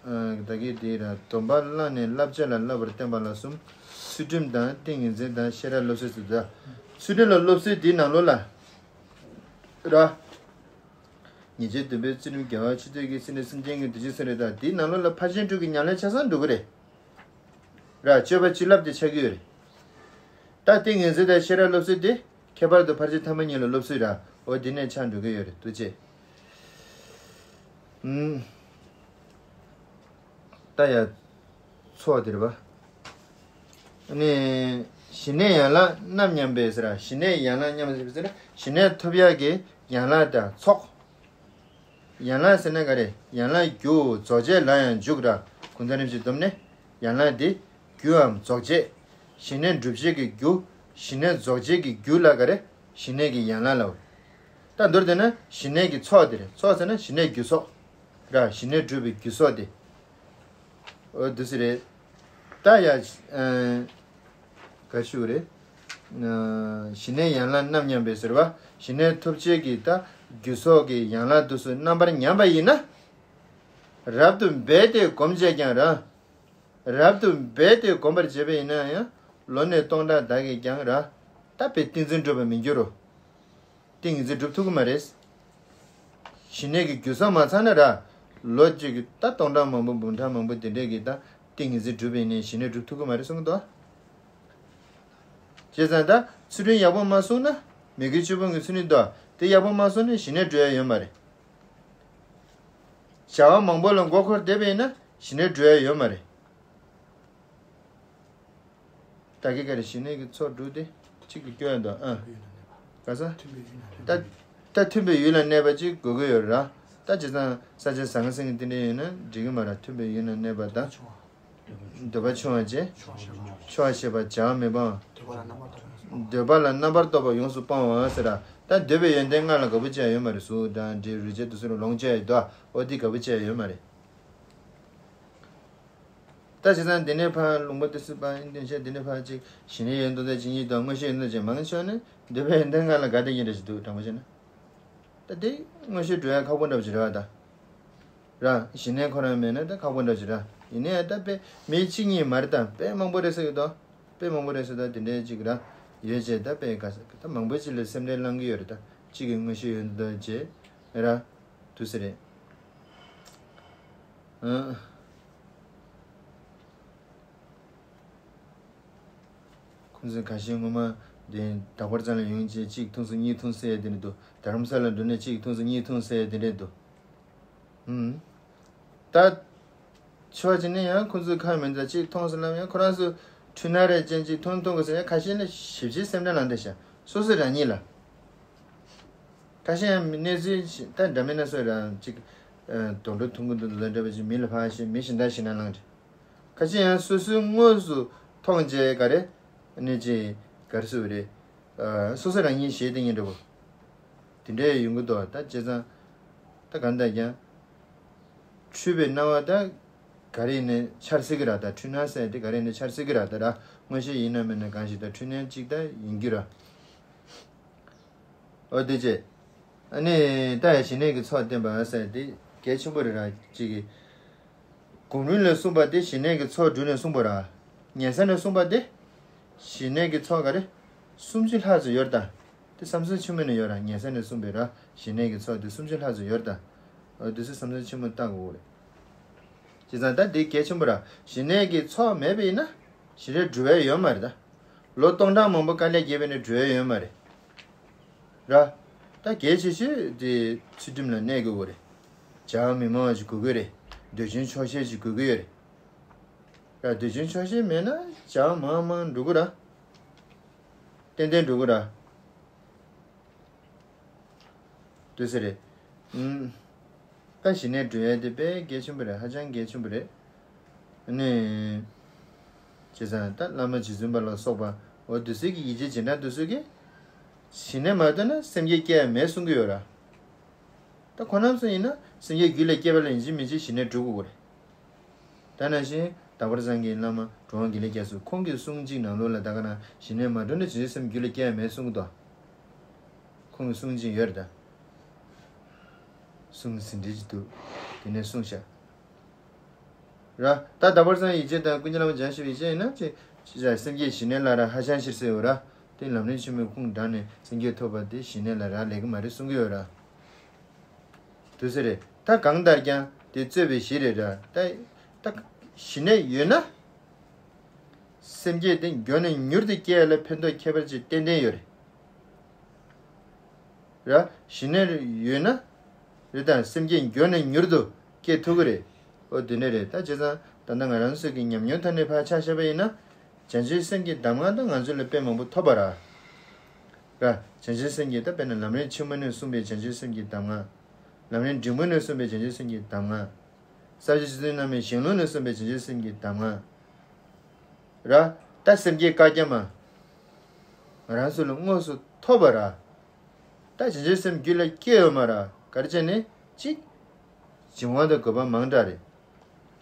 ཨ། ད་གིན་དེ་ར་སྡོམ་པ་བླངས་ནས་བསླབ་བྱ་ལ་བསླབ་པར་བསྟན་པ་ལ་གསུམ། ཚུལ་ཁྲིམས་དང་ཏིང་ངེ་འཛིན་དང་ཤེས་རབ་སློབ་ཚུལ་ཟེར་ད། ཚུལ་ཁྲིམས་ལ་སློབ་ཚུལ་འདིའི་ནང་ལོགས་ལ། ར། ཉེས་བྱས་བདུན་པའི་ཚུལ་ཁྲིམས་འགལ་བ་ཆུ་ཚོད་ཀྱི་སེམས་ནི་སེམས་ཅན་གྱི་དུས་ཀྱི་སེམས་རེད། ད་དེའི་ནང་ལོགས་ལ་ཕར་ཕྱིན་དྲུག་གི་ཉམས་ལེན་ཆ་ཚང་འགྲོ་གི་རེད། ར་སྤྱོད་པ་བཅུ་ལབ་དེ་ཆགས་ཀྱི་ཡོད་རེད། ད་ཏིང་ངེ་འཛིན་དང་ཤེས་རབ་སློབ་ཚུལ་དེ་ཁྱད་པར་དུ་ཕར་ཕྱིན་ཐ་མ་གཉིས་ལ་སློབ་ཚུལ་ར། འོ་འདི་ནས་ཆགས་འགྲོ་གི་ཡོད་རེད། འདུག་ཅེས། ཨུམ། ད་ཡ། ཚོགས་དེ་རེད་པ། ཨ་ནི། ཞི་གནས་ཡན་ལག་རྣམ་མཉམ་པའི་ཟེར་ར། ཞི་གནས་ཡན་ལག་མཉམ་པའི་ཟེར་ར། ཞི་གནས་ཐོབ་ཡག་གི་ཡན་ལག་དང་ཚོགས། ཡན་ལག་ཟེར་ན་ག་རེ། ཡན་ལག་རྒྱུ་རྫོགས་བྱེད་ལ་ཡང་འཇུག་ར། གུང་ཐང་རིམ་བཞིན་བསྡོམས་ནས། ཡན་ལག་འདི་རྒྱུའམ་རྫོགས་བྱེད། ཞི་གནས་སྒྲུབ་བྱེད་ཀྱི་རྒྱུ། ཞི་གནས་རྫོགས་བྱེད་ཀྱི་རྒྱུ་ལ་ག་རེ། ཞི་གནས་ཀྱི་ཡན་ལག་ལབ། ད་མདོར་བསྡུས་ན་ཞི་གནས་ཀྱི་ཚོགས་དེ་རེད། ཚོགས་ཟེར་ན་ཞི་གནས་རྒྱུ་ཚོགས། ར་ཞི་གནས་སྒྲུབ་པའི་རྒྱུ་ཚོགས་དེ། འོ་འདུག་སེ་རེད། ད་ཡ། ཨ། ག་ཞུ་རེད། ཨ། ཞི་གནས་ཡན་ལག་རྣམ་མཉམ་པའི་ཟེར་བ། ཞི་གནས་ཐོབ་བྱེད་ཀྱི་ད་རྒྱུ་ཚོགས་ཀྱི་ཡན་ལག་དུས་སུ་རྣམ་པར་ཉམས་པ་ཡིན་ན། རབ་ཏུ་འབད་དེ་སྒོམ་བྱས་ཀྱང་ར། རབ་ཏུ་འབད་དེ་སྒོམ་པར་བྱེད་པ་ཡིན་ན་ཡང་། བློ་གནས་སྟོང་ཕྲག་དག་གིས་ཀྱང་ར། ད་དཔེ་ཏིང་འཛིན་འགྲུབ་པར་མི་འགྱུར་རོ། ཏིང་ངེ་འཛིན་སྒྲུབ་ཐུབ་ཀྱི་མ་རེད། ཞི་གནས་ཀྱི་རྒྱུ་ཚོགས་མ་ཚང་ན་ར། ལོ་གཅིག་གི་ད་སྟོང་ཕྲག་མང་པོ་འབུམ་ཕྲག་མང་པོ་དེ་འདྲས་ཀྱི་ད་ཏིང་ངེ་འཛིན་སྒྲུབ་པ་ཡིན་ནའི་ཞི་གནས་སྒྲུབ་ཐུབ་ཀྱི་མ་རེད་གསུངས་འདུག་བྱས་ཙང་ད་ཚུལ་ཁྲིམས་ཡག་པོ་མ་བསྲུངས་ན། མི་དགེ་བཅུ་སྤོང་གི་ཚུལ་ཁྲིམས་འདུག་དེ་ཡག་པོ་མ་བསྲུངས་ན་ཞི་གནས་སྒྲུབ་ཡ་ཡོད་མ་རེད། བྱ་བ་མང་པོ་ལ་མགོ་འཁོར་བསྡད་པ་ཡིན་ན་ཞི་གནས་སྒྲུབ་ཡ་ཡོད་མ་རེད། ད་གིན་ག་རེ་ཞི་གནས་ཀྱི་ཚོགས་དྲུག་དེ་གཅིག་གིས་སྐྱོན་ཡོད་དོ། ཨ། ག་ས། ད་ད་མཐུན་པའི་ཡུལ་ལ་གནས་པ་གཅིག་དགོས་ཀྱི་ཡོད་ར། ད་བྱས་ཙང་ས་ཆ་ཟང་ཟིང་གི་དེ་འདྲ་ཡོད་ན་འགྲིག་གི་མ་ར། མཐུན་པའི་ཡུལ་ལ་གནས་པ་དང་། འདོད་པ་ཆུང་བ་བཅས། ཆོག་ཤེས་པ། བྱ་བ་མི་སྤང་། འདོད་པ་ལ་རྣམ་པར་རྟོག་པ་ཡོངས་སུ་སྤང་བ་ཟེར་ར། ད་འདོད་པའི་ཡོན་ཏན་ལྔ་ལ་དགའ་པོ་བྱས་ཡོད་མ་རེད། གཟུགས་དང་འདྲེ་རུས་བཅས་དུ་སོགས་ལོངས་སྤྱོད་ཡོད་དོ། འོ་འདི་དགའ་པོ་བྱས་ཡོད་མ་རེད། ད་བྱས་ཙང་འདི་ནས་ཕར་ལུང་པ་དེ་སུ་པ་ཡིན་དོན་བྱས། འདི་ནས་ཕར་ཅིག་ཞི་གནས་ཡོན་ཏན་ཅན་གཉིས་དང་མངོན་ཤེས་ཡོན་ཏན་ཅན་མང་ཆོག་ནས་འདོད་པའི་ཡོན་ཏན་ལྔ་ལ་དགའ་བདེ་གཉིས་འདྲ་ཞིག་འདུག་དྲང་པོ་བྱས་ན། ད་དེ་མངོན་ཤེས་འགྲོ་ཡ་ཁག་པོ་འདྲ་པོ་ཅིག་རེད་བ་ད། ར་ཞི་གནས་ཁོ་རང་མེད་ན་ད་ཁག་པོ་འདྲ་པོ་ཅིག་ར། ཡིན་ནའི་ད་དཔེ་མི་གཅིག་གཉིས་མ་རེད་ད། དཔེ་མང་པོ་རེད་ཟེར་གི་འདུག་དཔེ་མང་པོ་རེད་ཟེར་ད་དེ་འདྲའི་ཅིག་ར་ཡོད་ཅེས་ད། དཔེ་ག་ས་ད་མང་པོ་ཅིག་ལ་སེམས་ཁྲལ་བསླང་གི་ཡོད་རེད་ད། གཅིག་གིས་མངོན་ཤེས་ཡོན་ཏན་ཅན་ར་འདུག་ཟེར་རེད། ཨང་། ཁོང་ཚོས་ཁ་ཤས་སྔོན་མ་དེ་དག་པར་ཙམ་ལ་ཡོང་བྱས་གཅིག་འཐུང་སོང་གཉིས་འཐུང་ཟེར་ཡ་དེ་འདྲ་འདུག་དྷ་རམ་ས་ལ་འགྲོ་ནས་གཅིག་འཐུང་སོང་གཉིས་འཐུང་ཟེར་ཡ་དེ་འདྲ་འདུག་ཨུམ། ད། ཆོས་བྱས་ནས་ཡང་ཁོང་ཚོས་ཁ་མི་འདྲ་གཅིག་འཐུང་སོང་ལབ་ཡང་ཁོ་རང་ཚོ་འཕྲུལ་སྣང་རེ་ཅན་གཅིག་འཐུང་འཐུང་དགོས་ཟེར་ཡང་ཁ་ཤས་ནི་ཞིབ་ཞིབ་སེམས་ཁྲལ་ལངས་བསྡད་ཤག་སོ་སོ་རང་ཉིད་ལ། ཁ་ཤས་ཡང་གནས་ཚུལ་ཞིག་ད་འདྲ་མིན་ན་སོ་རང་གཅིག་ཨ། དུག་སྦྲུལ་འཐུང་གི་འདུག་ལབ་འདྲ་པོ་ཅིག་མི་ལ་ཕངས་ཤིང་མི་གཞན་དག་ཞིག་ན་ལངས་རེད། ཁ་ཤས་ཡང་སོ་སོའི་དངོས་སུ་མཐོང་བྱས་ག་རེ། ནི་ཅིག་ག་རེ་ཟེར་བ་རེད། ཨ། སོ་སོ་རང་ཉིད་ཞེད་དེ་ཉིན་འདྲ་པོ། དེ་འདྲའི་ཡོང་གི་འདུག་ད་བྱས་ཙང་། ད་གང་ལྟར་ཀྱང་། འཁྲུལ་པའི་སྣང་བ་ད་ག་རེ་ཡིན་ནའི་འཆར་སྲིད་ཀྱི་ར། ད་འཁྲུལ་སྣང་ཟེར་དེ་ག་རེ་ཡིན་ནའི་འཆར་སྲིད་ཀྱི་ར། ད་ར་མངོན་ཤེས་ཡིན་ན་མིན་ན་གང་ཞིག་ད་འཁྲུལ་སྣང་གཅིག་ད་ཡིན་རྒྱུ་ར། འོ་དེ་བྱས། ཨ་ནི་ད་ཡང་ཞི་གནས་ཀྱི་ཚོགས་བསྟན་པ་ཟེར་དེ་གལ་ཆེན་པོ་རེད་ར་གཅིག་གི། གོམས་རིམ་ལས་གསུངས་པ་དེ་ཞི་གནས་ཀྱི་ཚོགས་དྲུག་ནས་གསུངས་པ་ར། ཉལ་ས་ནས་གསུངས་པ་དེ། ཞི་གནས་ཀྱི་ཚོགས་ག་རེ། སུམ་ཅུ་ལྷག་ཙམ་ཡོད་རེད་ད། དེ་བསམ་གསུམ་ཆེན་མོ་ནས་ཡོད་ར། ཉལ་ས་ནས་གསུངས་པའི་ར་ཞི་གནས་ཀྱི་ཚོགས་དེ་སུམ་ཅུ་ལྷག་ཙམ་ཡོད་རེད་ད། འོ་དེ་ཚོ་བསམ་གསུམ་ཆེན་མོ་ལྟ་དགོས་རེད། བྱས་ཙང་ད་དེ་གལ་ཆེན་པོ་ར། ཞི་གནས་ཀྱི་ཚོགས་མེད་པ་ཡིན་ན། ཞི་གནས་སྒྲུབ་ཡ་ཡོད་མ་རེད་ད། ལོ་སྟོང་ཕྲག་མང་པོ་དཀའ་ལས་བརྒྱབ་པ་ཡིན་ན་སྒྲུབ་ཡ་ཡོད་མ་རེད། ར། ད་གལ་ཆེ་ཤོས་དེ་ཚུལ་ཁྲིམས་ལ་གནས་དགོས་ཀྱི་རེད། བྱ་བ་མི་མང་བ་ཞིག་དགོས་ཀྱི་རེད། འདོད་ཆུང་ཆོག་ཤེས་ཤིག་དགོས་ཀྱི་ཡོད་རེད། ར། འདོད་ཆུང་ཆོག་ཤེས་མེད་ན་བྱ་བ་མང་མང་འགྲོ་གི་ར། ཏན་ཏན་འགྲོ་གི་ར། འདུག་སེ་རེད། ཨུམ། ད་ཞི་གནས་སྒྲུབ་ཡས་དེ་དཔེ་གལ་ཆེན་པོ་རེད། ཧ་ཅང་གལ་ཆེན་པོ་རེད། ཨ་ནི། བྱས་ཙང་ད་བླ་མ་རྗེ་བཙུན་པ་ལ་སོགས་པ་འོ་དེ་ཚོ་གི་ཡིད་ཆེས་བྱེད་སྟངས་དེ་ཚོ་གིས། ཞི་གནས་མ་ཐོབ་ན་སེམས་བསྐྱེད་སྐྱེ་ཡ་མེད་གསུང་གི་ཡོད་ར། ད་ཁོང་རྣམ་ཚོ་ཡིན་ན་སེམས་བསྐྱེད་རྒྱུད་ལ་སྐྱེས་པ་ལ་ཡིན་གཅིག་མིན་གཅིག་ཞི་གནས་སྒྲུབ་དགོས་རེད། ད་ནང་བཞིན་དག་པར་བཟང་གི་བླ་མ་གྲུབ་དབང་དགེ་ལེགས་རྒྱ་མཚོ་ཁོང་གི་གསུང་གཅིག་ནང་ལོགས་ལ་ད་ག་ན་ཞི་གནས་མ་གྲུབ་ན་ཇི་སྲིད་སེམས་རྒྱུད་ལ་སྐྱེ་ཡ་མེད་གསུང་གི་འདུག་ཁོང་གི་གསུང་གཅིག་ཡོད་རེད་ད། གསུང་ཟིན་བྲིས་ཅིག་འདུག་དེ་ནས་གསུངས་ཤག་ར། ད་དག་པར་བཟང་ཡིད་ཆེས་དང་ཀུན་མཁྱེན་བླ་མ་འཇམ་ཞིག་ཡིད་ཆེས་ཡིན་ན་ཅི་ཅི་བྱ་སེམས་བསྐྱེད་ཞི་གནས་ལ་ར་ཧ་ཅང་ཤིར་སེ་ཡོད་ར། དེ་ལམ་རིམ་ཆེན་མོའི་ཁུངས་དྲངས་ནས་སེམས་བསྐྱེད་ཐོབ་པ་དེ་ཞི་གནས་ལ་རག་ལས་ཀྱི་མ་རེད་གསུང་གི་ཡོད་ར། དུ་ཟེར་རེད། ད་གང་ལྟར་ཀྱང་དེ་རྩོད་པའི་གཞི་རེད་ར། ད་ད་ཞི་གནས་ཡོད་ན། སེམས་བསྐྱེད་དེ་མགྱོགས་ནས་མྱུར་དུ་སྐྱེ་ཡ་ལ་ཕན་ཐོགས་ཁྱད་པར་ཅིག་ཏན་ཏན་ཡོད་རེད། ར། ཞི་གནས་ཡོད་ན། རེད་ད། སེམས་བསྐྱེད་མགྱོགས་ནས་མྱུར་དུ་སྐྱེ་ཐུབ་ཀྱི་རེད། ཨོ་དེ་ནས་རེད། ད་བྱས་ཙང་ད་ལྟ་ང་རང་ཚོ་གི་ཉམས་མྱོང་ཐོག་ནས་ཕར་ཆ་བཞག་པ་ཡིན་ན། བྱང་ཆུབ་སེམས་ཀྱི་གདམས་ངག་ད་ང་ཚོ་ལ་དཔེ་མང་པོ་ཐོབ་པ་ར། ར། བྱང་ཆུབ་སེམས་ཀྱི་ད་དཔེར་ན་ལམ་རིམ་ཆེན་མོ་ནས་གསུངས་པའི་བྱང་ཆུབ་སེམས་ཀྱི་གདམས་ངག་ལམ་རིམ་འབྲིང་པོ་ནས་གསུངས་པའི་བྱང་ཆུབ་སེམས་ཀྱི་གདམས་ངག་ས་བཅུ་རྗེ་བཙུན་རྣམ་གཉིས་ཞལ་ལུང་ནས་གསུངས་པའི་བྱང་ཆུབ་སེམས་ཀྱི་གདམས་ངག་ར། ད་སེམས་བསྐྱེད་བཀའ་རྒྱ་མ། ང་རང་ཚོ་ལ་དངོས་སུ་ཐོབ་པ་ར། ད་བྱང་ཆུབ་སེམས་རྒྱུད་ལ་སྐྱེ་ཡོད་མ་ར། ག་རེ་བྱས་ནས་གཅིག་བྱིང་བ་དང་རྒོད་པ་མང་དྲགས་རེད།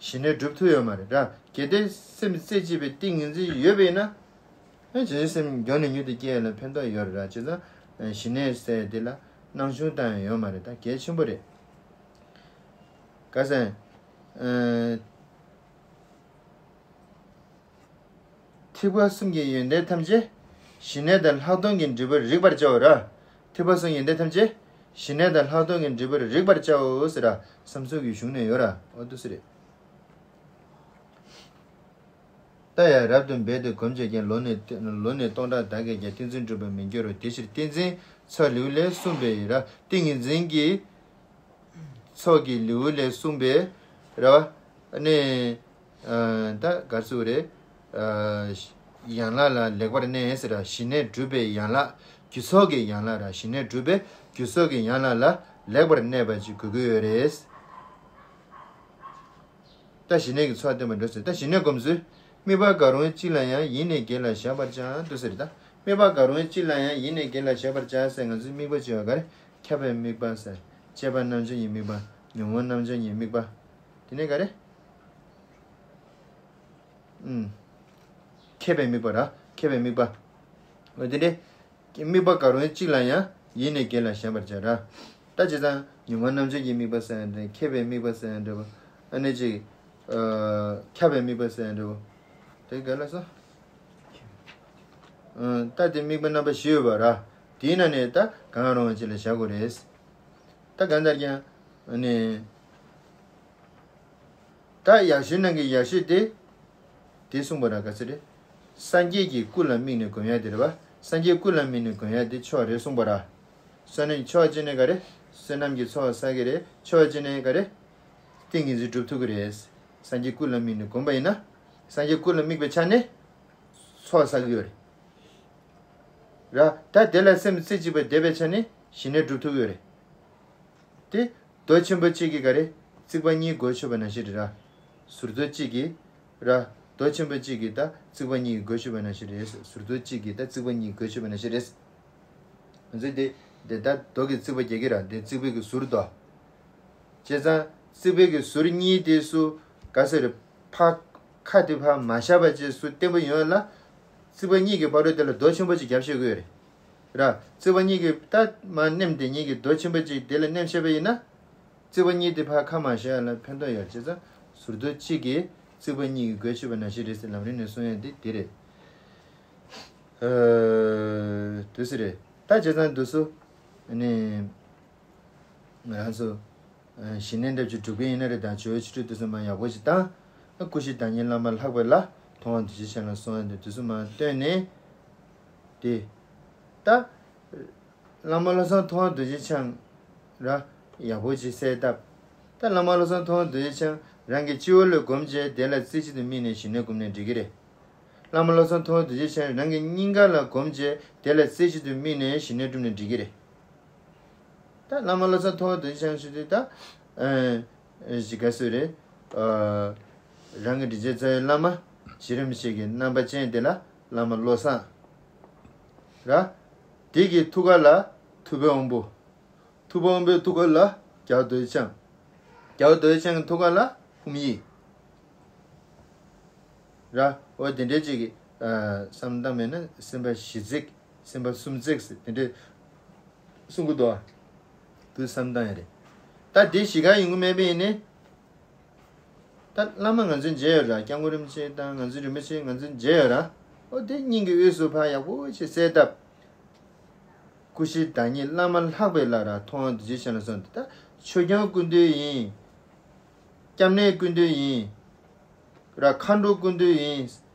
ཞི་གནས་སྒྲུབ་ཐུབ་ཡོད་མ་རེད་ར། གལ་ཏེ་སེམས་རྩེ་གཅིག་པའི་ཏིང་ངེ་འཛིན་ཡོད་པ་ཡིན་ན། བྱང་ཆུབ་སེམས་མགྱོགས་ནས་མྱུར་དུ་སྐྱེ་ཡ་ལ་ཕན་ཐོགས་ཡོད་རེད་ར། བྱས་ཙང་ཞི་གནས་ཟེར་དེ་ལ་སྣང་ཆུང་བཏང་ཡ་ཡོད་མ་རེད། ད་གལ་ཆེན་པོ་རེད། ག་ཟེར། ཨ། ཐེག་པ་གསུམ་གྱི་ཡོན་ཏན་ཐམས་ཅད་ཞི་གནས་དང་ལྷག་མཐོང་གི་འབྲས་བུར་རིག་པར་བྱའོ་ར། ཐེག་པ་གསུམ་ཡོན་ཏན་ཐམས་ཅད་ཞི་གནས་དང་ལྷག་མཐོང་གི་འབྲས་བུར་རིག་པར་བྱའོ་ཟེར་ར། བསམ་གཟུགས་ཀྱི་གཞུང་ནས་ཡོད་ར། ཨོ་འདུག་སེ་རེད། ད་ཡང་རབ་ཏུ་འབད་དེ་གོམས་བྱས་ཀྱང་། ལོ་ནས་ལོ་ནས་སྟོང་ཕྲག་དག་གིས་ཀྱང་། ཏིང་འཛིན་སྒྲུབ་པར་མི་འགྱུར་རོ། དེ་ཕྱིར་ཏིང་འཛིན་ཚོགས་ལེའུ་ལས་གསུངས་པའི་ར། ཏིང་ངེ་འཛིན་གྱི་ཚོགས་ཀྱི་ལེའུ་ལས་གསུངས་པའི་ར། ཨ་ནི། ཨ། ད་ག་ཚོད་རེད། ཨ། ཡན་ལག་ལ་ལེགས་པར་གནས་ཟེར་ར། ཞི་གནས་སྒྲུབ་པའི་ཡན་ལག་རྒྱུ་ཚོགས་ཀྱི་ཡན་ལག་ར། ཞི་གནས་སྒྲུབ་པའི་རྒྱུ་ཚོགས་ཀྱི་ཡན་ལག་ལ་ལེགས་པར་གནས་པ་ཅིག་དགོས་ཀྱི་ཡོད་རེད། ད་ཞི་གནས་ཀྱི་ཚོགས་བསྟན་པ་འགྲོ་ཟེར། ད་ཞི་གནས་སྒོམ་ཚུལ། དམིགས་པ་གང་རུང་གཅིག་ལ་ཡང་། ཡིད་ནི་དགེ་ལ་བཞག་པར་བྱ། འདུག་ཟེར། ད་དམིགས་པ་གང་རུང་གཅིག་ལ་ཡང་། ཡིད་ནི་དགེ་ལ་བཞག་པར་བྱ་ཟེར། ང་ཚོའི་དམིགས་པ་བྱེད་པ་ག་རེ། ཁྱབ་པའི་དམིགས་པ་ཟེར། བཅས་པ་རྣམ་འབྱེད་ཀྱི་དམིགས་པ། ཉོན་མོངས་རྣམ་འབྱེད་ཀྱི་དམིགས་པ། དེ་ནས་ག་རེ། ཨུམ། མཁས་པའི་དམིགས་པ་ར། མཁས་པའི་དམིགས་པ། འོ་དེ་འདྲའི་དམིགས་པ་གང་རུང་གཅིག་ལ་ཡང་། ཡིད་ནི་དགེ་ལ་བཞག་པར་བྱ་ར། ད་བྱས་ཙང་ཉོན་མོངས་རྣམ་འབྱེད་ཀྱི་དམིགས་པ་ཟེར་ཡང་འདྲ། མཁས་པའི་དམིགས་པ་ཟེར་ཡང་འདྲ། ཨ་ནི་ཅིག་ཨ། ཁྱབ་པའི་དམིགས་པ་ཟེར་ཡང་འདྲ། དེ་ག་ལ་སོ། ཨ། ད་དེ་དམིགས་པ་རྣམ་པ་བཞི་ཡོད་པ་ར། དེའི་ནང་ནས་ད་གང་རུང་བ་གཅིག་ལ་བཞག་དགོས་རེད། ད་གང་ལྟར་ཀྱང་། ཨ་ནི། ད་ཡག་ཤོས་ནང་གི་ཡག་ཤོས་དེ། དེ་གསུངས་པ་ར། ག་ཚོད་རེད། སངས་རྒྱས་ཀྱི་སྐུ་ལ་དམིགས་ནས་སྒོམ་ཡ་དེ་རེད་པ། སངས་རྒྱས་སྐུ་ལ་དམིགས་ནས་སྒོམ་ཡ་དེ་ཆོག་རེད་གསུངས་པ་ར། བསོད་ནམས་ཆོག་བྱས་ནས་ག་རེ། བསོད་ནམས་ཀྱི་ཚོགས་བསགས་ཀྱི་རེད། ཆོག་བྱས་ནས་ག་རེ། ཏིང་ངེ་འཛིན་སྒྲུབ་ཐུབ་ཀྱི་རེད། སངས་རྒྱས་སྐུ་ལ་དམིགས་ནས་སྒོམ་པ་ཡིན་ན། སངས་རྒྱས་སྐུ་ལ་དམིགས་པའི་ཆ་ནས་ཚོགས་བསགས་ཀྱི་ཡོད་རེད། ར། ད་དེ་ལ་སེམས་རྩེ་གཅིག་པ་བསྡད་པའི་ཆ་ནས་ཞི་གནས་སྒྲུབ་ཐུབ་ཀྱི་ཡོད་རེད། དེ་རྡོ་ཆེན་པོ་གཅིག་གིས་ག་རེ། རྩིག་པ་གཉིས་བགོས་ཆོད་པ་ནང་བཞིན་རེད་ར། ཟུར་རྡོ་གཅིག་གིས་ར། རྡོ་ཆེན་པོ་གཅིག་གིས་ད་རྩིག་པ་གཉིས་ཀྱིས་བགོས་ཆོད་པ་ནང་བཞིན་རེད། ཟུར་རྡོ་གཅིག་གིས་ད་རྩིག་པ་གཉིས་ཀྱིས་བགོས་ཆོད་པ་ནང་བཞིན་རེད། ང་ཚོས་དེ་དེ་ད་རྡོ་གི་རྩིག་པ་རྒྱག་གི་ར། དེ་རྩིག་པའི་གི་ཟུར་རྡོ། བྱས་ཙང་རྩིག་པའི་གི་ཟུར་གཉིས་དེ་སུ་ག་ཟེར་རེད། ཕ། ཁ་དེ་ཕར་མ་བཞག་པ་བྱས་སུ་བརྟན་པོ་ཡོང་ཡ་ལ། རྩིག་པ་གཉིས་ཀྱི་བར་དུ་དེ་ལ་རྡོ་ཆེན་པོ་ཅིག་བརྒྱབ་ཤེས་དགོས་རེད། ར། རྩིག་པ་གཉིས་ཀྱི་ད་མར་མནན་དེ་གཉིས་ཀྱི་རྡོ་ཆེན་པོ་ཅིག་དེ་ལ་མནན་ཤེས་པ་ཡིན་ན། རྩིག་པ་གཉིས་དེ་ཕར་ཁ་མ་བཞག་ཡ་ལ་ཕན་ཐོགས་ཡོད། བྱས་ཙང་ཟུར་རྡོ་གཅིག་གིས་རྩིག་པ་གཉིས་ཀྱིས་བགོས་ཆོད་པ་ནང་བཞིན་རེད་ཟེར། ལམ་རིམ་ནས་གསུང་ཡ་དེ་དེ་རེད། ཨ། འདུག་སེ་རེད། ད་བྱས་ཙང་འདུག་སེ། ཨ་ནི། ང་རང་ཚོ། ཨ། ཞི་གནས་འདྲ་ཅིག་སྒྲུབ་ཀྱི་ཡིན་ན་རེད། ད་ཇོ་བོའི་ཆོ་འཕྲུལ་དེ་ཚོ་མར་ཡག་པོ་ཅིག་བཏང་། ཨ། སྐུ་བཞི་བདག་ཉིད་བླ་མ་ལྷག་པའི་ལྷ། མཐོང་བ་རྡོ་རྗེ་འཆང་ལ་གསུང་ཡ་དེ་དེ་ཚོ་མར་བཏོན་ནས། དེ། ད། བླ་མ་བློ་བཟང་མཐོང་བ་རྡོ་རྗེ་འཆང་ར། ཡག་པོ་ཅིག་གསལ་བཏབ། ད་བླ་མ་བློ་བཟང་མཐོང་བ་རྡོ་རྗེ་འཆང་རང་གི་སྤྱི་བོ་ལ་སྒོམ་བྱས་དེ་ལ་རྩེ་གཅིག་ཏུ་དམིགས་ནས་ཞི་གནས་བསྒོམས་ནས་འགྲིག་གི་རེད། བླ་མ་བློ་བཟང་མཐོང་བ་རྡོ་རྗེ་འཆང་རང་གི་སྙིང་ག་ལ་སྒོམ་བྱས་དེ་ལ་རྩེ་གཅིག་ཏུ་དམིགས་ནས་ཞི་གནས་བསྒྲུབས་ནས་འགྲིག་གི་རེད། ད་བླ་མ་བློ་བཟང་མཐོང་བ་རྡོ་རྗེ་འཆང་ཞུ་དུས་ད། ཨ། ཞིག་ག་སུ་རེད། ཨ། རང་གི་དྲིན་ཅན་རྩ་བའི་བླ་མ། གཞི་རིམ་ཞིག་གི་རྣམ་པ་ཅན་དེ་ལ་བླ་མ་བློ་བཟང་། ར། དེ་གི་ཐུགས་ཀ་ལ་ཐུབ་པའི་དབང་པོ། ཐུབ་པ་དབང་པོའི་ཐུགས་ཀ་ལ་རྒྱལ་བ་རྡོ་རྗེ་འཆང་། རྒྱལ་བ་རྡོ་རྗེ་འཆང་གི་ཐུགས་ཀ་ལ་ཧཱུྃ་ཡིག། ར། འོ་དེ་འདྲའི་ཅིག་གི། ཨ། བསམ་བཏང་མེད་ན་སེམས་པ་བཞི་བརྩེགས། སེམས་པ་གསུམ་བརྩེགས་ཟེར་དེ་འདྲའི་གསུང་གི་འདུག་ཨ། དུ་བསམ་བཏང་ཡ་རེད། ད་དེ་བཞི་ག་ཡོང་གི་མེད་པ་ཡིན་ནའི། ད་བླ་མ་ང་ཚོས་མཇལ་ཡོད་ར། སྐྱབས་མགོན་རིན་པོ་ཆེ་དང་ང་ཚོའི་རིན་པོ་ཆེ་ང་ཚོས་མཇལ་ཡོད་ར། འོ་དེ་སྙིང་གི་དབུས་སུ་ཕར་ཡག་པོ་ཞིག་གསལ་བཏབ། སྐུ་བཞི་བདག་ཉིད་བླ་མ་ལྷག་པའི་ལྷ་ར། མཐོང་བ་རྡོ་རྗེ་འཆང་ལ་གསུངས་ཏེ། ད་ ཆོས་སྐྱོང་སྐུ་མདུན་ཡིན། སྐྱབས་གནས་སྐུ་མདུན་ཡིན། ར་མཁའ་འགྲོ་སྐུ་མདུན་ཡིན།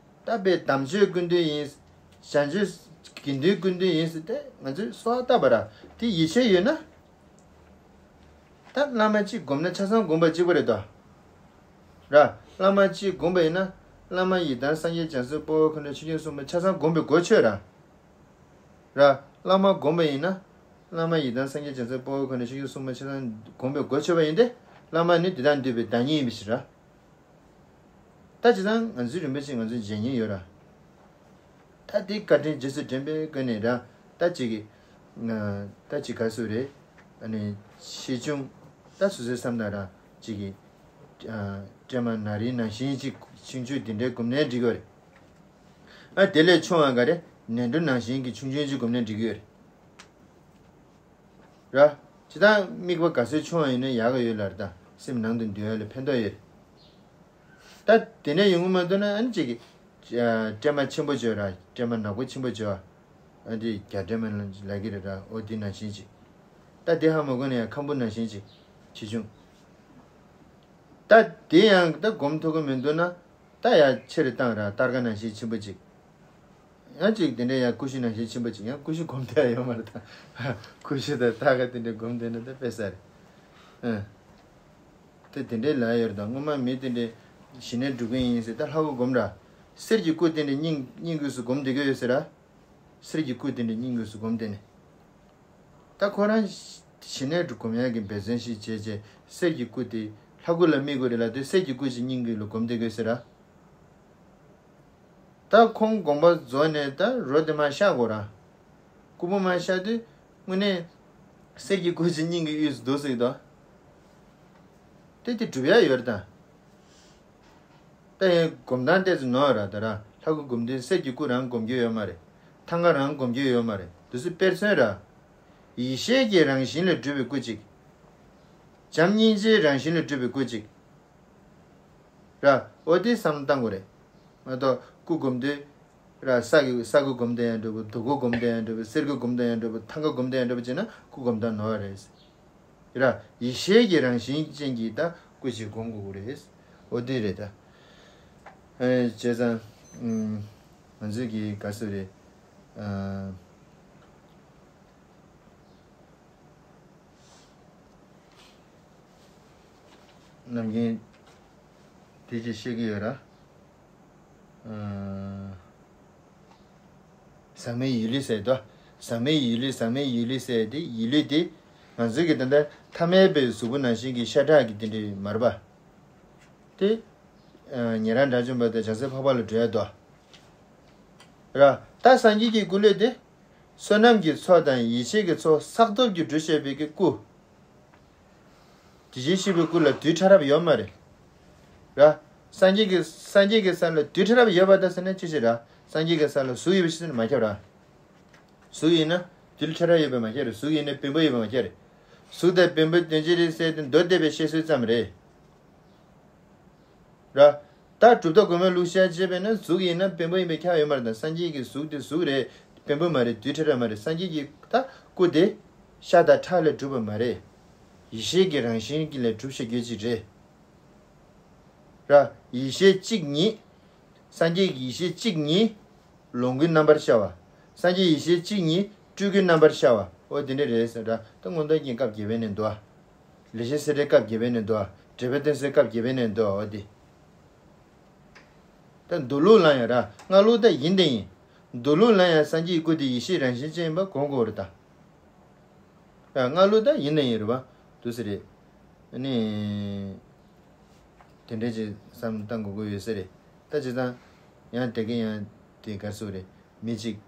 ད་དཔེ་དམ་ཆོས་སྐུ་མདུན་ཡིན། བྱང་ཆུབ་དགེ་འདུན་སྐུ་མདུན་ཡིན་ཟེར་ཏེ་ང་ཚོས་གསོལ་བ་བཏབ་པ་ར་དེ་ཡིད་ཆེས་ཡོད་ན། ད་བླ་མ་གཅིག་སྒོམ་ན་ཆ་ཚང་སྒོམ་པ་གཅིག་པ་རེད་དོ། ར། བླ་མ་གཅིག་སྒོམ་པ་ཡིན་ན། བླ་མ་ཡི་དམ་སངས་རྒྱས་བྱང་སེམས་དཔའ་བོ་མཁའ་འགྲོ་ཆོས་སྐྱོང་སྲུང་མ་ཆ་ཚང་སྒོམ་པའི་གོ་ཆོད་ར། ར། བླ་མ་སྒོམ་པ་ཡིན་ན། བླ་མ་ཡི་དམ་སངས་རྒྱས་བྱང་སེམས་དཔའ་བོ་མཁའ་འགྲོ་ཆོས་སྐྱོང་སྲུང་མ་ཆ་ཚང་སྒོམ་པའི་གོ་ཆོད་པ་ཡིན་ཏེ། བླ་མ་ནི་དེ་དག་འདུས་པའི་བདག་ཉིད་ཡིན་པའི་ཕྱིར་ར། ད་བྱས་ཙང་ང་ཚོའི་རིན་པོ་ཆེ་ང་ཚོའི་རྗེས་ཉིད་ཡོད་ར། ད་དེའི་བཀའ་དྲིན་རྗེས་སུ་དྲན་པའི་སྒོ་ནས་ར། ད་ཅིག་གི་ད་ཅིག་ག་སུ་རེད། ཨ་ནི་ཆེ་ཆུང་ད་སོ་སོའི་བསམ་ན་ར་ཅིག་གི་སྲན་མ་ནག་རིལ་ནང་བཞིན་ཅིག་ཆུང་ཆུང་དེ་འདྲའི་སྒོམ་ནའི་འགྲིག་གི་རེད། ཨ་དེ་ལས་ཆུང་བ་ག་རེ་ནས་འབྲུ་ནང་བཞིན་གྱི་ཆུང་ཆུང་ཅིག་སྒོམ་ནའི་འགྲིག་གི་རེད། ར། ཇི་ལྟར་དམིགས་པ་ག་ཚོད་ཆུང་བ་ཡིན་ན་ཡག་གི་ཡོད་ལ་རེད། ད་སེམས་ནང་དུ་འདུས་ཡ་ལ་ཕན་ཐོགས་ཡོད་རེད། ད་དེ་ནས་ཡོང་གི་མ་འདུག་ན་ཨ་ནི་ཅིག་གི་སྲན་མ་ཆེན་པོ་བྱོས་ར། སྲན་མ་ནག་པོ་ཆེན་པོ་བྱོས། ཨ་དེ་རྒྱ་སྲན་མ་ལ་གི་རེད་ར། ཨོ་དེ་ནང་བཞིན་ཅིག་ད་དེ་ཧ་མ་གོ་ན་ཡང་ཁམ་བུ་ནང་བཞིན་ཅིག་ཆེ་ཆུང་། ད་དེ་ཡང་ད་སྒོམ་ཐུབ་ཀྱི་མི་འདུག་ན། ད་ཡ་ཆེ་རུ་བཏང་ར། སྟར་ཀ་ནང་བཞིན་ཆེན་པོ་ཅིག་ཡང་ཅིག་དེ་འདྲའི་ཡང་ཀུ་ཤུ་ནང་བཞིན་ཆེན་པོ་ཅིག་ཡང་ཀུ་ཤུ་སྒོམ་བསྡད་ཡོད་མ་རེད་ད། ཀུ་ཤུ་དང་སྟར་ཀ་དེ་འདྲའི་སྒོམ་བསྡད་ན་ད་དཔེ་ས་རེད། ཨ། དེ་དེ་འདྲའི་ལ་ཡོད་རེད་ད། སྔོན་མ་མི་དེ་འདྲའི་ཞི་གནས་སྒྲུབ་མཁན་ཡིན་ཟེར། ད་ལྷ་སྐུ་སྒོམ་ར། གསེར་གྱི་སྐུ་དེ་འདྲའི་སྙིང་སྙིང་དབུས་སུ་སྒོམ་བསྡད་ཀྱི་ཡོད་ཟེར་ར། གསེར་གྱི་སྐུ་དེ་འདྲའི་སྙིང་དབུས་སུ་སྒོམ་བསྡད་ནས། ད་ཁོ་རང་ཞི་གནས་སྒྲུབ་སྒོམ་ཡག་གི་འབད་བརྩོན་ཞིག་བྱས་རྗེས་གསེར་གྱི་སྐུ་དེ་ལྷ་སྐུ་ལ་དམིགས་དགོས་རེད་ལ། དེ་གསེར་གྱི་སྐུ་ཞིག་སྙིང་དབུས་ལ་སྒོམ་བསྡད་དགོས་ཟེར་ར། ད་ཁོང་དགོངས་པ་རྫོགས་ནས་ད་རོ་དེ་མར་བཞག་དགོས་ར། སྐུ་ཕུང་མར་བཞག་དུས་དངོས་གནས་གསེར་གྱི་སྐུ་ཞིག་སྙིང་གི་དབུས་སུ་འདུག་ཟེར་གི་འདུག་དེ་དེ་སྒྲུབ་ཡག་ཡོད་རེད་ད། ད་ཡང་སྒོམ་སྟངས་ཏོག་ཙམ་ནོར་ར། ད་ར་ལྷ་སྐུ་སྒོམ་དུས་གསེར་གྱི་སྐུ་རང་སྒོམ་རྒྱུ་ཡོད་མ་རེད། ཐང་ག་རང་སྒོམ་རྒྱུ་ཡོད་མ་རེད། དེ་ཚོ་དཔེར་མཚོན་ར། ཡེ་ཤེས་ཀྱི་རང་བཞིན་ལས་གྲུབ་པའི་སྐུ་གཅིག་བྱམས་སྙིང་རྗེའི་རང་བཞིན་ལས་གྲུབ་པའི་སྐུ་གཅིག་ར། འོ་དེ་བསམ་བློ་བཏང་དགོས་རེད། མ་གཏོགས་སྐུ་སྒོམ་དུས་ར། ས་གི་ས་སྐུ་སྒོམ་དེ་ཡང་འགྲོ་བུ། རྡོ་སྐུ་སྒོམ་དེ་ཡང་འགྲོ་བུ། གསེར་སྐུ་སྒོམ་དེ་ཡང་འགྲོ་བུ། ཐང་ག་སྒོམ་དེ་ཡང་འགྲོ་བུ་བྱས་ན་སྐུ་སྒོམ་སྟངས་ནོར་བ་རེད། ར། ཡེ་ཤེས་ཀྱི་རང་བཞིན་ཅན་གྱི་ད་སྐུ་ཞིག་སྒོམ་དགོས་ཀྱི་རེད། འོ་དེ་རེད་ད། ཨེ་བྱས་ཙང་ཨུམ། ང་ཚོས་ཀྱི་ག་སུ་རེད། ཨ། ནམ་རྒྱུན་དེ་ཅིག་བཤད་ཀྱི་ཡོད་ར། ཨ། ཟག་མེད་ཡིད་ལུས་ཟེར་དོ། ཟག་མེད་ཡིད་ལུས། ཟག་མེད་ཡིད་ལུས་ཟེར་དེ་ཡིད་ལུས་དེ་ང་ཚོའི་གི་ད་ལྟ་ཐ་མལ་པའི་གཟུགས་པོ་ནང་བཞིན་གྱི་ཤ་ཁྲག་གི་དེ་འདྲ་མ་རེད་པ། དེ་ཉན་རང་དགྲ་བཅོམ་པ་དང་བྱང་སེམས་འཕགས་པ་ལ་འགྲོ་ཡ་དོ། ར། ད་སངས་རྒྱས་ཀྱི་སྐུ་ལུས་དེ། བསོད་ནམས་ཀྱི་ཚོགས་དང་ཡེ་ཤེས་ཀྱི་ཚོགས་བསགས་སྟོབས་ཀྱིས་གྲུབ་བཞག་པའི་གི་སྐུ། དེ་བཞིན་གཤེགས་པའི་སྐུ་ལ་དུས་ཕྲ་རབ་ཡོད་མ་རེད། ར། སངས་རྒྱས་ཀྱི་སངས་རྒྱས་ཀྱི་ས་ལ་དུས་ཕྲ་རབ་ཡོད་པ་དང་ཟེར་ན་ཅི་ཞིག་ར། སངས་རྒྱས་ཀྱི་ས་ལ་གཟུགས་ཡོད་པ་ཞིག་ཟེར་ན་མ་ཁྱབ་ར། གཟུགས་ཡིན་ན་དུས་ཕྲ་རབ་ཡོད་པ་མ་ཁྱབ་རེད། གཟུགས་ཡིན་ན་བེམ་པོ་ཡོད་པ་མ་ཁྱབ་རེད། གཟུགས་དང་བེམ་པོ་དོན་གཅིག་རེད་ཟེར་དེ་མདོ་སྡེ་པའི་བཤད་སྲོལ་ཙམ་རེད། ར། ད་གྲུབ་མཐའ་དགོངས་པའི་ལུགས་བཤད་བྱས་པས་ན་གཟུགས་ཡིན་ན་བེམ་པོ་ཡིན་པའི་ཁྱབ་ཡོད་མ་རེད་ད། སངས་རྒྱས་ཀྱི་གཟུགས་དེ་གཟུགས་རེད། བེམ་པོ་མ་རེད། དུས་ཕྲ་རབ་མ་རེད། སངས་རྒྱས་ཀྱི་ད་སྐུ་དེ་ཤ་དང་ཁྲག་ལས་གྲུབ་པ་མ་རེད། ཡེ་ཤེས་ཀྱི་རང་བཞིན་གྱི་ལས་གྲུབ་བཞག་རྒྱུ་ཅིག་རེད། ར། ཡེ་ཤེས་གཅིག་ཉིད། སངས་རྒྱས་ཀྱི་ཡེ་ཤེས་གཅིག་ཉིད། ལོངས་སྐུའི་རྣམ་པར་ཤར་བ། སངས་རྒྱས་ཡེ་ཤེས་གཅིག་ཉིད་སྤྲུལ་སྐུའི་རྣམ་པར་ཤར་བ། འོ་དེ་འདྲ་རེད་ཟེར་ར། ད་མངོན་རྟོགས་རྒྱན་སྐབས་བརྒྱད་པའི་ནས་འདུག་ཨ། ལེགས་བཤད་སྲིད་རྩེ་སྐབས་བརྒྱད་པའི་ནས་འདུག་ཨ། འགྲེལ་པ་བསྟན་སྲིད་སྐབས་བརྒྱད་པའི་ནས་འདུག་ཨ། འོ་དེ། ད་མདོ་ལུགས་ལ་ཡང་ར། སྔགས་ལུགས་ད་ཡིན་དེ་ཡིན། མདོ་ལུགས་ལ་ཡང་སངས་རྒྱས་སྐུ་དེ་ཡེ་ཤེས་རང་བཞིན་ཅན་ཡིན་པ་གོ་དགོས་རེད་ད། ཡང་སྔགས་ལུགས་ད་ཡིན་ན་ཡིན་རེད་པ། འདུག་སེ་རེད། ཨ་ནི། དེ་འདྲས་ཅིག་བསམ་བཏང་དགོས་ཀྱི་ཡོད་ས་རེད། ད་བྱས་ཙང་། ཡང་དེ་ག་ཡང་དེ་ག་སུ་རེད། མི་གཅིག་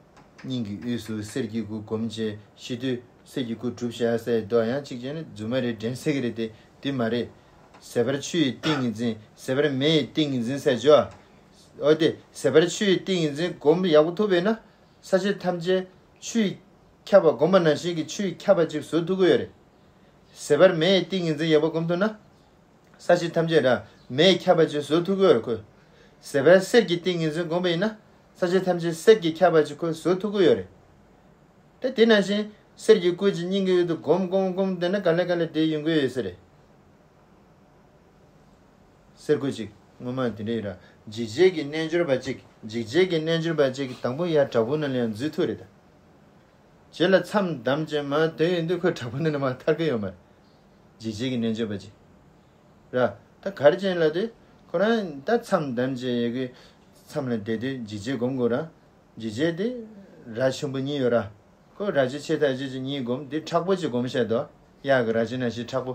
སྙིང་གི་དབུས་སུ་གསེར་གྱི་སྐུ་བསྒོམས་བྱས་ཤི་དུས་གསེར་གྱི་སྐུ་གྲུབ་བཞག་ཟེར་འདུག་ཡང་གཅིག་བྱས་ན་རྫུན་མ་རེད་དྲན་ཟེར་གི་རེད་དེ། དེ་མ་རེད། ཟད་པར་ཆུ་ཡི་ཏིང་ངེ་འཛིན། ཟད་པར་མེ་ཡི་ཏིང་ངེ་འཛིན་ཟེར་བརྗོད། འོ་དེ་ཟད་པར་ཆུ་ཡི་ཏིང་ངེ་འཛིན་སྒོམ་ཡག་པོ་ཐུབ་པས་ན། ས་གཞི་ཐམས་ཅད་ཆུས་ཁྱབ་པ་སྒོམ་པ་ནང་བཞིན་གྱི་ཆུས་ཁྱབ་པ་ཅིག་བཟོ་ཐུབ་ཀྱི་ཡོད་རེད། ཟད་པར་མེ་ཡི་ཏིང་ངེ་འཛིན་ཡག་པོ་སྒོམ་ཐུབ་ན། ས་གཞི་ཐམས་ཅད་ར་མེས་ཁྱབ་པ་ཅིག་བཟོ་ཐུབ་ཀྱི་ཡོད་རེད་ཁོས། ཟད་པར་གསེར་གྱི་ཏིང་ངེ་འཛིན་སྒོམ་པ་ཡིན་ན། ས་གཞི་ཐམས་ཅད་གསེར་གྱིས་ཁྱབ་པ་ཅིག་ཁོས་བཟོ་ཐུབ་ཀྱི་ཡོད་རེད། ད་དེ་ནང་བཞིན། གསེར་གྱི་སྐུ་ཅིག་སྙིང་གི་དབུས་སུ་སྒོམ་སྒོམ་སྒོམ་བསྡད་ན་ག་ལེ་ག་ལེ་བསྡད་ཡོང་གི་ཡོད་ས་རེད། གསེར་སྐུ་ཅིག་སྔོན་མ་དེ་འདྲ་ཡོད་ར། འཇིགས་བྱེད་ཀྱི་རྣལ་འབྱོར་པ་ཅིག་འཇིགས་བྱེད་ཀྱི་རྣལ་འབྱོར་པ་ཅིག་དང་པོ་ཡར་བྲག་ཕུག་ནང་ལ་ཡང་འཛུལ་ཐུབ་རེད་ད། རྗེས་ལ་མཚམས་བསྡམས་བྱས་མར་སྡོད་ཡོང་དུས་ཁོ་བྲག་ཕུག་ནང་ནས་མར་ཐར་གི་ཡོད་མ་རེད། འཇིགས་བྱེད་ཀྱི་རྣལ་འབྱོར་པ་ཅིག་ར། ད་ག་རེ་བྱས་ལབ་དུས་ཁོ་རང་ད་མཚམས་བསྡམས་བྱས་ཡོད་གི། མཚམས་ལ་བསྡད་དུས་འཇིགས་བྱེད་སྒོམ་དགོས་ར། འཇིགས་བྱེད་དེ་རྭ་ཆེན་པོ་གཉིས་ཡོད་ར། ཁོ་རྭ་ཅོ་ཆེ་ཐག་ཆོད་ཅིག་གཉིས་བསྒོམས། དེ་མཁྲེགས་པོ་ཅིག་བསྒོམས་བཞག་འདུག་གཡག་གི་རྭ་ཅོ་ནང་བཞིན་མཁྲེགས་པོ།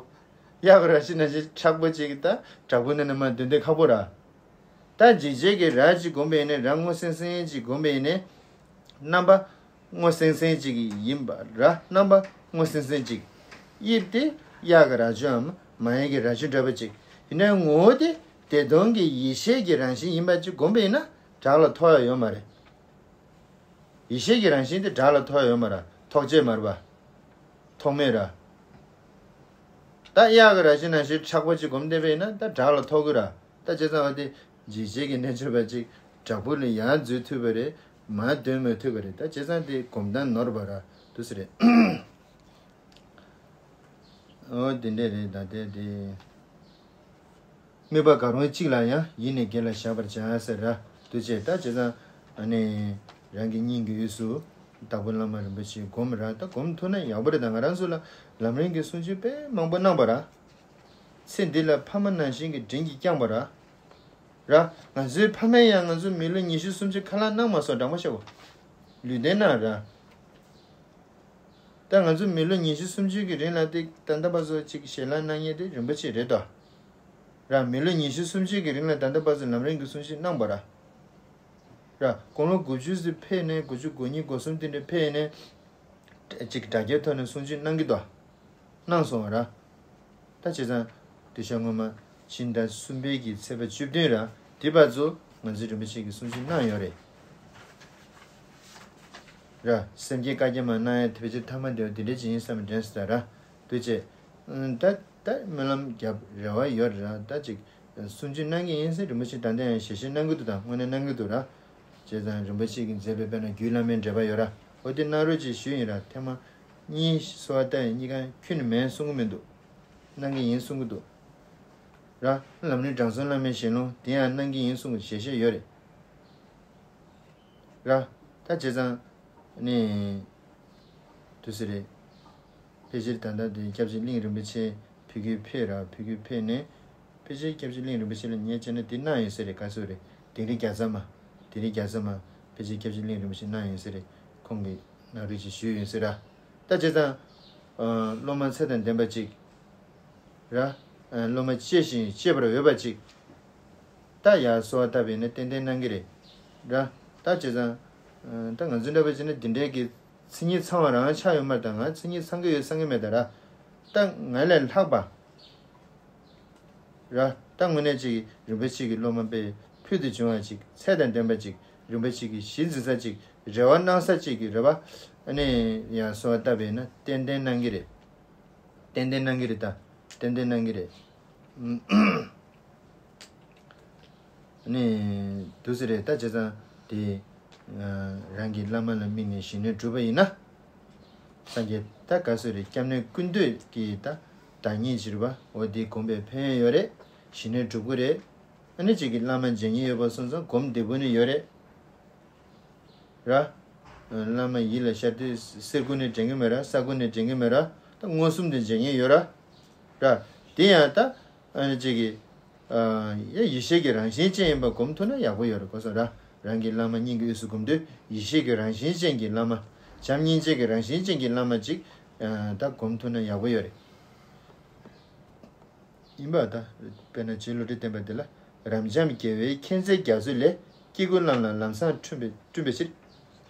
གཡག་གི་རྭ་ཅོ་ནང་བཞིན་མཁྲེགས་པོ་ཅིག་ད་བྲག་ཕུག་ནང་ནས་མར་འདོན་དུས་ཁག་པོ་ར། ད་འཇིགས་བྱེད་ཀྱི་རྭ་ཅིག་བསྒོམས་པ་ཡིན་ནའི་རྭ་སྔོ་སེང་སེང་ཅིག་བསྒོམས་པ་ཡིན་ནའི། རྣམ་པ་སྔོ་སེང་སེང་ཅིག་ཡིན་པ་ར། རྣམ་པ་སྔོ་སེང་སེང་ཅིག་དབྱིབས་དེ་གཡག་གི་རྭ་ཅོའམ་མ་ཡིན་གྱི་རྭ་ཅོ་འདྲ་པོ་ཅིག་ཡིན་ནའི་ངོ་བོ་དེ་བདེ་སྟོང་གི་ཡེ་ཤེས་ཀྱི་རང་བཞིན་ཡིན་པ་ཅིག་བསྒོམས་པ་ཡིན་ན་བྲག་ལ་ཐོགས་ཡ་ཡོད་མ་རེད། ཡེ་ཤེས་ཀྱི་རང་བཞིན་དེ་བྲག་ལ་ཐོགས་ཡོད་མ་རེད། ཐོགས་བྱེད་མ་རེད་པ། ཐོགས་མེད་ར། ད་གཡག་གི་རྭ་ཅོ་ནང་བཞིན་མཁྲེགས་པོ་ཅིག་བསྒོམས་བསྡད་པ་ཡིན་ན་ད་བྲག་ལ་ཐོགས་ཀྱི་ར། ད་བྱས་ཙང་བ་དེ་འཇིགས་བྱེད་ཀྱི་རྣལ་འབྱོར་པ་ཅིག་བྲག་ཕུག་ལ་ཡར་འཛུལ་ཐུབ་པ་རེད། མར་སྡོད་མ་ཐུབ་པ་རེད། ད་བྱས་ཙང་དེ་སྒོམ་སྟངས་ནོར་བ་ར་འདུག་ས་རེད། འོ་དེ་འདྲས་རེད། ད་དེ་དེ། དམིགས་པ་གང་རུང་གཅིག་ལ་ཡང་ཡིད་ནི་དགེ་ལ་བཞག་པར་བྱ་ཟེར་ར། འདུག་བྱས་ད་བྱས་ཙང་ཨ་ནི་རང་གི་སྙིང་གི་དབུས་སུ་དྭགས་པོ་བླ་མ་རིན་པོ་ཆེ་སྒོམ་ར། ད་སྒོམ་ཐུབ་ན་ཡག་པོ་རེད། ད་ང་རང་ཚོ་ལ་ལམ་རིམ་གྱི་གསུང་ཆོས་དཔེ་མང་པོ་གནང་བ་ར། ཚེ་འདི་ལ་ཕ་མ་ནང་བཞིན་གྱི་དྲིན་གྱིས་བསྐྱངས་པ་ར། ར། ང་ཚོའི་ཕ་མས་ཡང་ང་ཚོ་མི་ལོ་ཉི་ཤུ་སུམ་ཅུ་ཁ་ལག་གནང་མ་སོང་། དྲང་པོ་བཤད་གོ། ལུས་རྟེན་གནང་ར། ད་ང་ཚོ་མི་ལོ་ཉི་ཤུ་སུམ་ཅུ་གི་རིང་ལ་དེ་ད་ལྟ་བར་དུ་ཅིག་ཞལ་ལག་གནང་མཁན་དེ་རིན་པོ་ཆེ་རེད་དོ། ར། མི་ལོ་ཉི་ཤུ་སུམ་ཅུ་གི་རིང་ལ་ད་ལྟ་བར་དུ་ལམ་རིམ་གྱི་གསུང་ཆོས་གནང་བ་ར། ར། དགུང་ལོ་དགུ་བཅུ་ཙམ་ཕེབས་ནས། དགུ་བཅུ་གོ་གཉིས་གོ་གསུམ་དེ་འདྲ་ཕེབས་ནས། ཅིག་སྒྲ་བརྒྱའི་ཐོག་ནས་གསུང་ཆོས་གནང་གི་འདུག་གནང་སོང་བ་ར། ད་བྱས་ཙང་དུས་ཤར་སྔོན་མ་ཕྱི་ཟླ་གསུམ་པའི་གི་ཚེས་པ་བཅུ་བདུན་ར། དེ་བར་དུ་ང་ཚོའི་རིན་པོ་ཆེ་གི་གསུང་ཆོས་གནང་ཡོད་རེད། ར། སེམས་བསྐྱེད་བཀའ་རྒྱ་མ་གནང་ཡ་དེ་ཕལ་ཆེར་ཐ་མ་དེ་བ་དེ་འདྲ་ཅིག་ཡིན་བསམ་དྲན་སོང་ད་ར། འདུག་བྱས། ད་ད་སྨོན་ལམ་རྒྱབ་རེ་བ་ཡོད་ར། ད་ཅིག་གསུང་ཆོས་གནང་གི་ཡིན་ཟེར། རིན་པོ་ཆེ་ད་ལྟ་ཡང་ཞལ་བཞེས་གནང་གི་འདུག་ད་དངོས་གནས་གནང་གི་འདུག་ར། བྱས་ཙང་རིན་པོ་ཆེ་གིས་མཛད་པའི་དཔེར་ན་རྒྱུད་བླ་མའི་འགྲེལ་པ་ཡོད་ར། འོ་དེ་གནང་རོགས་ཅིག་ཞུས་ཡིན་ར། ཐེངས་མ་གཉིས་གསོལ་བ་བཏབ་ཡིན། གཉིས་ཀ་ཁྱོན་ནས་མེད་གསུང་གི་མི་འདུག་གནང་གི་ཡིན་གསུང་གི་འདུག་ར། ལམ་རིམ་དྲང་སྲོང་བླ་མའི་ཞལ་ལུང་དེ་ཡང་གནང་གི་ཡིན་གསུང་གི་ཞལ་བཞེས་ཡོད་རེད། ར། ད་བྱས་ཙང་ནི་དུས་སུ་རེད། ཕལ་ཆེར་ད་ལྟ་དེ་སྐྱབས་རྗེ་གླིང་རིན་པོ་ཆེ་ཕ་གིར་ཕེབས་ར། ཕ་གིར་ཕེབས་ནས་ཕལ་ཆེར་སྐྱབས་རྗེ་གླིང་རིན་པོ་ཆེ་ལ་ངས་བྱས་ན་དེ་གནང་ཡོད་ས་རེད། ག་ཚོད་རེད། དིང་རི་བརྒྱ་རྩ་མ། དིང་རི་བརྒྱ་རྩ་མ་ཕལ་ཆེར་སྐྱབས་རྗེ་གླིང་རིན་པོ་ཆེ་གནང་ཡོད་ས་རེད། ཁོང་གིས་གནང་རོགས་ཅིག་ཞུས་ཡོད་ས་ར། ད་བྱས་ཙང་སློབ་མ་ཚད་དང་ལྡན་པ་ཅིག་ར། སློབ་མ་གཅེས་ཤིང་གཅེས་པར་འོས་པ་ཅིག་ད་ཡར་གསོལ་བ་བཏབ་པ་ཡིན་ན་ཏན་ཏན་གནང་གི་རེད། ར། ད་བྱས་ཙང་ད་ང་ཚོ་འདྲ་པོ་བྱས་ན་འདི་འདྲའི་གི་མཚན་ཉིད་ཚང་བ་རང་ཆགས་ཡོད་མ་རེད། ད་ང་མཚན་ཉིད་ཚང་གི་ཡོད་བསམ་གི་མེད་ད་ར། ད་ང་ལས་ལྷག་པ་ར། ད་དངོས་གནས་ཅིག་རིན་པོ་ཆེ་གི་སློབ་མ་དཔེ་ཕུལ་དུ་བྱུང་བ་ཅིག་ཚད་དང་ལྡན་པ་ཅིག་རིན་པོ་ཆེ་གི་གཞི་འཛིན་ས་ཅིག་རེ་བ་གནང་ས་ཅིག་གི་རེ་བ། ཨ་ནི་ཡར་གསོལ་བ་བཏབ་པ་ཡིན་ན་ཏན་ཏན་གནང་གི་རེད། ཏན་ཏན་གནང་གི་རེད་ད། ཏན་ཏན་གནང་གི་རེད། ཨ་ནི་འདུག་སེ་རེད། ད་བྱས་ཙང་དེ་རང་གི་བླ་མ་ལ་དམིགས་ནས་ཞི་གནས་སྒྲུབ་པ་ཡིན་ན། སངས་རྒྱས་ད་ག་ཚོད་རེད། སྐྱབས་གནས་ཀུན་འདུས་ཀྱི་ད་བདག་ཉིད་ཅེས་པ་འོ་དེ་བསྒོམས་པའི་ཕན་ཡོན་ཡོད་རེད། ཞི་གནས་སྒྲུབ་ཀྱི་རེད། ཨ་ནི་གཅིག་གི་བླ་མ་མཇལ་མཁན་ཡོད་པ་སོང་ཙང་སྒོམ་བདེ་པོ་ནི་ཡོད་རེད། ར། བླ་མ་ཡིད་ལ་ཤར་དུས་གསེར་སྐུ་ནི་དྲན་གི་མེད་ར། ས་སྐུ་ནི་དྲན་གི་མེད་ར། ད་མངོན་སུམ་དུ་མཇལ་མཁན་ཡོད་ར། ར། དེ་ཡང་ད་ཨ་ནི་གཅིག་གི་ཡ་ཡེ་ཤེས་ཀྱི་རང་བཞིན་ཅན་ཡིན་པ་སྒོམ་ཐུབ་ན་ཡག་པོ་ཡོད་རེད་གོ་སོང་ར། རང་གི་བླ་མ་སྙིང་གི་དབུས་སུ་སྒོམ་དུས་ཡེ་ཤེས་ཀྱི་རང་བཞིན་ཅན་གྱི་བླ་མ། བྱམས་སྙིང་རྗེ་གི་རང་བཞིན་ཅན་གྱི་བླ་མ་ཅིག་ད་སྒོམ་ཐུབ་ན་ཡག་པོ་ཡོད་རེད། ཡིན་པ་ད། དཔེར་ན་རྗེ་བློ་གྲོས་བསྟན་པ་འདི་ལ། རབ་འབྱམས་རྒྱལ་བའི་མཁྱེན་བརྩེ་རྒྱ་མཚོ་ལས། སྐྱེ་དགུའི་བླ་ན་ལམ་བཟང་བསྐྲུན་པའི་བསྐྲུན་པའི་ཕྱིར།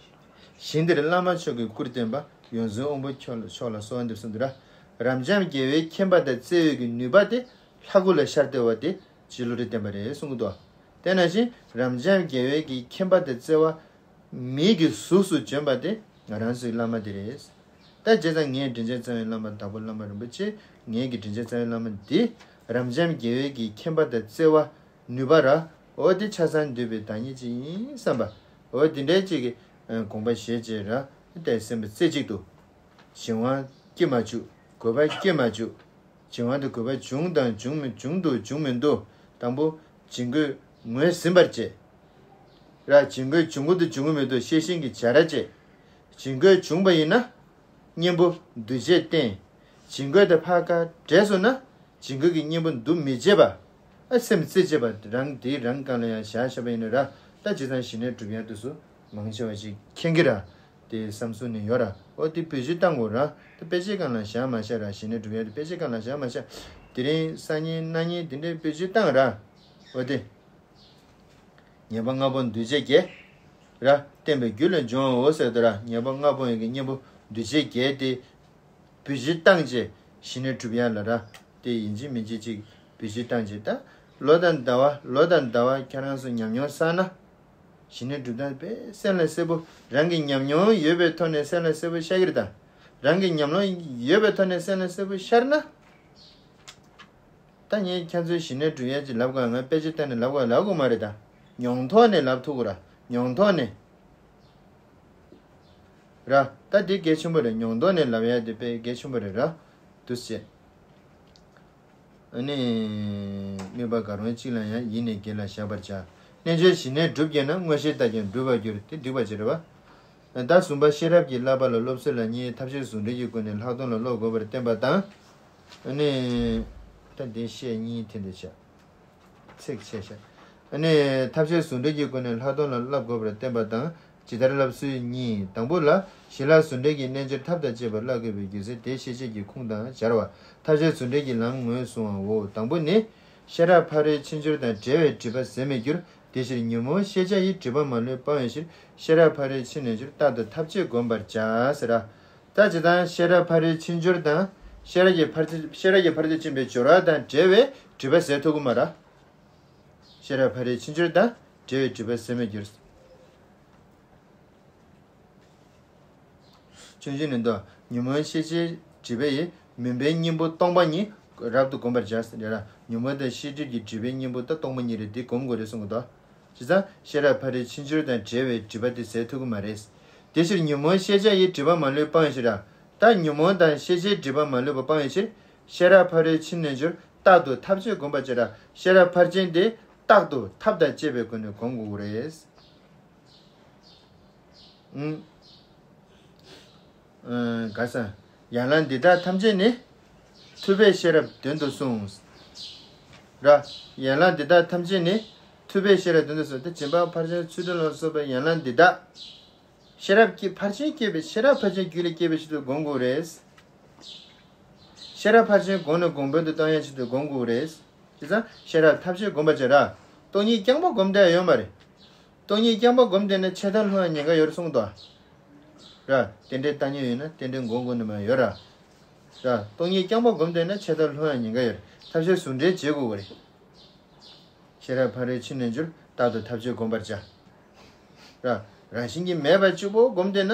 ཞིང་འདིར་བླ་མ་མཆོག་གི་སྐུར་བསྟན་པ། ཡོངས་འཛིན་དབང་པོ་མཆོག་ལ་མཆོག་ལ་གསོལ་བ་འདེབས་གསུངས་འདུག་ར། རབ་འབྱམས་རྒྱལ་བའི་མཁྱེན་པ་དང་བརྩེ་བའི་གི་ནུས་པ་དེ་ལྷ་སྐུ་ལ་ཤར་སྟེ་བ་དེ་རྗེ་བློ་གྲོས་བསྟན་པ་རེད་གསུང་གི་འདུག་དེ་ནང་བཞིན་རབ་འབྱམས་རྒྱལ་བའི་གི་མཁྱེན་པ་དང་བརྩེ་བ། མིའི་གི་གཟུགས་སུ་བྱོན་པ་དེ་ང་རང་ཚོའི་བླ་མ་དེ་རེད། ད་བྱས་ཙང་ངའི་དྲིན་ཅན་རྩ་བའི་བླ་མ་དྭགས་པོ་བླ་མ་རིན་པོ་ཆེ། ངའི་གི་དྲིན་ཅན་རྩ་བའི་བླ་མ་འདི་རབ་འབྱམས་རྒྱལ་བའི་གི་མཁྱེན་པ་དང་བརྩེ་བ་ནུས་པ་ར། འོ་དེ་ཆ་ཚང་འདུས་པའི་བདག་ཉིད་ཅིག་ཡིན་བསམ་པ། འོ་དེ་འདྲའི་ཅིག་གི་དགོངས་པ་བཞེས་བྱས་ར། ད་སེམས་པ་རྩེ་གཅིག་ཏུ་ བྱིང་བ་སྐྱེ་མ་བཅུག། རྒོད་པ་སྐྱེ་མ་བཅུག། བྱིང་བ་དང་རྒོད་པ་བྱུང་དང་བྱུང་མི་འདུག། བྱུང་མི་འདུག། དང་པོ་བྱིང་རྒོད་ངོས་ཟིན་པར་བྱེད། ར། བྱིང་རྒོད་བྱུང་གི་འདུག་བྱུང་གི་མི་འདུག་ཤེས་བཞིན་གྱི་བྱ་ར་བྱེད། བྱིང་རྒོད་བྱུང་བ་ཡིན་ན། གཉེན་པོ་འདུ་བྱེད་བསྟེན། བྱིང་རྒོད་དང་ཕར་ཁ་བྲལ་སོང་ན། བྱིང་རྒོད་ཀྱི་གཉེན་པོ་འདུ་མི་བྱེད་པ། ཨ་སེམས་རྩེ་བྱེད་པ་རང་དེའི་རང་སྒང་ལ་ཡང་བཞག་བཞག་པ་ཡིན་ན་ར། ད་ཇི་ལྟར་ཞི་གནས་སྒྲུབ་ཡག་དུས་སུ་མང་ཆེ་བ་ཞིག་མཁྱེན་གྱི་ར། དེ་བསམ་སོང་ནས་ཡོད་ར། ཨོ་དེ་བེད་སྤྱོད་བཏང་དགོས་ར། ད་དཔེ་ཆའི་སྒང་ལ་བཞག་མ་བཞག་ར། ཞི་གནས་སྒྲུབ་ཡག་དེ་དཔེ་ཆའི་སྒང་ལ་བཞག་མ་བཞག། དེ་རིང་སང་ཉིན་གནངས་ཉིན་དེ་འདྲའི་བེད་སྤྱོད་བཏང་ར། ཨོ་དེ། ཉེས་པ་ལྔ་པོ་འདུ་བྱེད་བརྒྱད། ར། བསྟན་པའི་རྒྱུ་ལས་འབྱུང་བའོ་ཟེར་དུས་ར། ཉེས་པ་ལྔ་པོ་ཡི་གི་གཉེན་པོ་འདུ་བྱེད་བརྒྱད་དེ། བེད་སྤྱོད་བཏང་བྱས་ཞི་གནས་སྒྲུབ་ཡག་ལ་ར། དེ་ཡིན་གཅིག་མིན་གཅིག་ཅིག་བེད་སྤྱོད་བཏང་བྱས་ད། ལོ་དང་ཟླ་བ་ལོ་དང་ཟླ་བ་ཁྱེད་རང་ཚོ་ཉམས་མྱོང་བསགས་ན། ཞི་གནས་སྒྲུབ་སྟངས་དཔེ་སེམས་ལ་གསལ་པོ་རང་གི་ཉམས་མྱོང་ཡོད་པའི་ཐོག་ནས་སེམས་ལ་གསལ་པོ་ཤར་གྱི་རེད་ད། རང་གི་ཉམས་མྱོང་ཡོད་པའི་ཐོག་ནས་སེམས་ལ་གསལ་པོ་ཤར་ན། ད་ངས་ཁྱེད་ཚོའི་ཞི་གནས་སྒྲུབ་ཡག་ཅིག་ལབ་དགོས། ང་དཔེ་ཆ་བལྟས་ནས་ལབ་དགོས་ལབ་དགོས་མ་རེད་ད། མྱོང་ཐོག་ནས་ལབ་ཐུབ་དགོས་ར། མྱོང་ཐོག་ནས་ར། ད་འདི་གལ་ཆེན་པོ་རེད། མྱོང་ཐོག་ནས་ལབ་ཡག་དེ་དཔེ་གལ་ཆེན་པོ་རེད་ར། འདུག་སེ་བྱས། ཨ་ནི། དམིགས་པ་གང་རུང་གཅིག་ལ་ཡང་ཡིད་ནི་བགྱིད་ལ་བཞག་པར་བྱ། རྣལ་འབྱོར་ཞི་གནས་སྒྲུབ་བགྱིད་ན། མངོན་ཤེས་ལྟ་ཀྱང་འགྲུབ་པར་འགྱུར། དེ་འགྲིག་པ་ཅིག་རེད་པ། ཟླ་གསུམ་པ་ཤེས་རབ་ཀྱི་བསླབ་པ་ལ་སློབ་གསོ་ལ་གཉིས། ཐབས་ཤེས་ཟུང་འབྲེལ་གྱི་སྒོ་ནས་ལྷག་མཐོང་ལ་སློབ་དགོས་པར་བསྟན་པ་དང་། ཨ་ནི། ད་འདི་བཤད་གཉིས་དེ་འདྲ་བྱ། ཚིག་ཆད་བཞག། ཨ་ནི། ཐབས་ཤེས་ཟུང་འབྲེལ་གྱི་སྒོ་ནས་ལྷག་མཐོང་ལ་བསླབ་དགོས་པར་བསྟན་པ་དང་། ཇི་ལྟར་བསླབ་ཚུལ་གཉིས། དང་པོ་ལ། ཞི་ལྷག་ཟུང་འབྲེལ་གྱི་རྣལ་འབྱོར་ཐབས་དང་བཅས་པ་བསླབ་དགོས་པའི་རྒྱུ་མཚན་དེ་ཤེས་བྱེད་ཀྱི་ཁུངས་དང་སྦྱར་བ། ཐབས་ཤེས་ཟུང་འབྲེལ་གྱི་ལམ་ངོས་བཟུང་བའོ། དང་པོ་ནི། ཤེས་རབ་ཕ་རོལ་ཕྱིན་སྦྱོར་དང་བྲལ་བའི་སྒྲིབ་པ་ཟད་མི་འགྱུར། དེ་ཕྱིར་ཉོན་མོངས་ཤེས་བྱ་ཡི་སྒྲིབ་པ་མ་ལུས་སྤང་བའི་ཕྱིར། ཤེས་རབ་ཕ་རོལ་ཕྱིན་ནས་འགྱུར། རྟག་ཏུ་ཐབས་ཅད་བསྒོམ་པར་བྱ། ཟེར་ར། ད་ཇི་ལྟར་ཤེས་རབ་ཕ་རོལ་ཕྱིན་སྦྱོར་དང་། ཤེས་རབ་ཀྱི་ཕར་ཕྱིན་ཤེས་རབ་ཀྱི་ཕར་ཕྱིན་ཕྱིན་པའི་སྦྱོར་བ་དང་བྲལ་བའི་སྒྲིབ་པ་ཟད་ཐུབ་ཀྱི་མ་རེད། ཤེས་རབ་ཕ་རོལ་ཕྱིན་སྦྱོར་དང་བྲལ་བའི་སྒྲིབ་པ་ཟད་མི་འགྱུར། ཆུང་ཆུང་ནས་འདུག། ཉོན་མོངས་ཤེས་བྱའི་སྒྲིབ་པ་ཡི། མུན་པའི་གཉེན་པོ་སྟོང་པ་ཉིད། རབ་ཏུ་བསྒོམ་པར་བྱ། ཟེར་ར། ཉོན་མོངས་དང་ཤེས་སྒྲིབ་ཀྱི་སྒྲིབ་པའི་གཉེན་པོ་ད་སྟོང་པ་ཉིད་རེད། འདི་བསྒོམ་དགོས་རེད་གསུང་གི་འདུག། བྱས་ཙང་ཤེས་རབ་ཕ་རོལ་ཕྱིན་སྦྱོར་དང་བྲལ་བའི་སྒྲིབ་པ་དེ་ཟད་ཐུབ་ཀྱི་མ་རེད། དེ་ཕྱིར་ཉོན་མོངས་ཤེས་བྱ་ཡི་སྒྲིབ་པ་མ་ལུས་སྤང་བའི་ཕྱིར་ར། ད་ཉོན་མོངས་དང་ཤེས་བྱའི་སྒྲིབ་པ་མ་ལུས་པ་སྤང་བའི་ཕྱིར། ཤེས་རབ་ཕ་རོལ་ཕྱིན་ནས་འགྱུར། རྟག་ཏུ་ཐབས་ཅད་བསྒོམ་པར་བྱ། ར། ཤེས་རབ་ཕར་ཕྱིན་དེ་རྟག་ཏུ་ཐབས་དང་བཅས་པའི་སྒོ་ནས་བསྒོམ་དགོས་རེད། ཨུམ། ཨ། ག་ས། ཡན་ལག་འདི་དག་ཐམས་ཅད་ནི། ཐུབ་པས་ཤེས་རབ་དོན་དུ་གསུངས། ར། ཡན་ལག་འདི་དག་ཐམས་ཅད་ནི། ཐུབ་པས་ཤེས་རབ་དོན་དུ་གསུངས། དེ་སྦྱིན་པ་ཕར་ཕྱིན་ཚུལ་ཁྲིམས་ལ་སོགས་པའི་ཡན་ལག་འདི་དག། ཤེས་རབ་ཀྱི་ཕར་ཕྱིན་སྐྱེས་པའི་ཤེས་རབ་ཕར་ཕྱིན་རྒྱུད་ལ་སྐྱེས་པའི་ཕྱིར་དུ་བསྒོམ་དགོས་རེད། ཤེས་རབ་ཕར་ཕྱིན་གོང་ནས་གོང་འཕེལ་དུ་གཏོང་ཡག་ཆེད་དུ་བསྒོམ་དགོས་རེད། བྱས་ཙང་ཤེས་རབ་ཐམས་ཅད་བསྒོམ་པར་བྱ་ར། སྟོང་ཉིད་རྐྱང་པ་བསྒོམ་བསྡད་ཡོད་མ་རེད། སྟོང་ཉིད་རྐྱང་པ་བསྒོམ་བསྡད་ན་ཆད་མཐར་ལྷུང་ཡག་ཉེན་ཁ་ཡོད་རེད་གསུངས་འདུག། ར། རྟེན་འབྲེལ་བཏང་སྙོམས་ཡོད་ན་རྟེན་འབྲེལ་འགོག་དགོས་ནི་མ་ཡོད་ར། ར། སྟོང་ཉིད་རྐྱང་པ་བསྒོམ་བསྡད་ན་ཆད་མཐར་ལྷུང་ཡག་ཉེན་ཁ་ཡོད་རེད། ཐབས་ཤེས་ཟུང་འབྲེལ་བྱེད་དགོས་ཀྱི་རེད། ཤེས་རབ་ཕ་རོལ་ཕྱིན་ནས་འགྱུར། རྟག་ཏུ་ཐབས་ཅད་བསྒོམ་པར་བྱ། ར། རང་བཞིན་གྱིས་མེད་པ་གཅིག་པོ་བསྒོམ་བསྡད་ན།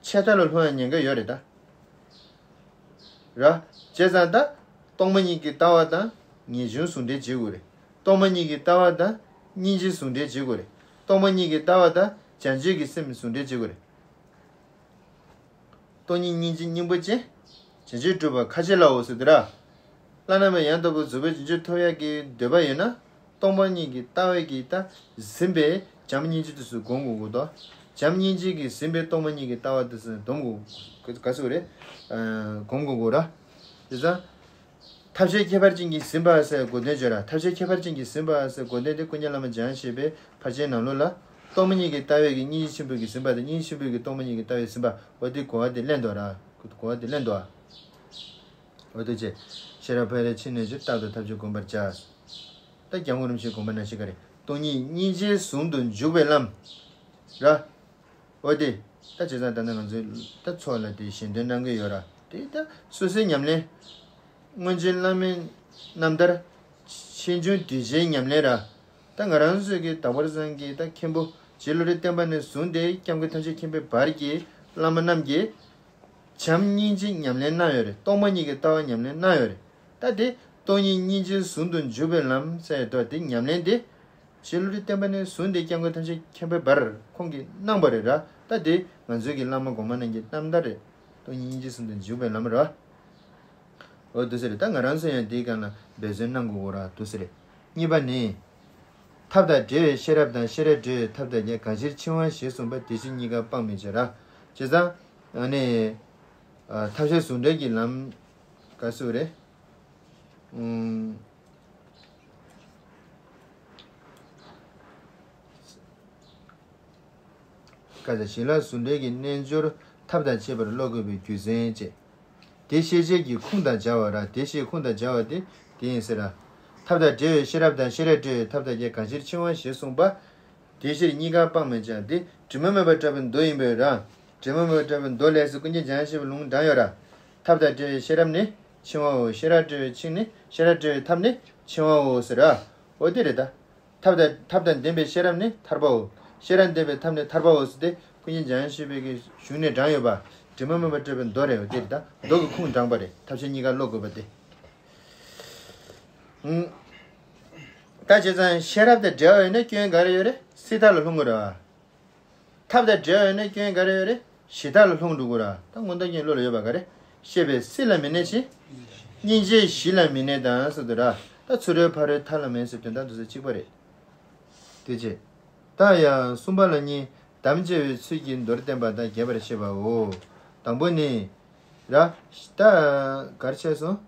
ཆད་མཐར་ལ་ལྷུང་ཡག་ཉེན་ཁ་ཡོད་རེད་ད། ར། བྱས་ཙང་ད། སྟོང་པ་ཉིད་ཀྱི་ལྟ་བ་དང་ངེས་འབྱུང་ཟུང་འབྲེལ་བྱེད་དགོས་རེད། སྟོང་པ་ཉིད་ཀྱི་ལྟ་བ་དང་སྙིང་རྗེ་ཟུང་འབྲེལ་བྱེད་དགོས་རེད། སྟོང་པ་ཉིད་ཀྱི་ལྟ་བ་དང་བྱང་ཆུབ་ཀྱི་སེམས་ཟུང་འབྲེལ་བྱེད་དགོས་རེད། སྟོང་ཉིད་སྙིང་རྗེ་སྙིང་པོ་ཅན། བྱང་ཆུབ་སྒྲུབ་པ་ཁ་ཆེ་ལའོ་ཟེར་དུས་ར། བླ་ན་མེད་ཡང་དག་པར་རྫོགས་པའི་བྱང་ཆུབ་ཐོབ་ཡག་གི་འདོད་པ་ཡོད་ན། སྟོང་པ་ཉིད་ཀྱི་ལྟ་བས་ཀྱིས་ད་ཟིན་པའི་བྱམས་སྙིང་རྗེ་དེ་ཚོ་སྒོམ་དགོས་ཀྱི་འདུག། བྱམས་སྙིང་རྗེ་གིས་ཟིན་པའི་སྟོང་པ་ཉིད་ཀྱི་ལྟ་བ་དེ་ཚོ་སྒོམ་དགོས། ག་ཚོད་རེད། ཨ། སྒོམ་དགོས་ཀྱི་ར། དེ་ཚོ། ཐབས་ཤེས་ཁྱད་པར་ཅན་གྱིས་ཟིན་པ་ཟེར་གོ་དོན་བརྗོད་ར། ཐབས་ཤེས་ཁྱད་པར་ཅན་གྱིས་ཟིན་པ་ཟེར་གོ་དོན་དེ་ཀུན་མཁྱེན་བླ་མ་འཇམ་དབྱངས་བཞད་པའི་ཕར་ཕྱིན་ནང་ལོགས་ལ། སྟོང་པ་ཉིད་ཀྱི་ལྟ་བས་ཀྱིས་སྙིང་རྗེ་ཆེན་པོ་གིས་ཟིན་པ་དང་སྙིང་རྗེ་ཆེན་པོ་གིས་སྟོང་པ་ཉིད་ཀྱི་ལྟ་བས་ཟིན་པ། འོ་དེ་གོ་བ་དེ་ལེན་འདུག་ར། གོ་བ་དེ་ལེན་འདུག། འོ་དེ་བྱས། ཤེས་རབ་ཕ་རོལ་ཕྱིན་ནས་འགྱུར། རྟག་ཏུ་ཐབས་ཅད་བསྒོམ་པར་བྱ། ད་སྐྱབས་མགོན་རིན་པོ་ཆེའི་དགོངས་པ་ནང་བཞིན་ག་རེ། སྟོང་ཉིད་སྙིང་རྗེའི་ཟུང་དུ་འཇུག་པའི་ལམ། ར། འོ་དེ། ད་བྱས་ཙང་ད་ནི་ང་ཚོའི་ད་ཚོགས་ལ་དེ་ཞལ་འདོན་གནང་གི་ཡོད་ར། དེ་ད་སོ་སོའི་ཉམས་ལེན། སྔོན་བྱོན་བླ་མའི་རྣམ་ཐར། ཆེ་ཆུང་གདུལ་བྱའི་ཉམས་ལེན་ར། ད་ང་རང་ཚོའི་གི་ད་བར་ཙམ་གྱི་ད་མཁན་པོ་རྗེ་བློ་གྲོས་བརྟན་པ་ནས་བཟུང་སྟེ་སྐྱབས་མགོན་ཐམས་ཅད་མཁྱེན་པའི་བར་གྱི་བླ་མ་རྣམས་ཀྱིས། བྱམས་སྙིང་རྗེ་ཉམས་ལེན་གནང་ཡོད་རེད། སྟོང་པ་ཉིད་ཀྱི་ལྟ་བ་ཉམས་ལེན་གནང་ཡོད་རེད། ད་དེ་སྟོང་ཉིད་སྙིང་རྗེའི་ཟུང་དུ་འཇུག་པའི་ལམ་ཟེར་ཡོད་དོ། དེ་ཉམས་ལེན་དེ། རྗེ་བློ་གྲོས་བརྟན་པ་ནས་བཟུང་སྟེ་སྐྱབས་མགོན་ཐམས་ཅད་མཁྱེན་པའི་བར་ཁོང་གིས་གནང་བ་རེད་ར། ད་དེ་ང་ཚོའི་གི་བླ་མ་གོང་མ་རྣམས་ཀྱི་རྣམ་ཐར་རེད། སྟོང་ཉིད་སྙིང་རྗེ་གསུམ་དུ་འཇུག་པའི་ལམ་རེད་བ། འོ་འདུག་སེ་རེད། ད་ང་རང་ཚོ་ཡང་དེའི་སྒང་ལ་འབད་བརྩོན་གནང་དགོས་ར་འདུག་སེ་རེད། གཉིས་པ་ནི། ཐབས་དང་བྲལ་བའི་ཤེས་རབ་དང་ཤེས་རབ་བྲལ་བའི་ཐབས་དང་བྲལ་གང་ཕྱིར་འཆིང་བ་ཞེས་གསུངས་པ་དེ་ཕྱིར་གཉིས་ཀ་སྤང་མི་བྱ་ར། བྱས་ཙང་། ཨ་ནི། ཨ་ཐབས་ཤེས་ཟུང་འབྲེལ་གྱི་ལམ། ག་ཟེར་རེད། ཨུམ། ག་ཟེར་ཞི་ལྷག་ཟུང་འབྲེལ་གྱི་རྣལ་འབྱོར་ཐབས་དང་བཅས་པར་བློ་བཀོད་པའི་རྒྱུ་མཚན་བཅས། དེ་ཤེས་བྱེད་ཀྱི་ཁུངས་དང་སྦྱར་བ་ར། དེ་ཤེས་ཁུངས་དང་སྦྱར་བ་དེ་དེ་ཡིན་ཟེར་ར། ཐབས་དང་བྲལ་བའི་ཤེས་རབ་དང་ཤེས་རབ་བྲལ་བའི་ཐབས་དང་བྲལ་གང་ཕྱིར་འཆིང་བ་ཞེས་གསུངས་པ། དེ་ཕྱིར་གཉིས་ཀ་སྤང་མི་བྱ་སྟེ། དྲི་མ་མེད་པར་བཀྲལ་བའི་མདོ་ཡིན་པས་ར། དྲི་མ་མེད་པར་བཀྲལ་བའི་མདོ་ལས་སུ་ཀུན་མཁྱེན་འཇམ་དབྱངས་བཞད་པའི་ལུང་དྲངས་ཡོད་ར། ཐབས་དང་བྲལ་བའི་ཤེས་རབ་ནི་འཆིང་བའོ། ཤེས་རབ་བྲལ་བའི་འཆིང་ནི་ཤེས་རབ་བྲལ་བའི་ཐབས་ནི་འཆིང་བའོ་ཟེར་ར། འོ་དེ་རེད་ད། ཐབས་དང་ཐབས་དང་ལྡན་པའི་ཤེས་རབ་ནི་ཐར་པའོ། ཤེས་རབ་ལྡན་པའི་ཐབས་ནི་ཐར་པའོ་ཟེར་ཏེ་ཀུན་མཁྱེན་འཇམ་དབྱངས་བཞད་པའི་གི་གཞུང་ནས་དྲངས་ཡོད་པ། དྲི་མ་མེད་པར་བཀྲལ་བའི་མདོ་རེད། འོ་དེ་རེད་ད། མདོ་གི་ཁུངས་དྲངས་པ་རེད། ཐབས་ཤེས་གཉིས་ཀ་བློ་བཀོད་པ་དེ། ཨུམ། ད་བྱས་ཙང་ཤེས་རབ་དང་བྲལ་བ་ཡིན་ན་སྐྱོན་ག་རེ་ཡོད་རེད། སྲིད་མཐའ་ལ་ལྷུང་གི་རེད་བ། ཐབས་དང་བྲལ་བ་ཡིན་ན་སྐྱོན་ག་རེ་ཡོད་རེད། ཞི་མཐའ་ལ་ལྷུང་འགྲོ་གི་ར། ད་མངོན་རྟོགས་རྒྱན་བློ་ལ་ཡོད་པ་ག་རེ། ཤེས་པས་སྲིད་ལ་མི་གནས་ཤིང་། སྙིང་རྗེས་ཞི་ལ་མི་གནས་དང་ཟེར་དུས་ར། ད་ཚུ་རོལ་ཕ་རོལ་མཐའ་ལ་མེད་ཟེར་དོན་དག་འདུག་ས་གཅིག་པ་རེད། དེ་རྗེས། ད་ཡང་གསུམ་པ་ལ་གཉིས། དམ་བཅའ་བའི་ཚུལ་གྱིས་མདོར་བསྟན་པ་དང་རྒྱས་པར་བཤད་པའོ། དང་པོ་ནི། ར། ད། གར་ཆད་སོང་།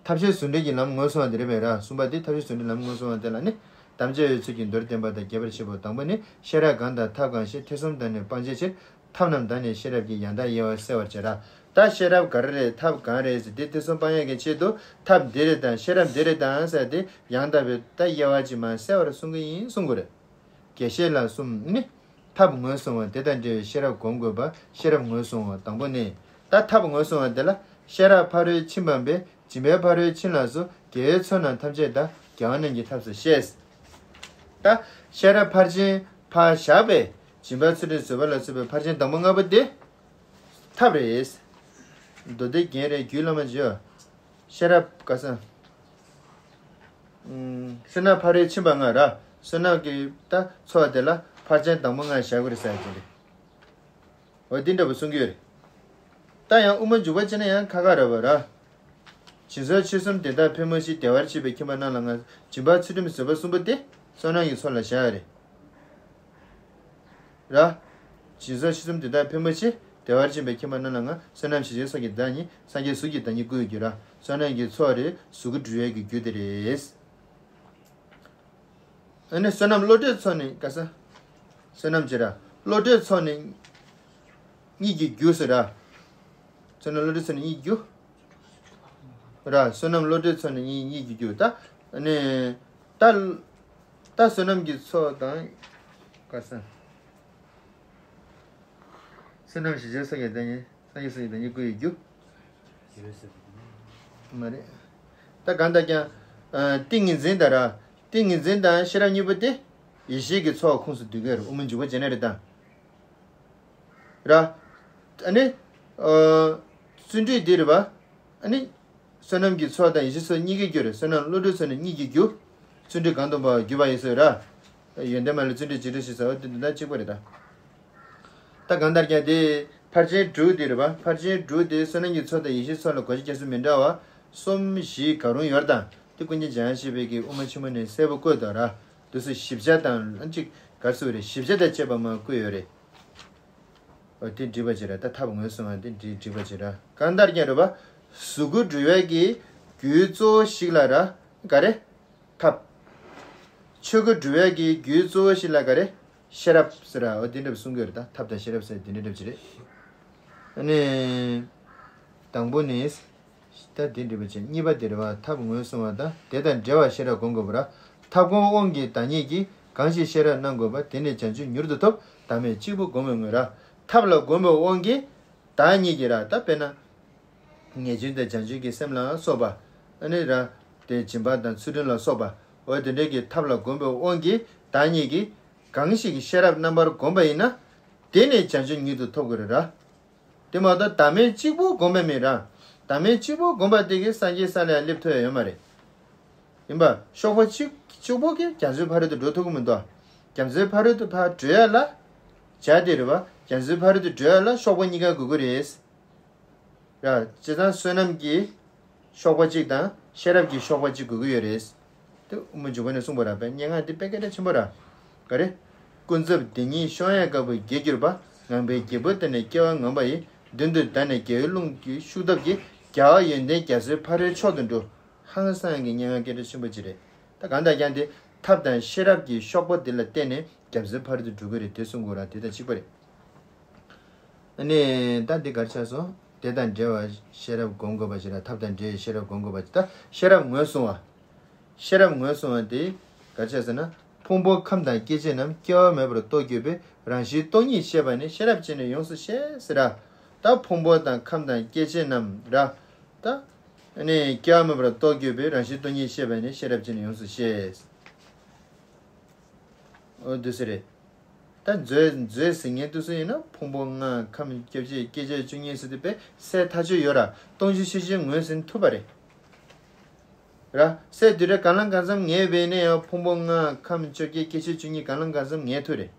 ཐབས་ཤེས་ཟུང་འབྲེལ་གྱི་ལམ་ངོས་བཟུང་བ་དེ་རེད་པས་ར། གསུམ་པ་དེ་ཐབས་ཤེས་ཟུང་འབྲེལ་ལམ་ངོས་བཟུང་བ་དེ་ལ་ནི། དམ་བཅའ་བའི་ཚུལ་གྱིས་མདོར་བསྟན་པ་དང་རྒྱས་པར་བཤད་པའོ། དང་པོ་ནི་ཤེས་རབ་གང་དང་ཐབས་གང་ཞེས་ཐེ་ཚོམ་བདག་ནི་སྤང་བྱའི་ཕྱིར། ཐབས་རྣམས་བདག་ནི་ཤེས་རབ་ཀྱིས། ཡང་དག་དབྱེ་བ་གསལ་བར་བྱ་ར། ད་ཤེས་རབ་ག་རེ་རེད། ཐབས་གང་རེད་ཟེར་དེ་ཐེ་ཚོམ་སྤང་ཡག་གི་ཆེད་དུ་ཐབས་འདི་རེད་དང་ཤེས་རབ་འདི་རེད་དང་ཟེར་དེ་ཡང་དག་པའི་ད་དབྱེ་བ་ཅིག་མར་གསལ་བར་གསུང་གི་ཡིན་གསུང་དགོས་རེད། དགེ་བཤེས་ལ་གསུམ་ནི། ཐབས་ངོས་བཟུང་བ་དེ་དང་འབྲེལ་བའི་ཤེས་རབ་སྒོམ་དགོས་པ། ཤེས་རབ་ངོས་བཟུང་བ་དང་པོ་ནི། ད་ཐབས་ངོས་བཟུང་བ་དེ་ལ་ཤེས་རབ་ཕ་རོལ་ཕྱིན་པའམ་སྦྱིན་པའི་ཕ་རོལ་ཕྱིན་ལ་སོགས་དགེ་བའི་ཚོགས་རྣམས་ཐམས་ཅད་དང་དགེ་བ་རྣམས་ཀྱི་ཐབས་སུ་བཤད། ད་ཤེས་རབ་ཕར་ཕྱིན་ཕར་བཞག་པའི་སྦྱིན་པ་ཚུལ་ཁྲིམས་བཟོད་པ་ལ་སོགས་པའི་ཕར་ཕྱིན་དང་པོ་ལྔ་པོ་དེ་ཐབས་རེད། མདོ་སྡེ་རྒྱན་རེད། རྒྱུད་བླ་མ་བརྗོད། ཤེས་རབ་ག་ས། ཨུམ། བསོད་ནམས་ཕ་རོལ་ཕྱིན་པ་ལྔ་ར། བསོད་ནམས་ཀྱི་ད་ཚོགས་དེ་ལ་ཕར་ཕྱིན་དང་པོ་ལྔ་བཞག་གི་རེད་ཟེར་གྱི་རེད། འོ་འདི་འདྲ་པོ་གསུང་གི་ཡོད་རེད། ད་ཡང་དབུ་མ་འཇུག་པ་བྱས་ན་ཡང་ཁ་ཁ་རེད་པ་ར། སྦྱིན་སོགས་ཆོས་གསུམ་དེ་དག་ཕལ་མོ་ཆེ་བདེ་བར་གཤེགས་པའི་ཁྱིམ་པ་རྣམས་ལ་ང་། སྦྱིན་པ་ཚུལ་ཁྲིམས་བཟོད་པ་གསུམ་པོ་དེ་བསོད་ནམས་ཀྱི་ཚོགས་ལ་བཞག་ཡ་རེད། ར། སྦྱིན་སོགས་ཆོས་གསུམ་དེ་དག་ཕལ་མོ་ཆེ་བདེ་བར་གཤེགས་པའི་ཁྱིམ་པ་རྣམས་ལ་ང་། བསོད་ནམས་ཞེས་བྱའི་ཚོགས་ཀྱི་བདག་ཉིད། སངས་རྒྱས་གཟུགས་ཀྱི་བདག་ཉིད་སྐུ་ཡི་རྒྱུ་ར། བསོད་ནམས་ཀྱི་ཚོགས་རེད། གཟུགས་སྐུ་འགྲུབ་ཡས་ཀྱི་རྒྱུ་དེ་རེད། ཨ་ནི་བསོད་ནམས་བློ་གྲོས་ཚོགས་ནི་ག་ས། བསོད་ནམས་ཅི་ར། བློ་གྲོས་ཚོགས་ནི་གཉིད་ཀྱི་རྒྱུ་ཟེར་ར། བསོད་ནམས་བློ་གྲོས་ཚོགས་ནི་གཉིད་ཀྱི་རྒྱུ། ར། བསོད་ནམས་བློ་གྲོས་ཚོགས་ནི་གཉིད་གཉིད་ཀྱི་རྒྱུ། ད་ཨ་ནི། ད། ད་བསོད་ནམས་ཀྱི་ཚོགས་དང་། ག་ས། བསོད་ནམས་ཞེས་བྱའི་ཚོགས་ཀྱི་བདག་ཉིད། སངས་རྒྱས་གཟུགས་ཀྱི་བདག་ཉིད་སྐུ་ཡི་རྒྱུ། མ་རེད། ད་གང་ལྟར་ཀྱང་། ཨ། ཏིང་ངེ་འཛིན་དང་ར། ཏིང་ངེ་འཛིན་དང་ཤེས་རབ་གཉིས་པོ་དེ། ཡེ་ཤེས་ཀྱི་ཚོགས་ཁོངས་སུ་འདུས་ཀྱི་རེད། དབུ་མ་འཇུག་པ་བྱས་ན་རེད་ད། ར། ཨ་ནི། ཨ། བརྩོན་འགྲུས་འདི་རེད་པ། ཨ་ནི། བསོད་ནམས་ཀྱི་ཚོགས་དང་ཡེ་ཤེས་ཚོགས་གཉིས་ཀའི་རྒྱུ་རེད། བསོད་ནམས་བློ་གྲོས་ཚོགས་ནི་གཉིད་ཀྱི་རྒྱུ། བརྩོན་འགྲུས་གང་དུ་འབད་བར་གྱུར་པ་ཡིན་ཟེར་ར། ཡོན་ཏན་མ་ལུས་བརྩོན་འགྲུས་ཇི་སྲིད་ཞིག་ཟེར་བ་དེ་འདི་དང་གཅིག་པ་རེད་ད། ད་གང་ལྟར་ཀྱང་དེ་ཕར་ཕྱིན་དྲུག་དེ་རེད་པ། ཕར་ཕྱིན་དྲུག་དེ་བསོད་ནམས་ཀྱི་ཚོགས་དང་ཡེ་ཤེས་ཚོགས་ལ་གོ་ཆ་ཁྱད་གསོད་མི་འདྲ་བ་གསུམ་བཞི་གང་རུང་ཡོད་དང་། དེ་ཀུན་མཁྱེན་འཇམ་དབྱངས་བཞད་པའི་གི་དབུ་མ་ཆེན་མོ་ནས་གསལ་པོ་བཀོད་དོ་ར། དུས་སུ་ཞིབ་ཆ་དང་ཨ་ཅིག་གར་སོ་རེད། ཞིབ་ཆ་དང་བཅས་པ་མ་བཀོད་ཡོད་རེད། འོ་དེ་འགྲིག་པ་ཅིག་ར། ད་ཐབས་ངོས་བཟུང་བ་དེ་འགྲིག་འགྲིག་པ་ཅིག་ར། གང་ལྟར་ཀྱང་རེད་པ། གཟུགས་སྐུ་འགྲུབ་ཡས་ཀྱི་རྒྱུའི་གཙོ་བོ་ཞིག་ལ་ར། ག་རེ། ཐབས། ཆོས་སྐུ་འགྲུབ་ཡས་ཀྱི་རྒྱུའི་གཙོ་བོ་ཞིག་ལ་ག་རེ། ཤེས་རབ་ཟེར་ར། འོ་དེ་འདྲ་གསུང་གི་ཡོད་རེད། ད་ཐབས་དང་ཤེས་རབ་ཟེར་དེ་འདྲ་འདྲ་ཅིག་རེད། ཨ་ནི། དང་པོ་ནི། ད་དེ་འགྲིག་པ་བྱས། གཉིས་པ་དེ་རེད་པ། ཐབས་ངོས་བཟུང་བ་དང་དེ་དང་འབྲེལ་བར་ཤེས་རབ་སྒོམ་དགོས་པ་ར། ཐབས་སྒོམ་དབང་གིས་བདག་ཉིད་ཀྱིས། གང་ཞིག་ཤེས་རབ་རྣམ་བསྒོམས་པ། དེ་ནས་བྱང་ཆུབ་མྱུར་དུ་ཐོབ། བདག་མེད་གཅིག་པུ་བསྒོམ་པའི་ངོ་ར། ཐབས་ལ་བསྒོམས་པའི་དབང་གིས་བདག་ཉིད་ཀྱིས་ར། ད་དཔེར་ན། ངེས་འབྱུང་དང་བྱང་ཆུབ་ཀྱི་སེམས་ལ་སོགས་པ། ཨ་ནི་ར། དེ་སྦྱིན་པ་དང་ཚུལ་ཁྲིམས་ལ་སོགས་པ། འོ་དེ་འདྲའི་གི་ཐབས་ལ་བསྒོམས་པའི་དབང་གིས་བདག་ཉིད་ཀྱིས། གང་ཞིག་གི་ཤེས་རབ་རྣམ་པར་བསྒོམས་པ་ཡིན་ན། དེ་ནས་བྱང་ཆུབ་མྱུར་དུ་ཐོབ་དགོས་རེད་ར། དེ་མ་གཏོགས་བདག་མེད་གཅིག་པུ་བསྒོམས་པ་མིན་ར། བདག་མེད་གཅིག་པུ་བསྒོམས་པ་དེ་གིས་སངས་རྒྱས་ས་ལ་ཡང་སླེབས་ཐུབ་ཡ་ཡོད་མ་རེད། ཡིན་པ། གཤོག་པ་གཅིག་གཅིག་པོ་གིས་རྒྱ་མཚོའི་ཕ་རོལ་ཏུ་འགྲོ་ཐུབ་ཀྱི་མི་འདུག་རྒྱ་མཚོའི་ཕ་རོལ་ཏུ་ཕར་བགྲོད་ཡ་ལ། བྱ་དེ་རེད་པ། རྒྱ་མཚོའི་ཕ་རོལ་ཏུ་བགྲོད་ཡ་ལ་གཤོག་པ་གཉིས་ཀ་དགོས་ཀྱི་རེད། ར། བྱས་ཙང་བསོད་ནམས་ཀྱི་གཤོག་པ་གཅིག་དང་ཤེས་རབ་ཀྱི་གཤོག་པ་གཅིག་དགོས་ཀྱི་ཡོད་རེད། དེ་དབུ་མ་འཇུག་པ་ནས་གསུངས་པ་ར། བས་སྙན་ངག་འདི་དཔེ་སྐད་གྲགས་ཆེན་པོ་ར། ག་རེ། ཀུན་རྫོབ་བདེན་གཉིས་ཤོང་ཡས་དཀའ་བུ་དགེ་གྱུར་པ། ངང་པའི་རྒྱལ་པོ་དེ་ནི་སྐྱེ་བ་ངོམས་པ་ཡི། མདུན་དུ་བདར་ནས་རྒྱལ་བའི་ཀླུང་གི་ཤུགས་སྟོབས་ཀྱིས། རྒྱལ་བ་ཡོན་ཏན་རྒྱ་མཚོའི་ཕ་རོལ་མཆོག་ཏུ་འགྲོ། ཧང་སང་གི་སྙན་ངག་སྐད་གྲགས་ཆེན་པོ་ཅིག་རེད། ད་གང་ལྟར་ཀྱང་དེ་ཐབས་དང་ཤེས་རབ་ཀྱི་གཤོག་པ་དེ་ལ་བརྟེན་ནས་རྒྱ་མཚོའི་ཕ་རོལ་ཏུ་འགྲོ་གི་རེད་དེ་གསུང་དགོས་ར། དེ་དང་གཅིག་པ་རེད། ཨ་ནི་ད་འདི་གར་ཆགས་སོང་། དེ་དང་འབྲེལ་བ་ཤེས་རབ་སྒོམ་དགོས་པ་ཞིག་ར། ཐབས་དང་འབྲེལ་ཤེས་རབ་སྒོམ་དགོས་པ་ཞིག་ད་ཤེས་རབ་ངོས་བཟུང་བ། ཤེས་རབ་ངོས་བཟུང་བ་དེ་གར་ཆགས་ཟེར་ན། ཕུང་པོ་ཁམས་དང་སྐྱེ་མཆེད་རྣམས། སྐྱེ་བ་མེད་པར་རྟོགས་གྱུར་པའི། རང་བཞིན་སྟོང་ཉིད་ཤེས་པ་ནི། ཤེས་རབ་ཅན་ནི་ཡོངས་སུ་ཤེས་ཟེར་ར། ད་ཕུང་པོ་དང་ཁམས་དང་སྐྱེ་མཆེད་རྣམས་ར། ད་ཨ་ནི་སྐྱེ་བ་མེད་པར་རྟོགས་གྱུར་པའི། རང་བཞིན་སྟོང་ཉིད་ཤེས་པ་ནི། ཤེས་རབ་ཅན་ནི་ཡོངས་སུ་ཤེས། འོ་འདུག་སེ་རེད། ད་མཛོད་མཛོད་ཟེར་མཁན་དུས་སུ་ཡིན་ན་ཕུང་པོ་ལྔ་ཁམས་སྐྱེ་མཆེད་སྐྱེ་མཆེད་བཅུ་གཉིས་ཟེར་དུས་པས་སའི་ཐག་ཆོད་ཡོད་ར། སྟོང་གཞི་ཤེས་བཞིན་ངོས་ཟིན་ཐུབ་པ་རེད། ར། སའི་དུས་རེ་གང་ལ་གང་འཚམ་ངེས་པས་ནས་ཡང་ཕུང་པོ་ལྔ་ཁམས་བཅོ་བརྒྱད་སྐྱེ་མཆེད་བཅུ་གཉིས་གང་ལ་གང་འཚམ་ངེས་ཐུབ་རེད།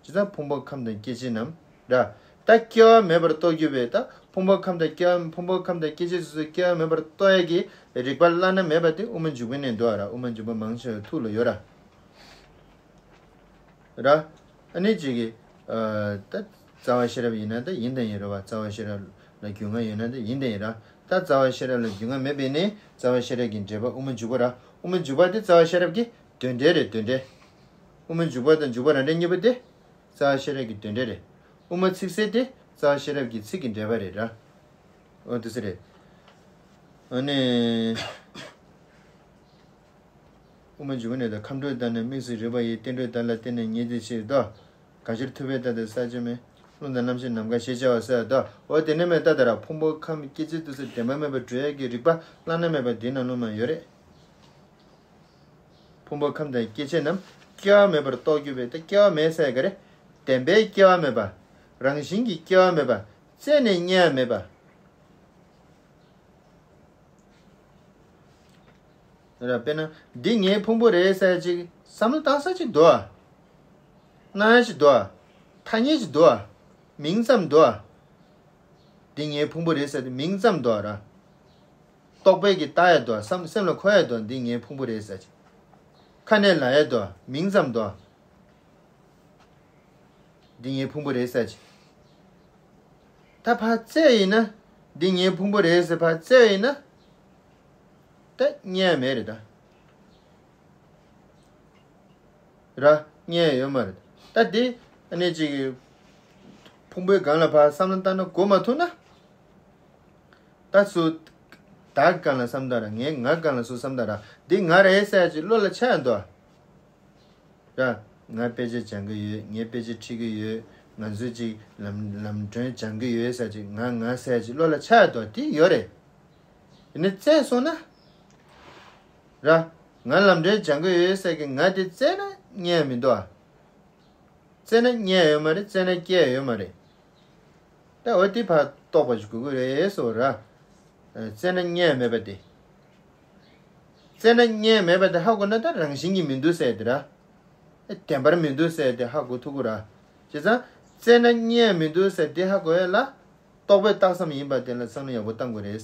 ཇི་ལྟར་ཕུང་པོ་ཁམས་དང་སྐྱེ་མཆེད་རྣམས་ར། ད་སྐྱེ་བ་མེད་པར་རྟོགས་གྱུར་པས། ད་ཕུང་པོ་ཁམས་དང་སྐྱེ་བ་ཕུང་པོ་ཁམས་དང་སྐྱེ་མཆེད་སོ་སོའི་སྐྱེ་བ་མེད་པར་རྟོགས་ཡས་ཀྱི་རིག་པ་བླ་ན་མེད་པ་དེ་དབུ་མ་འཇུག་པའི་ནས་འདུག་ཨ་ར། དབུ་མ་འཇུག་པ་མང་ཆེ་བའི་ཐུགས་ལ་ཡོད་ར། ར། ཨ་ནི་ཅིག་གི་ཨ། ད་རྩ་བ་ཤེས་རབ་ཡིན་ན་ད་ཡིན་དང་ཡིན་རེད་བ། རྩ་བ་ཤེས་རབ་ལ་རྒྱུས་མངའ་ཡོད་ན་ད་ཡིན་དང་ཡིན་ར། ད་རྩ་བ་ཤེས་རབ་ལ་རྒྱུས་མངའ་མེད་པས་ནི་རྩ་བ་ཤེས་རབ་ཀྱི་འགྲེལ་པ་དབུ་མ་འཇུག་པ་ར། དབུ་མ་འཇུག་པ་དེ་རྩ་བ་ཤེས་རབ་ཀྱི་དོན་འགྲེལ་རེད། དོན་འགྲེལ། དབུ་མ་འཇུག་པ་དང་འཇུག་པ་རང་འགྲེལ་གཉིས་པོ་དེ་རྩ་བ་ཤེས་རབ་ཀྱི་དོན་འགྲེལ་རེད། དབུ་མ་ཚིག་གསལ་དེ་རྩ་བ་ཤེས་རབ་ཀྱི་ཚིག་གི་འགྲེལ་པ་རེད་ར། འོ་དེ་ཚོ་རེད། ཨ་ནི། དབུ་མ་འཇུག་པ་ནས་ད་ཁམས་དྲུག་དང་ནི་དམིགས་སུ་རེག་པ་ཡི། རྟེན་འབྲེལ་དག་ལ་བརྟེན་ནས་ཉེ་དུ་ཕྱིར་དོ། གང་ཕྱིར་ཐུབ་པས་ད་དེ་ས་ཆ་མེད། རླུང་དང་རྣམ་ཤེས་ནམ་མཁའ་ཞེས་བྱ་བ་ཟེར་དོ། འོ་དེ་ནས་མེད་ད་ད་ར་ཕུང་པོ་ཁམས་སྐྱེ་མཆེད་དུ་སོགས་བདེན་པ་མེད་པར་གྲུབ་ཡས་ཀྱི་རིག་པ་བླ་ན་མེད་པ་འདི་ནང་ལོགས་མ་ཡོད་རེད། ཕུང་པོ་ཁམས་དང་སྐྱེ་མཆེད་རྣམས་སྐྱེ་བ་མེད་པར་རྟོགས་གྱུར་པས། ད་སྐྱེ་བ་མེད་ཟེར་ག་རེ། བདེན་པའི་སྐྱེ་བ་མེད་པ། རང་བཞིན་གྱི་སྐྱེ་བ་མེད་པ། རྩད་ནས་རྙེད་ཡ་མེད་པ། ར། དཔེར་ན་འདི་ངའི་ཕུང་པོ་རེད་ཟེར་ཅིག་བསམ་བློ་བཏང་ས་ཅིག་འདུག་ཨ། སྣང་ཡ་ཅིག་འདུག་ཨ། ཐ་སྙད་ཅིག་འདུག་ཨ། མིང་ཙམ་འདུག་ཨ། འདི་ངའི་ཕུང་པོ་རེད་ཟེར་དེ་མིང་ཙམ་འདུག་ཨ་ར། རྟོག་པས་ཀྱིས་བཏགས་ཡ་འདུག་ཨ། བསམ་སེམས་ལ་འཁོར་ཡ་འདུག་ཨ། འདི་ངའི་ཕུང་པོ་རེད་ཟེར་ཅིག་ཁ་ནས་ལབ་ཡ་འདུག་ཨ། མིང་ཙམ་འདུག་ཨ། འདི་ངའི་ཕུང་པོ་རེད་ཟེར་ཅིག་ད་ཕར་བཙལ་ཡིན་ན། འདི་ངའི་ཕུང་པོ་རེད་ཟེར་ཕར་བཙལ་ཡིན་ན། ད་རྙེད་ཡ་མེད་རེད་ད། ར། རྙེད་ཡ་ཡོད་མ་རེད། ད་འདི་ཨ་ནི་ཅིག་ཕུང་པོའི་སྒང་ལ་ཕར་བསམ་བློ་བཏང་ན་གོ་མ་ཐུབ་ན། ད་སུ། བདག་སྒང་ལ་བསམ་ད་ར། ངའི་ང་སྒང་ལ་སུ་བསམ་ད་ར། འདི་ང་རེད་ཟེར་ཅིག་བློ་ལ་འཆར་ཡ་འདུག་ཨ། ར། ང་དཔེ་ཆ་སྦྱང་གི་ཡོད། ངས་དཔེ་ཆ་ཁྲིད་ཀྱི་ཡོད། ང་ཚོས་ཅིག་ལམ་ལམ་གྲོན་སྦྱང་གི་ཡོད་ཟེར་ཅིག་ང་ང་ཟེར་ཅིག་བློ་ལ་འཆར་ཡ་འདུག་དེ་ཡོད་རེད། ཡིན་ནའི་བཙལ་སོང་ན། ར། ང་ལམ་གྲོན་སྦྱང་གི་ཡོད་ཟེར་གི་ང་དེ་བཙལ་ན་རྙེད་ཡ་མི་འདུག་ཨ། བཙལ་ན་རྙེད་ཡ་ཡོད་མ་རེད། བཙལ་ན་སྐྱེ་ཡ་ཡོད་མ་རེད། ད་འོ་དེ་ཕར་རྟོགས་པ་ཞིག་དགོས་ཀྱི་རེད་ཟེར་བ་ར། བཙལ་ན་རྙེད་ཡ་མེད་པ་དེ། བཙལ་ན་རྙེད་ཡ་མེད་པ་དེ་ཧ་གོ་ན་ད་རང་བཞིན་གྱིས་མི་འདུག་ཟེར་དེ་ར། བདེན་པར་མི་འདུག་ཟེར་དེ་ཧ་གོ་ཐུབ་ཀྱི་ར། བྱས་ཙང་བཙལ་ན་རྙེད་ཡ་མི་འདུག་ཟེར་དེ་ཧ་གོ་ཡ་ལ། རྟོག་པས་བཏགས་ཙམ་ཡིན་པ་དེ་ལ་བསམ་བློ་ཡག་པོ་བཏང་དགོས་རེད།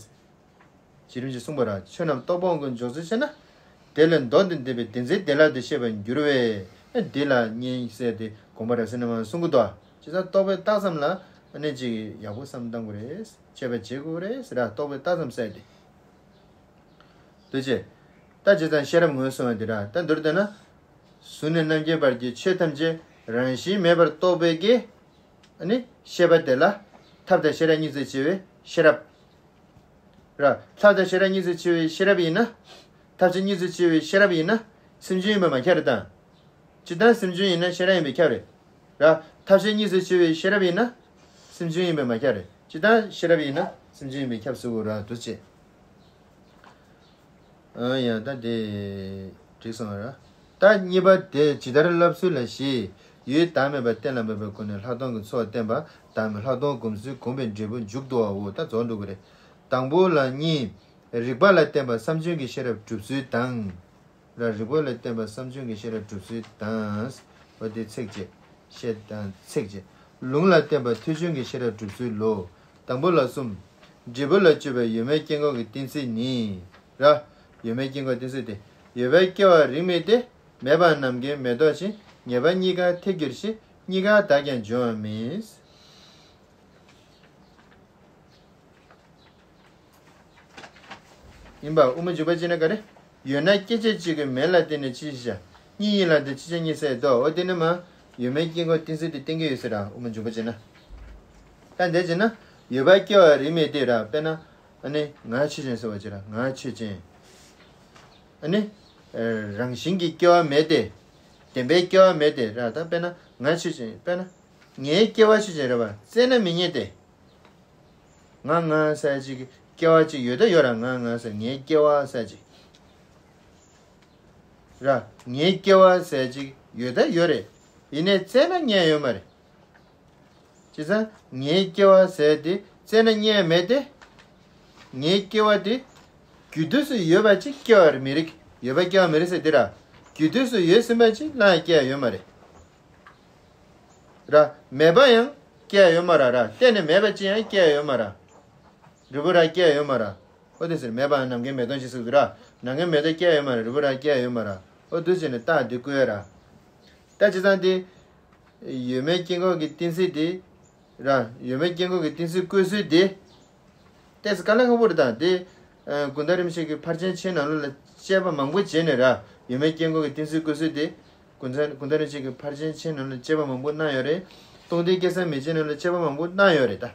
བྱས་རིམ་གྱིས་གསུངས་པ་ར། ཆོས་རྣམས་རྟོག་པའི་དབང་གིས་འཇོག་ཚུལ་ཤེས་ན། དེ་ལས་མདོ་འདི་འདོད་པའི་བདེན་འཛིན་བདེ་བླག་ཏུ་ཤེས་པར་འགྱུར་བས། འདི་ལ་རྙེད་ཟེར་དེ་དགོངས་པ་རབ་གསལ་ནས་མར་གསུང་གི་འདུག་བྱས་ཙང་རྟོག་པས་བཏགས་ཙམ་ལ་ཨ་ནི་ཅིག་ཡག་པོ་བསམ་བཏང་དགོས་རེད། དཔྱད་པ་བྱེད་དགོས་རེད་ཟེར་ར། རྟོག་པས་བཏགས་ཙམ་ཟེར་དེ། འདུ་བྱེད། ད་བྱས་ཙང་ཤེས་རབ་ངོས་བཟུང་བ་འདི་ར། ད་མདོར་བསྡུས་ན། གཟུགས་ནས་རྣམ་མཁྱེན་བར་གྱི་ཆོས་ཐམས་ཅད་རང་བཞིན་མེད་པར་རྟོགས་པའི་གི་ཨ་ནི་ཤེས་པ་དེ་ལ་ཐབས་དང་ཤེས་རབ་གཉིས་སུ་ཕྱེ་བའི་ཤེས་རབ། ར། ཐབས་དང་ཤེས་རབ་གཉིས་སུ་ཕྱེ་བའི་ཤེས་རབ་ཡིན་ན། ཐབས་ཤེས་གཉིས་སུ་ཕྱེ་བའི་ཤེས་རབ་ཡིན་ན། སེམས་བྱུང་ཡིན་པ་མ་ཁྱབ་རེད་དང་། སྤྱིར་བཏང་སེམས་བྱུང་ཡིན་ན་ཤེས་རབ་ཡིན་པས་ཁྱབ་རེད། ར། ཐབས་ཤེས་གཉིས་སུ་ཕྱེ་བའི་ཤེས་རབ་ཡིན་ན། སེམས་བྱུང་ཡིན་པས་མ་ཁྱབ་རེད། སྤྱིར་བཏང་ཤེས་རབ་ཡིན་ན་སེམས་བྱུང་ཡིན་པས་ཁྱབ་ཟེར་དགོས་ར། འདུ་བྱེད། ཨ་ཡང་ད་དེ་འགྲིག་སོང་ར། ད་གཉིས་པ་དེ་ཇི་ལྟར་བསླབ་ཚུལ་ལ་བཞི། ཡུལ་བདག་མེད་པ་གཏན་ལ་ཕབ་པའི་སྒོ་ནས་ལྷག་མཐོང་གི་ཚོགས་བསྟན་པ་དང་ལྷག་མཐོང་སྒོམ་ཚུལ་སྒོམ་པའི་འབྲས་བུ་མཇུག་བསྡུ་བའོ། ད་རྫོགས་འགྲོ་གི་རེད། དང་པོ་ལ་གཉིས། རིགས་པ་ལ་བརྟེན་པ་བསམ་བྱུང་གི་ཤེས་རབ་སྒྲུབ་ཚུལ་དང་། ར། རིགས་པ་ལ་བརྟེན་པ་བསམ་བྱུང་གི་ཤེས་རབ་སྒྲུབ་ཚུལ་དང་། འོ་དེ་ཚིགས་བཅད། ཤེས་དང་ཚིགས་བཅད། ལུང་ལ་བརྟེན་པ་ཐོས་བྱུང་གི་ཤེས་རབ་སྒྲུབ་ཚུལ་ལོ། དང་པོ་ལ་གསུམ། འབྲས་བུ་ལ་དཔྱོད་པའི་ཡོད་མེད་དཀྱིལ་འཁོར་གྱི་གཏན་ཚིགས་ནི། ར། ཡོད་མེད་དཀྱིལ་འཁོར་གཏན་ཚིགས་ཏེ། ཡོད་པའི་སྐྱེ་བ་རིགས་མེད་དེ། མེད་པ་རྣམ་མཁྱེན་མེད་རྟོགས་ཤིང་། ངེས་པ་གཉིས་ཀར་ཐལ་འགྱུར་ཞིང་། གཉིས་ཀ་དག་ཀྱང་འབྱུང་བ་མིན། ཡིན་པ་དབུ་མ་འཇུག་པ་ཅིག་ན་ག་རེ། ཡོད་ན་སྐྱེ་བྱེད་གཅིག་གི་མེད་ལ་བརྟེན་ནས་ཅི་ཞིག་བྱ། གཉིས་ཡིན་ལ་དེ་ཕྱི་ཆ་གཉིས་སེལ་དོ། འོ་དེ་ནི་མ། ཡོད་མེད་དཀྱིལ་འཁོར་གཏན་ཚིགས་དེ་བསྟན་གྱི་ཡོད་ཟེར་ར་དབུ་མ་འཇུག་པ་ཅིག་ན། ད་འདས་ཅིག་ན། ཡོད་པ་སྐྱེ་བ་རིགས་མེད་དེ་ར་དཔེར་ན། ཨ་ནི་ང་ཆོས་ཅན་ཟེར་བ་ཅིག་ར་ང་ཆོས་ཅན། ཨ་ནི། རང་བཞིན་གྱི་སྐྱེ་བ་མེད་དེ། བདེན་པའི་སྐྱེ་བ་མེད་དེ་ར་ད་དཔེར་ན་ང་ཆོས་ཅན་དཔེར་ན། ངའི་སྐྱེ་བ་ཆོས་ཅན་རེད་པ་བཙལ་ན་མི་རྙེད་དེ། ང་ང་ཟེར་ཅིག་སྐྱེ་བ་ཅིག་ཡོད་ད་ཡོད་ར་ང་ང་ཟེར་ངའི་སྐྱེ་བ་ཟེར་ཅིག་ར་ངའི་སྐྱེ་བ་ཟེར་ཅིག་ཡོད་ད་ཡོད་རེད། ཡིན་ནའི་བཙལ་ན་རྙེད་ཡོད་མ་རེད། བྱས་ཙང་ངའི་སྐྱེ་བ་ཟེར་དེ་བཙལ་ན་རྙེད་མེད་དེ། ངའི་སྐྱེ་བ་དེ། རྒྱུ་དུས་སུ་ཡོད་པ་ཅིག་སྐྱེ་བར་མི་རིགས་ཡོད་པ་སྐྱེ་བ་མི་རིགས་ཟེར་དེ་ར། རྒྱུ་དུས་སུ་ཡོད་ཟིན་པ་ཅིག་སླར་སྐྱེ་ཡ་ཡོད་མ་རེད། ར། མེད་པ་ཡང་སྐྱེ་ཡ་ཡོད་མ་ར་ར་གཏན་ནས་མེད་པ་ཅི་ཡང་སྐྱེ་ཡ་ཡོད་མ་ར། འབྲས་བུ་ར་སྐྱེ་ཡ་ཡོད་མ་ར། ཨོ་དེ་ཟེར་མེད་པའང་རྣམ་མཁྱེན་མེད་རྟོགས་ཅི་ཟེར་གི་ར། རྣམ་མཁྱེན་མེད་རྟོགས་སྐྱེ་ཡ་ཡོད་མ་ར་འབྲས་བུ་ར་སྐྱེ་ཡ་ཡོད་མ་ར། ཨོ་དུ་ཟེར་ནས་རྟགས་འདི་བཀོད་ཡ་ར། ད་བྱས་ཙང་དེ། ཡོད་མེད་དཀྱིལ་འཁོར་གྱི་གཏན་ཚིགས་དེ། ར། ཡོད་མེད་དཀྱིལ་འཁོར་གྱི་གཏན་ཚིགས་བཀོད་ཚུལ་དེ། ཏོག་ཙམ་དཀའ་ལས་ཁག་པོ་རེད་ད་དེ། ཀུན་བརྟགས་རིམ་བཞིན་གྱི་ཕར་ཕྱིན་ཆེན་ནང་ལོགས་ལ་དཔྱད་པ་མང་པོ་བྱས་ནས་ར། ཡོད་མེད་དཀྱིལ་འཁོར་གྱི་གཏན་ཚིགས་བཀོད་ཚུལ་དེ། ཀུན་བརྟགས་ཀུན་བརྟགས་རིམ་བཞིན་གྱི་ཕར་ཕྱིན་ཆེན་ནང་ལ་དཔྱད་པ་མང་པོ་གནང་ཡོད་རེད། སྟོང་ཐུན་སྐལ་བཟང་མེ་ལྕེ་ནང་ལ་དཔྱད་པ་མང་པོ་གནང་ཡོད་རེད་ད།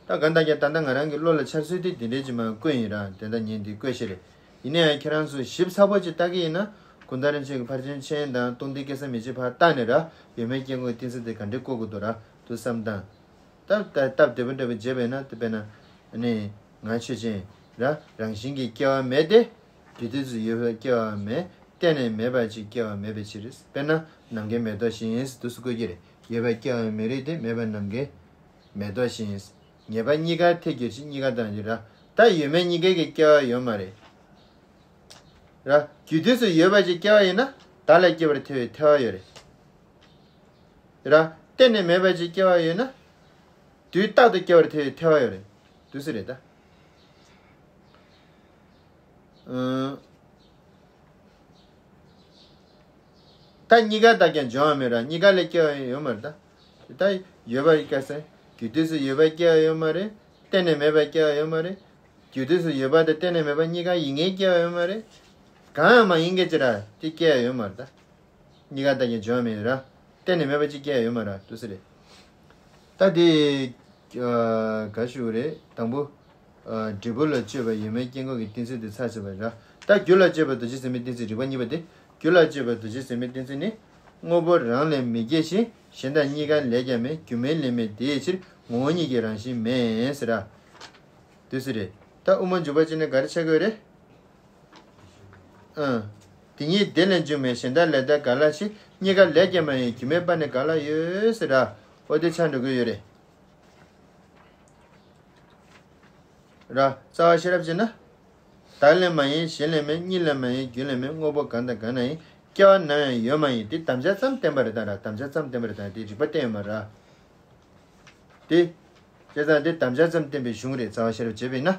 ད་གང་ལྟར་ཀྱང་ད་ལྟ་ང་རང་གི་བློ་ལ་འཆར་ཚུལ་དེ་འདི་འདྲའི་ཅིག་མར་བཀོད་ཡིན་ར་དེ་ལྟར་ཉན་འདི་བཀོད་ཤེས་རེད། ཡིན་ན་ཡང་ཁྱེད་རང་ཚོ་ཞིབ་ཚགས་པོ་ཅིག་ལྟ་གི་ཡིན་ན། ཀུན་བརྟགས་རིམ་བཞིན་གྱི་ཕར་ཕྱིན་ཆེན་དང་སྟོང་ཐུན་སྐལ་བཟང་མེ་ལྕེ་ཕར་བལྟས་ནས་ར་ཡོད་མེད་དཀྱིལ་འཁོར་གཏན་ཚིགས་དེ་ག་འདྲས་བཀོད་དགོས་འདུག་ར་དུ་བསམ་སྟངས། སྟབས་སྟབས་བདེ་པོ་འདྲ་པོ་བྱས་པས་ན་དེ་དཔེར་ན། ཨ་ནི། ང་ཆོས་ཅན། ར་རང་བཞིན་གྱིས་སྐྱེ་བ་མེད་དེ། རྒྱུ་དུས་སུ་ཡོད་པའི་སྐྱེ་བ་མེད། གཏན་ནས་མེད་པ་ཅིག་སྐྱེ་བ་མེད་པའི་ཕྱིར། དཔེར་ན་རྣམ་མཁྱེན་མེད་རྟོགས་བཞིན་དུ་སུ་བཀོད་ཀྱི་རེད། ཡོད་པའི་སྐྱེ་བ་མེད་རིགས་དེ་མེད་པ་རྣམ་མཁྱེན་མེད་རྟོགས་བཞིན། ངེས་པ་གཉིས་ཀར་ཐལ་འགྱུར་ཞིང་གཉིས་ཀ་དང་འགྱུར་ར། ད་ཡོད་མེད་གཉིས་ཀའི་གི་སྐྱེ་བ་ཡོད་མ་རེད། ར་རྒྱུ་དུས་སུ་ཡོད་པ་ཅིག་སྐྱེ་བ་ཡིན་ན་བདག་ལ་སྐྱེ་བར་ཐལ་བའི་ཐལ་བ་ཡོད་རེད། ར། གཏན་ནས་མེད་པ་ཅིག་སྐྱེ་བ་ཡོད་ན། དུས་རྟག་ཏུ་སྐྱེ་བར་ཐལ་བའི་ཐལ་བ་ཡོད་རེད། དུས་སུ་རེད་ད། ཨང་། ད་གཉིས་ཀ་དག་ཀྱང་འབྱུང་བ་མེད་ར་གཉིས་ཀ་ལས་སྐྱེ་བ་ཡོད་མ་རེད་ད། དེ་ལྟར་ཡོད་པ་ཡི་སྐལ་ཟེར། རྒྱུ་དུས་སུ་ཡོད་པ་སྐྱེ་བ་ཡོད་མ་རེད། གཏན་ནས་མེད་པ་སྐྱེ་བ་ཡོད་མ་རེད། རྒྱུ་དུས་སུ་ཡོད་པ་དང་གཏན་ནས་མེད་པ་གཉིས་ཀ་ཡིན་ངེས་སྐྱེ་བ་ཡོད་མ་རེད། གང་ཡང་མ་ཡིན་མཁན་ཅིག་ར་དེ་སྐྱེ་བ་ཡོད་མ་རེད་ད། གཉིས་ཀ་དག་ཀྱང་འབྱུང་བ་མེད་ར། གཏན་ནས་མེད་པ་ཅིག་སྐྱེ་ཡ་ཡོད་མ་ར་དུས་སུ་རེད། ད་དེ། ག་ཞུ་རེད་དང་པོ། འབྲས་བུ་ལ་དཔྱོད་པ་ཡོད་མེད་དཀྱིལ་འཁོར་གྱི་གཏན་ཚིགས་དེ་ཚར་ཟིན་པ་ར། ད་རྒྱུ་ལ་དཔྱོད་པ་འདུ་བྱེད་ཟེར་མའི་གཏན་ཚིགས་རིགས་པ་གཉིས་པ་དེ། རྒྱུ་ལ་དཔྱོད་པ་འདུ་བྱེད་ཟེར་མའི་གཏན་ཚིགས་ནི། དངོས་པོ་རང་ལས་མི་སྐྱེ་ཞིང་གཞན་དག་གཉིས་ཀ་ལས་ཀྱང་མེད་རྒྱུ་མེད་ལས་མེད་དེའི་ཕྱིར་ངོ་བོ་ཉིད་ཀྱི་རང་བཞིན་མེད་ཟེར་ར། དུས་སུ་རེད། ད་དབུ་མ་འཇུག་པ་ཅིག་ནས་ག་རེ་ཆགས་ཀྱི་ཡོད་རེད། ཨང་། དེ་ཉིད་དེ་ལས་འབྱུང་བའི་གཞན་དག་ལས་དག་ག་ལ་ཞིག་གཉིས་ཀ་ལས་ཀྱང་མ་ཡིན་རྒྱུ་མེད་པ་ནི་ག་ལ་ཡོད་ཟེར་ར། ཨོ་དེ་ཆགས་འགྲོ་གི་ཡོད་རེད། ར། རྩ་བ་ཤེས་རབ་ཅེ་ན། བདག་ལས་མ་ཡིན་གཞན་ལས་མེད་གཉིས་ལས་མ་ཡིན་རྒྱུ་ལས་མེད་དངོས་པོ་གང་དང་གང་ན་ཡིན་སྐྱེ་བ་ནམ་ཡང་ཡོད་མ་ཡིན་དེ་དམ་བཅའ་ཙམ་བསྟན་པ་རེད་ད་ར་དམ་བཅའ་ཙམ་བསྟན་པ་རེད་ད་དེ་རིགས་པ་བསྟན་ཡོད་མ་ར། དེ། བྱས་ཙང་དེ་དམ་བཅའ་ཙམ་བསྟན་པའི་གཞུང་རེད་རྩ་བ་ཤེས་རབ་བྱས་པས་ན།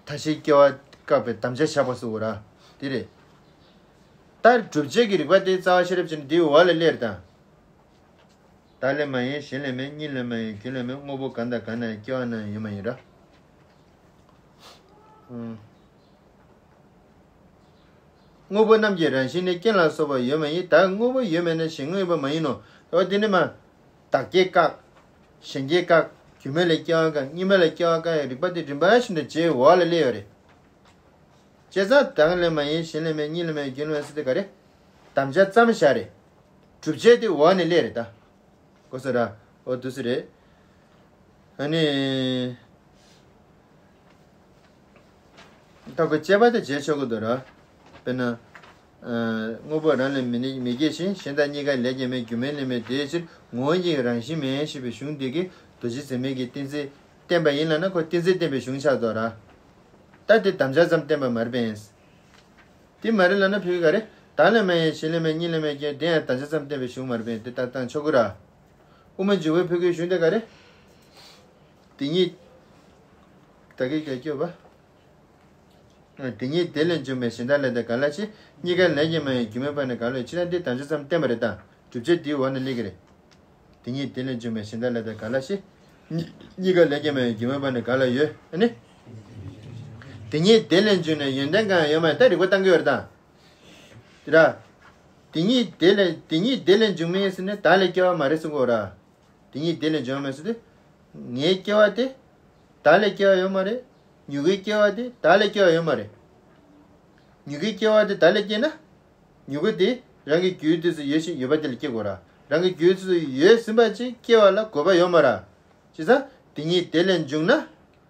མཐའ་བཞིའི་སྐྱེ་བ་བཀག་པའི་དམ་བཅའ་བཞག་པ་སོགས་ར། དེ་རེད། ད་སྒྲུབ་བྱེད་ཀྱི་རིགས་པ་དེ་རྩ་བ་ཤེས་རབ་བྱས་ནས་དེའི་འོག་ལ་སླེབས་དང་། བདག་ལས་མ་ཡིན་གཞན་ལས་མེད་གཉིས་ལས་མ་ཡིན་རྒྱུ་ལས་མེད་དངོས་པོ་གང་དང་གང་ན་ཡང་སྐྱེ་བ་ན་ཡང་ཡོད་མ་ཡིན་ར། དངོས་པོ་རྣམས་ཀྱི་རང་བཞིན་ནི་རྐྱེན་ལ་སོགས་པ་ཡོད་མ་ཡིན། བདག་དངོས་པོ་ཡོད་མེད་ན་གཞན་དངོས་ཡོད་པ་མ་ཡིན་ནོ། འོ་དེ་ནི་མ། བདག་སྐྱེ་བཀག་གཞན་སྐྱེ་བཀག་རྒྱུ་མེད་ལས་སྐྱེ་བ་བཀག་གཉིས་མེད་ལས་སྐྱེ་བ་བཀག་ཡང་རིགས་པ་དེ་རིམ་པ་བཞིན་དུ་རྗེས་འོག་ལ་སླེབས་ཡོད་རེད། བྱས་ཙང་བདག་ལས་མ་ཡིན་གཞན་ལས་མེད་གཉིས་ལས་མེད་རྒྱུ་ལས་མེད་ཟེར་དེ་ག་རེ། དམ་བཅའ་ཙམ་བཞག་རེད། སྒྲུབ་བྱེད་དེ་འོག་ནས་སླེབས་རེད་ད། གོ་སོང་ར། འོ་དུས་སུ་རེད། ཨ་ནི། ད་ཁོ་དཔྱད་པ་དེ་བྱས་ཆོག་གི་འདུག་ར། དཔེར་ན། དངོས་པོ་རང་ལས་མི་ནི་མི་སྐྱེ་ཞིང་གཞན་དག་གཉིས་ཀ་ལས་ཀྱང་མེད་རྒྱུ་མེད་ལས་མེད་དེའི་ཕྱིར་ངོ་བོ་ཉིད་ཀྱི་རང་བཞིན་མེད་ཞེས་པའི་གཞུང་འདི་གིས་རྡོ་རྗེ་འཛིན་མའི་གི་གཏན་ཚིགས་བསྟན་པ་ཡིན་ལ་ན་ཁོ་གཏན་ཚིགས་བསྟན་པའི་གཞུང་ཆགས་འདུག་ར། ད་དེ་དམ་བཅའ་ཙམ་བསྟན་པ་མ་རེད་པས། དེ་མ་རེད་ལབ་ན་ཕ་གི་ག་རེ། བདག་ལས་མ་ཡིན་གཞན་ལས་མེད་གཉིས་ལས་མེད་ཀྱང་དེ་ཡང་དམ་བཅའ་ཙམ་བསྟན་པའི་གཞུང་མ་རེད་པས་དེ་ལྟར་བཏང་ཆོག་གི་ར། དབུ་མ་འཇུག་པའི་ཕ་གིའི་གཞུང་དེ་ག་རེ། དེ་ཉིད། ད་གིན་ག་སྐྱོ་བ། དེ་ཉིད་དེ་ལས་འབྱུང་བའི་གཞན་དག་ལས་དེ་ག་ལ་ཞེ། གཉིས་ཀ་ལས་ཀྱང་མ་ཡིན་རྒྱུ་མེད་པ་ནི་ག་ལ་ཡོད། ཕྱི་ནང་དེ་དམ་བཅའ་ཙམ་བསྟན་པ་རེད་ད། སྒྲུབ་བྱེད་དེའི་འོག་ན་སླེབས་ཀྱི་རེད། དེ་ཉིད་དེ་ལས་འབྱུང་བའི་གཞན་དག་ལས་དེ་ག་ལ་ཞེ། གཉིས་གཉིས་ཀ་ལས་ཀྱང་མ་ཡིན་རྒྱུ་མེད་པ་ནི་ག་ལ་ཡོད། ཨ་ནི། དེ་ཉིད་དེ་ལས་འབྱུང་ནས་ཡོན་ཏན་གང་ཡང་ཡོད་མ་ཡིན་ད་རིགས་པ་བཏང་གི་ཡོད་རེད་ད། དེ་ར། དེ་ཉིད་དེ་ལས་དེ་ཉིད་དེ་ལས་འབྱུང་མིན་ཟེར་ནས་བདག་ལས་སྐྱེ་བ་མ་རེད་གསུང་གོ་ར། དེ་ཉིད་དེ་ལས་འབྱུང་མིན་ཟེར་དུས། ངའི་སྐྱེ་བ་དེ། བདག་ལས་སྐྱེ་བ་ཡོད་མ་རེད། མྱུ་གུའི་སྐྱེ་བ་དེ་བདག་ལས་སྐྱེ་བ་ཡོད་མ་རེད། མྱུ་གུའི་སྐྱེ་བ་དེ་བདག་ལས་སྐྱེས་ན། མྱུ་གུ་དེ་རང་གི་རྒྱུའི་དུས་སུ་ཡོད་བཞིན་ཡོད་པ་དེ་ལས་སྐྱེ་དགོས་ར། རང་གི་རྒྱུའི་དུས་སུ་ཡོད་ཟིན་པ་ཅིག་སྐྱེ་བ་ལ་དགོས་པ་ཡོད་མ་ར། བྱས་ཙང་དེ་ཉིད་དེ་ལས་འབྱུང་ན།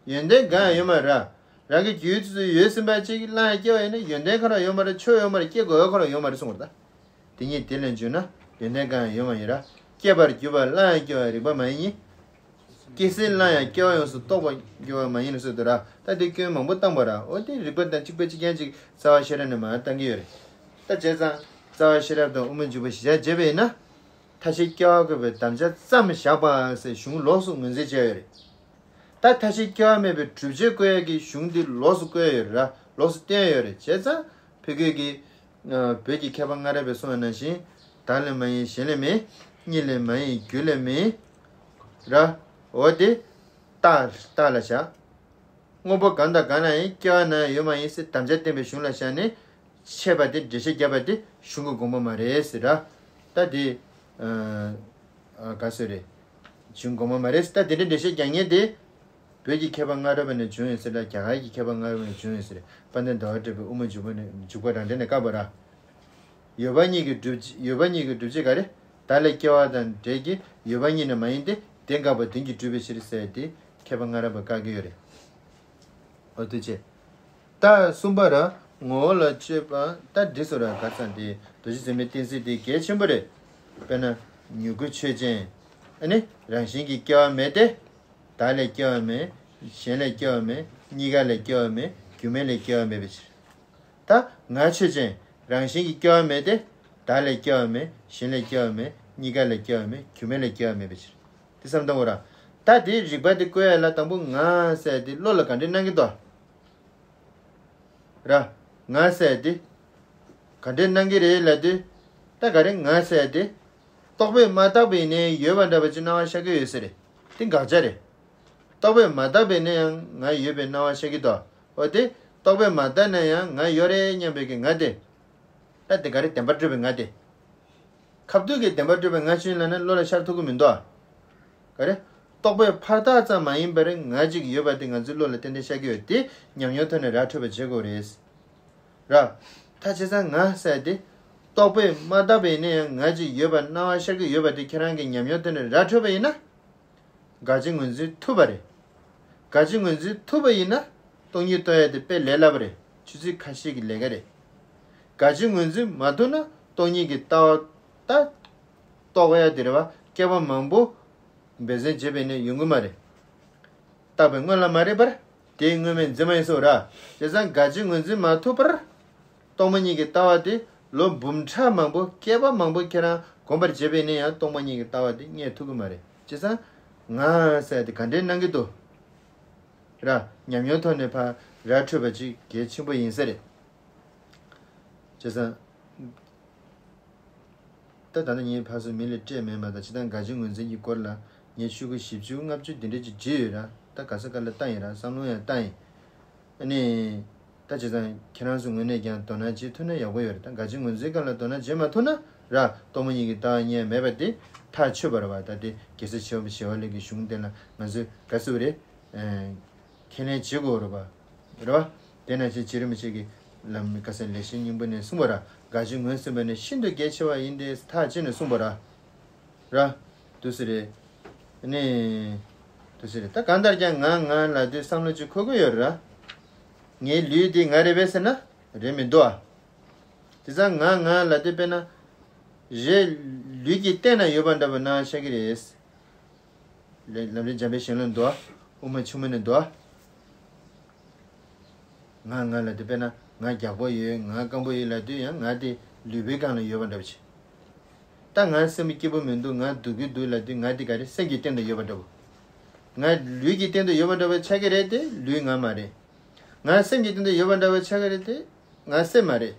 ཡོན་ཏན་གང་ཡང་ཡོད་མ་རེད། རང་གི་རྒྱུད་དུ་ཡོད་ཟིན་པ་ཅིག་བླངས་ཡང་སྐྱེ་བ་ཡིན་ན་ཡོན་ཏན་གང་ཡང་ཡོད་མ་རེད། ཆོས་ཡོད་མ་རེད། སྐྱེ་དགོས་ཡ་གང་ཡང་ཡོད་མ་རེད་གསུངས་པ་རེད་ད། དེ་ཉིད་དེ་ལས་འབྱུང་ན་ཡོན་ཏན་གང་ཡང་ཡོད་མ་ཡིན་ར། སྐྱེས་པར་གྱུར་པ་བླངས་ཡང་སྐྱེ་བ་རིགས་པ་མ་ཡིན། སྐྱེ་ཟིན་བླངས་ཡང་སྐྱེ་བ་ཡོངས་སུ་རྟོགས་པར་འགྱུར་བ་མ་ཡིན་ཟེར་དུས་ར། ད་དེ་སྐྱོན་མང་པོ་བཏང་པ་ར། འོ་དེ་རིགས་པ་དང་གཅིག་པ་གཅིག་རྐྱང་གཅིག་རྩ་བ་ཤེས་རབ་ནས་མར་བཏང་གི་ཡོད་རེད། ད་བྱས་ཙང་རྩ་བ་ཤེས་རབ་དང་དབུ་མ་འཇུག་པ་གཞི་བཞག་བྱས་པ་ཡིན་ན། མཐའ་བཞི་སྐྱེ་བ་བཀོད་པའི་དམ་བཅའ་ཙམ་བཞག་པ་ཟེར་གཞུང་ལོགས་སུ་ངོས་འཛིན་བྱས་ཡོད་རེད། ད་མཐའ་བཞི་སྐྱེ་བ་མེད་པའི་སྒྲུབ་བྱེད་བཀོད་ཡས་ཀྱི་གཞུང་འདི་ལོགས་སུ་བཀོད་ཡོད་རེད་ར། ལོགས་སུ་བསྟན་ཡོད་རེད། བྱས་ཙང་ཕ་གི་གི། ཨ། བོད་ཀྱི་མཁས་པ་སྔ་རབས་པས་གསུངས་པ་ནང་བཞིན། བདག་ལས་མ་ཡིན་གཞན་ལས་མིན། གཉིས་ལས་མ་ཡིན་རྒྱུ་ལས་མིན། ར། འོ་དེ། རྟགས་རྟགས་ལ་བཞག་སྔོན་པོ་གང་དང་གང་ན་ཡང་སྐྱེ་བ་ན་ཡང་ཡོད་མ་ཡིན་ཟེར་དམ་བཅའ་བསྟན་པའི་གཞུང་ལ་བཞག་ནས། འཆད་པ་དེ་འགྲེལ་བཤད་བརྒྱབ་པ་དེ་གཞུང་གི་དགོངས་པ་མ་རེད་ཟེར་ར། ད་དེ། ཨ། ག་ཟེར་རེད། གཞུང་དགོངས་པ་མ་རེད་ཟེར། ད་དེ་འདྲའི་འགྲེལ་བཤད་རྒྱག་མཁན་དེ། བོད་ཀྱི་མཁས་པ་སྔ་རབས་པ་ནས་བྱུང་ཡོད་ཟེར་ལ། རྒྱ་གར་གྱི་མཁས་པ་སྔ་རབས་པ་ནས་བྱུང་ཡོད་ཟེར། དཔལ་ལྡན་ཟླ་བ་གྲགས་པའི་དབུ་མ་འཇུག་པ་ནས་འཇུག་པ་རང་འགྲེལ་ནས་བཀག་པ་ར། ཡོད་པ་གཉིས་ཀྱི་སྒྲུབ་ཡོད་པ་གཉིས་ཀྱི་སྒྲུབ་བྱེད་ག་རེ། བདག་ལས་སྐྱེ་བ་དང་འབྲེལ་གྱི་ཡོད་པ་གཉིས་ནི་མ་ཡིན་ཏེ། དེ་འགག་པ་དོན་གྱིས་གྲུབ་པའི་ཕྱིར་ཟེར་ཏེ་མཁས་པ་སྔ་རབས་པས་བཀག་གི་ཡོད་རེད། འོ་དུ་ཆེ། རྟགས་གསུམ་པ་ར། ངོ་བོ་ལ་དཔྱོད་པ་ད་འདི་སོ་ར་ག་ཚང་དེ་རྡོ་རྗེ་འཛིན་མའི་གཏན་ཚིགས་དེ་གལ་ཆེན་པོ་རེད། དཔེར་ན། མྱུ་གུ་ཆོས་ཅན། ཨ་ནི་རང་བཞིན་གྱིས་སྐྱེ་བ་མེད་དེ། བདག་ལས་སྐྱེ་བ་མེད། གཞན་ལས་སྐྱེ་བ་མེད། གཉིས་ཀ་ལས་སྐྱེ་བ་མེད། རྒྱུ་མེད་ལས་སྐྱེ་བ་མེད་པའི་ཕྱིར། ད་ང་ཆོས་ཅན། རང་བཞིན་གྱིས་སྐྱེ་བ་མེད་དེ། བདག་ལས་སྐྱེ་བ་མེད། གཞན་ལས་སྐྱེ་བ་མེད། གཉིས་ཀ་ལས་སྐྱེ་བ་མེད། རྒྱུ་མེད་ལས་སྐྱེ་བ་མེད་པའི་ཕྱིར། དེ་བསམ་བཏང་དགོས་ར། ད་དེའི་རིགས་པ་དེ་བཀོད་ཡ་ལ་དང་པོ་ང་ཟེར་དེ་བློ་ལ་ག་འདྲས་སྣང་གི་འདུག་ར། ང་ཟེར་དེ་ག་འདྲས་སྣང་གི་རེད་ལབ་དུས། ད་ག་རེ་ང་ཟེར་དེ། རྟོག་པས་མ་བཏགས་པ་ཡིན་ནའི་ཡོད་པ་འདྲ་པོ་ཅིག་སྣང་བ་ཤར་གི་ཡོད་ས་རེད། དེ་དགག་བྱ་རེད། རྟོག་པས་མ་བཏགས་པ་ཡིན་ན་ཡང་ང་ཡོད་པའི་སྣང་བ་ཤར་གི་འདུག་འོ་དེ། རྟོག་པས་མ་བཏགས་ན་ཡང་ང་ཡོད་རེད་སྙམ་པའི་གི་ང་དེ། ད་དེ་ག་རེ་བདེན་པར་གྲུབ་པའི་ང་དེ། ཁ་ཐུག་གི་བདེན་པར་གྲུབ་པའི་ང་ཅན་ལབ་ན་བློ་ལ་ཤར་ཐུབ་ཀྱི་མི་འདུག་ཨ། ག་རེ། རྟོག་པས་ཕར་བཏགས་ཙམ་མ་ཡིན་པར་ང་ཅིག་ཡོད་པ་དེ་ང་ཚོའི་བློ་ལ་ཏན་ཏན་ཤར་གྱི་ཡོད་དེ། ཉམས་མྱོང་ཐོག་ནས་ར་འཕྲོད་པ་བྱེད་དགོས་རེད། ར། ད་བྱས་ཙང་ང་ཟེར་དེ། རྟོག་པས་མ་བཏགས་པ་ཡིན་ན་ཡང་ང་ཅིག་ཡོད་པ་སྣང་བ་ཤར་གྱི་ཡོད་པ་དེ་ཁྱེད་རང་གི་ཉམས་མྱོང་ཐོག་ནས་ར་འཕྲོད་པ་ཡིན་ན། དགག་བྱའི་ངོས་འཛིན་ཐུབ་པ་རེད། དགག་བྱའི་ངོས་འཛིན་ཐུབ་པ་ཡིན་ན། སྟོང་ཉིད་རྟོགས་ཡ་དེ་དཔེ་ལས་སླ་པོ་རེད། ཆུ་ཚོད་ཁ་ཤས་ཀྱི་ལས་ཀ་རེད། དགག་བྱའི་ངོས་འཛིན་མ་ཐུབ་ན་སྟོང་ཉིད་ཀྱི་ལྟ་བ་ད་རྟོགས་ཡ་དེ་རེད་བ། བསྐལ་པ་མང་པོ་འབད་བརྩོན་བྱས་པས་ནི་ཡོང་གི་མ་རེད། བཏགས་པའི་སྔོན་ལ་མ་རེད་པར། དེའི་སྔོན་མའི་འཛིན་མ་ཡིན་སོ་ར། བྱས་ཙང་དགག་བྱའི་ངོས་འཛིན་མ་ཐུབ་པར། སྟོང་པ་ཉིད་ཀྱི་ལྟ་བ་དེ་ལོ་འབུམ་ཕྲག་མང་པོ་བསྐལ་པ་མང་པོ་ཁྱེད་རང་གོམས་པར་བྱས་པས་ནི་ཡང་སྟོང་པ་ཉིད་ཀྱི་ལྟ་བ་དེ་རྙེད་ཐུབ་ཀྱི་མ་རེད། བྱས་ཙང་ང་ཟེར་དེ་ག་འདྲའི་སྣང་གི་འདུག་ར། ཉམས་མྱོང་ཐོག་ནས་ཕར་ར་འཕྲོད་པ་ཅིག་གལ་ཆེན་པོ་ཡིན་ས་རེད། བྱས་ཙང་། ད་ད་ལྟ་ངས་ཕར་ཚུར་མི་ལ་སྤྲད་མེད་མ་གཏོགས་ཇི་ལྟར་དགག་བྱའི་ངོས་འཛིན་གྱི་སྐོར་ལ་ངས་ཤོག་གུ་བཞི་བཅུ་ལྔ་བཅུ་འདི་འདྲ་ཅིག་བྲིས་ཡོད་ར། ད་ག་ས་ག་ལ་བཏང་ཡིན་ར། བསམ་བློ་ཡང་བཏང་ཡིན། ཨ་ནི། ད་བྱས་ཙང་ཁྱེད་རང་ཚོ་ངོས་ནས་ཀྱང་དོ་སྣང་བྱེད་ཐུབ་ན་ཡག་པོ་ཡོད་རེད། ད་དགག་བྱའི་ངོས་འཛིན་སྒང་ལ་དོ་སྣང་བྱེད་མ་ཐུབ་ན་ར། སྟོང་པ་ཉིད་ཀྱི་ལྟ་བ་རྙེད་མེད་པ་དེ་ཐག་ཆོད་པ་རེད་བ། ད་དེ་རྒྱལ་སྲས་ཆེ་བ་ཞི་བ་ལྷ་གི་གཞུང་དེ་ལ་ང་ཚོས་ག་ཟེར་བ་རེད། ཨེ། ཁས་ལེན་བྱེད་དགོས་རེད་བ། རེད་བ། དེ་ནང་བཞིན་རྗེ་རིན་པོ་ཆེ་གིས་ལམ་ཁ་སང་ལེགས་བཤད་སྙིང་པོ་ནས་གསུངས་པ་ར། དགག་བྱའི་ངོས་ཟིན་པ་ནི་ཤིན་ཏུ་གལ་ཆེ་བ་ཡིན་ཏེ་ཐག་བཅད་ནས་གསུངས་པ་ར། ར། དུ་སི་རེད། ནི། དུ་སི་རེད། ད་གང་ལྟར་ཀྱང་ང་ང་ལབ་དུས་བསམ་བློ་ཅིག་འཁོར་གི་ཡོད་རེད་ར། ངའི་ལུས་འདི་ང་རེད་པས་ཟེར་ན། རེད་མི་འདུག་ཨ། དེ་ཙང་ང་ང་ལབ་དུས་དཔེར་ན། རེད། ལུས་ཀྱི་སྟེང་ན་ཡོད་པ་འདྲ་པོ་སྣང་བ་ཤར་གི་རེད། ལམ་རིམ་འཇམ་དཔལ་གཞན་ལུགས་འདུག་ཨ། དབུ་མ་ཆུང་མ་ནས་འདུག་ཨ། ང་ང་ལབ་དུས་དཔེར་ན་ང་རྒྱགས་པོ་ཡོད། ང་སྐམ་པོ་ཡོད་ལབ་དུས་ཡང་ང་དེ་ལུས་པོའི་སྒང་ལ་ཡོད་པ་འདྲ་པོ་ཅིག་ད་ང་སེམས་སྐྱིད་པོ་མི་འདུག་ང་སྡུག་གི་འདུག་ལབ་དུས་ང་དེ་ག་རེ་སེམས་ཀྱི་སྟེང་དུ་ཡོད་པ་འདྲ་བོ། ང་ལུས་ཀྱི་སྟེང་དུ་ཡོད་པ་འདྲ་བོ་ཆགས་ཀྱི་རེད་དེ་ལུས་ང་མ་རེད། ང་སེམས་ཀྱི་སྟེང་དུ་ཡོད་པ་འདྲ་བོ་ཆགས་ཀྱི་རེད་དེ་ང་སེམས་མ་རེད།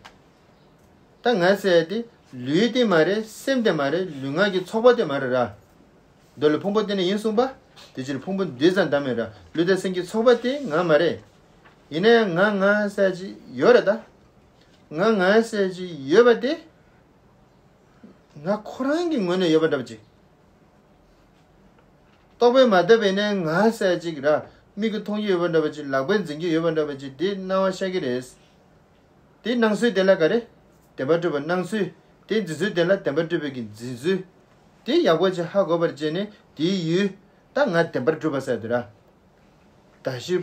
ད་ང་ཟེར་ཡ་དེ་ལུས་དེ་མ་རེད། སེམས་དེ་མ་རེད། ལུས་ངག་གི་ཚོགས་པ་དེ་མ་རེད་ར། མདོ་ལས་ཕུང་པོ་བརྟེན་ནས་ཡིན་གསུངས་པ། དེ་ཕྱིར་ཕུང་པོ་འདི་ཙམ་འདའ་མེད་ར། ལུས་དང་སེམས་ཀྱི་ཚོགས་པ་དེ་ང་མ་རེད། ཡིན་ན་ཡང་ང་ང་ཟེར་ཅིག་ཡོད་རེད་ད། ང་ང་ཟེར་ཅིག་ཡོད་པ་དེ། ང་ཁོ་རང་གི་ངོས་ནས་ཡོད་པ་འདྲ་པོ་ཅིག་རྟོག་པས་མ་དད་པས་ནས་ང་ཟེར་ཅིག་ར། མིག་གིས་མཐོང་རྒྱུ་ཡོད་པ་འདྲ་པོ་ཅིག་ལག་པས་འཛིན་རྒྱུ་ཡོད་པ་འདྲ་པོ་ཅིག་དེ་སྣང་བ་ཤར་གྱི་རེད། དེ་སྣང་ཚུལ་དེ་ལ་ག་རེ། བདེན་པར་གྲུབ་པ་སྣང་ཚུལ། དེ་འཛིན་ཚུལ་དེ་ལ་བདེན་པར་གྲུབ་པའི་གི་འཛིན་ཚུལ། དེ་ཡག་པོ་ཅིག་ཧ་གོ་བར་བྱས་ནས་དེའི་ཡུལ། ད་ང་བདེན་པར་གྲུབ་པ་ཟེར་དེ་ར། ད་ཞི་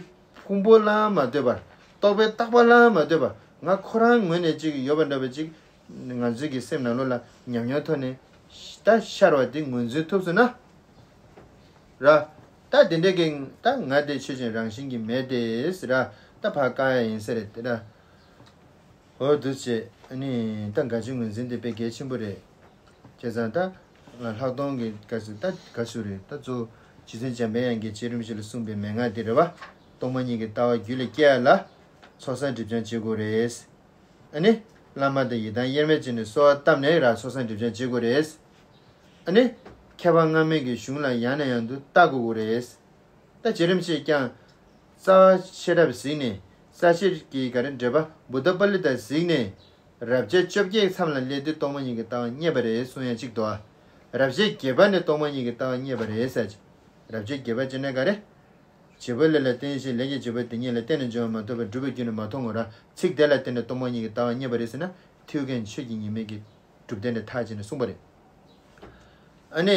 ཕུང་པོ་ལའང་མ་ལྟོས་པར། རྟོག་པས་བཏགས་པ་ལའང་མ་ལྟོས་པར་ང་ཁོ་རང་ངོས་ནས་ཅིག་ཡོད་པ་འདྲ་པོ་ཅིག་ང་ཚོའི་གི་སེམས་ནང་ལོགས་ལ་ཉམས་མྱོང་ཐོག་ནས་ད་ཤར་བ་དེ་ངོས་འཛིན་ཐུབ་སོང་ན། ར། ད་དེ་འདྲའི་གི་ད་ང་དེ་ཆོས་ཅན་རང་བཞིན་གྱིས་མེད་དེ་ཟེར་ར། ད་ཕར་བཀག་ཡ་ཡིན་ས་རེད་དེ་ར། འོ་འདུག་བྱས་ཨ་ནི་ད་དགག་བྱའི་ངོས་འཛིན་དེ་དཔེ་གལ་ཆེན་པོ་རེད། བྱས་ཙང་ད་ལྷག་མཐོང་གི་དགག་ཚུལ་ད་ག་ཞུ་རེད། ད་གཙོ་བོ་རྗེ་བཙུན་འཇམ་པའི་དབྱངས་ཀྱིས་བྱེད་རིམ་བཞི་ལ་གསུངས་པའི་མན་ངག་དེ་རེད་བ། སྟོང་པ་ཉིད་ཀྱི་ལྟ་བ་རྒྱུད་ལ་སྐྱེ་ཡ་ལ་ཚོགས་བསགས་སྒྲིབ་སྦྱང་བྱེད་དགོས་རེད། ཨ་ནི། བླ་མ་དང་ཡི་དམ་དབྱེར་མེད་ཅན་ནས་གསོལ་བ་བཏབ་ནས་ར་ཚོགས་བསགས་སྒྲིབ་སྦྱང་བྱེད་དགོས་རེད། ཨ་ནི། མཁས་པ་སྔ་མའི་གི་གཞུང་ལ་ཡང་ནས་ཡང་དུ་ལྟ་དགོས་ཀྱི་རེད། ད་བྱེད་རིམ་བཞིན་ཀྱང་། རྩ་བ་ཤེས་རབ་གཟིགས་ནས། རྩ་ཤེས་ཀྱི་ག་རེ་འགྲེལ་པ་བུདྡྷ་པཱ་ལི་ཏ་གཟིགས་ནས། རབ་བྱེད་བཅོ་བརྒྱད་མཚམས་ལ་སླེབས་དུས་སྟོང་པ་ཉིད་ཀྱི་ལྟ་བ་རྙེད་པ་རེད་གསུང་ཡ་གཅིག་འདུག་ཨ། རབ་བྱེད་བརྒྱད་པ་ནས་སྟོང་པ་ཉིད་ཀྱི་ལྟ་བ་རྙེད་པ་རེད་ཟེར་གྱི། རབ་བྱེད་བརྒྱད་པ་བྱས་ན་ག་རེ། བྱེད་པ་ལས་ལ་བརྟེན་ཞིང་ལས་ཀྱི་བྱེད་པ་དེ་ཉིད་ལ་བརྟེན་ནས་འབྱུང་བ་མ་ཐོབ་པར་སྒྲུབ་པའི་རྒྱུ་ནི་མ་མཐོང་ངོ་། ར་ཚིག་དེ་ལ་བརྟེན་ནས་སྟོང་པ་ཉིད་ཀྱི་ལྟ་བ་རྙེད་པ་རེད་ཟེར་ན་ཐེའུ་ཀན་ཆོས་ཀྱི་ཉི་མའི་གི་གྲུབ་དོན་དེ་ཐག་བཅད་ནས་གསུངས་པ་རེད། ཨ་ནི།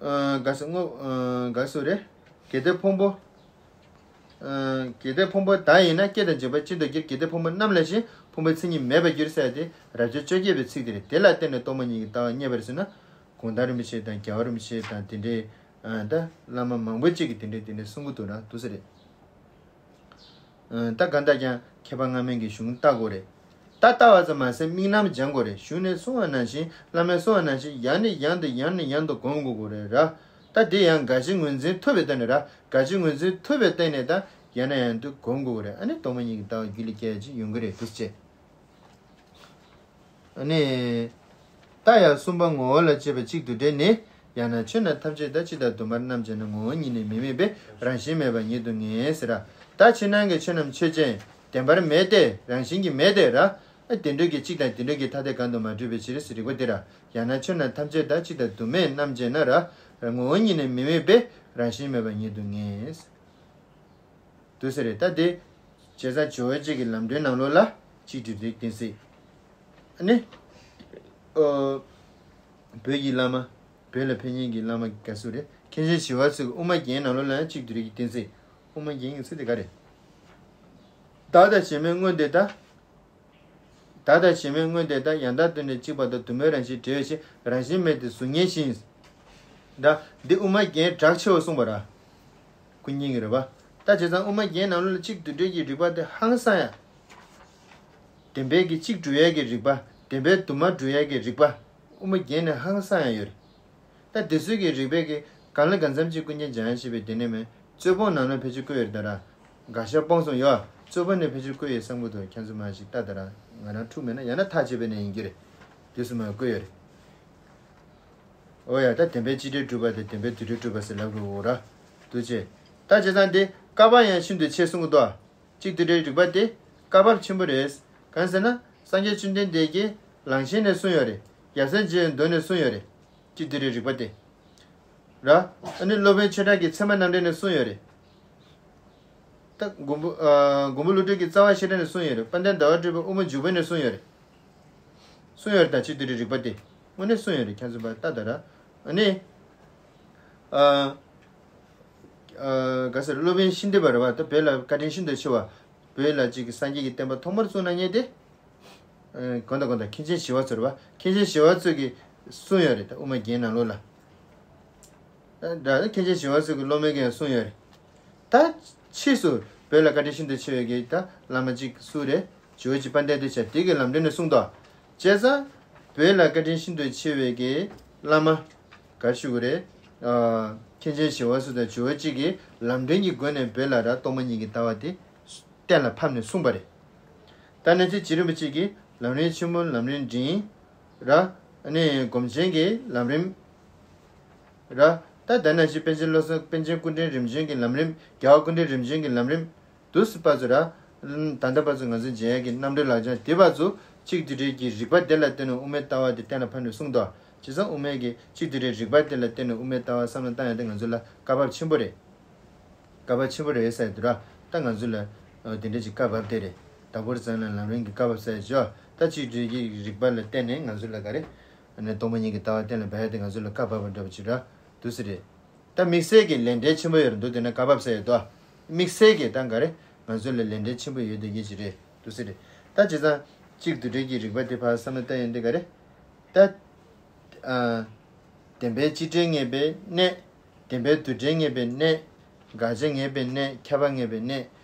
ཨ་ག་ཟེར་དངོས་ཨ་ག་ཟེར་རེད། གལ་ཏེ་ཕུང་པོ། ཨ་གལ་ཏེ་ཕུང་པོ་བདག་ཡིན་ན། སྐྱེ་དང་འཇིག་པ་ཅི་ལྟར་འགྱུར། གལ་ཏེ་ཕུང་པོ་རྣམས་ལ་ཞེན། ཕུང་པོའི་མཚན་ཉིད་མེད་པར་འགྱུར་ཟེར་ཏེ་རབ་བྱེད་བཅོ་བརྒྱད་པའི་ཚིག་དེ་རེད། དེ་ལ་བརྟེན་ནས་སྟོང་པ་ཉིད་ཀྱི་ལྟ་བ་རྙེད་པར་ཟེར་ན། གུང་ཐང་རིན་པོ་ཆེ་དང་རྒྱལ་བ་རིན་པོ་ཆེ་དང་དེ་འདྲའི་ཨ་ད་བླ་མ་མང་པོ་ཅིག་གིས་དེ་འདྲའི་དེ་འདྲའི་གསུང་གི་འདུག་ན་འདུག་ས་རེད། ཨ་ད་གང་ལྟར་ཀྱང་མཁས་པ་སྔ་མའི་གི་གཞུང་ལྟ་དགོས་རེད། ད་ལྟ་བ་ཙམ་མ་ཟད་དམིགས་རྣམ་སྦྱང་དགོས་རེད། གཞུང་ནས་གསུངས་པ་ནང་བཞིན་བླ་མས་གསུངས་པ་ནང་བཞིན་ཡང་ནས་ཡང་དུ་ཡང་ནས་ཡང་དུ་སྒོམ་དགོས་དགོས་རེད་ར། ད་དེ་ཡང་དགག་བྱའི་ངོས་འཛིན་ཐུབ་པའི་སྟེང་ནས་ར། དགག་བྱའི་ངོས་འཛིན་ཐུབ་པའི་སྟེང་ནས་ད་ཡང་ནས་ཡང་དུ་སྒོམ་དགོས་རེད། ཨ་ནི་སྟོང་པ་ཉིད་ཀྱི་ལྟ་བ་རྒྱུད་ལ་སྐྱེ་ཅིག་ཡོང་གི་རེད་འདུག་ཅེས། ཨ་ནི། རྟགས་ཡང་གསུམ་པ་ངོ་བོ་ལ་དཔྱད་པའི་གཅིག་ཏུ་འདྲེས་ནས། ཡང་ན་ཆོས་རྣམས་ཐམས་ཅད་དང་གཅིག་དང་དུ་མར་རྣམ་དཔྱད་ན། ངོ་བོ་ཉིད་ནི་མི་དམིགས་པས། རང་བཞིན་མེད་པ་ཉིད་དུ་ངེས་ཟེར་ར། ད་ཕྱི་ནང་གི་ཆོས་རྣམས་ཆོས་ཅན། བདེན་པར་མེད་དེ་རང་བཞིན་གྱིས་མེད་དེ་ར། ཨ་དེ་འདྲ་གི་གཅིག་དང་དེ་འདྲ་གི་ཐ་དད་གང་དུ་མ་གྲུབ་པའི་ཕྱིར་ཟེར་རིགས་པ་དེ་ར། ཡང་ན་ཆོས་རྣམས་ཐམས་ཅད་དང་གཅིག་དང་དུ་མས་རྣམ་དཔྱད་ན་ར། ངོ་བོ་ཉིད་ནི་མི་དམིགས་པས། རང་བཞིན་མེད་པ་ཉིད་དུ་ངེས། འདུག་ཟེར་རེད། ད་དེ། བྱས་ཙང་ཇོ་བོ་རྗེ་གི་ལམ་སྒྲོན་ནང་ལོགས་ལ་གཅིག་སྒྲིལ་རིགས་བསྟན་སྲིད། ཨ་ནི། ཨོ། བོད་ཀྱི་བླ་མ། བོད་ལ་ཕེབས་མཁན་གྱི་བླ་མ་ག་ཚོད་རེད། མཁན་ཆེན་ཞི་བ་འཚོ་གི་དབུ་མ་རྒྱན་ནང་ལོགས་ལ་ཡང་གཅིག་སྒྲིལ་རིགས་བསྟན་སྲིད། དབུ་མ་རྒྱན་གྱི་ཚིག་དེ་ག་རེད། བདག་དང་གཞན་མའི་དངོས་འདི་ལྟ། བདག་དང་གཞན་མའི་དངོས་འདི་ལྟ། ཡང་དག་ཏུ་ནི་གཅིག་པ་དང་། དུ་མའི་རང་བཞིན་བྲལ་བའི་ཕྱིར། རང་བཞིན་མེད་དེ་གཟུགས་བརྙན་བཞིན། ད་འདི་དབུ་མ་རྒྱན་གྲགས་ཆེ་བ་གསུངས་པ་ར། ཀུན་མཁྱེན་གྱི་རེད་པ། ད་བྱས་ཙང་དབུ་མ་རྒྱན་ནང་ལོགས་ལ་གཅིག་སྒྲིལ་རིགས་ཀྱི་རིགས་པ་དེ་ཧང་སང་ཡ། བདེན་པའི་གི་གཅིག་སྒྲུབ་ཡས་ཀྱི་རིགས་པ། བདེན་པའི་དུ་མ་སྒྲུབ་ཡས་ཀྱི་རིགས་པ། དབུ་མ་རྒྱན་ནས་ཧང་སང་ཡ་ཡོད་རེད། ད་དེ་ཚོའི་གི་རིགས་པའི་གི་གང་ལ་གང་འཚམ་གཅིག་ཀུན་མཁྱེན་འཇམ་དབྱངས་བཞད་པའི་སྡེ་སྣོད་མའི་རྩོད་སྤོང་ནང་ལ་ཕལ་ཆེར་བཀོད་ཡོད་རེད་ད་ར། དགག་བཞག་སྤོང་གསུམ་ཡོད། རྩོད་པ་ནི་ཕལ་ཆེར་བཀོད་ཡོད་བསམ་གྱི་འདུག་ཁྱེད་ཚོ་མ་ཞིག་ལྟ་ད་ར། ང་རང་འཁྲུག་མེད་ན་ཡང་ན་ཐག་བཅད་པའི་ནས་ཡིན་གྱི་རེད། དུས་སུ་མ་བཀོད་ཡོད་རེད། ཨོ་ཡ། ད་བདེན་པའི་སྤྱི་སྒྲས་གྲུབ་པ་དེ་བདེན་པའི་དུ་སྒྲས་གྲུབ་པ་ཟེར་ལབ་དགོས་འོ་ར། འདུག་ཅེས། ད་བྱས་ཙང་དེ་བཀག་པ་ཡང་ཤིན་ཏུ་ཆེ་གསུང་གི་འདུག་གཅིག་ཏུ་སྒྲའི་རིགས་པ་དེ་བཀག་པ་ཆེན་པོ་རེད། གང་ཟེར་ན་སངས་རྒྱས་བཅོམ་ལྡན་འདས་ཀྱིས་ལང་གཤེགས་ནས་གསུངས་ཡོད་རེད། ཡབ་སྲས་མཇལ་བའི་མདོ་ནས་གསུངས་ཡོད་རེད། གཅིག་ཏུ་སྒྲའི་རིགས་པ་དེ། ར། ཨ་ནི་སློབ་དཔོན་ཆོས་གྲགས་ཀྱིས་ཚད་མ་རྣམ་འགྲེལ་ནས་གསུངས་ཡོད་རེད། ད་མགོན་པོ་ཨ་མགོན་པོ་ཀླུ་སྒྲུབ་ཀྱིས་རྩ་བ་ཤེས་རབ་ནས་གསུངས་ཡོད་རེད། དཔལ་ལྡན་ཟླ་བ་གྲགས་པས་དབུ་མ་འཇུག་པ་ནས་གསུངས་ཡོད་རེད། གསུངས་ཡོད་རེད། ད་གཅིག་ཏུ་སྒྲའི་རིགས་པ་དེ་དངོས་གནས་གསུངས་ཡོད་རེད། ཁྱེད་ཚོ་ཕར་ལྟ་ད་ར། ཨ་ནི། ཨ། ཨ། ག་ཟེར་སློབ་དཔོན་ཤཱནྟི་པ་རེད་པ། ད་བོད་ལ་བཀའ་དྲིན་ཤིན་ཏུ་ཆེ་བ། བོད་ལ་ཅིག་སངས་རྒྱས་ཀྱི་བསྟན་པ་ཐོག་མར་བཙུགས་གནང་མཁན་དེ། ཨ། གང་ལྟར་གང་ལྟར་མཁན་ཆེན་ཞི་བ་འཚོ་རེད་པ། མཁན་ཆེན་ཞི་བ་འཚོ་གིས་གསུངས་ཡོད་རེད། ད་དབུ་མ་རྒྱན་ནང་ལོགས་ལ། ད་མཁན་ཆེན་ཞི་བ་འཚོ་གི་སློབ་མའི་གིས་ཡང་གསུངས་ཡོད་རེད། ད་ཕྱིས་སུ་བོད་ལ་བཀའ་དྲིན་ཤིན་ཏུ་ཆེ་བའི་གི་ད་བླ་མ་གཅིག་སུ་རེད། ཇོ་བོ་རྗེ་དཔལ་ལྡན་འདུས་ཆེན་དེ་གི་ལམ་འགྲེལ་ནས་གསུངས་ཏོ། བྱས་ཙང་། བོད་ལ་བཀའ་དྲིན་ཤིན་ཏུ་ཆེ་བའི་གི་བླ་མ། ག་རེ་ཞུ་དགོས་རེད། ཨ། མཁན་ཆེན་ཞི་བ་འཚོ་དང་ཇོ་བོ་རྗེ་གིས་ལམ་འདྲེན་གྱི་སྒོ་ནས་བོད་ལ་ར་སྟོང་པ་ཉིད་ཀྱི་ལྟ་བ་དེ་གཏན་ལ་ཕབ་ནས་གསུངས་པ་རེད། ད་ནི་ཚེ་རྗེ་རིན་པོ་ཆེ་གིས་ལམ་རིམ་ཆེན་མོ་ལམ་རིམ་འབྲིང་ར། ཨ་ནི་སྒོམ་ཆེན་གྱི་ལམ་རིམ་ར། ད་ད་ནང་བཞིན་པཎ་ཆེན་བློ་བཟང་པཎ་ཆེན་སྐུ་ཕྲེང་རིམ་བྱོན་གྱི་ལམ་རིམ། རྒྱལ་བ་སྐུ་ཕྲེང་རིམ་བྱོན་གྱི་ལམ་རིམ། དུས་སུ་བར་དུ་ར། ད་ལྟ་བར་དུ་ང་ཚོ་མཇལ་ཡག་གི་རྣམ་གྲོལ་ལག་བཅངས་དེ་བར་དུ་གཅིག་བསྡུས་གྲོལ་གྱི་རིག་པ་དེ་ལ་བརྟེན་ནས་དབུ་མའི་ལྟ་བ་དེ་གཏན་ལ་ཕབ་ནས་གསུངས་འདུག་བྱས་ཙང་དབུ་མའི་གི་གཅིག་བསྡུས་གྲོལ་རིག་པ་དེ་ལ་བརྟེན་ནས་དབུ་མའི་ལྟ་བ་བསམ་བློ་བཏང་ཡག་དེ་ང་ཚོ་ལ་བཀའ་བབས་ཆེན་པོ་རེད། བཀའ་བབས་ཆེན་པོ་རེད་ཟེར་དུས་ར། ད་ང་ཚོ་ལ་འདི་འདྲ་ཞིག་བཀའ་བབས་དེ་རེད། དྭགས་པོ་རྩ་ནས་ལམ་རིམ་གྱི་བཀའ་བབས་ཟེར་ཡག་ཅོ། ད་གཅིག་བསྡུས་གྲོལ་གྱི་རིག་པ་ལ་བརྟེན་ནས་ང་ཚོ་ལ་ག་རེ། ཨ་ནི་སྟོང་པ་ཉིད་ཀྱི་ལྟ་བ་གཏན་ལ་འབེབས་ཡག་དེ་ང་ཚོ་ལ་བཀའ་བབས་པ་འདྲ་པོ་ཅིག་ར། འདུག་སེ་རེད། ད་དམིགས་བསལ་གྱི་ལས་འབྲེལ་ཆེན་པོ་ཡོད་རེད་འདུག་དེ་ནི་བཀའ་བབས་ཟེར་ཡག་དོ། དམིགས་བསལ་གྱི་ད་ག་རེ། ང་ཚོ་ལ་ལས་འབྲེལ་ཆེན་པོ་ཡོད་དེ་ཡིན་ཅིག་རེད་འདུག་སེ་རེད། ད་བྱས་ཙང་གཅིག་བསྡུས་གྲོལ་གྱི་རིག་པ་དེ་ཕར་བསམ་བློ་བཏང་ཡོང་དུས་ག་རེ། ད། ཨ། བདེན་པའི་གཅིག་བྲལ་ངེས་པའི་གནད། བདེན་པའི་མདུན་བྲལ་ངེས་པའི་གནད། དགག་བྱ་ངེས་པའི་གནད། ཁྱབ་པ་ངེས་པའི་གནད།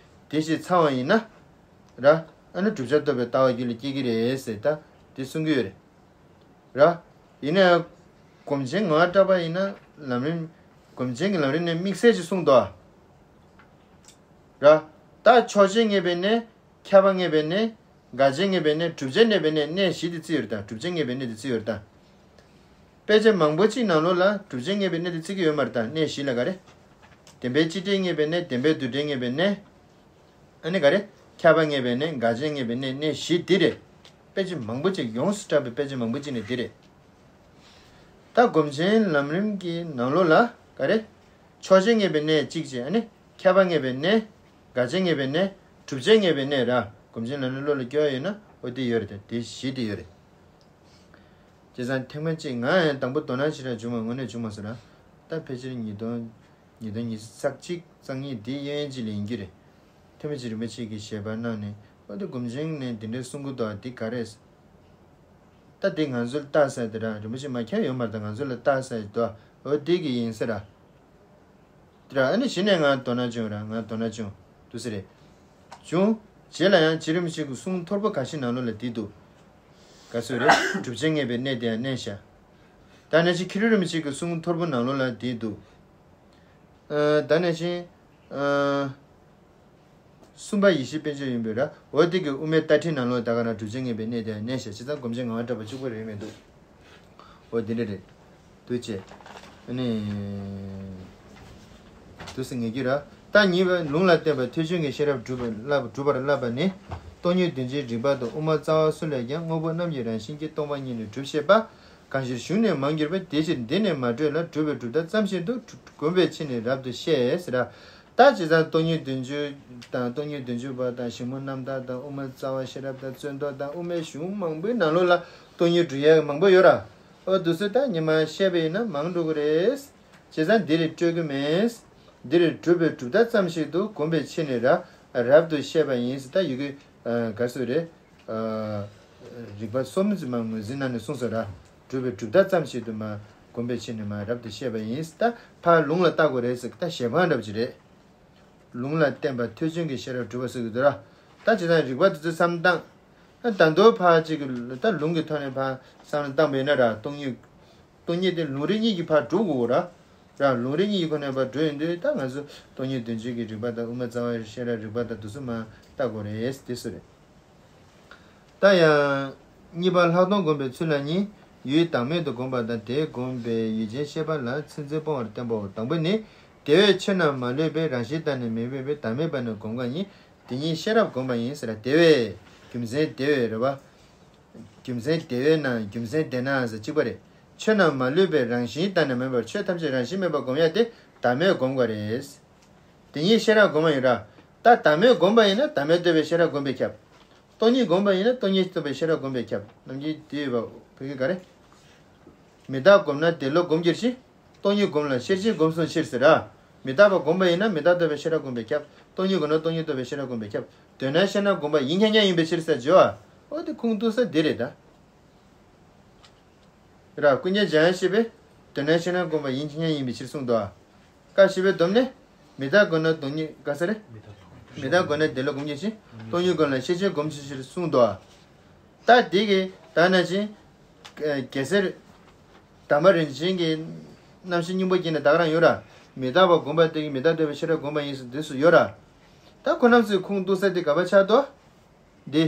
དེ་ཞིག་ཚང་བ་ཡིན་ན། ར། ཨ་ནི་བསྒྲུབ་བྱ་རྟོགས་པའི་ལྟ་བ་རྒྱུད་ལ་སྐྱེ་གི་རེད་ཟེར་ད་དེ་གསུང་གི་ཡོད་རེད། ར། ཡིན་ན་ཡང་། སྒོམ་ཆེན་ངོ་བོ་བཀྲག་པ་ཡིན་ན་ལམ་རིམ། སྒོམ་ཆེན་གྱི་ལམ་རིམ་ནས་དམིགས་བསལ་ཅིག་གསུངས་འདུག་ར། ད་ཕྱོགས་ཆོས་ངེས་པའི་གནད། ཁྱབ་པ་ངེས་པའི་གནད། དགག་བྱ་ངེས་པའི་གནད། བསྒྲུབ་བྱ་ངེས་པའི་གནད། གནད་བཞི་དེ་བརྩི་ཡོད་རེད་ད། བསྒྲུབ་བྱ་ངེས་པའི་གནད་དེ་བརྩི་ཡོད་རེད་ད། དཔེ་ཆ་མང་པོ་གཅིག་ནང་ལོགས་ལ་བསྒྲུབ་བྱ་ངེས་པའི་གནད་དེ་བརྩི་གི་ཡོད་མ་རེད་ད། གནད་བཞི་ལ་ག་རེ། བདེན་པའི་གཅིག་བྲལ་ངེས་པའི་གནད། བདེན་པའི་མདུན་བྲལ་ངེས་པའི་གནད། ཨ་ནི་ག་རེ། ཁྱབ་པ་ངེས་པའི་གནད། དགག་བྱ་ངེས་པའི་གནད། གནད་བཞི་འདི་རེད། དཔེ་ཆ་མང་པོ་ཅིག་ཡོངས་སུ་གྲགས་པའི་དཔེ་ཆ་མང་པོ་ཅིག་ནས་འདི་རེད། ད་སྒོམ་ཆེན་ལམ་རིམ་གྱི་ནང་ལོགས་ལ་ག་རེ། ཕྱོགས་ཆོས་ངེས་པའི་གནད་གཅིག་བྱས། ཨ་ནི་ཁྱབ་པ་ངེས་པའི་གནད། དགག་བྱ་ངེས་པའི་གནད། བསྒྲུབ་བྱ་ངེས་པའི་གནད་ར། སྒོམ་ཆེན་ལམ་རིམ་བློ་ལ་སྐྱོར་ཡོད་ན་འོ་དེ་ཡོད་རེད་ད། དེ་བཞི་དེ་ཡོད་རེད། བྱས་ཙང་ཐེངས་མ་གཅིག་ང་ཡང་དང་པོ་དོ་སྣང་ཞེ་དྲག་བྱུང་བ་དངོས་གནས་བྱུང་མ་སོང་ར། ད་ཕལ་ཆེར་ཉིས་སྟོང་། ཉིས་སྟོང་ཉི་ཤུ་རྩ་གཅིག་རྩ་གཉིས་འདི་གཡས་གཡོན་ཅིག་ལ་ཡིན་རྒྱུ་རེད། ཐེག་པ་ཆེན་རིན་པོ་ཆེ་གིས་ཞལ་པར་གནང་ནས་འོ་དེ་སྒོམ་ཆེན་ནས་འདི་འདྲའི་གསུང་གི་འདུག་ཨ། འདི་ག་རེ། ད་འདི་ང་ཚོ་ལ་བལྟས་ས་དེ་ར་རིན་པོ་ཆེ་མ་ཁྱབ་ཡོད་མ་རེད་ད། ང་ཚོ་ལ་བལྟས་ས་ཡོད་དོ། འོ་འདི་གི་ཡིན་ས་ར། དེ་ར་ཨ་ནི་གཞི་ནས་ང་དོ་སྣང་བྱུང་ར། ང་དོ་སྣང་བྱུང་། འདུག་སེ་རེད། བྱུང་། རྗེས་ལ་ཡང་རྗེ་རིན་པོ་ཆེ་གི་གསུང་ཐོར་བུ་ཁ་ཤས་ནང་ལོགས་ལ་འདི་འདུག་ག་ཚོད་རེད། བསྒྲུབ་བྱ་ངེས་པའི་གནད་དེ་ཡང་གནས་བཞག་ད་ནང་བཞིན་མཁས་གྲུབ་རིན་པོ་ཆེ་གི་གསུང་ཐོར་བུ་ནང་ལོགས་ལ་འདི་འདུག་ཨ། ད་ནང་བཞིན། ཨ། གསུམ་པ་ཡེ་ཤེས་དཔལ་འབྱོར་ཡིན་པས་ར། འོ་དེ་གི་དབུ་མའི་ལྟ་ཁྲིད་ནང་ལོགས་ད་ག་རང་བསྒྲུབ་བྱ་ངེས་པའི་གནད་དེ་གནས་བཞག་བྱས་ཙང་སྒོམ་ཆེན་ངག་དབང་བཀྲ་པ་གཅིག་པོ་རེད་མི་འདུག་འོ་དེ་འདྲ་རེད། འདུག་བྱས། ཨ་ནི། འདུག་སེ་ངེས་ཀྱི་ར། ད་གཉིས་པ་ལུང་ལ་བརྟེན་པ་ཐེག་ཆུང་གི་ཤེས་རབ་སྒྲུབ་པར་བསླབ་སྒྲུབ་པར་བསླབ་པ་ནི། སྟོང་ཉིད་བདུན་ཅུའི་རིགས་པ་དང་དབུ་མ་རྩ་བ་སུ་ལས་ཀྱང་དངོས་པོ་རྣམས་ཀྱི་རང་བཞིན་གྱིས་སྟོང་པ་ཉིད་ནི་སྒྲུབ་ཤེས་པ། གང་ཞིག་གཞུང་ནས་མང་གྱུར་པ། དེ་ཕྱིར་འདི་ནས་མ་གྲོལ་ལ། སྒྲུབ་པའི་གྲུབ་མཐའ་ཙམ་ཞིག་ཏུ། གྲུབ་གོམས་པའི་ཕྱིར་ནི་རབ་ཏུ་བཤད་ཟེར། ད་བྱས་ཙང་སྟོང་ཉིད་བདུན་ཅུ་དང་སྟོང་ཉིད་བདུན་ཅུ་པ་དང་ཞིབ་མོ་རྣམ་ཐར་དང་དབུ་མ་རྩ་བ་ཤེས་རབ་དང་བརྩོན་ཐོག་དང་དབུ་མའི་གཞུང་མང་པོའི་ནང་ལོགས་ལ་སྟོང་ཉིད་སྒྲུབ་ཡག་མང་པོ་ཡོད་ར། ཨོ་འདུག་སེ་ད་ཉི་མ་བཤད་པ་ཡིན་ན་མང་འགྲོ་གི་རེད། བྱས་ཙང་འདི་རེད་སྤྲོད་གི་མེད། འདི་རེད་སྒྲུབ་པའི་གྲུབ་མཐའ་ཙམ་ཞིག་ཏུ་གོམས་པའི་ཕྱིར་ནི་ར་རབ་ཏུ་བཤད་པ་ཡིན་ཟེར་ད་ཡི་གེ་ག་ཚོད་རེད། རིགས་པ་སོ་མི་ཚོས་མ་ངོས་འཛིན་གནང་ནས་གསུངས་སོ་ར། སྒྲུབ་པའི་གྲུབ་མཐའ་ཙམ་ཞིག་ཏུ་མ་གོམས་པའི་ཕྱིར་ནི་མ་རབ་ཏུ་བཤད་པ་ཡིན་ཟེར་ད་ཕར་ལུང་ལ་བལྟ་དགོས་རེད་ཟེར་ད་ཞལ་འཕང་འདྲ་པོ་ཅིག་རེད། ལུང་ལ་བརྟེན་པ་ཐེག་ཆུང་གི་ཤེས་རབ་སྒྲུབ་པ་ཟེར་གི་འདུག་ར། ད་བྱས་ཙང་རིགས་པ་དེ་ཚོ་བསམ་བློ་བཏང་། ད་ད་དུང་ཕར་ཅིག་གི་ད་ལུང་གི་ཐོག་ནས་ཕར་བསམ་བློ་བཏང་པ་ཡིན་ན་ར་སྟོང་ཉིད། སྟོང་ཉིད་དེ་ལུང་རིགས་གཉིས་ཀྱིས་ཕར་སྒྲུབ་དགོས་ར། ར་ལུང་རིགས་གཉིས་ཀྱི་ཁོ་ནས་ཕར་སྒྲུབ་ཡོང་དུས་ད་ང་ཚོ་སྟོང་ཉིད་བདུན་ཅུ་གི་རིགས་པ་དང་དབུ་མ་རྩ་བ་ཤེས་རབ་རིགས་པ་དང་དེ་ཚོ་མར་བལྟ་དགོས་རེད་དེ་ཚོ་རེད། ད་ཡང་། གཉིས་པ་ལྷག་མཐོང་སྒོམ་པའི་ཚུལ་ལ་གཉིས། ཡུལ་བདག་མེད་དུ་བསྒོམ་པ་དང་དེས་བསྒོམས་པའི་ཡུལ་ཅན་ཤེས་པ་ལ་ཚུལ་འཛིན་སྤོང་བར་བསྟན་པའོ། དང་པོ་ནི། དེ་བས་ཆོས་རྣམས་མ་ལུས་པའི་རང་བཞིན་གཏན་ནས་མེད་པའི་བདག་མེད་པ་ནས་སྒོམ་པ་ཡིན། དེ་ཉིད་ཤེས་རབ་སྒོམ་པ་ཡིན་ཟེར་དེ་བས། རྒྱུ་མཚན་དེ་བས་རེད་བ། རྒྱུ་མཚན་དེ་བས་ན་རྒྱུ་མཚན་དེས་ན་ཟེར་གཅིག་པ་རེད། ཆོས་རྣམས་མ་ལུས་པའི་རང་བཞིན་གཏན་ནས་མེད་པར་ཆོས་ཐམས་ཅད་རང་བཞིན་མེད་པར་སྒོམ་ཡ་དེ་བདག་མེད་སྒོམ་དགོས་རེད། དེ་ཉིད་ཤེས་རབ་སྒོམ་པ་ཡིན་ར། ད་བདག་མེད་སྒོམ་པ་ཡིན་ན་བདག་མེད་རྟོགས་པའི་ཤེས་རབ་སྒོམ་པས་ཁྱབ། སྟོང་ཉིད་སྒོམ་པ་ཡིན་ན་སྟོང་ཉིད་རྟོགས་པའི་ཤེས་རབ་སྒོམ་པས་ཁྱབ། རྣམ་འགྱུར་དེ་ཡོད་པ་བོད་སྐད་ག་རེ། མི་རྟག་སྒོམ་ན་དེ་བློ་སྒོམ་གྱུར་ཅིང་། སྟོང་ཉིད་སྒོམ་ལ་ཤེར་ཕྱིན་སྒོམ་གསུངས་ཕྱིར་ཟེར་ར། མི་རྟག་པ་སྒོམ་པ་ཡིན་ན་མི་རྟག་རྟོགས་པའི་ཤེས་རབ་སྒོམ་པས་ཁྱབ། སྟོང་ཉིད་སྒོམ་ན་སྟོང་ཉིད་རྟོགས་པའི་ཤེས་རབ་སྒོམ་པས་ཁྱབ། དོན་དམ་ཤེས་རབ་སྒོམ་པ་ཡིན་མཁྱེན་མཁྱེན་ཡིན་པའི་ཕྱིར་ཟེར་བརྗོད་པ། འོ་དེ་ཁུངས་གཏུགས་ས་འདི་རེད་ད། ར། ཀུན་མཁྱེན་འཇམ་དབྱངས་བཞད་པས། དོན་དམ་ཤེས་རབ་སྒོམ་པ་ཡིན་མཁྱེན་མཁྱེན་ཡིན་པའི་ཕྱིར་གསུངས་འདུག་ཨ། བཀའ་བཞི་པའི་སྡོམ་ནི། མི་རྟག་སྒོམ་ན་སྟོང་ཉིད་ག་ས་རེད། མི་རྟག་སྒོམ་ན་དེ་བློ་སྒོམ་གྱུར་ཅིང་། སྟོང་ཉིད་སྒོམ་ལ་ཤེར་ཕྱིན་སྒོམ་གྱུར་ཕྱིར་གསུངས་འདུག་ཨ། ད་དེ་གི་ད་ནང་བཞིན། གེ་སར་དར་མ་རིན་ཆེན་གྱི་རྣམ་ཤེས་སྙིང་པོ་བརྒྱུད་ནས་ད་ག་རང་ཡོད་ར། མི་རྟག་པ་བསྒོམ་པ་དེ་གིས་མི་རྟག་སྟོན་པའི་ཤེས་རབ་བསྒོམ་པ་ཡིན་ཟེར་དུས་སུ་ཡོད་ར། ད་ཁོ་རྣམ་ཚོས་ཁུངས་གཏུགས་ས་དེ་ག་པར་ཆགས་འདུག་འདི།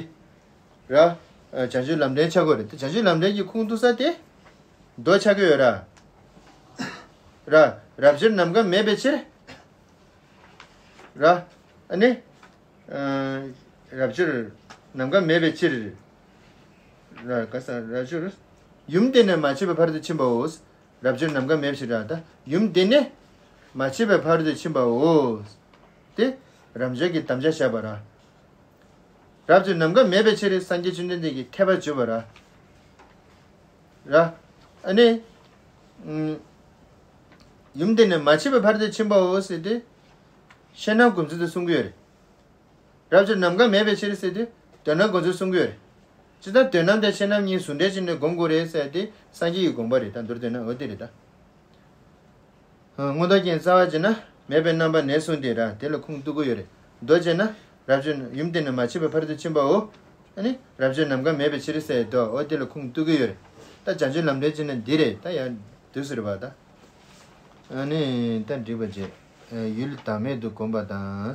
ར། བྱང་ཆུབ་ལམ་འདྲེན་ཆགས་ཀྱི་ཡོད་རེད། དེ་བྱང་ཆུབ་ལམ་འདྲེན་གྱི་ཁུངས་གཏུགས་ས་དེ། མདོ་ཆགས་ཀྱི་ཡོད་ར། ར། རབ་འབྱོར་ནམ་མཁའ་མེད་པའི་ཕྱིར། ར། ཨ་ནི། རབ་འབྱོར་ནམ་མཁའ་མེད་པའི་ཕྱིར། ར་ག་ས་རབ་འབྱོར། ཡུམ་བདེ་ནས་མ་ཆད་པའི་ཕ་རོལ་ཏུ་ཕྱིན་པའོ། རབ་འབྱོར་ནམ་མཁའ་མེད་པའི་ཕྱིར་ར། ད་ཡུམ་བདེ་ནས་མ་ཆད་པའི་ཕ་རོལ་ཏུ་ཕྱིན་པའོ། དེ་རབ་འབྱོར་གྱི་དམ་བཅའ་བཞག་པ་ར། རབ་འབྱོར་ནམ་མཁའ་མེད་པའི་ཕྱིར་སངས་རྒྱས་བཅོམ་ལྡན་འདས་ཀྱི་ཐེག་པ་བརྗོད་པ་ར། ར། ཨ་ནི། ཨུམ། ཡུམ་བདེ་ནས་མ་ཆད་པའི་ཕ་རོལ་ཏུ་ཕྱིན་པའོ་ཟེར་ཏེ། ཤེས་རྣམ་སྒོམ་ཚུལ་དུ་གསུང་གི་ཡོད་རེད། རབ་འབྱོར་ནམ་མཁའ་མེད་པའི་ཕྱིར་ཟེར་ཏེ། དོན་རྣམ་སྒོམ་ཚུལ་གསུང་གི་ཡོད་རེད། ཇི་ལྟར་དོན་རྣམ་དང་ཤེས་རྣམ་གཉིས་ཟུང་འབྲེལ་བྱས་ནས་སྒོམ་དགོས་རེད་ཟེར་ཏེ་སངས་རྒྱས་ཀྱི་དགོངས་པ་རེད། ད་མདོར་བསྡུས་ན་འོ་དེ་རེད་ད། མངོན་རྟོགས་རྒྱན་རྩ་བ་བྱས་ན་མེད་པའི་རྣམ་པ་ནས་བཟུང་སྟེ་ར། དེ་ལ་ཁུངས་གཏུག་གི་ཡོད་རེད། མདོ་བྱས་ན་རབ་འབྱོར་ཡུམ་བདེ་ནས་མ་ཆད་པའི་ཕ་རོལ་ཏུ་ཕྱིན་པའོ། ཨ་ནི་རབ་འབྱོར་ནམ་མཁའ་མེད་པའི་ཕྱིར་ཟེར་དོ། འོ་དེ་ལ་ཁུངས་གཏུག་གི་ཡོད་རེད། ད་བྱང་ཆུབ་ལམ་འདྲེན་བྱས་ན་འདི་རེད། ད་ཡང་འདུག་ཟེར་བ་ད། ཨ་ནི་ད་འགྲིག་པ་བྱས། ཡུལ་བདག་མེད་དུ་བསྒོམ་པ་དང་།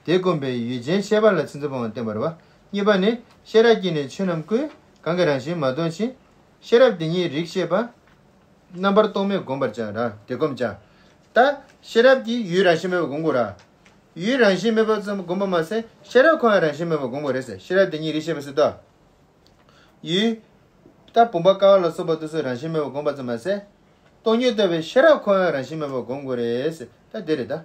དེ་བསྒོམས་པས་ཡུལ་ཅན་ཤེས་པ་ལ་ཚིག་འཛིན་སྤོང་བ་བསྟན་པ་རེད་བ། གཉིས་པ་ནི་ཤེས་རབ་ཀྱིས་ནི་ཆོས་རྣམས་ཀུན། གང་གི་རང་བཞིན་མ་རྟོགས་ཕྱིར། ཤེས་རབ་དེ་ཉིད་རིག་ཤེས་པ། རྣམ་པར་རྟོག་མེད་བསྒོམ་པར་བྱ་ར། དེ་བསྒོམ་བྱ། ད་ཤེས་རབ་ཀྱིས་ཡུལ་རང་བཞིན་མེད་པ་བསྒོམ་དགོས་ར། ཡུལ་རང་བཞིན་མེད་པ་ཙམ་བསྒོམ་པ་མ་ཟད་ཤེས་རབ་ཁོ་ཡང་རང་བཞིན་མེད་པ་བསྒོམ་དགོས་རེད་ཟེར། ཤེས་རབ་དེ་ཉིད་རིག་ཤེས་པ་ཟེར་དོ། ཡུལ། ད་བུམ་པ་ཀ་བ་ལ་སོགས་པ་དེ་ཚོ་རང་བཞིན་མེད་པ་བསྒོམ་པ་ཙམ་མ་ཟད། སྟོང་ཉིད་རྟོགས་པའི་ཤེས་རབ་ཁོ་ཡང་རང་བཞིན་མེད་པ་བསྒོམ་དགོས་རེད་ཟེར། ད་དེ་རེད་ད།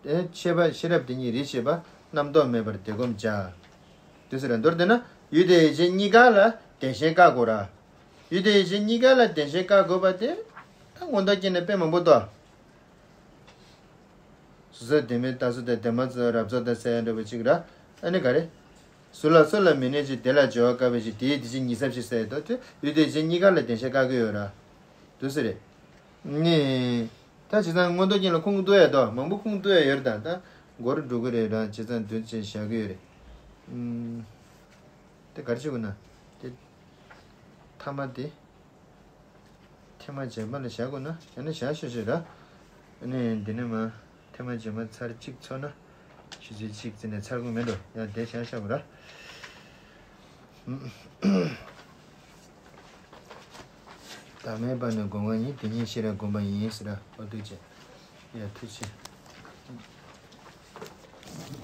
དེ་ནས་ཤེས་པ་ཤེས་རབ་དེ་ཉིད་རིག་ཤེས་པ། རྣམ་རྟོག་མེད་པར་དེ་བསྒོམ་བྱ། དེ་ཚོ་རེད། མདོར་བསྡུས་ན་ཡུལ་དང་ཡུལ་ཅན་གཉིས་ཀ་ལ་བདེན་ཞེན་བཀག་དགོས་ར། ཡུལ་དང་ཡུལ་ཅན་གཉིས་ཀ་ལ་བདེན་ཞེན་བཀག་དགོས་པ་དེ། ད་མངོན་རྟོགས་རྒྱན་ནས་དཔེ་མང་པོ་འདུག་ཟུར་ཟ་བདེན་མེད་ལྟ་ཚུལ་དང་བདེན་མ་ཚུལ་རབ་རྫོགས་དང་ཟེར་ཡ་འདྲ་པོ་ཅིག་ར། ཨ་ནི་ག་རེ། ཟུར་ལ་སུ་ལ་མི་གནས་ཕྱིར། དེ་ལ་སྦྱོར་བ་བཀག་པའི་ཕྱིར། དེའི་དེ་བཞིན་ཉིད་བསམ་ཕྱིར་ཟེར་ཡ་དོ། དེ་ཡུལ་དེ་བཞིན་གཉིས་ཀ་ལ་བདེན་ཞེན་བཀག་གི་ཡོད་ར། འདུག་སེ་རེད། ནི། ད་བྱས་ཙང་མངོན་རྟོགས་རྒྱན་ལ་ཁུངས་གཏུག་ཡ་དོ། མང་པོ་ཁུངས་གཏུག་ཡ་ཡོད་རེད་ད། ད་མགོར་འགྲོ་གི་རེད་ར། བྱས་ཙང་དོན་ཆེན་བཞག་གི་ཡོད་རེད། ཨུམ། དེ་ག་རེ་བྱེད་དགོས་ན། དེ། ཐ་མ་དེ། ཐེངས་མ་རྗེས་མ་ལ་བཞག་དགོས་ན་ཡང་ན་བཞག་ཤོག་ཞེས་ར། ཨ་ནི་འདི་ནས་མ་ཐེངས་མ་རྗེས་མ་ཚར་གཅིག་ཚོར་ན་ཆུ་ཚོད་གཅིག་ཙམ་ནས་ཚར་དགོས་མེད་འགྲོ། ཡང་དེ་བཞག་བཞག་པ་ར། བདག་མེད་པ་ནི་སྒོམ་ངག་ཡིན། དེ་ཉིད་ཤེས་རབ་བསྒོམ་པ་ཡིན་ཟེར་ར། འོ་འདུག་ཅེས། ཡ་ཐུགས་རྗེ་ཆེ།